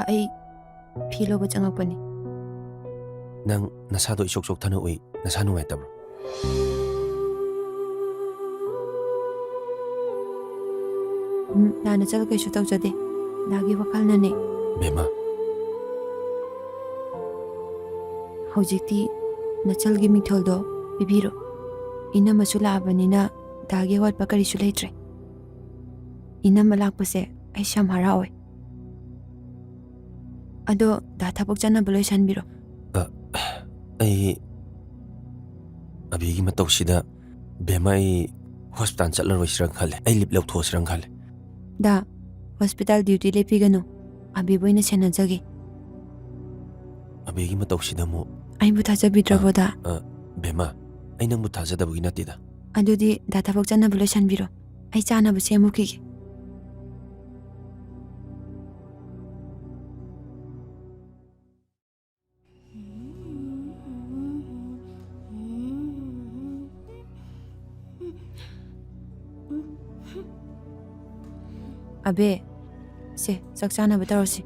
ꯑꯩ ꯐꯤ ꯂꯧꯕ ꯆꯪꯉꯛꯄꯅꯤ꯫ ꯅꯪ ꯅꯁꯥꯗꯣ ꯏꯆꯣꯛ ꯆꯣꯛꯊꯅ ꯎꯏ, ꯅꯁꯥ ꯅꯨꯡꯉꯥꯏꯇꯕ꯭ꯔꯣ? ꯎꯝ, ꯗꯥ ꯅꯆꯜ ꯀꯩꯁꯨ ꯇꯧꯖꯗꯦ꯫ ꯗꯥꯒꯤ ꯋꯥꯈꯜꯅꯅꯦ꯫ ꯕꯦꯝꯃ꯫ ꯍꯧꯖꯤꯛꯇꯤ ꯅꯆꯜꯒꯤ ꯃꯤꯡꯊꯣꯜꯗꯣ ꯄꯤꯕꯤꯔꯣ꯫ ꯏꯅꯝꯃꯁꯨ ꯂꯥꯛꯑꯕꯅꯤꯅ ꯗꯥꯒꯤ ꯑꯋꯥꯠꯄ ꯀꯔꯤꯁꯨ ꯂꯩꯇ꯭ꯔꯦ꯫ ꯏꯅꯝꯃ ꯂꯥꯛꯄꯁꯦ ꯑꯩꯁꯨ ꯌꯥꯝ ꯍꯔꯥꯎꯋꯦ꯫ ꯑꯗꯣ ꯗꯥ ꯊꯕꯛ ꯆꯠꯅꯕ ꯂꯣꯏꯁꯟꯕꯤꯔꯣ꯫ ꯑ, ꯑꯩ ꯑꯕꯤꯒꯤ ꯃꯇꯧꯁꯤꯗ ꯕꯦꯝꯃ ꯑꯩ ꯍꯣꯁꯄꯤꯇꯥꯜ ꯆꯠꯂꯔꯣꯏꯁꯤꯔ ꯈꯜꯂꯦ꯫ ꯑꯩ ꯂꯤꯞ ꯂꯧꯊꯣꯛꯑꯁꯤꯔ ꯈꯜꯂꯦ꯫ ꯗꯥ, ꯍꯣꯁꯄꯤꯇꯥꯜ ꯗ꯭ꯌꯨꯇꯤ ꯂꯦꯞꯄꯤꯒꯅꯨ꯫ ꯑꯕꯤꯕꯨ ꯑꯩꯅ ꯁꯦꯟꯅꯖꯒꯦ꯫ ꯑꯕꯤꯒꯤ ꯃꯇꯧꯁꯤꯗ ꯑꯃꯨꯛ꯫ ꯑꯩꯕꯨ ꯊꯥꯖꯕꯤꯗ꯭ꯔꯕꯣ, ꯑ, ꯗꯥ? ꯑ, ꯕꯦꯝꯃ, ꯑꯩ ꯅꯪꯕꯨ ꯊꯥꯖꯗꯕꯒꯤ ꯅꯠꯇꯦꯗ꯫ ꯑꯗꯨꯗꯤ ꯗꯥ ꯊꯕꯛ ꯆꯠꯅꯕ ꯂꯣꯏꯁꯟꯕꯤꯔꯣ꯫ ꯑꯩ ꯆꯥꯅꯕ ꯁꯦꯝꯃꯨꯈꯤꯒꯦ꯫ ꯑꯕꯦ, ꯁꯦ, ꯆꯥꯛ ꯆꯥꯅꯕ ꯇꯧꯔꯁꯤ꯫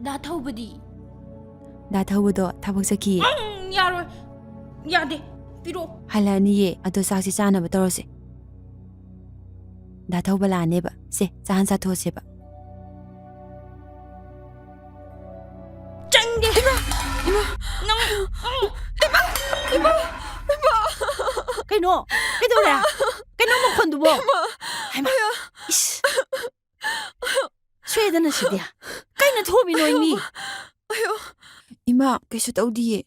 ꯗꯥ ꯊꯧꯕꯗꯤ? ꯗꯥ ꯊꯧꯕꯗꯣ ꯊꯕꯛ ꯆꯠꯈꯤꯌꯦ꯫ ꯎꯝ, ꯌꯥꯔꯣꯏ꯫ ꯌꯥꯗꯦ꯫ ꯄꯤꯔꯛꯑꯣ꯫ ꯍꯜꯂꯛꯑꯅꯤꯌꯦ, ꯑꯗꯣ ꯆꯥꯛꯁꯤ ꯆꯥꯅꯕ ꯇꯧꯔꯁꯦ꯫ ꯗꯥ ꯊꯧꯕ ꯂꯥꯛꯑꯅꯦꯕ꯫ ꯁꯦ, ꯆꯥꯍꯟ ꯆꯥꯊꯣꯛꯑꯁꯦꯕ꯫ ꯆꯪꯗꯦ꯫ ꯏꯃꯥ! ꯏꯃꯥ! ꯅꯪ! ꯏꯃꯥ! ꯏꯃꯥ! ꯏꯃꯥ! ꯀꯩꯅꯣ? ꯀꯩꯗꯧꯔꯦ? ꯀꯩꯅꯣ ꯃꯈꯣꯟꯗꯨꯕꯣ? ꯏꯃꯥ! ꯍꯩꯃꯥ! ꯑꯌꯥ! ꯏꯁ! ꯁꯣꯏꯗꯅ ꯁꯤꯗꯤ꯫ ꯀꯩꯅꯣ ꯊꯣꯝꯃꯤꯅꯣ ꯃꯤ? ꯑꯌꯣ! ꯏꯃꯥ, ꯀꯩꯁꯨ ꯇꯧꯗꯤꯌꯦ꯫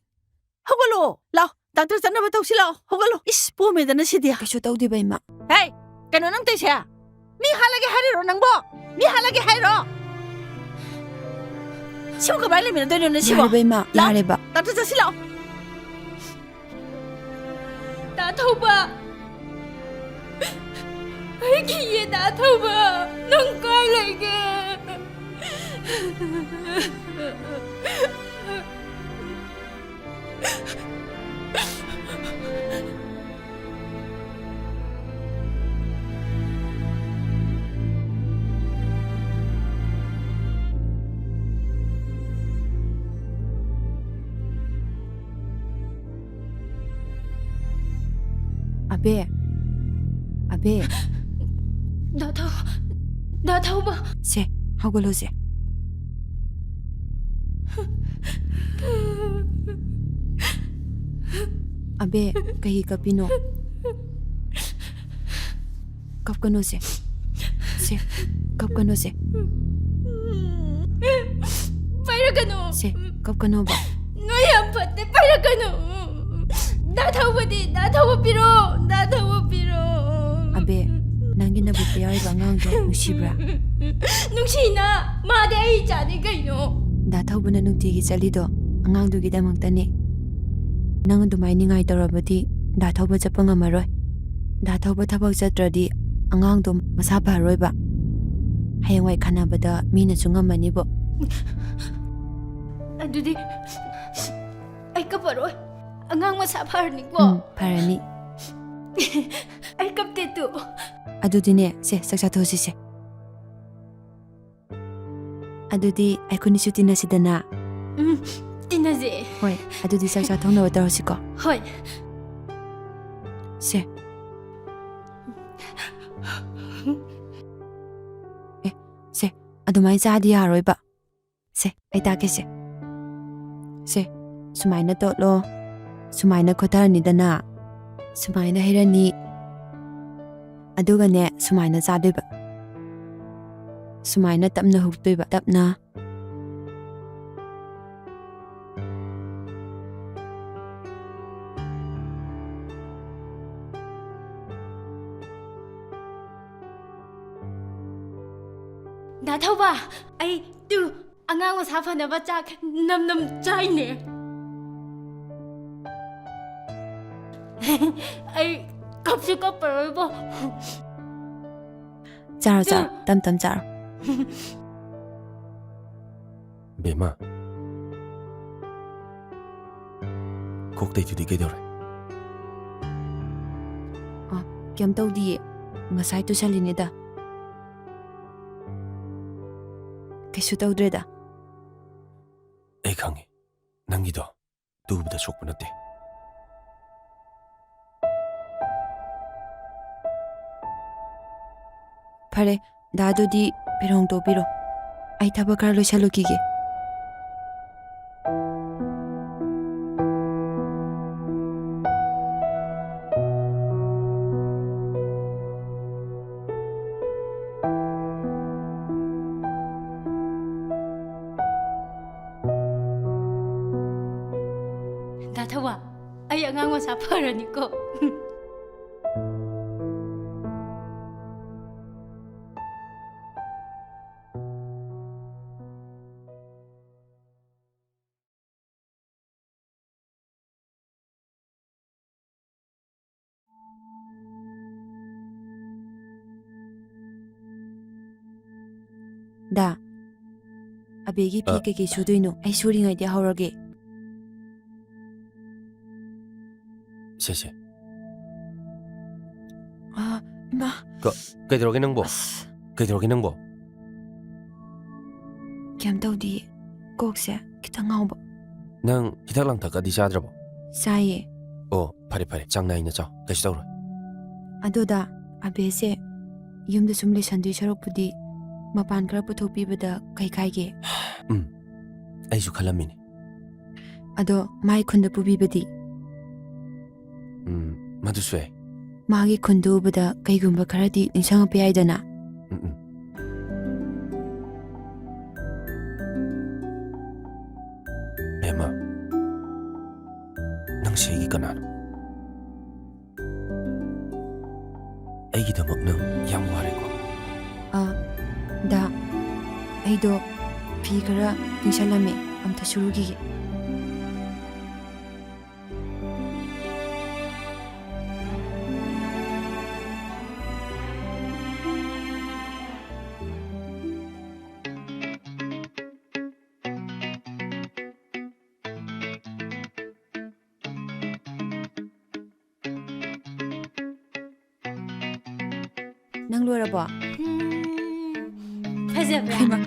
ꯍꯧꯒꯠꯂꯣ, ꯂꯥꯎ, ꯗꯥꯛꯇꯔ ꯆꯠꯅꯕ ꯇꯧꯁꯤ ꯂꯥꯎ, ꯍꯧꯒꯠꯂꯣ꯫ ꯏꯁ, ꯄꯣꯝꯃꯦꯗꯅ ꯁꯤꯗꯤ꯫ ꯀꯩꯁꯨ ꯇꯧꯗꯦꯕ, ꯏꯃꯥ꯫ ꯍꯦ, ꯀꯩꯅꯣ ꯅꯪ ꯇꯧꯏꯁꯦ? ꯃꯤ ꯍꯥꯠꯂꯒꯦ ꯍꯥꯏꯔꯤꯔꯣ ꯅꯪꯕꯣ? ꯃꯤ ꯍꯥꯠꯂꯒꯦ ꯍꯥꯏꯔꯣ? ꯁꯤꯕꯨ ꯀꯃꯥꯏꯅ ꯂꯩꯃꯤꯟꯅꯗꯣꯏꯅꯣ ꯅꯁꯤꯕꯣ? ꯌꯥꯔꯦꯕ, ꯏꯃꯥ, ꯂꯥꯎ, ꯌꯥꯔꯦꯕ꯫ ꯗꯥꯛꯇꯔ ꯆꯠꯁꯤ ꯂꯥꯎ꯫ ꯗꯥ ꯊꯧꯕ! ꯑꯩ ꯀꯤꯌꯦ, ꯗꯥ ꯊꯧꯕ! ꯅꯪ ꯀꯥꯏ ꯂꯩꯒꯦ? ꯑꯕꯦ꯫ ꯑꯕꯦ꯫ ꯗꯥ ꯊꯧ-, ꯗꯥ ꯊꯧꯕ꯫ ꯁꯦ, ꯍꯧꯒꯠꯂꯣꯁꯦ꯫ ꯑꯕꯦ, ꯀꯩꯒꯤ ꯀꯞꯄꯤꯅꯣ? ꯀꯞꯀꯅꯣꯁꯦ꯫ ꯁꯦ, ꯀꯞꯀꯅꯣꯁꯦ꯫ ꯄꯥꯏꯔꯛꯀꯅꯨ꯫ ꯁꯦ, ꯀꯞꯀꯅꯣꯕ꯫ ꯅꯣꯏ ꯌꯥꯝ ꯐꯠꯇꯦ, ꯄꯥꯏꯔꯛꯀꯅꯨ꯫ ꯗꯥ ꯊꯧꯕꯗꯤ, ꯗꯥ ꯊꯧꯕ ꯄꯤꯔꯣ, ꯗꯥ ꯊꯧꯕ ꯄꯤꯔꯣ꯫ ꯑꯕꯦ, ꯅꯪꯒꯤ ꯅꯕꯨꯛꯇ ꯌꯥꯎꯔꯤꯕ ꯑꯉꯥꯡꯗꯣ ꯅꯨꯡꯁꯤꯕ꯭ꯔꯥ? ꯅꯨꯡꯁꯤꯅ, ꯃꯥꯗꯤ ꯑꯩ ꯏꯆꯥꯅꯤ ꯀꯩꯅꯣ꯫ ꯗꯥ ꯊꯧꯕꯅ ꯅꯨꯡꯇꯤꯒꯤ ꯆꯠꯂꯤꯗꯣ ꯑꯉꯥꯡꯗꯨꯒꯤꯗꯃꯛꯇꯅꯤ꯫ ꯅꯪ ꯑꯗꯨꯃꯥꯏ ꯅꯤꯡꯉꯥꯏ ꯇꯧꯔꯕꯗꯤ ꯗꯥ ꯊꯧꯕ ꯆꯠꯄ ꯉꯝꯃꯔꯣꯏ꯫ ꯗꯥ ꯊꯧꯕ ꯊꯕꯛ ꯆꯠꯇ꯭ꯔꯗꯤ ꯑꯉꯥꯡꯗꯣ ꯃꯁꯥ ꯐꯔꯔꯣꯏꯕ꯫ ꯍꯌꯦꯡꯋꯥꯏ ꯈꯟꯅꯕꯗ ꯃꯤꯅꯁꯨ ꯉꯝꯃꯅꯤꯕꯣ꯫ ꯑꯗꯨꯗꯤ ꯑꯩ ꯀꯞꯄꯔꯣꯏ꯫ ꯑꯉꯥꯡ ꯃꯁꯥ ꯐꯔꯅꯤꯀꯣ? ꯎꯝ, ꯐꯔꯅꯤ꯫ ꯑꯩ ꯀꯞꯇꯦ ꯇꯨ꯫ ꯑꯗꯨꯗꯤꯅꯦ, ꯁꯦ, ꯆꯥꯛ ꯆꯥꯊꯣꯛꯁꯤꯁꯦ꯫ ꯑꯗꯨꯗꯤ ꯑꯩꯈꯣꯏꯅꯤꯁꯨ ꯇꯤꯟꯅꯁꯤꯗꯅ꯫ ꯎꯝ, ꯇꯤꯟꯅꯁꯦ꯫ ꯍꯣꯏ, ꯑꯗꯨꯗꯤ ꯆꯥꯛ ꯆꯥꯊꯣꯛꯅꯕ ꯇꯧꯔꯁꯤꯀꯣ꯫ ꯍꯣꯏ꯫ ꯁꯦ꯫ ꯑꯦ, ꯁꯦ, ꯑꯗꯨꯃꯥꯏꯅ ꯆꯥꯗꯤ ꯌꯥꯔꯣꯏꯕ꯫ ꯁꯦ, ꯑꯩ ꯇꯥꯛꯀꯦꯁꯦ꯫ ꯁꯦ, ꯁꯨꯃꯥꯏꯅ ꯇꯣꯠꯂꯣ꯫ ꯁꯨꯃꯥꯏꯅ ꯈꯣꯠꯊꯔꯅꯤꯗꯅ꯫ ꯁꯨꯃꯥꯏꯅ ꯍꯩꯔꯅꯤ꯫ ꯑꯗꯨꯒꯅꯦ, ꯁꯨꯃꯥꯏꯅ ꯆꯥꯗꯣꯏꯕ꯫ ꯁꯨꯃꯥꯏꯅ ꯇꯞꯅ ꯍꯨꯛꯇꯣꯏꯕ, ꯇꯞꯅ꯫ ꯗꯥ ꯊꯧꯕ, ꯑꯩ ꯇꯨ ꯑꯉꯥꯡ ꯃꯁꯥ ꯐꯅꯕ ꯆꯥꯛ ꯅꯝ ꯅꯝ ꯆꯥꯏꯅꯦ꯫ ꯑꯩ ꯀꯞꯁꯨ ꯀꯞꯄꯔꯣꯏꯕꯣ꯫ ꯆꯥꯔꯣ, ꯆꯥꯔꯣ, ꯇꯞ ꯇꯞ ꯆꯥꯔꯣ꯫ ꯕꯦꯝꯃ, ꯀꯣꯛꯇꯩꯗꯨꯗꯤ ꯀꯩꯗꯧꯔꯦ? ꯑ, ꯀꯩꯝ ꯇꯧꯗꯤꯌꯦ꯫ ꯉꯁꯥꯏ ꯇꯨꯁꯜꯂꯤꯅꯦꯗ꯫ ꯀꯩꯁꯨ ꯇꯧꯗ꯭ꯔꯦꯗ꯫ ꯑꯩ ꯈꯪꯉꯤ, ꯅꯪꯒꯤꯗꯣ ꯇꯨꯕꯗ ꯁꯣꯛꯄ ꯅꯠꯇꯦ꯫ ꯐꯔꯦ, ꯗꯥ, ꯑꯗꯨꯗꯤ ꯐꯤꯔꯣꯜ ꯍꯣꯡꯗꯣꯛꯄꯤꯔꯣ꯫ ꯑꯩ ꯊꯕꯛ ꯈꯔ ꯂꯣꯏꯁꯜꯂꯨꯈꯤꯒꯦ꯫ ꯗꯥ ꯊꯧꯕꯥꯜ, ꯑꯩ ꯑꯉꯥꯡ ꯃꯆꯥ ꯐꯔꯅꯤꯀꯣ꯫ ꯗꯥ, ꯑꯕꯦꯒꯤ ꯐꯤ ꯑ꯫ ꯀꯩꯀꯩ ꯁꯨꯗꯣꯏꯅꯣ? ꯑꯩ ꯁꯨꯔꯤꯉꯩꯗ ꯍꯧꯔꯒꯦ꯫ ꯁꯦ, ꯁꯦ꯫ ꯑ, ꯏꯃꯥ꯫ ꯀ-, ꯀꯩꯗꯧꯔꯒꯦ ꯅꯪꯕꯣ? ꯑꯁ꯫ ꯀꯩꯗꯧꯔꯒꯦ ꯅꯪꯕꯣ? ꯀꯩꯝ ꯇꯧꯗꯤꯌꯦ꯫ ꯀꯣꯛꯁꯦ ꯈꯤꯇꯪ ꯉꯥꯎꯕ꯫ ꯅꯪ ꯍꯤꯗꯥꯛ ꯂꯥꯡꯊꯛꯀꯗꯤ ꯆꯥꯗ꯭ꯔꯕꯣ? ꯆꯥꯏꯌꯦ꯫ ꯑꯣ, ꯐꯔꯦ, ꯐꯔꯦ꯫ ꯆꯥꯡ ꯅꯥꯏꯅ ꯆꯥꯎ꯫ ꯀꯩꯁꯨ ꯇꯧꯔꯣꯏ꯫ ꯑꯗꯣ ꯗꯥ, ꯑꯕꯦꯁꯦ ꯌꯨꯝꯗ ꯁꯨꯝ ꯂꯩꯁꯟꯗꯣꯏ ꯁꯔꯨꯛꯄꯨꯗꯤ ꯃꯄꯥꯟ ꯈꯔ ꯄꯨꯊꯣꯛꯄꯤꯕꯗ ꯀꯩ ꯀꯥꯏꯒꯦ? ꯎꯝ, ꯑꯩꯁꯨ ꯈꯜꯂꯝꯃꯤꯅꯦ꯫ ꯑꯗꯣ ꯃꯥꯏ ꯈꯨꯟꯗ ꯄꯨꯕꯤꯕꯗꯤ? ꯎꯝ, ꯃꯗꯨꯁꯨ ꯌꯥꯏ꯫ ꯃꯥꯒꯤ ꯈꯨꯟꯗꯨ ꯎꯕꯗ ꯀꯩꯒꯨꯝꯕ ꯈꯔꯗꯤ ꯅꯤꯡꯁꯤꯡꯉꯛꯄ ꯌꯥꯏꯗꯅ꯫ ꯎꯝ, ꯎꯝ꯫ ꯕꯦꯝꯃ, ꯅꯪꯁꯦ ꯑꯩꯒꯤ ꯀꯅꯥꯅꯣ? ꯑꯩꯒꯤꯗꯃꯛ ꯅꯪ ꯌꯥꯝ ꯋꯥꯔꯦꯀꯣ? ꯑ, ꯗꯥ, ꯑꯩꯗꯣ ꯐꯤ ꯈꯔ ꯇꯤꯡꯁꯜꯂꯝꯃꯦ, ꯑꯝꯇ ꯁꯨꯔꯨꯈꯤꯒꯦ꯫ ꯅꯪ ꯂꯣꯏꯔꯕꯣ? ꯎꯝ, ꯐꯖꯕ꯭ꯔꯥ? ꯍꯩꯃꯥ꯫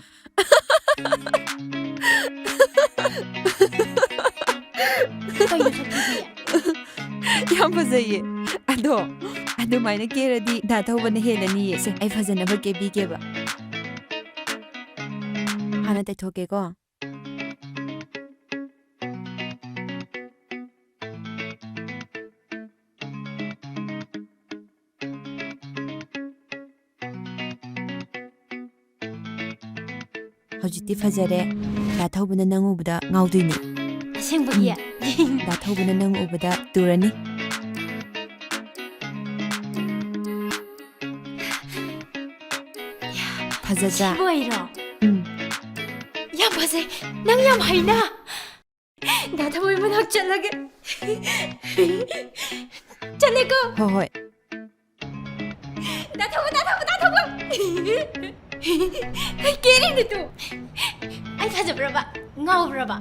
ꯀꯩꯅꯣ ꯁꯛꯊꯤꯕꯤ? ꯌꯥꯝ ꯐꯖꯩꯌꯦ꯫ ꯑꯗꯣ, ꯑꯗꯨꯃꯥꯏꯅ ꯀꯦꯔꯗꯤ ꯗꯥ ꯊꯧꯕꯅ ꯍꯦꯜꯂꯅꯤꯌꯦ꯫ ꯁꯦ, ꯑꯩ ꯐꯖꯅꯕ ꯀꯦꯕꯤꯒꯦꯕ꯫ ꯍꯥꯟꯅ ꯇꯩꯊꯣꯛꯀꯦꯀꯣ꯫ ꯍꯧꯖꯤꯛꯇꯤ ꯐꯖꯔꯦ꯫ ꯗꯥ ꯊꯧꯕꯅ ꯅꯪ ꯎꯕꯗ ꯉꯥꯎꯗꯣꯏꯅꯤ꯫ ꯑꯁꯦꯡꯕꯒꯤ? ꯎꯝ꯫ ꯗꯥ ꯊꯧꯕꯅ ꯅꯪ ꯎꯕꯗ ꯇꯨꯔꯅꯤ꯫ ꯐꯖꯗ꯭ꯔꯥ? ꯁꯤꯕꯨ ꯑꯩꯔꯣ? ꯎꯝ꯫ ꯌꯥꯝ ꯐꯖꯩ꯫ ꯅꯪ ꯌꯥꯝ ꯍꯩꯅ꯫ ꯗꯥ ꯊꯧꯕꯒꯤ ꯃꯅꯥꯛ ꯆꯠꯂꯒꯦ꯫ ꯆꯠꯂꯦꯀꯣ? ꯍꯣꯏ, ꯍꯣꯏ꯫ ꯗꯥ ꯊꯧꯕ, ꯗꯥ ꯊꯧꯕ, ꯗꯥ ꯊꯧꯕ! ꯑꯩ ꯀꯦꯔꯤꯅꯦ ꯇꯨ꯫ ꯑꯩ ꯐꯖꯕ꯭ꯔꯕ? ꯉꯥꯎꯕ꯭ꯔꯕ?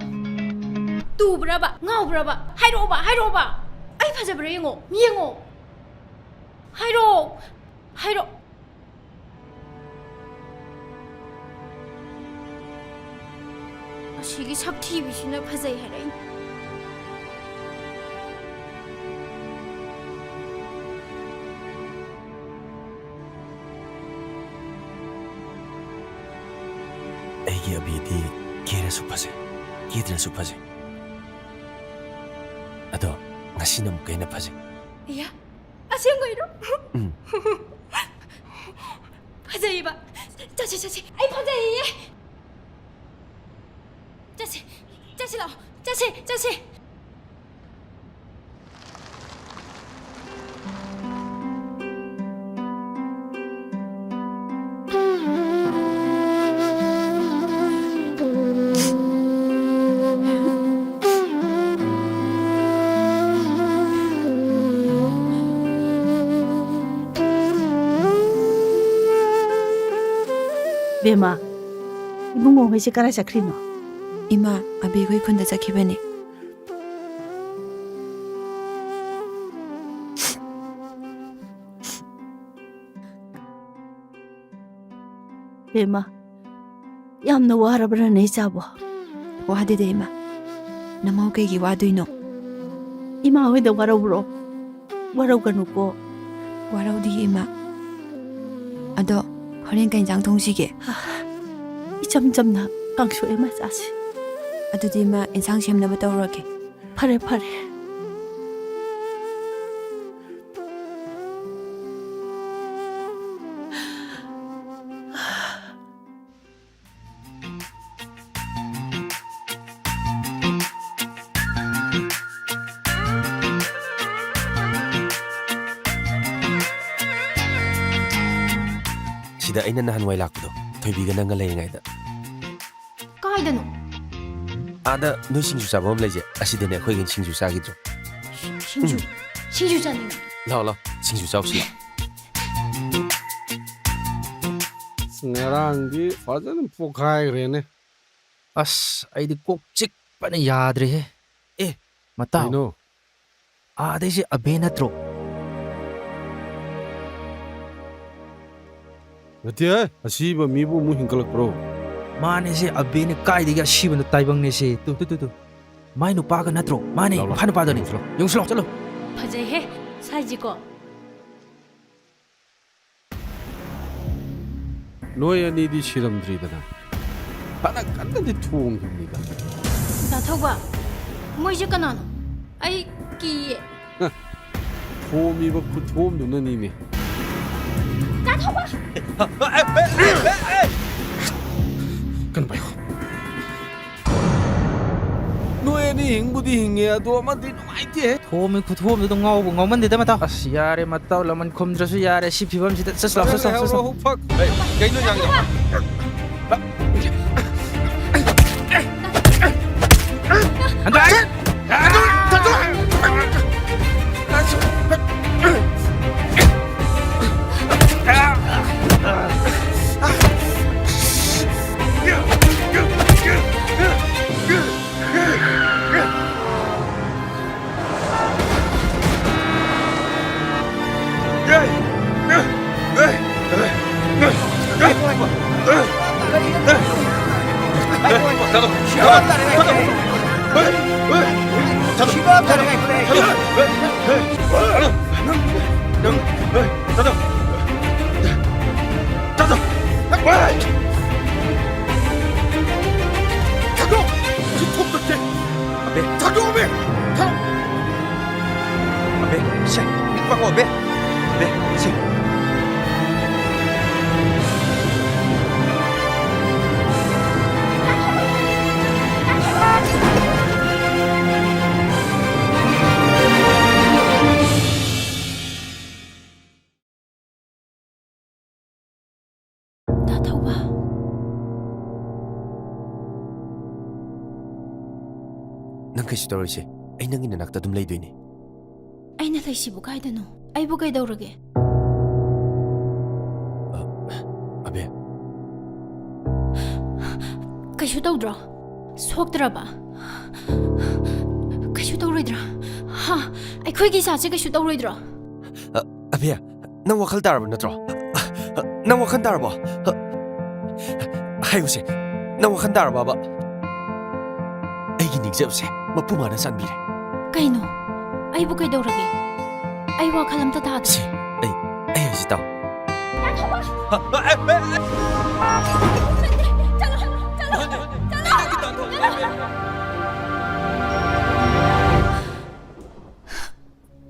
ꯇꯨꯕ꯭ꯔꯕ? ꯉꯥꯎꯕ꯭ꯔꯕ? ꯍꯥꯏꯔꯛꯑꯣꯕ, ꯍꯥꯏꯔꯛꯑꯣꯕ! ꯑꯩ ꯐꯖꯕ꯭ꯔꯥ ꯌꯦꯡꯉꯣ, ꯌꯦꯡꯉꯣ! ꯍꯥꯏꯔꯛꯑꯣ! ꯍꯥꯏꯔꯛꯑꯣ! ꯑꯁꯤꯒꯤ ꯁꯛꯊꯤꯕꯤꯁꯤꯅ ꯐꯖꯩ ꯍꯥꯏꯔꯛꯏꯅꯦ꯫ ꯑꯩꯒꯤ ꯑꯕꯤꯗꯤ ꯀꯦꯔꯁꯨ ꯐꯖꯩ, ꯀꯦꯗ꯭ꯔꯁꯨ ꯐꯖꯩ꯫ ꯑꯗꯣ ꯉꯁꯤꯅ ꯑꯃꯨꯛꯀ ꯍꯦꯟꯅ ꯐꯖꯩ꯫ ꯑꯌꯥ, ꯑꯁꯦꯡꯕꯩꯔꯣ? ꯎꯝ꯫ ꯐꯖꯩꯌꯦꯕ꯫ ꯆꯠꯁꯤ, ꯆꯠꯁꯤ꯫ ꯑꯩ ꯐꯖꯩꯌꯦ꯫ ꯆꯠꯁꯤ, ꯆꯠꯁꯤ ꯂꯥꯛꯑꯣ꯫ ꯆꯠꯁꯤ, ꯆꯠꯁꯤ꯫ ꯕꯦꯝꯃ, ꯏꯕꯨꯡꯉꯣ ꯍꯣꯏꯁꯦ ꯀꯔꯥꯏ ꯆꯠꯈ꯭ꯔꯤꯅꯣ? ꯏꯃꯥ, ꯑꯕꯤꯈꯣꯏ ꯈꯨꯟꯗ ꯆꯠꯈꯤꯕꯅꯦ꯫ ꯕꯦꯝꯃ, ꯌꯥꯝꯅ ꯋꯥꯔꯕ꯭ꯔꯥꯅꯦ ꯏꯆꯥꯕꯣ? ꯋꯥꯗꯦꯗ ꯏꯃꯥ꯫ ꯅꯃꯧ ꯀꯩꯒꯤ ꯋꯥꯗꯣꯏꯅꯣ? ꯏꯃꯥ ꯍꯣꯏꯗ ꯋꯥꯔꯧꯕ꯭ꯔꯣ? ꯋꯥꯔꯧꯒꯅꯨꯀꯣ꯫ ꯋꯥꯔꯧꯗꯤꯌꯦ, ꯏꯃꯥ꯫ ꯑꯗꯣ ꯍꯣꯔꯦꯟ ꯀꯩ ꯏꯟꯁꯥꯡ ꯊꯣꯡꯁꯤꯒꯦ? ꯏꯆꯝ ꯆꯝꯅ ꯀꯥꯡꯁꯣꯏ ꯑꯃ ꯆꯥꯁꯤ꯫ ꯑꯗꯨꯗꯤ, ꯏꯃꯥ, ꯏꯟꯁꯥꯡ ꯁꯦꯝꯅꯕ ꯇꯧꯔꯒꯦ꯫ ꯐꯔꯦ, ꯐꯔꯦ꯫ ꯁꯤꯗ ꯑꯩꯅ ꯅꯍꯥꯟꯋꯥꯏ ꯂꯥꯛꯄꯗꯣ, ꯊꯣꯏꯕꯤꯒ ꯅꯪꯒ ꯂꯩꯔꯤꯉꯩꯗ꯫ ꯀꯥꯏꯗꯅꯣ? ꯑꯥꯗ ꯅꯣꯏ ꯁꯤꯡꯖꯨ ꯆꯥꯐꯝ ꯑꯃ ꯂꯩꯁꯦ, ꯑꯁꯤꯗꯅꯦ ꯑꯩꯈꯣꯏꯒꯤ ꯁꯤꯡꯖꯨ ꯆꯥꯈꯤꯗ꯭ꯔꯣ? ꯁꯤꯡꯖꯨ? ꯎꯝ꯫ ꯁꯤꯡꯖꯨ ꯆꯥꯅꯤꯡꯉꯦ꯫ ꯂꯥꯛꯑꯣ, ꯂꯥꯛꯑꯣ, ꯁꯤꯡꯖꯨ ꯆꯥꯎꯁꯤ ꯂꯥꯛꯑꯣ꯫ ꯉꯔꯥꯡꯗꯤ ꯐꯖꯅ ꯄꯣꯛꯈꯥꯏꯈ꯭ꯔꯦꯅꯦ꯫ ꯑꯁ, ꯑꯩꯗꯤ ꯀꯣꯛ ꯆꯤꯛꯄꯅ ꯌꯥꯗ꯭ꯔꯦꯍꯦ꯫ ꯑꯦ, ꯃꯇꯥꯎ꯫ ꯀꯩꯅꯣ? ꯑꯥꯗꯩꯁꯦ ꯑꯕꯦ ꯅꯠꯇ꯭ꯔꯣ? ꯅꯠꯇꯦꯍꯦ, ꯑꯁꯤꯕ ꯃꯤꯕꯨ ꯑꯃꯨꯛ ꯍꯤꯡꯒꯠꯂꯛꯄ꯭ꯔꯣ? ꯃꯥꯅꯦꯁꯦ, ꯑꯕꯦꯅꯦ, ꯀꯥꯏꯗꯒꯤ ꯑꯁꯤꯕꯅꯣ, ꯇꯥꯏꯕꯪꯅꯦꯁꯦ꯫ ꯇꯨ, ꯇꯨ, ꯇꯨ, ꯇꯨ꯫ ꯃꯥꯏ ꯅꯨꯄꯥꯒ ꯅꯠꯇ꯭ꯔꯣ? ꯃꯥꯅꯦ, ꯂꯥꯎ, ꯂꯥꯎ꯫ ꯃꯈꯥ ꯅꯨꯄꯥꯗꯨꯅꯦ꯫ ꯌꯦꯡꯉꯨꯁꯤ ꯂꯥꯎ꯫ ꯌꯦꯡꯉꯨꯁꯤ ꯂꯥꯎ, ꯆꯠꯂꯣ꯫ ꯐꯖꯩꯍꯦ, ꯁꯥꯏꯖꯤꯀꯣ꯫ ꯅꯣꯏ ꯑꯅꯤꯗꯤ ꯁꯤꯔꯝꯗ꯭ꯔꯤꯗꯅ꯫ ꯐꯅ ꯀꯟꯅꯗꯤ ꯊꯣꯡꯈꯤꯕꯅꯤꯗ꯫ ꯗꯥ ꯊꯧꯕ, ꯃꯣꯏꯁꯦ ꯀꯅꯥꯅꯣ? ꯑꯩ ꯀꯤꯌꯦ꯫ ꯍ, ꯊꯣꯝꯃꯤꯕ ꯈꯨꯊꯣꯝꯗꯨꯅꯅꯤꯅꯦ꯫ ꯗꯥ ꯊꯧꯕ! ꯀꯩꯅꯣ ꯄꯥꯏꯌꯣ꯫ ꯅꯣꯏ ꯑꯅꯤ ꯍꯤꯡꯕꯨꯗꯤ ꯍꯤꯡꯉꯦ, ꯑꯗꯣ ꯑꯃꯗꯤ ꯅꯨꯡꯉꯥꯏꯇꯦ꯫ ꯊꯣꯝꯃꯤ ꯈꯨꯊꯣꯝꯗꯨꯗ ꯉꯥꯎꯕ ꯉꯥꯎꯃꯟꯗꯦꯗ, ꯃꯇꯥꯎ꯫ ꯑꯁ, ꯌꯥꯔꯦ, ꯃꯇꯥꯎ, ꯂꯃꯟ ꯈꯨꯝꯗ꯭ꯔꯁꯨ ꯌꯥꯔꯦ꯫ ꯁꯤ ꯐꯤꯕꯝꯁꯤꯗ ꯆꯠꯁꯤ ꯂꯥꯎ, ꯆꯠꯁꯤ ꯂꯥꯎ, ꯆꯠꯁꯤ ꯂꯥꯎ꯫ ꯂꯩꯍꯧꯔꯣ, ꯍꯨꯐꯛ꯫ ꯍꯩ, ꯀꯩꯅꯣ, ꯌꯥꯡ, ꯌꯥꯡ꯫ ꯍꯟꯗꯣꯛ! ꯍꯟꯗꯣꯛ! ꯁꯦ, ꯃꯤꯠ ꯄꯥꯡꯉꯣ, ꯑꯕꯦ꯫ ꯑꯕꯦ, ꯁꯦ꯫ ꯗꯥ ꯊꯧꯕ꯫ ꯅꯪ ꯀꯩꯁꯨ ꯇꯧꯔꯣꯏꯁꯦ꯫ ꯑꯩ ꯅꯪꯒꯤ ꯅꯅꯥꯛꯇ ꯑꯗꯨꯝ ꯂꯩꯗꯣꯏꯅꯦ꯫ ꯑꯩꯅ ꯂꯩꯁꯤꯕꯨ ꯀꯥꯏꯗꯅꯣ? ꯑꯩꯕꯨ ꯀꯩꯗꯧꯔꯒꯦ? ꯑ, ꯑꯕꯦ꯫ ꯀꯩꯁꯨ ꯇꯧꯗ꯭ꯔꯣ? ꯁꯣꯛꯇ꯭ꯔꯕ? ꯀꯩꯁꯨ ꯇꯧꯔꯣꯏꯗ꯭ꯔꯥ? ꯍꯥ? ꯑꯩꯈꯣꯏꯒꯤ ꯏꯆꯥꯁꯦ ꯀꯩꯁꯨ ꯇꯧꯔꯣꯏꯗ꯭ꯔꯣ? ꯑ, ꯑꯕꯦ, ꯅꯪ ꯋꯥꯈꯜ ꯇꯥꯔꯕ ꯅꯠꯇ꯭ꯔꯣ? ꯑ, ꯑ, ꯅꯪ ꯋꯥꯈꯜ ꯇꯥꯔꯕꯣ? ꯑ, ꯍꯥꯏꯌꯨꯁꯦ, ꯅꯪ ꯋꯥꯈꯜ ꯇꯥꯔꯕꯕ? ꯑꯩꯒꯤ ꯅꯤꯡꯖꯕꯁꯦ ꯃꯄꯨ ꯃꯥꯅ ꯆꯥꯟꯕꯤꯔꯦ꯫ ꯀꯩꯅꯣ? ꯑꯩꯕꯨ ꯀꯩꯗꯧꯔꯒꯦ? ꯑꯩ ꯋꯥꯈꯜ ꯑꯝꯇ ꯇꯥꯗꯦ꯫ ꯁꯤ, ꯑꯩ, ꯑꯩ ꯍꯥꯏꯁꯤ ꯇꯥꯎ꯫ ꯍ, ꯑ, ꯑ, ꯑ, ꯑ꯫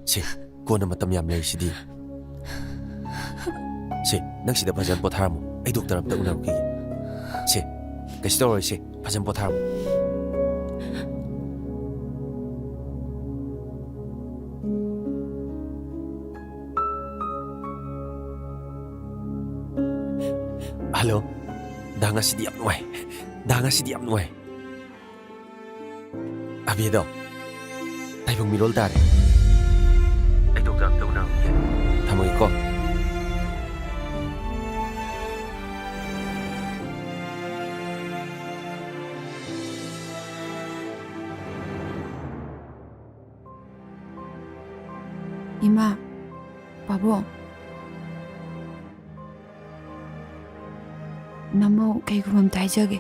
ꯁꯦ, ꯀꯣꯟꯅ ꯃꯇꯝ ꯌꯥꯝ ꯂꯩꯔꯤꯁꯤꯗꯤ꯫ ꯁꯦ, ꯅꯪ ꯁꯤꯗ ꯐꯖꯅ ꯄꯣꯊꯥꯔꯝꯃꯣ꯫ ꯑꯩ ꯗꯣꯛꯇꯔ ꯑꯝꯇ ꯎꯅꯔꯨꯈꯤꯒꯦ꯫ ꯁꯦ, ꯀꯩꯁꯨ ꯇꯧꯔꯣꯏ, ꯁꯦ, ꯐꯖꯅ ꯄꯣꯊꯥꯔꯝꯃꯣ꯫ ꯍꯜꯂꯣ꯫ ꯗꯥ, ꯉꯁꯤꯗꯤ ꯌꯥꯝ ꯅꯨꯡꯉꯥꯏ꯫ ꯗꯥ, ꯉꯁꯤꯗꯤ ꯌꯥꯝ ꯅꯨꯡꯉꯥꯏ꯫ ꯑꯕꯦꯗꯣ ꯇꯥꯏꯕꯪ ꯃꯤꯔꯣꯜ ꯇꯥꯔꯦ꯫ ꯑꯩ ꯗꯣꯛꯇꯔ ꯑꯝꯇ ꯎꯅꯔꯨꯒꯦ꯫ ꯊꯝꯃꯒꯦꯀꯣ꯫ ꯏꯃꯥ, ꯄꯥꯕꯨꯡ꯫ ꯅꯃꯧ ꯀꯩꯒꯨꯝꯕ ꯑꯝꯇ ꯍꯥꯏꯖꯒꯦ꯫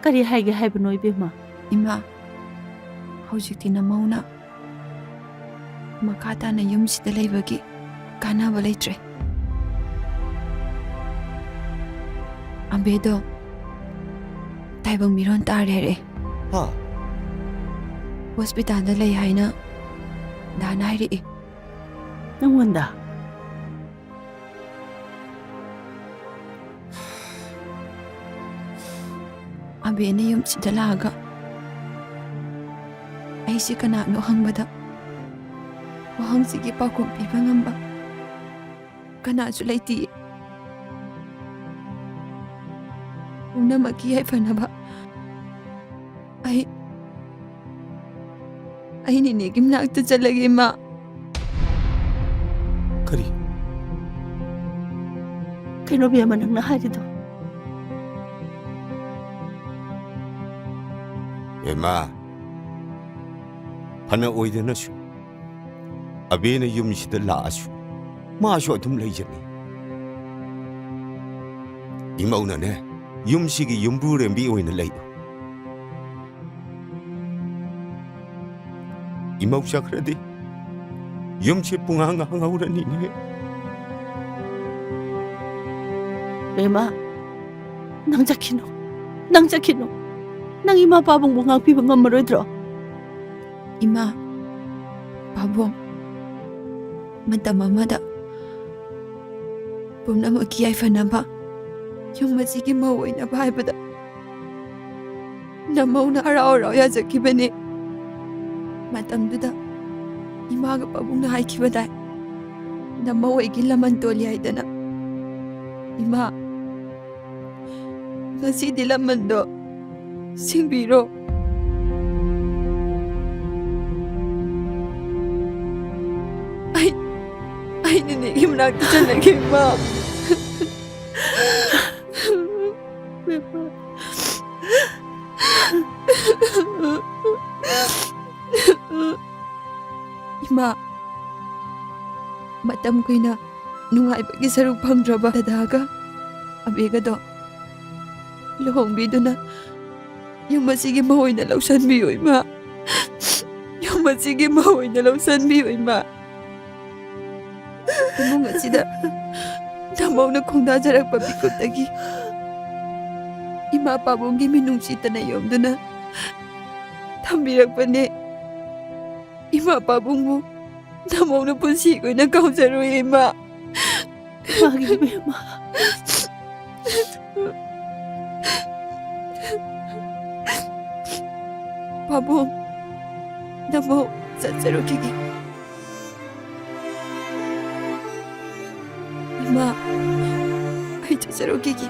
ꯀꯔꯤ ꯍꯥꯏꯒꯦ ꯍꯥꯏꯕꯅꯣ, ꯏꯕꯦꯝꯃ? ꯏꯃꯥ, ꯍꯧꯖꯤꯛꯇꯤ ꯅꯃꯧꯅ ꯃꯈꯥ ꯇꯥꯅ ꯌꯨꯝꯁꯤꯗ ꯂꯩꯕꯒꯤ ꯀꯥꯟꯅꯕ ꯂꯩꯇ꯭ꯔꯦ꯫ ꯑꯕꯦꯗꯣ ꯇꯥꯏꯕꯪ ꯃꯤꯔꯣꯟ ꯇꯥꯔꯦ ꯍꯥꯏꯔꯛꯑꯦ꯫ ꯍꯥ? ꯍꯣꯁꯄꯤꯇꯥꯜꯗ ꯂꯩ ꯍꯥꯏꯅ ꯗꯥꯅ ꯍꯥꯏꯔꯛꯑꯦ꯫ ꯅꯪꯉꯣꯟꯗ? ꯑꯕꯦꯅ ꯌꯨꯝꯁꯤꯗ ꯂꯥꯛꯑꯒ ꯑꯩꯁꯤ ꯀꯅꯥꯅꯣ ꯍꯪꯕꯗ, ꯋꯥꯍꯪꯁꯤꯒꯤ ꯄꯥꯎꯈꯨꯝ ꯄꯤꯕ ꯉꯝꯕ ꯀꯅꯥꯁꯨ ꯂꯩꯇꯦ꯫ ꯄꯨꯝꯅꯃꯛꯀꯤ ꯌꯥꯏꯐꯅꯕ ꯑꯩ, ꯑꯩ ꯅꯦꯅꯦꯒꯤ ꯃꯅꯥꯛꯇ ꯆꯠꯂꯒꯦ, ꯏꯃꯥ꯫ ꯀꯔꯤ? ꯀꯩꯅꯣ ꯕꯦꯝꯃ ꯅꯪꯅ ꯍꯥꯏꯔꯤꯗꯣ? ꯕꯦꯝꯃ, ꯐꯅ ꯑꯣꯏꯗꯅꯁꯨ ꯑꯕꯦꯅ ꯌꯨꯝꯁꯤꯗ ꯂꯥꯛꯑꯁꯨ ꯃꯥꯁꯨ ꯑꯗꯨꯝ ꯂꯩꯖꯅꯤ꯫ ꯏꯃꯧꯅꯅꯦ, ꯌꯨꯝꯁꯤꯒꯤ ꯌꯨꯝꯕꯨꯔꯦꯝꯕꯤ ꯑꯣꯏꯅ ꯂꯩꯌꯨ꯫ ꯏꯃꯧ ꯆꯠꯈ꯭ꯔꯗꯤ ꯌꯨꯝꯁꯤ ꯄꯨꯡꯍꯥꯡ ꯍꯥꯡꯍꯧꯔꯅꯤꯅꯦ꯫ ꯕꯦꯝꯃ, ꯅꯪ ꯆꯠꯈꯤꯅꯨ, ꯅꯪ ꯆꯠꯈꯤꯅꯨ꯫ ꯅꯪ ꯏꯃꯥ ꯄꯥꯕꯨꯡꯕꯨ ꯉꯥꯛꯄꯤꯕ ꯉꯝꯃꯔꯣꯏꯗ꯭ꯔꯣ? ꯏꯃꯥ, ꯄꯥꯕꯨꯡ, ꯃꯇꯝ ꯑꯃꯗ ꯄꯨꯝꯅꯃꯛꯀꯤ ꯌꯥꯏꯐꯅꯕ ꯌꯨꯝ ꯑꯁꯤꯒꯤ ꯃꯧ ꯑꯣꯏꯅꯕ ꯍꯥꯏꯕꯗ ꯅꯃꯧꯅ ꯍꯔꯥꯎ ꯍꯔꯥꯎ ꯌꯥꯖꯈꯤꯕꯅꯤ꯫ ꯃꯇꯝꯗꯨꯗ ꯏꯃꯥꯒ ꯄꯥꯕꯨꯡꯅ ꯍꯥꯏꯈꯤꯕꯗꯥꯏ, ꯅꯃꯧ ꯑꯩꯒꯤ ꯂꯃꯟ ꯇꯣꯜꯂꯤ ꯍꯥꯏꯗꯅ꯫ ꯏꯃꯥ, ꯉꯁꯤꯗꯤ ꯂꯃꯟꯗꯣ ꯁꯤꯡꯕꯤꯔꯣ꯫ ꯑꯩ, ꯑꯩ ꯅꯦꯅꯦꯒꯤ ꯃꯅꯥꯛꯇ ꯆꯠꯂꯒꯦ, ꯏꯃꯥ꯫ ꯏꯃꯥ, ꯃꯇꯝ ꯀꯨꯏꯅ ꯅꯨꯡꯉꯥꯏꯕꯒꯤ ꯁꯔꯨꯛ ꯐꯪꯗ꯭ꯔꯕ ꯗꯗꯥꯒ ꯑꯕꯦꯒꯗꯣ ꯂꯨꯍꯣꯡꯕꯤꯗꯨꯅ ꯌꯨꯝ ꯑꯁꯤꯒꯤ ꯃꯧ ꯑꯣꯏꯅ ꯂꯧꯁꯟꯕꯤꯌꯨ, ꯏꯃꯥ꯫ ꯌꯨꯝ ꯑꯁꯤꯒꯤ ꯃꯧ ꯑꯣꯏꯅ ꯂꯧꯁꯟꯕꯤꯌꯨ, ꯏꯃꯥ꯫ ꯏꯃꯨꯡ ꯑꯁꯤꯗ ꯅꯃꯧꯅ ꯈꯣꯡꯗꯥꯖꯔꯛꯄ ꯃꯤꯀꯨꯞꯇꯒꯤ ꯏꯃꯥ ꯄꯥꯕꯨꯡꯒꯤ ꯃꯤꯅꯨꯡꯁꯤ ꯇꯅ ꯌꯣꯝꯗꯨꯅ ꯊꯝꯕꯤꯔꯛꯄꯅꯦ꯫ ꯏꯃꯥ ꯄꯥꯕꯨꯡꯕꯨ ꯇꯥꯃꯣꯅ ꯄꯨꯟꯁꯤ ꯑꯣꯏꯅ ꯀꯥꯎꯖꯔꯣꯏ, ꯏꯃꯥ꯫ ꯃꯥꯒꯤ ꯏꯕꯦꯝꯃ꯫ ꯄꯥꯕꯨꯡ, ꯇꯥꯃꯣ, ꯆꯠꯆꯔꯨꯈꯤꯒꯦ꯫ ꯏꯃꯥ, ꯑꯩ ꯆꯠꯆꯔꯨꯈꯤꯒꯦ꯫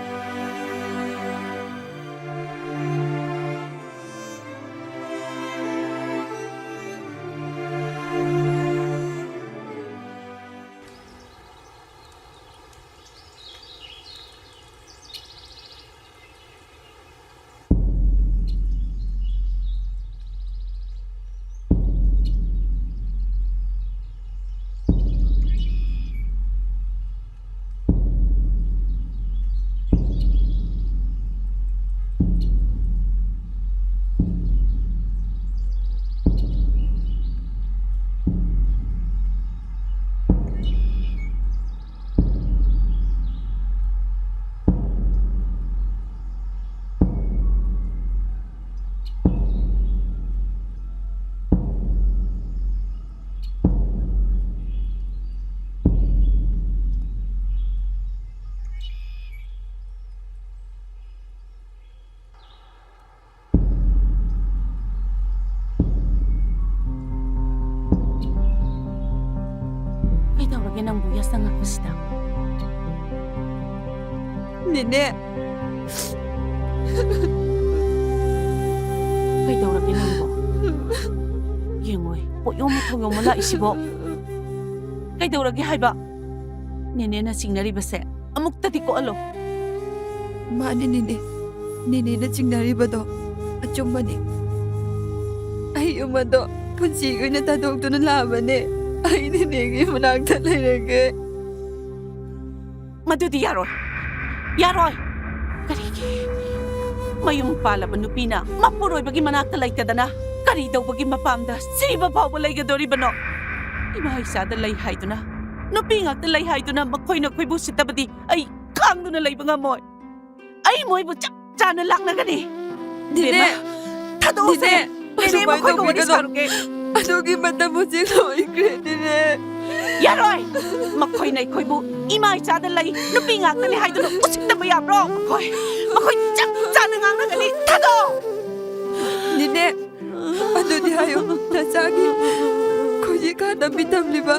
ꯀꯩꯗꯧꯔꯒꯦ ꯅꯪꯕꯨ ꯌꯥꯆꯪꯉꯛꯄꯁꯤꯗ? ꯅꯦꯅꯦ꯫ ꯀꯩꯗꯧꯔꯒꯦ ꯅꯪꯕꯣ? ꯌꯦꯡꯉꯣꯏ, ꯄꯣꯠꯌꯣꯝ ꯃꯊꯧ ꯌꯣꯝꯃ ꯂꯥꯛꯏꯁꯤꯕꯣ꯫ ꯀꯩꯗꯧꯔꯒꯦ ꯍꯥꯏꯕ? ꯅꯦꯅꯦꯅ ꯆꯤꯡꯅꯔꯤꯕꯁꯦ ꯑꯃꯨꯛꯇꯗꯤ ꯀꯣꯛꯍꯜꯂꯣ꯫ ꯃꯥꯅꯦ ꯅꯦꯅꯦ, ꯅꯦꯅꯦꯅ ꯆꯤꯡꯅꯔꯤꯕꯗꯣ ꯑꯆꯨꯝꯕꯅꯦ꯫ ꯑꯩ ꯌꯨꯝ ꯑꯗꯣ ꯄꯨꯟꯁꯤꯒꯤ ꯑꯣꯏꯅ ꯊꯥꯗꯣꯛꯇꯨꯅ ꯂꯥꯛꯑꯕꯅꯦ꯫ ꯑꯩ ꯅꯦꯅꯦꯒꯤ ꯃꯅꯥꯛꯇ ꯂꯩꯔꯒꯦ꯫ ꯃꯗꯨꯗꯤ ꯌꯥꯔꯣꯏ, ꯌꯥꯔꯣꯏ꯫ ꯀꯔꯤꯒꯤ? ꯃꯌꯨꯝ ꯄꯥꯜꯂꯕ ꯅꯨꯄꯤꯅ ꯃꯄꯨꯔꯣꯏꯕꯒꯤ ꯃꯅꯥꯛꯇ ꯂꯩꯇꯗꯅ ꯀꯔꯤ ꯇꯧꯕꯒꯤ ꯃꯄꯥꯝꯗ ꯁꯤꯕ ꯐꯥꯎꯕ ꯂꯩꯒꯗꯧꯔꯤꯕꯅꯣ? ꯏꯃꯥ ꯏꯆꯥꯗ ꯂꯩ ꯍꯥꯏꯗꯨꯅ, ꯅꯨꯄꯤ ꯉꯥꯛꯇ ꯂꯩ ꯍꯥꯏꯗꯨꯅ ꯃꯈꯣꯏꯅ ꯑꯩꯈꯣꯏꯕꯨ ꯎꯁꯤꯠꯇꯕꯗꯤ ꯑꯩ ꯈꯥꯡꯗꯨꯅ ꯂꯩꯕ ꯉꯝꯃꯣꯏ꯫ ꯑꯩ ꯃꯣꯏꯕꯨ ꯆꯞ ꯆꯥꯅ ꯂꯥꯛꯅꯒꯅꯤ꯫ ꯅꯦꯅꯦ! ꯕꯦꯝꯃ, ꯊꯥꯗꯣꯛꯑꯁꯦ꯫ ꯅꯦꯅꯦ! ꯅꯦꯅꯦ, ꯑꯁꯨꯃꯥꯏ ꯃꯈꯣꯏꯒ ꯋꯥꯔꯤ ꯇꯧꯕꯤꯒꯅꯣ꯫ ꯁꯥꯔꯨꯒꯦ꯫ ꯑꯗꯨꯒꯤ ꯃꯇꯝ ꯍꯧꯖꯤꯛ ꯂꯣꯏꯈ꯭ꯔꯦ, ꯅꯦꯅꯦ꯫ ꯌꯥꯔꯣꯏ! ꯃꯈꯣꯏꯅ ꯑꯩꯈꯣꯏꯕꯨ ꯏꯃꯥ ꯏꯆꯥꯗ ꯂꯩ, ꯅꯨꯄꯤ ꯉꯥꯛꯇꯅꯤ ꯍꯥꯏꯗꯨꯅ ꯎꯁꯤꯠꯇꯕ ꯌꯥꯕ꯭ꯔꯣ? ꯃꯈꯣꯏ, ꯃꯈꯣꯏ ꯆꯞ ꯆꯥꯅ ꯉꯥꯡꯅꯒꯅꯤ꯫ ꯊꯥꯗꯣꯛꯑꯣ! ꯅꯦꯅꯦ, ꯑꯗꯨꯗꯤ ꯍꯥꯏꯌꯨ, ꯅꯆꯥꯒꯤ ꯈꯣꯏꯖꯤ ꯀꯥꯗ ꯃꯤꯇꯝꯂꯤꯕ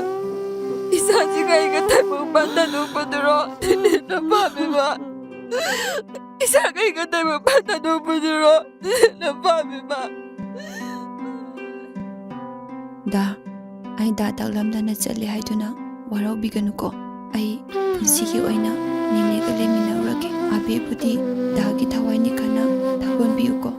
ꯏꯆꯥꯁꯤꯒ ꯑꯩꯒ ꯇꯥꯏꯕꯪ ꯄꯥꯟ ꯊꯥꯗꯣꯛꯄꯗꯨꯔꯣ ꯅꯦꯅꯦꯅ ꯄꯥꯝꯃꯤꯕ? ꯏꯆꯥꯒ ꯑꯩꯒ ꯇꯥꯏꯕꯪ ꯄꯥꯟ ꯊꯥꯗꯣꯛꯄꯗꯨꯔꯣ ꯅꯦꯅꯦꯅ ꯄꯥꯝꯃꯤꯕ? ꯗꯥ, ꯑꯩ ꯗꯥ ꯇꯥꯛꯂꯝꯗꯅ ꯆꯠꯂꯦ ꯍꯥꯏꯗꯨꯅ ꯋꯥꯔꯧꯕꯤꯒꯅꯨꯀꯣ꯫ ꯑꯩ ꯄꯨꯟꯁꯤꯒꯤ ꯑꯣꯏꯅ ꯅꯦꯅꯦꯒ ꯂꯩꯃꯤꯟꯅꯔꯨꯔꯒꯦ꯫ ꯑꯕꯦꯕꯨꯗꯤ ꯗꯥꯒꯤ ꯊꯋꯥꯏꯅꯤ ꯈꯟꯅ ꯊꯥꯒꯣꯟꯕꯤꯌꯨꯀꯣ꯫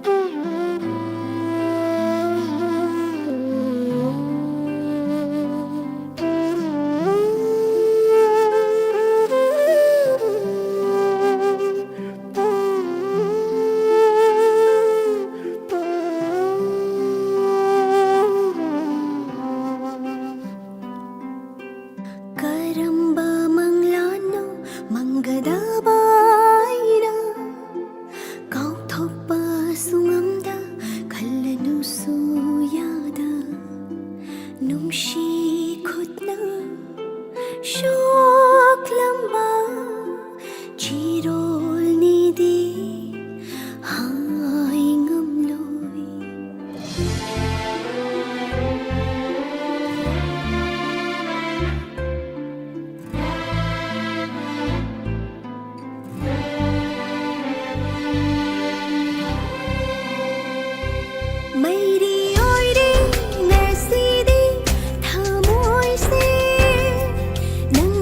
ꯀꯔꯝꯕ ꯃꯪꯂꯥꯟꯅꯣ ꯃꯪꯒꯗꯕ ꯑꯩꯅ? ꯀꯥꯎꯊꯣꯛꯄꯁꯨ ꯉꯝꯗ, ꯈꯜꯂꯅꯨꯁꯨ ꯌꯥꯗ, ꯅꯨꯡꯁꯤ ꯈꯨꯠꯅ ꯁꯣꯛꯂꯝꯕ ꯆꯤꯔꯣꯜꯅꯤꯗꯤ ꯍꯥꯏ ꯉꯝꯂꯣꯏ꯫ ꯃꯩꯔꯤ ꯑꯣꯏꯔꯦ ꯉꯁꯤꯗꯤ ꯊꯃꯣꯏꯁꯦ, ꯅꯪ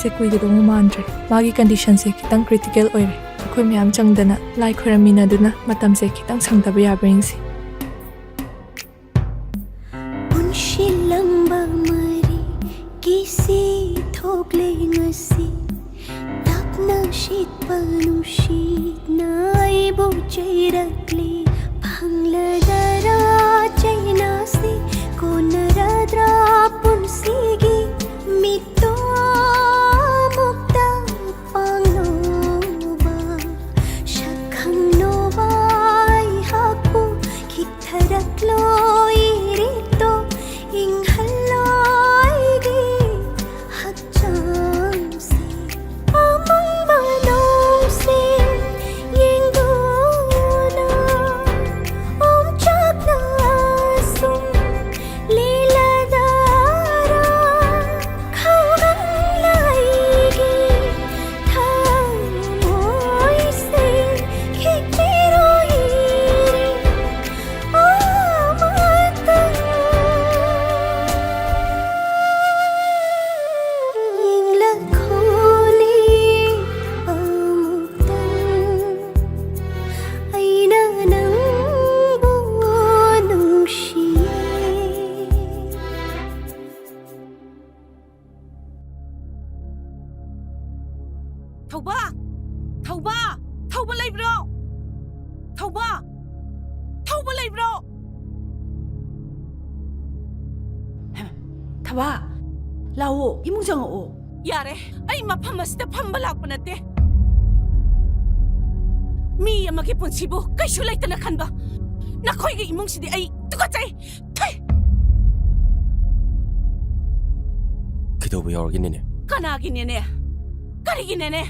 ꯁꯦ ꯀꯨꯏꯒꯗꯧꯕ ꯃꯥꯟꯗ꯭ꯔꯦ꯫ ꯃꯥꯒꯤ condition ꯁꯦ ꯈꯤꯇꯪ critical ꯑꯣꯏꯔꯦ꯫ ꯑꯩꯈꯣꯏ ꯃꯌꯥꯝ ꯆꯪꯗꯅ ꯂꯥꯏ ꯈꯣꯏꯔꯝꯃꯤꯟꯅꯗꯨꯅ ꯃꯇꯝꯁꯦ ꯈꯤꯇꯪ ꯁꯪꯗꯕ ꯌꯥꯕ꯭ꯔꯥ ꯌꯦꯡꯁꯤ꯫ ꯄꯨꯟꯁꯤꯜꯂꯝꯕ ꯃꯔꯤ ꯀꯤꯁꯤ ꯊꯣꯛꯂꯦ ꯉꯁꯤ꯫ ꯂꯥꯞꯅ ꯁꯤꯠꯄ ꯅꯨꯡꯁꯤꯠꯅ ꯑꯩꯕꯨ ꯆꯩꯔꯛꯂꯤ꯫ ꯐꯪꯂꯗꯔꯥ ꯆꯩꯅꯥꯁꯤ? ꯀꯣꯟꯅꯔꯗ꯭ꯔꯥ ꯄꯨꯟꯁꯤꯒꯤ ꯃꯤꯠꯇꯣ ꯑꯃꯨꯛꯇ ꯄꯥꯡꯂꯣꯕ? ꯁꯛ ꯈꯪꯂꯣꯕ ꯑꯩꯍꯥꯛꯄꯨ ꯈꯤꯛꯊꯔꯛꯂꯣ ꯏꯔꯤꯠꯇꯣ, ꯏꯪꯍꯜꯂꯣ ꯑꯩꯒꯤ ꯍꯛꯆꯥꯡꯁꯦ꯫ ꯑꯃꯪꯕ ꯅꯣꯡꯁꯦ ꯌꯦꯡꯗꯨꯅ ꯑꯣꯝꯆꯥꯛꯅ ꯁꯨꯝ ꯂꯤꯂꯥꯗꯥꯔꯥ ꯈꯧꯒꯪꯂꯥꯏꯒꯤ ꯊꯃꯣꯏꯁꯦ ꯈꯤꯛꯄꯤꯔꯣꯏꯔꯦ ꯑꯃꯇꯪ꯫ ꯌꯦꯡꯂꯛꯈꯣꯅꯦ ꯑꯃꯨꯛꯇꯪ꯫ ꯑꯩꯅ ꯅꯪꯕꯨ ꯅꯨꯡꯁꯤꯌꯦ꯫ ꯊꯧꯕ! ꯊꯧꯕ! ꯊꯧꯕ ꯂꯩꯕ꯭ꯔꯣ? ꯊꯧꯕ! ꯊꯧꯕ ꯂꯩꯕ꯭ꯔꯣ? ꯍꯩꯃꯥ, ꯊꯧꯕ! ꯂꯥꯛꯑꯣ, ꯏꯃꯨꯡ ꯆꯪꯉꯛꯑꯣ꯫ ꯌꯥꯔꯦ, ꯑꯩ ꯃꯐꯝ ꯑꯁꯤꯗ ꯐꯝꯕ ꯂꯥꯛꯄ ꯅꯠꯇꯦ꯫ ꯃꯤ ꯑꯃꯒꯤ ꯄꯨꯟꯁꯤꯕꯨ ꯀꯩꯁꯨ ꯂꯩꯇꯅ ꯈꯟꯕ ꯅꯈꯣꯏꯒꯤ ꯏꯃꯨꯡꯁꯤꯗꯤ ꯑꯩ ꯇꯨꯀꯠꯆꯩ꯫ ꯊꯤ! ꯀꯩꯗꯧꯕ ꯌꯥꯎꯔꯒꯦ, ꯅꯦꯅꯦ? ꯀꯅꯥꯒꯤ ꯅꯦꯅꯦ? ꯀꯔꯤꯒꯤ ꯅꯦꯅꯦ?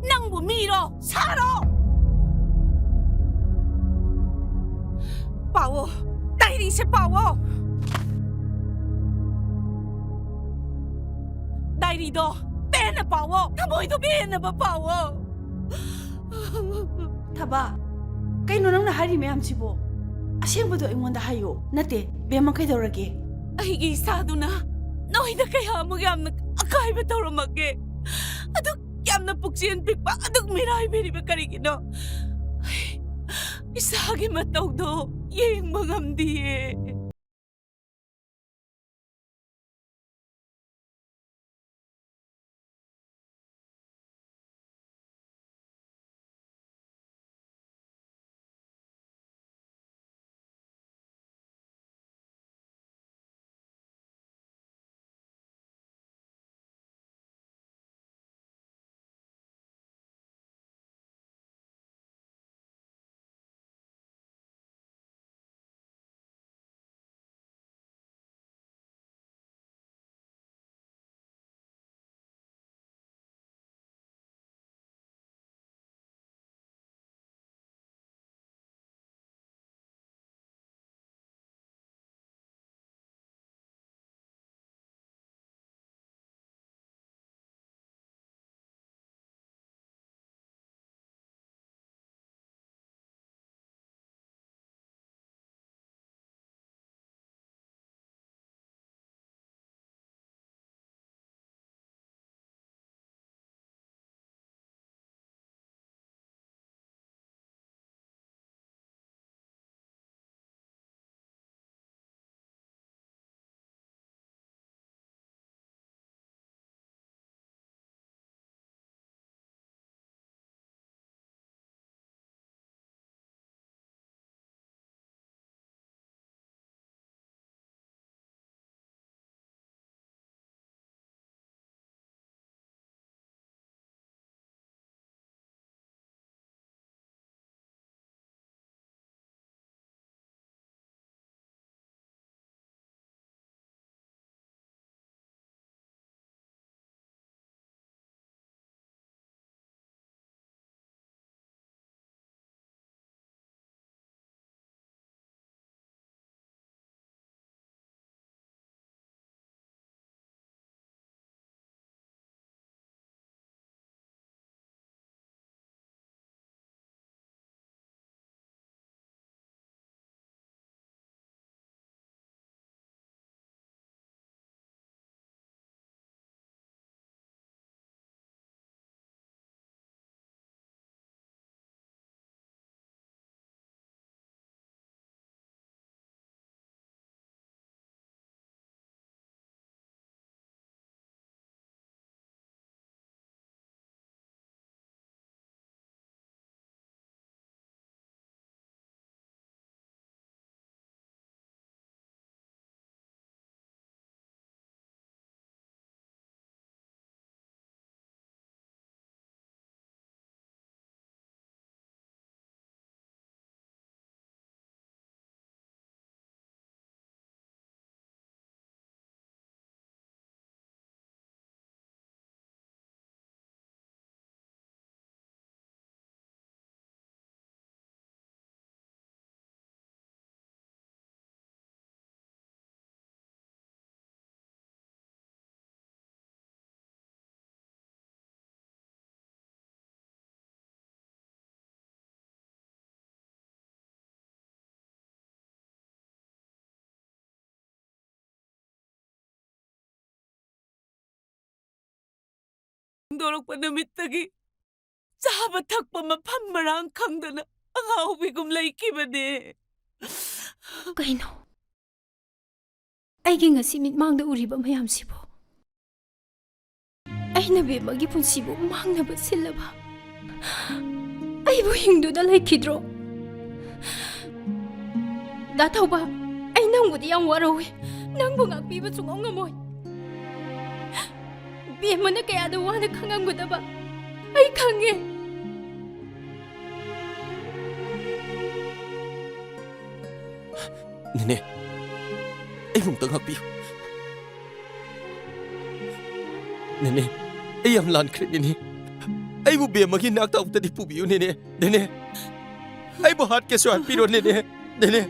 ꯅꯪꯕꯨ ꯃꯤꯔꯣ? ꯁꯥꯔꯣ? ꯄꯥꯎꯑꯣ, ꯗꯥꯏꯔꯤꯁꯦ ꯄꯥꯎꯑꯣ꯫ ꯗꯥꯏꯔꯤꯗꯣ ꯄꯦꯟꯅ ꯄꯥꯎꯑꯣ, ꯊꯃꯣꯏꯗꯣ ꯄꯦꯟꯅꯕ ꯄꯥꯎꯑꯣ꯫ ꯊꯧꯕ, ꯀꯩꯅꯣ ꯅꯪꯅ ꯍꯥꯏꯔꯤ ꯃꯌꯥꯝꯁꯤꯕꯣ? ꯑꯁꯦꯡꯕꯗꯣ ꯑꯩꯉꯣꯟꯗ ꯍꯥꯏꯌꯣ꯫ ꯅꯠꯇꯦ, ꯕꯦꯝꯃ, ꯀꯩꯗꯧꯔꯒꯦ? ꯑꯩꯒꯤ ꯏꯁꯥꯗꯨꯅ ꯅꯣꯏꯗ ꯀꯌꯥꯃꯨꯛ ꯌꯥꯝꯅ ꯑꯀꯥꯏ ꯇꯧꯔꯝꯃꯒꯦ? ꯑꯗꯨꯛ ꯌꯥꯝꯅ ꯄꯨꯛꯆꯦꯜ ꯄꯤꯛꯄ, ꯑꯗꯨꯛ ꯃꯤꯔꯥꯏꯕꯤꯔꯤꯕ ꯀꯔꯤꯒꯤꯅꯣ? ꯑꯩ ꯏꯁꯥꯒꯤ ꯃꯇꯧꯗꯣ ꯌꯦꯡꯕ ꯉꯝꯗꯤꯌꯦ꯫ ꯍꯣꯡꯗꯣꯔꯛꯄ ꯅꯨꯃꯤꯠꯇꯒꯤ ꯆꯥꯕ ꯊꯛꯄ ꯃꯐꯝ ꯃꯔꯥꯡ ꯈꯪꯗꯅ ꯑꯉꯥꯎꯕꯤꯒꯨꯝ ꯂꯩꯈꯤꯕꯅꯦ꯫ ꯀꯩꯅꯣ? ꯑꯩꯒꯤ ꯉꯁꯤ ꯃꯤꯠꯃꯥꯡꯗ ꯎꯔꯤꯕ ꯃꯌꯥꯝꯁꯤꯕꯨ? ꯑꯩꯅ ꯕꯦꯝꯃꯒꯤ ꯄꯨꯟꯁꯤꯕꯨ ꯃꯥꯡꯅꯕ ꯁꯤꯜꯂꯕ? ꯑꯩꯕꯨ ꯍꯤꯡꯗꯨꯅ ꯂꯩꯈꯤꯗ꯭ꯔꯣ? ꯗꯥ ꯊꯧꯕ, ꯑꯩ ꯅꯪꯕꯨꯗꯤ ꯌꯥꯝ ꯋꯥꯔꯧꯏ꯫ ꯅꯪꯕꯨ ꯉꯥꯛꯄꯤꯕ ꯁꯨꯡꯉꯝ ꯉꯝꯃꯣꯏ꯫ ꯕꯦꯝꯃꯅ ꯀꯌꯥꯗ ꯋꯥꯅ ꯈꯪꯉꯝꯒꯗꯕ ꯑꯩ ꯈꯪꯉꯦ꯫ ꯅꯦꯅꯦ, ꯑꯩꯕꯨ ꯑꯝꯇ ꯉꯥꯛꯄꯤꯌꯨ꯫ ꯅꯦꯅꯦ, ꯑꯩ ꯌꯥꯝ ꯂꯥꯟꯈ꯭ꯔꯦ, ꯅꯦꯅꯦ꯫ ꯑꯩꯕꯨ ꯕꯦꯝꯃꯒꯤ ꯅꯥꯛꯇ ꯑꯃꯨꯛꯇꯗꯤ ꯄꯨꯕꯤꯌꯨ, ꯅꯦꯅꯦ꯫ ꯅꯦꯅꯦ, ꯑꯩꯕꯨ ꯍꯥꯠꯀꯦꯁꯨ ꯍꯥꯠꯄꯤꯔꯣ, ꯅꯦꯅꯦ꯫ ꯅꯦꯅꯦ,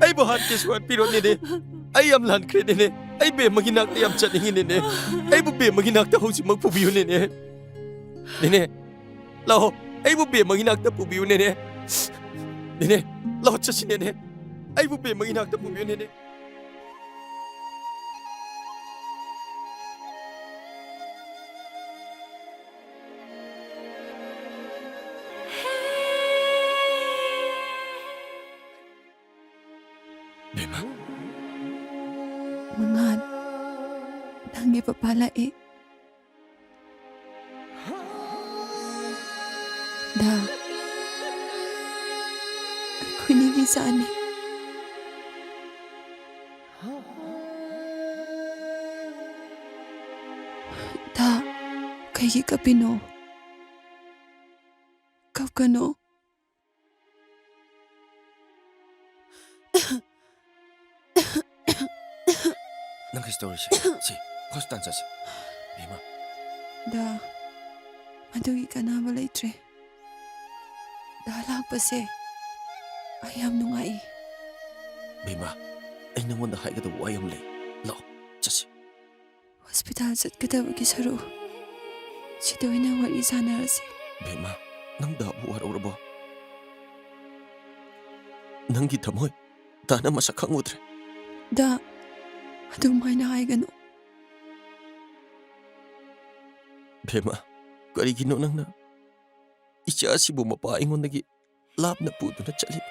ꯑꯩꯕꯨ ꯍꯥꯠꯀꯦꯁꯨ ꯍꯥꯠꯄꯤꯔꯣ, ꯅꯦꯅꯦ꯫ ꯑꯩ ꯌꯥꯝ ꯂꯥꯟꯈ꯭ꯔꯦ, ꯅꯦꯅꯦ꯫ ꯑꯩ ꯕꯦꯝꯃꯒꯤ ꯅꯥꯛꯇ ꯌꯥꯝ ꯆꯠꯅꯤꯡꯉꯤ, ꯅꯦꯅꯦ꯫ ꯑꯩꯕꯨ ꯕꯦꯝꯃꯒꯤ ꯅꯥꯛꯇ ꯍꯧꯖꯤꯛꯃꯛ ꯄꯨꯕꯤꯌꯨ, ꯅꯦꯅꯦ꯫ ꯅꯦꯅꯦ, ꯂꯥꯛꯑꯣ, ꯑꯩꯕꯨ ꯕꯦꯝꯃꯒꯤ ꯅꯥꯛꯇ ꯄꯨꯕꯤꯌꯨ, ꯅꯦꯅꯦ꯫ ꯅꯦꯅꯦ, ꯂꯥꯛꯑꯣ, ꯆꯠꯁꯤ, ꯅꯦꯅꯦ꯫ ꯑꯩꯕꯨ ꯕꯦꯝꯃꯒꯤ ꯅꯥꯛꯇ ꯄꯨꯕꯤꯌꯨ, ꯅꯦꯅꯦ꯫ ꯕꯦꯝꯃ꯫ ꯃꯉꯥꯜ, ꯅꯪꯒꯤ ꯄꯄꯥ ꯂꯥꯛꯑꯦ꯫ ꯗꯥ, ꯑꯩꯈꯣꯏꯅꯤꯒꯤ ꯏꯆꯥꯅꯤ꯫ ꯗꯥ, ꯀꯩꯒꯤ ꯀꯞꯄꯤꯅꯣ? ꯀꯞꯀꯅꯣ꯫ ꯅꯪ ꯀꯩꯁꯨ ꯇꯧꯔꯣꯏꯁꯦ꯫ ꯁꯤ, ꯍꯣꯁꯄꯤꯇꯥꯜ ꯆꯠꯁꯤ꯫ ꯕꯦꯝꯃ꯫ ꯗꯥ, ꯃꯗꯨꯒꯤ ꯀꯥꯟꯅꯕ ꯂꯩꯇ꯭ꯔꯦ꯫ ꯗꯥ ꯂꯥꯛꯄꯁꯦ ꯑꯩ ꯌꯥꯝ ꯅꯨꯡꯉꯥꯏꯌꯦ꯫ ꯕꯦꯝꯃ, ꯑꯩ ꯅꯉꯣꯟꯗ ꯍꯥꯏꯒꯗꯕ ꯋꯥ ꯌꯥꯝ ꯂꯩ꯫ ꯂꯥꯛꯑꯣ, ꯆꯠꯁꯤ꯫ ꯍꯣꯁꯄꯤꯇꯥꯜ ꯆꯠꯀꯗꯕꯒꯤ ꯁꯔꯨꯛ ꯁꯤꯗ ꯑꯣꯏꯅ ꯋꯥꯔꯤ ꯁꯥꯟꯅꯔꯁꯤ꯫ ꯕꯦꯝꯃ, ꯅꯪ ꯗꯥꯕꯨ ꯋꯥꯔꯧꯔꯕꯣ? ꯅꯪꯒꯤ ꯊꯃꯣꯏ ꯗꯥꯅ ꯃꯁꯛ ꯈꯪꯉꯨꯗ꯭ꯔꯦ꯫ ꯗꯥ, ꯑꯗꯨꯃꯥꯏꯅ ꯍꯥꯏꯒꯅꯨ꯫ ꯕꯦꯝꯃ, ꯀꯔꯤꯒꯤꯅꯣ ꯅꯪꯅ ꯏꯆꯥꯁꯤꯕꯨ ꯃꯄꯥ ꯑꯩꯉꯣꯟꯗꯒꯤ ꯂꯥꯞꯅ ꯄꯨꯗꯨꯅ ꯆꯠꯂꯤꯕ?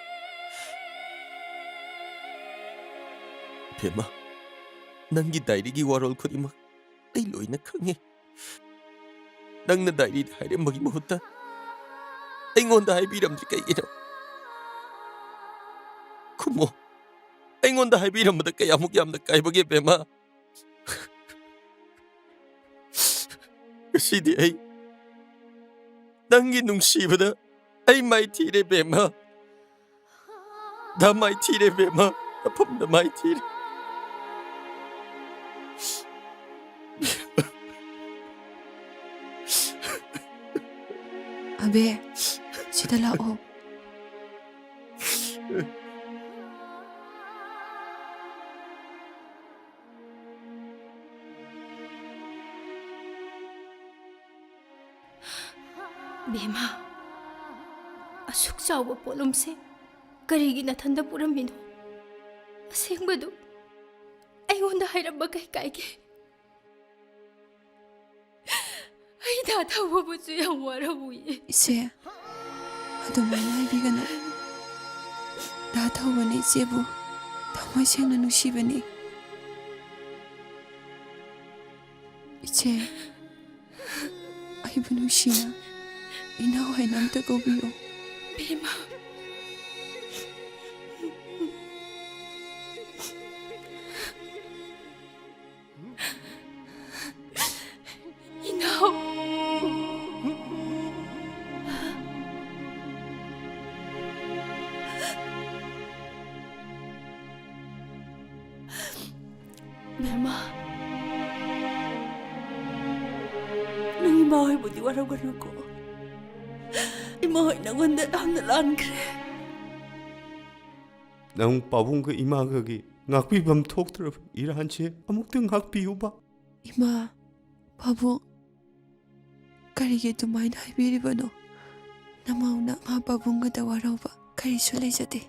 ꯕꯦꯝꯃ, ꯅꯪꯒꯤ ꯗꯥꯏꯔꯤꯒꯤ ꯋꯥꯔꯣꯜ ꯈꯨꯗꯤꯡꯃꯛ ꯑꯩ ꯂꯣꯏꯅ ꯈꯪꯉꯤ꯫ ꯅꯪꯅ ꯗꯥꯏꯔꯤꯗ ꯍꯥꯏꯔꯝꯕꯒꯤ ꯃꯍꯨꯠꯇ ꯑꯩꯉꯣꯟꯗ ꯍꯥꯏꯕꯤꯔꯝꯗ꯭ꯔꯤ ꯀꯩꯒꯤꯅꯣ? ꯈꯨꯝꯃꯣ꯫ ꯑꯩꯉꯣꯟꯗ ꯍꯥꯏꯕꯤꯔꯝꯕꯗ ꯀꯌꯥꯃꯨꯛ ꯌꯥꯝꯅ ꯀꯥꯏꯕꯒꯦ, ꯕꯦꯝꯃ? ꯉꯁꯤꯗꯤ ꯑꯩ ꯅꯪꯒꯤ ꯅꯨꯡꯁꯤꯕꯗ ꯑꯩ ꯃꯥꯏꯊꯤꯔꯦ, ꯕꯦꯝꯃ꯫ ꯗꯥ ꯃꯥꯏꯊꯤꯔꯦ, ꯕꯦꯝꯃ꯫ ꯃꯐꯝꯗ ꯃꯥꯏꯊꯤꯔꯦ꯫ ꯑꯕꯦ, ꯁꯤꯗ ꯂꯥꯛꯑꯣ꯫ ꯕꯦꯝꯃ, ꯑꯁꯨꯛ ꯆꯥꯎꯕ ꯄꯣꯠꯂꯨꯝꯁꯦ ꯀꯔꯤꯒꯤ ꯅꯊꯟꯗ ꯄꯨꯔꯝꯃꯤꯅꯣ? ꯑꯁꯦꯡꯕꯗꯨ ꯑꯩꯉꯣꯟꯗ ꯍꯥꯏꯔꯝꯕ ꯀꯩ ꯀꯥꯏꯒꯦ? ꯑꯩ ꯗꯥ ꯊꯧꯕꯕꯨꯁꯨ ꯌꯥꯝ ꯋꯥꯔꯧꯏ꯫ ꯏꯆꯦ, ꯑꯗꯨꯃꯥꯏꯅ ꯍꯥꯏꯕꯤꯒꯅꯨ꯫ ꯗꯥ ꯊꯧꯕꯅ ꯏꯆꯦꯕꯨ ꯊꯃꯣꯏ ꯁꯦꯡꯅ ꯅꯨꯡꯁꯤꯕꯅꯤ꯫ ꯏꯆꯦ, ꯑꯩꯕꯨ ꯅꯨꯡꯁꯤꯅ ꯏꯅꯥꯎ ꯍꯥꯏꯅ ꯑꯝꯇ ꯀꯧꯕꯤꯌꯨ꯫ ꯕꯦꯝꯃ꯫ ꯏꯅꯥꯎ꯫ ꯕꯦꯝꯃ, ꯅꯪ ꯏꯃꯥ ꯍꯣꯏꯕꯨꯗꯤ ꯋꯥꯔꯧꯒꯅꯨꯀꯣ꯫ ꯏꯃꯥ ꯍꯣꯏ ꯅꯪꯉꯣꯟꯗ ꯌꯥꯝꯅ ꯂꯥꯟꯈ꯭ꯔꯦ꯫ ꯅꯪ ꯄꯥꯕꯨꯡꯒ ꯏꯃꯥꯒꯒꯤ ꯉꯥꯛꯄꯤꯐꯝ ꯊꯣꯛꯇ꯭ꯔꯕ ꯏꯔꯥꯟꯁꯦ ꯑꯃꯨꯛꯇ ꯉꯥꯛꯄꯤꯌꯨꯕ꯫ ꯏꯃꯥ, ꯄꯥꯕꯨꯡ, ꯀꯔꯤꯒꯤ ꯑꯗꯨꯃꯥꯏꯅ ꯍꯥꯏꯕꯤꯔꯤꯕꯅꯣ? ꯅꯃꯧꯅ ꯃꯥ ꯄꯥꯕꯨꯡꯒꯗ ꯋꯥꯔꯧꯕ ꯀꯔꯤꯁꯨ ꯂꯩꯖꯗꯦ꯫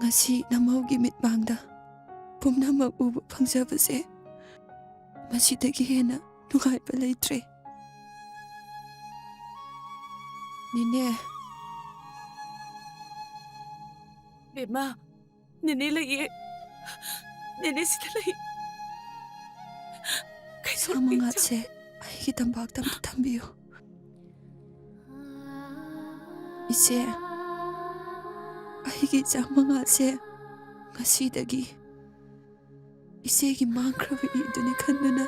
ꯉꯁꯤ ꯅꯃꯧꯒꯤ ꯃꯤꯠꯃꯥꯡꯗ ꯄꯨꯝꯅꯃꯛ ꯎꯕ ꯐꯪꯖꯕꯁꯦ, ꯃꯁꯤꯗꯒꯤ ꯍꯦꯟꯅ ꯅꯨꯡꯉꯥꯏꯕ ꯂꯩꯇ꯭ꯔꯦ꯫ ꯅꯦꯅꯦ꯫ ꯕꯦꯝꯃ, ꯅꯦꯅꯦ ꯂꯩꯌꯦ꯫ ꯅꯦꯅꯦ ꯁꯤꯗ ꯂꯩ꯫ ꯀꯩꯗꯧꯔꯒꯦ? ꯏꯆꯥ ꯃꯉꯥꯁꯦ ꯑꯩꯒꯤ ꯇꯝꯄꯥꯛꯇ ꯑꯝꯇ ꯊꯝꯕꯤꯌꯨ꯫ ꯏꯆꯦ, ꯑꯩꯒꯤ ꯏꯆꯥ ꯃꯉꯥꯁꯦ ꯉꯁꯤꯗꯒꯤ ꯏꯆꯦꯒꯤ ꯃꯥꯡꯈ꯭ꯔꯕ ꯏꯗꯨꯅꯤ ꯈꯟꯗꯨꯅ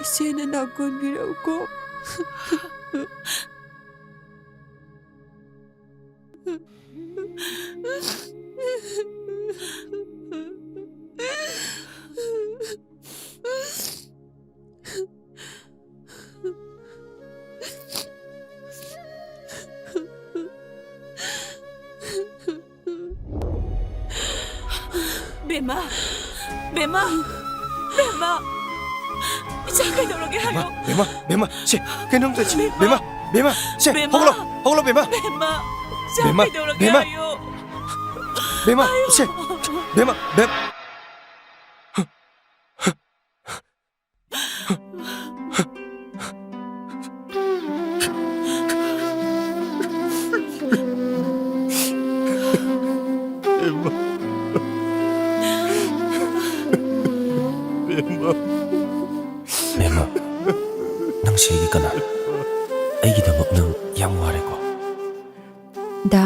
ꯏꯆꯦꯅ ꯅꯥꯀꯣꯟꯕꯤꯔꯛꯎꯀꯣ꯫ ꯕꯦꯝꯃ, ꯕꯦꯝꯃ, ꯕꯦꯝꯃ, ꯏꯆꯥ ꯀꯩꯗꯧꯔꯒꯦ ꯍꯥꯏꯌꯣ? ꯕꯦꯝꯃ, ꯕꯦꯝꯃ, ꯁꯦ, ꯀꯩꯅꯣꯝ ꯇꯧꯁꯤ꯫ ꯕꯦꯝꯃ, ꯕꯦꯝꯃ, ꯁꯦ, ꯕꯦꯝꯃ, ꯍꯧꯒꯠꯂꯣ, ꯍꯧꯒꯠꯂꯣ, ꯕꯦꯝꯃ꯫ ꯕꯦꯝꯃ, ꯕꯦꯝꯃ, ꯏꯆꯥ ꯕꯦꯝꯃ, ꯀꯩꯗꯧꯔꯒꯦ ꯕꯦꯝꯃ꯫ ꯍꯥꯏꯌꯣ? ꯕꯦꯝꯃ, ꯍꯥꯏꯌꯣ꯫ ꯁꯦ, ꯕꯦꯝꯃ, ꯕꯦꯝ-, ꯕꯦꯝꯃ꯫ ꯕꯦꯝꯃ꯫ ꯕꯦꯝꯃ, ꯅꯪꯁꯦ ꯑꯩꯒꯤ ꯀꯅꯥꯅꯣ? ꯑꯩꯒꯤꯗꯃꯛ ꯅꯪ ꯌꯥꯝ ꯋꯥꯔꯦꯀꯣ? ꯗꯥ,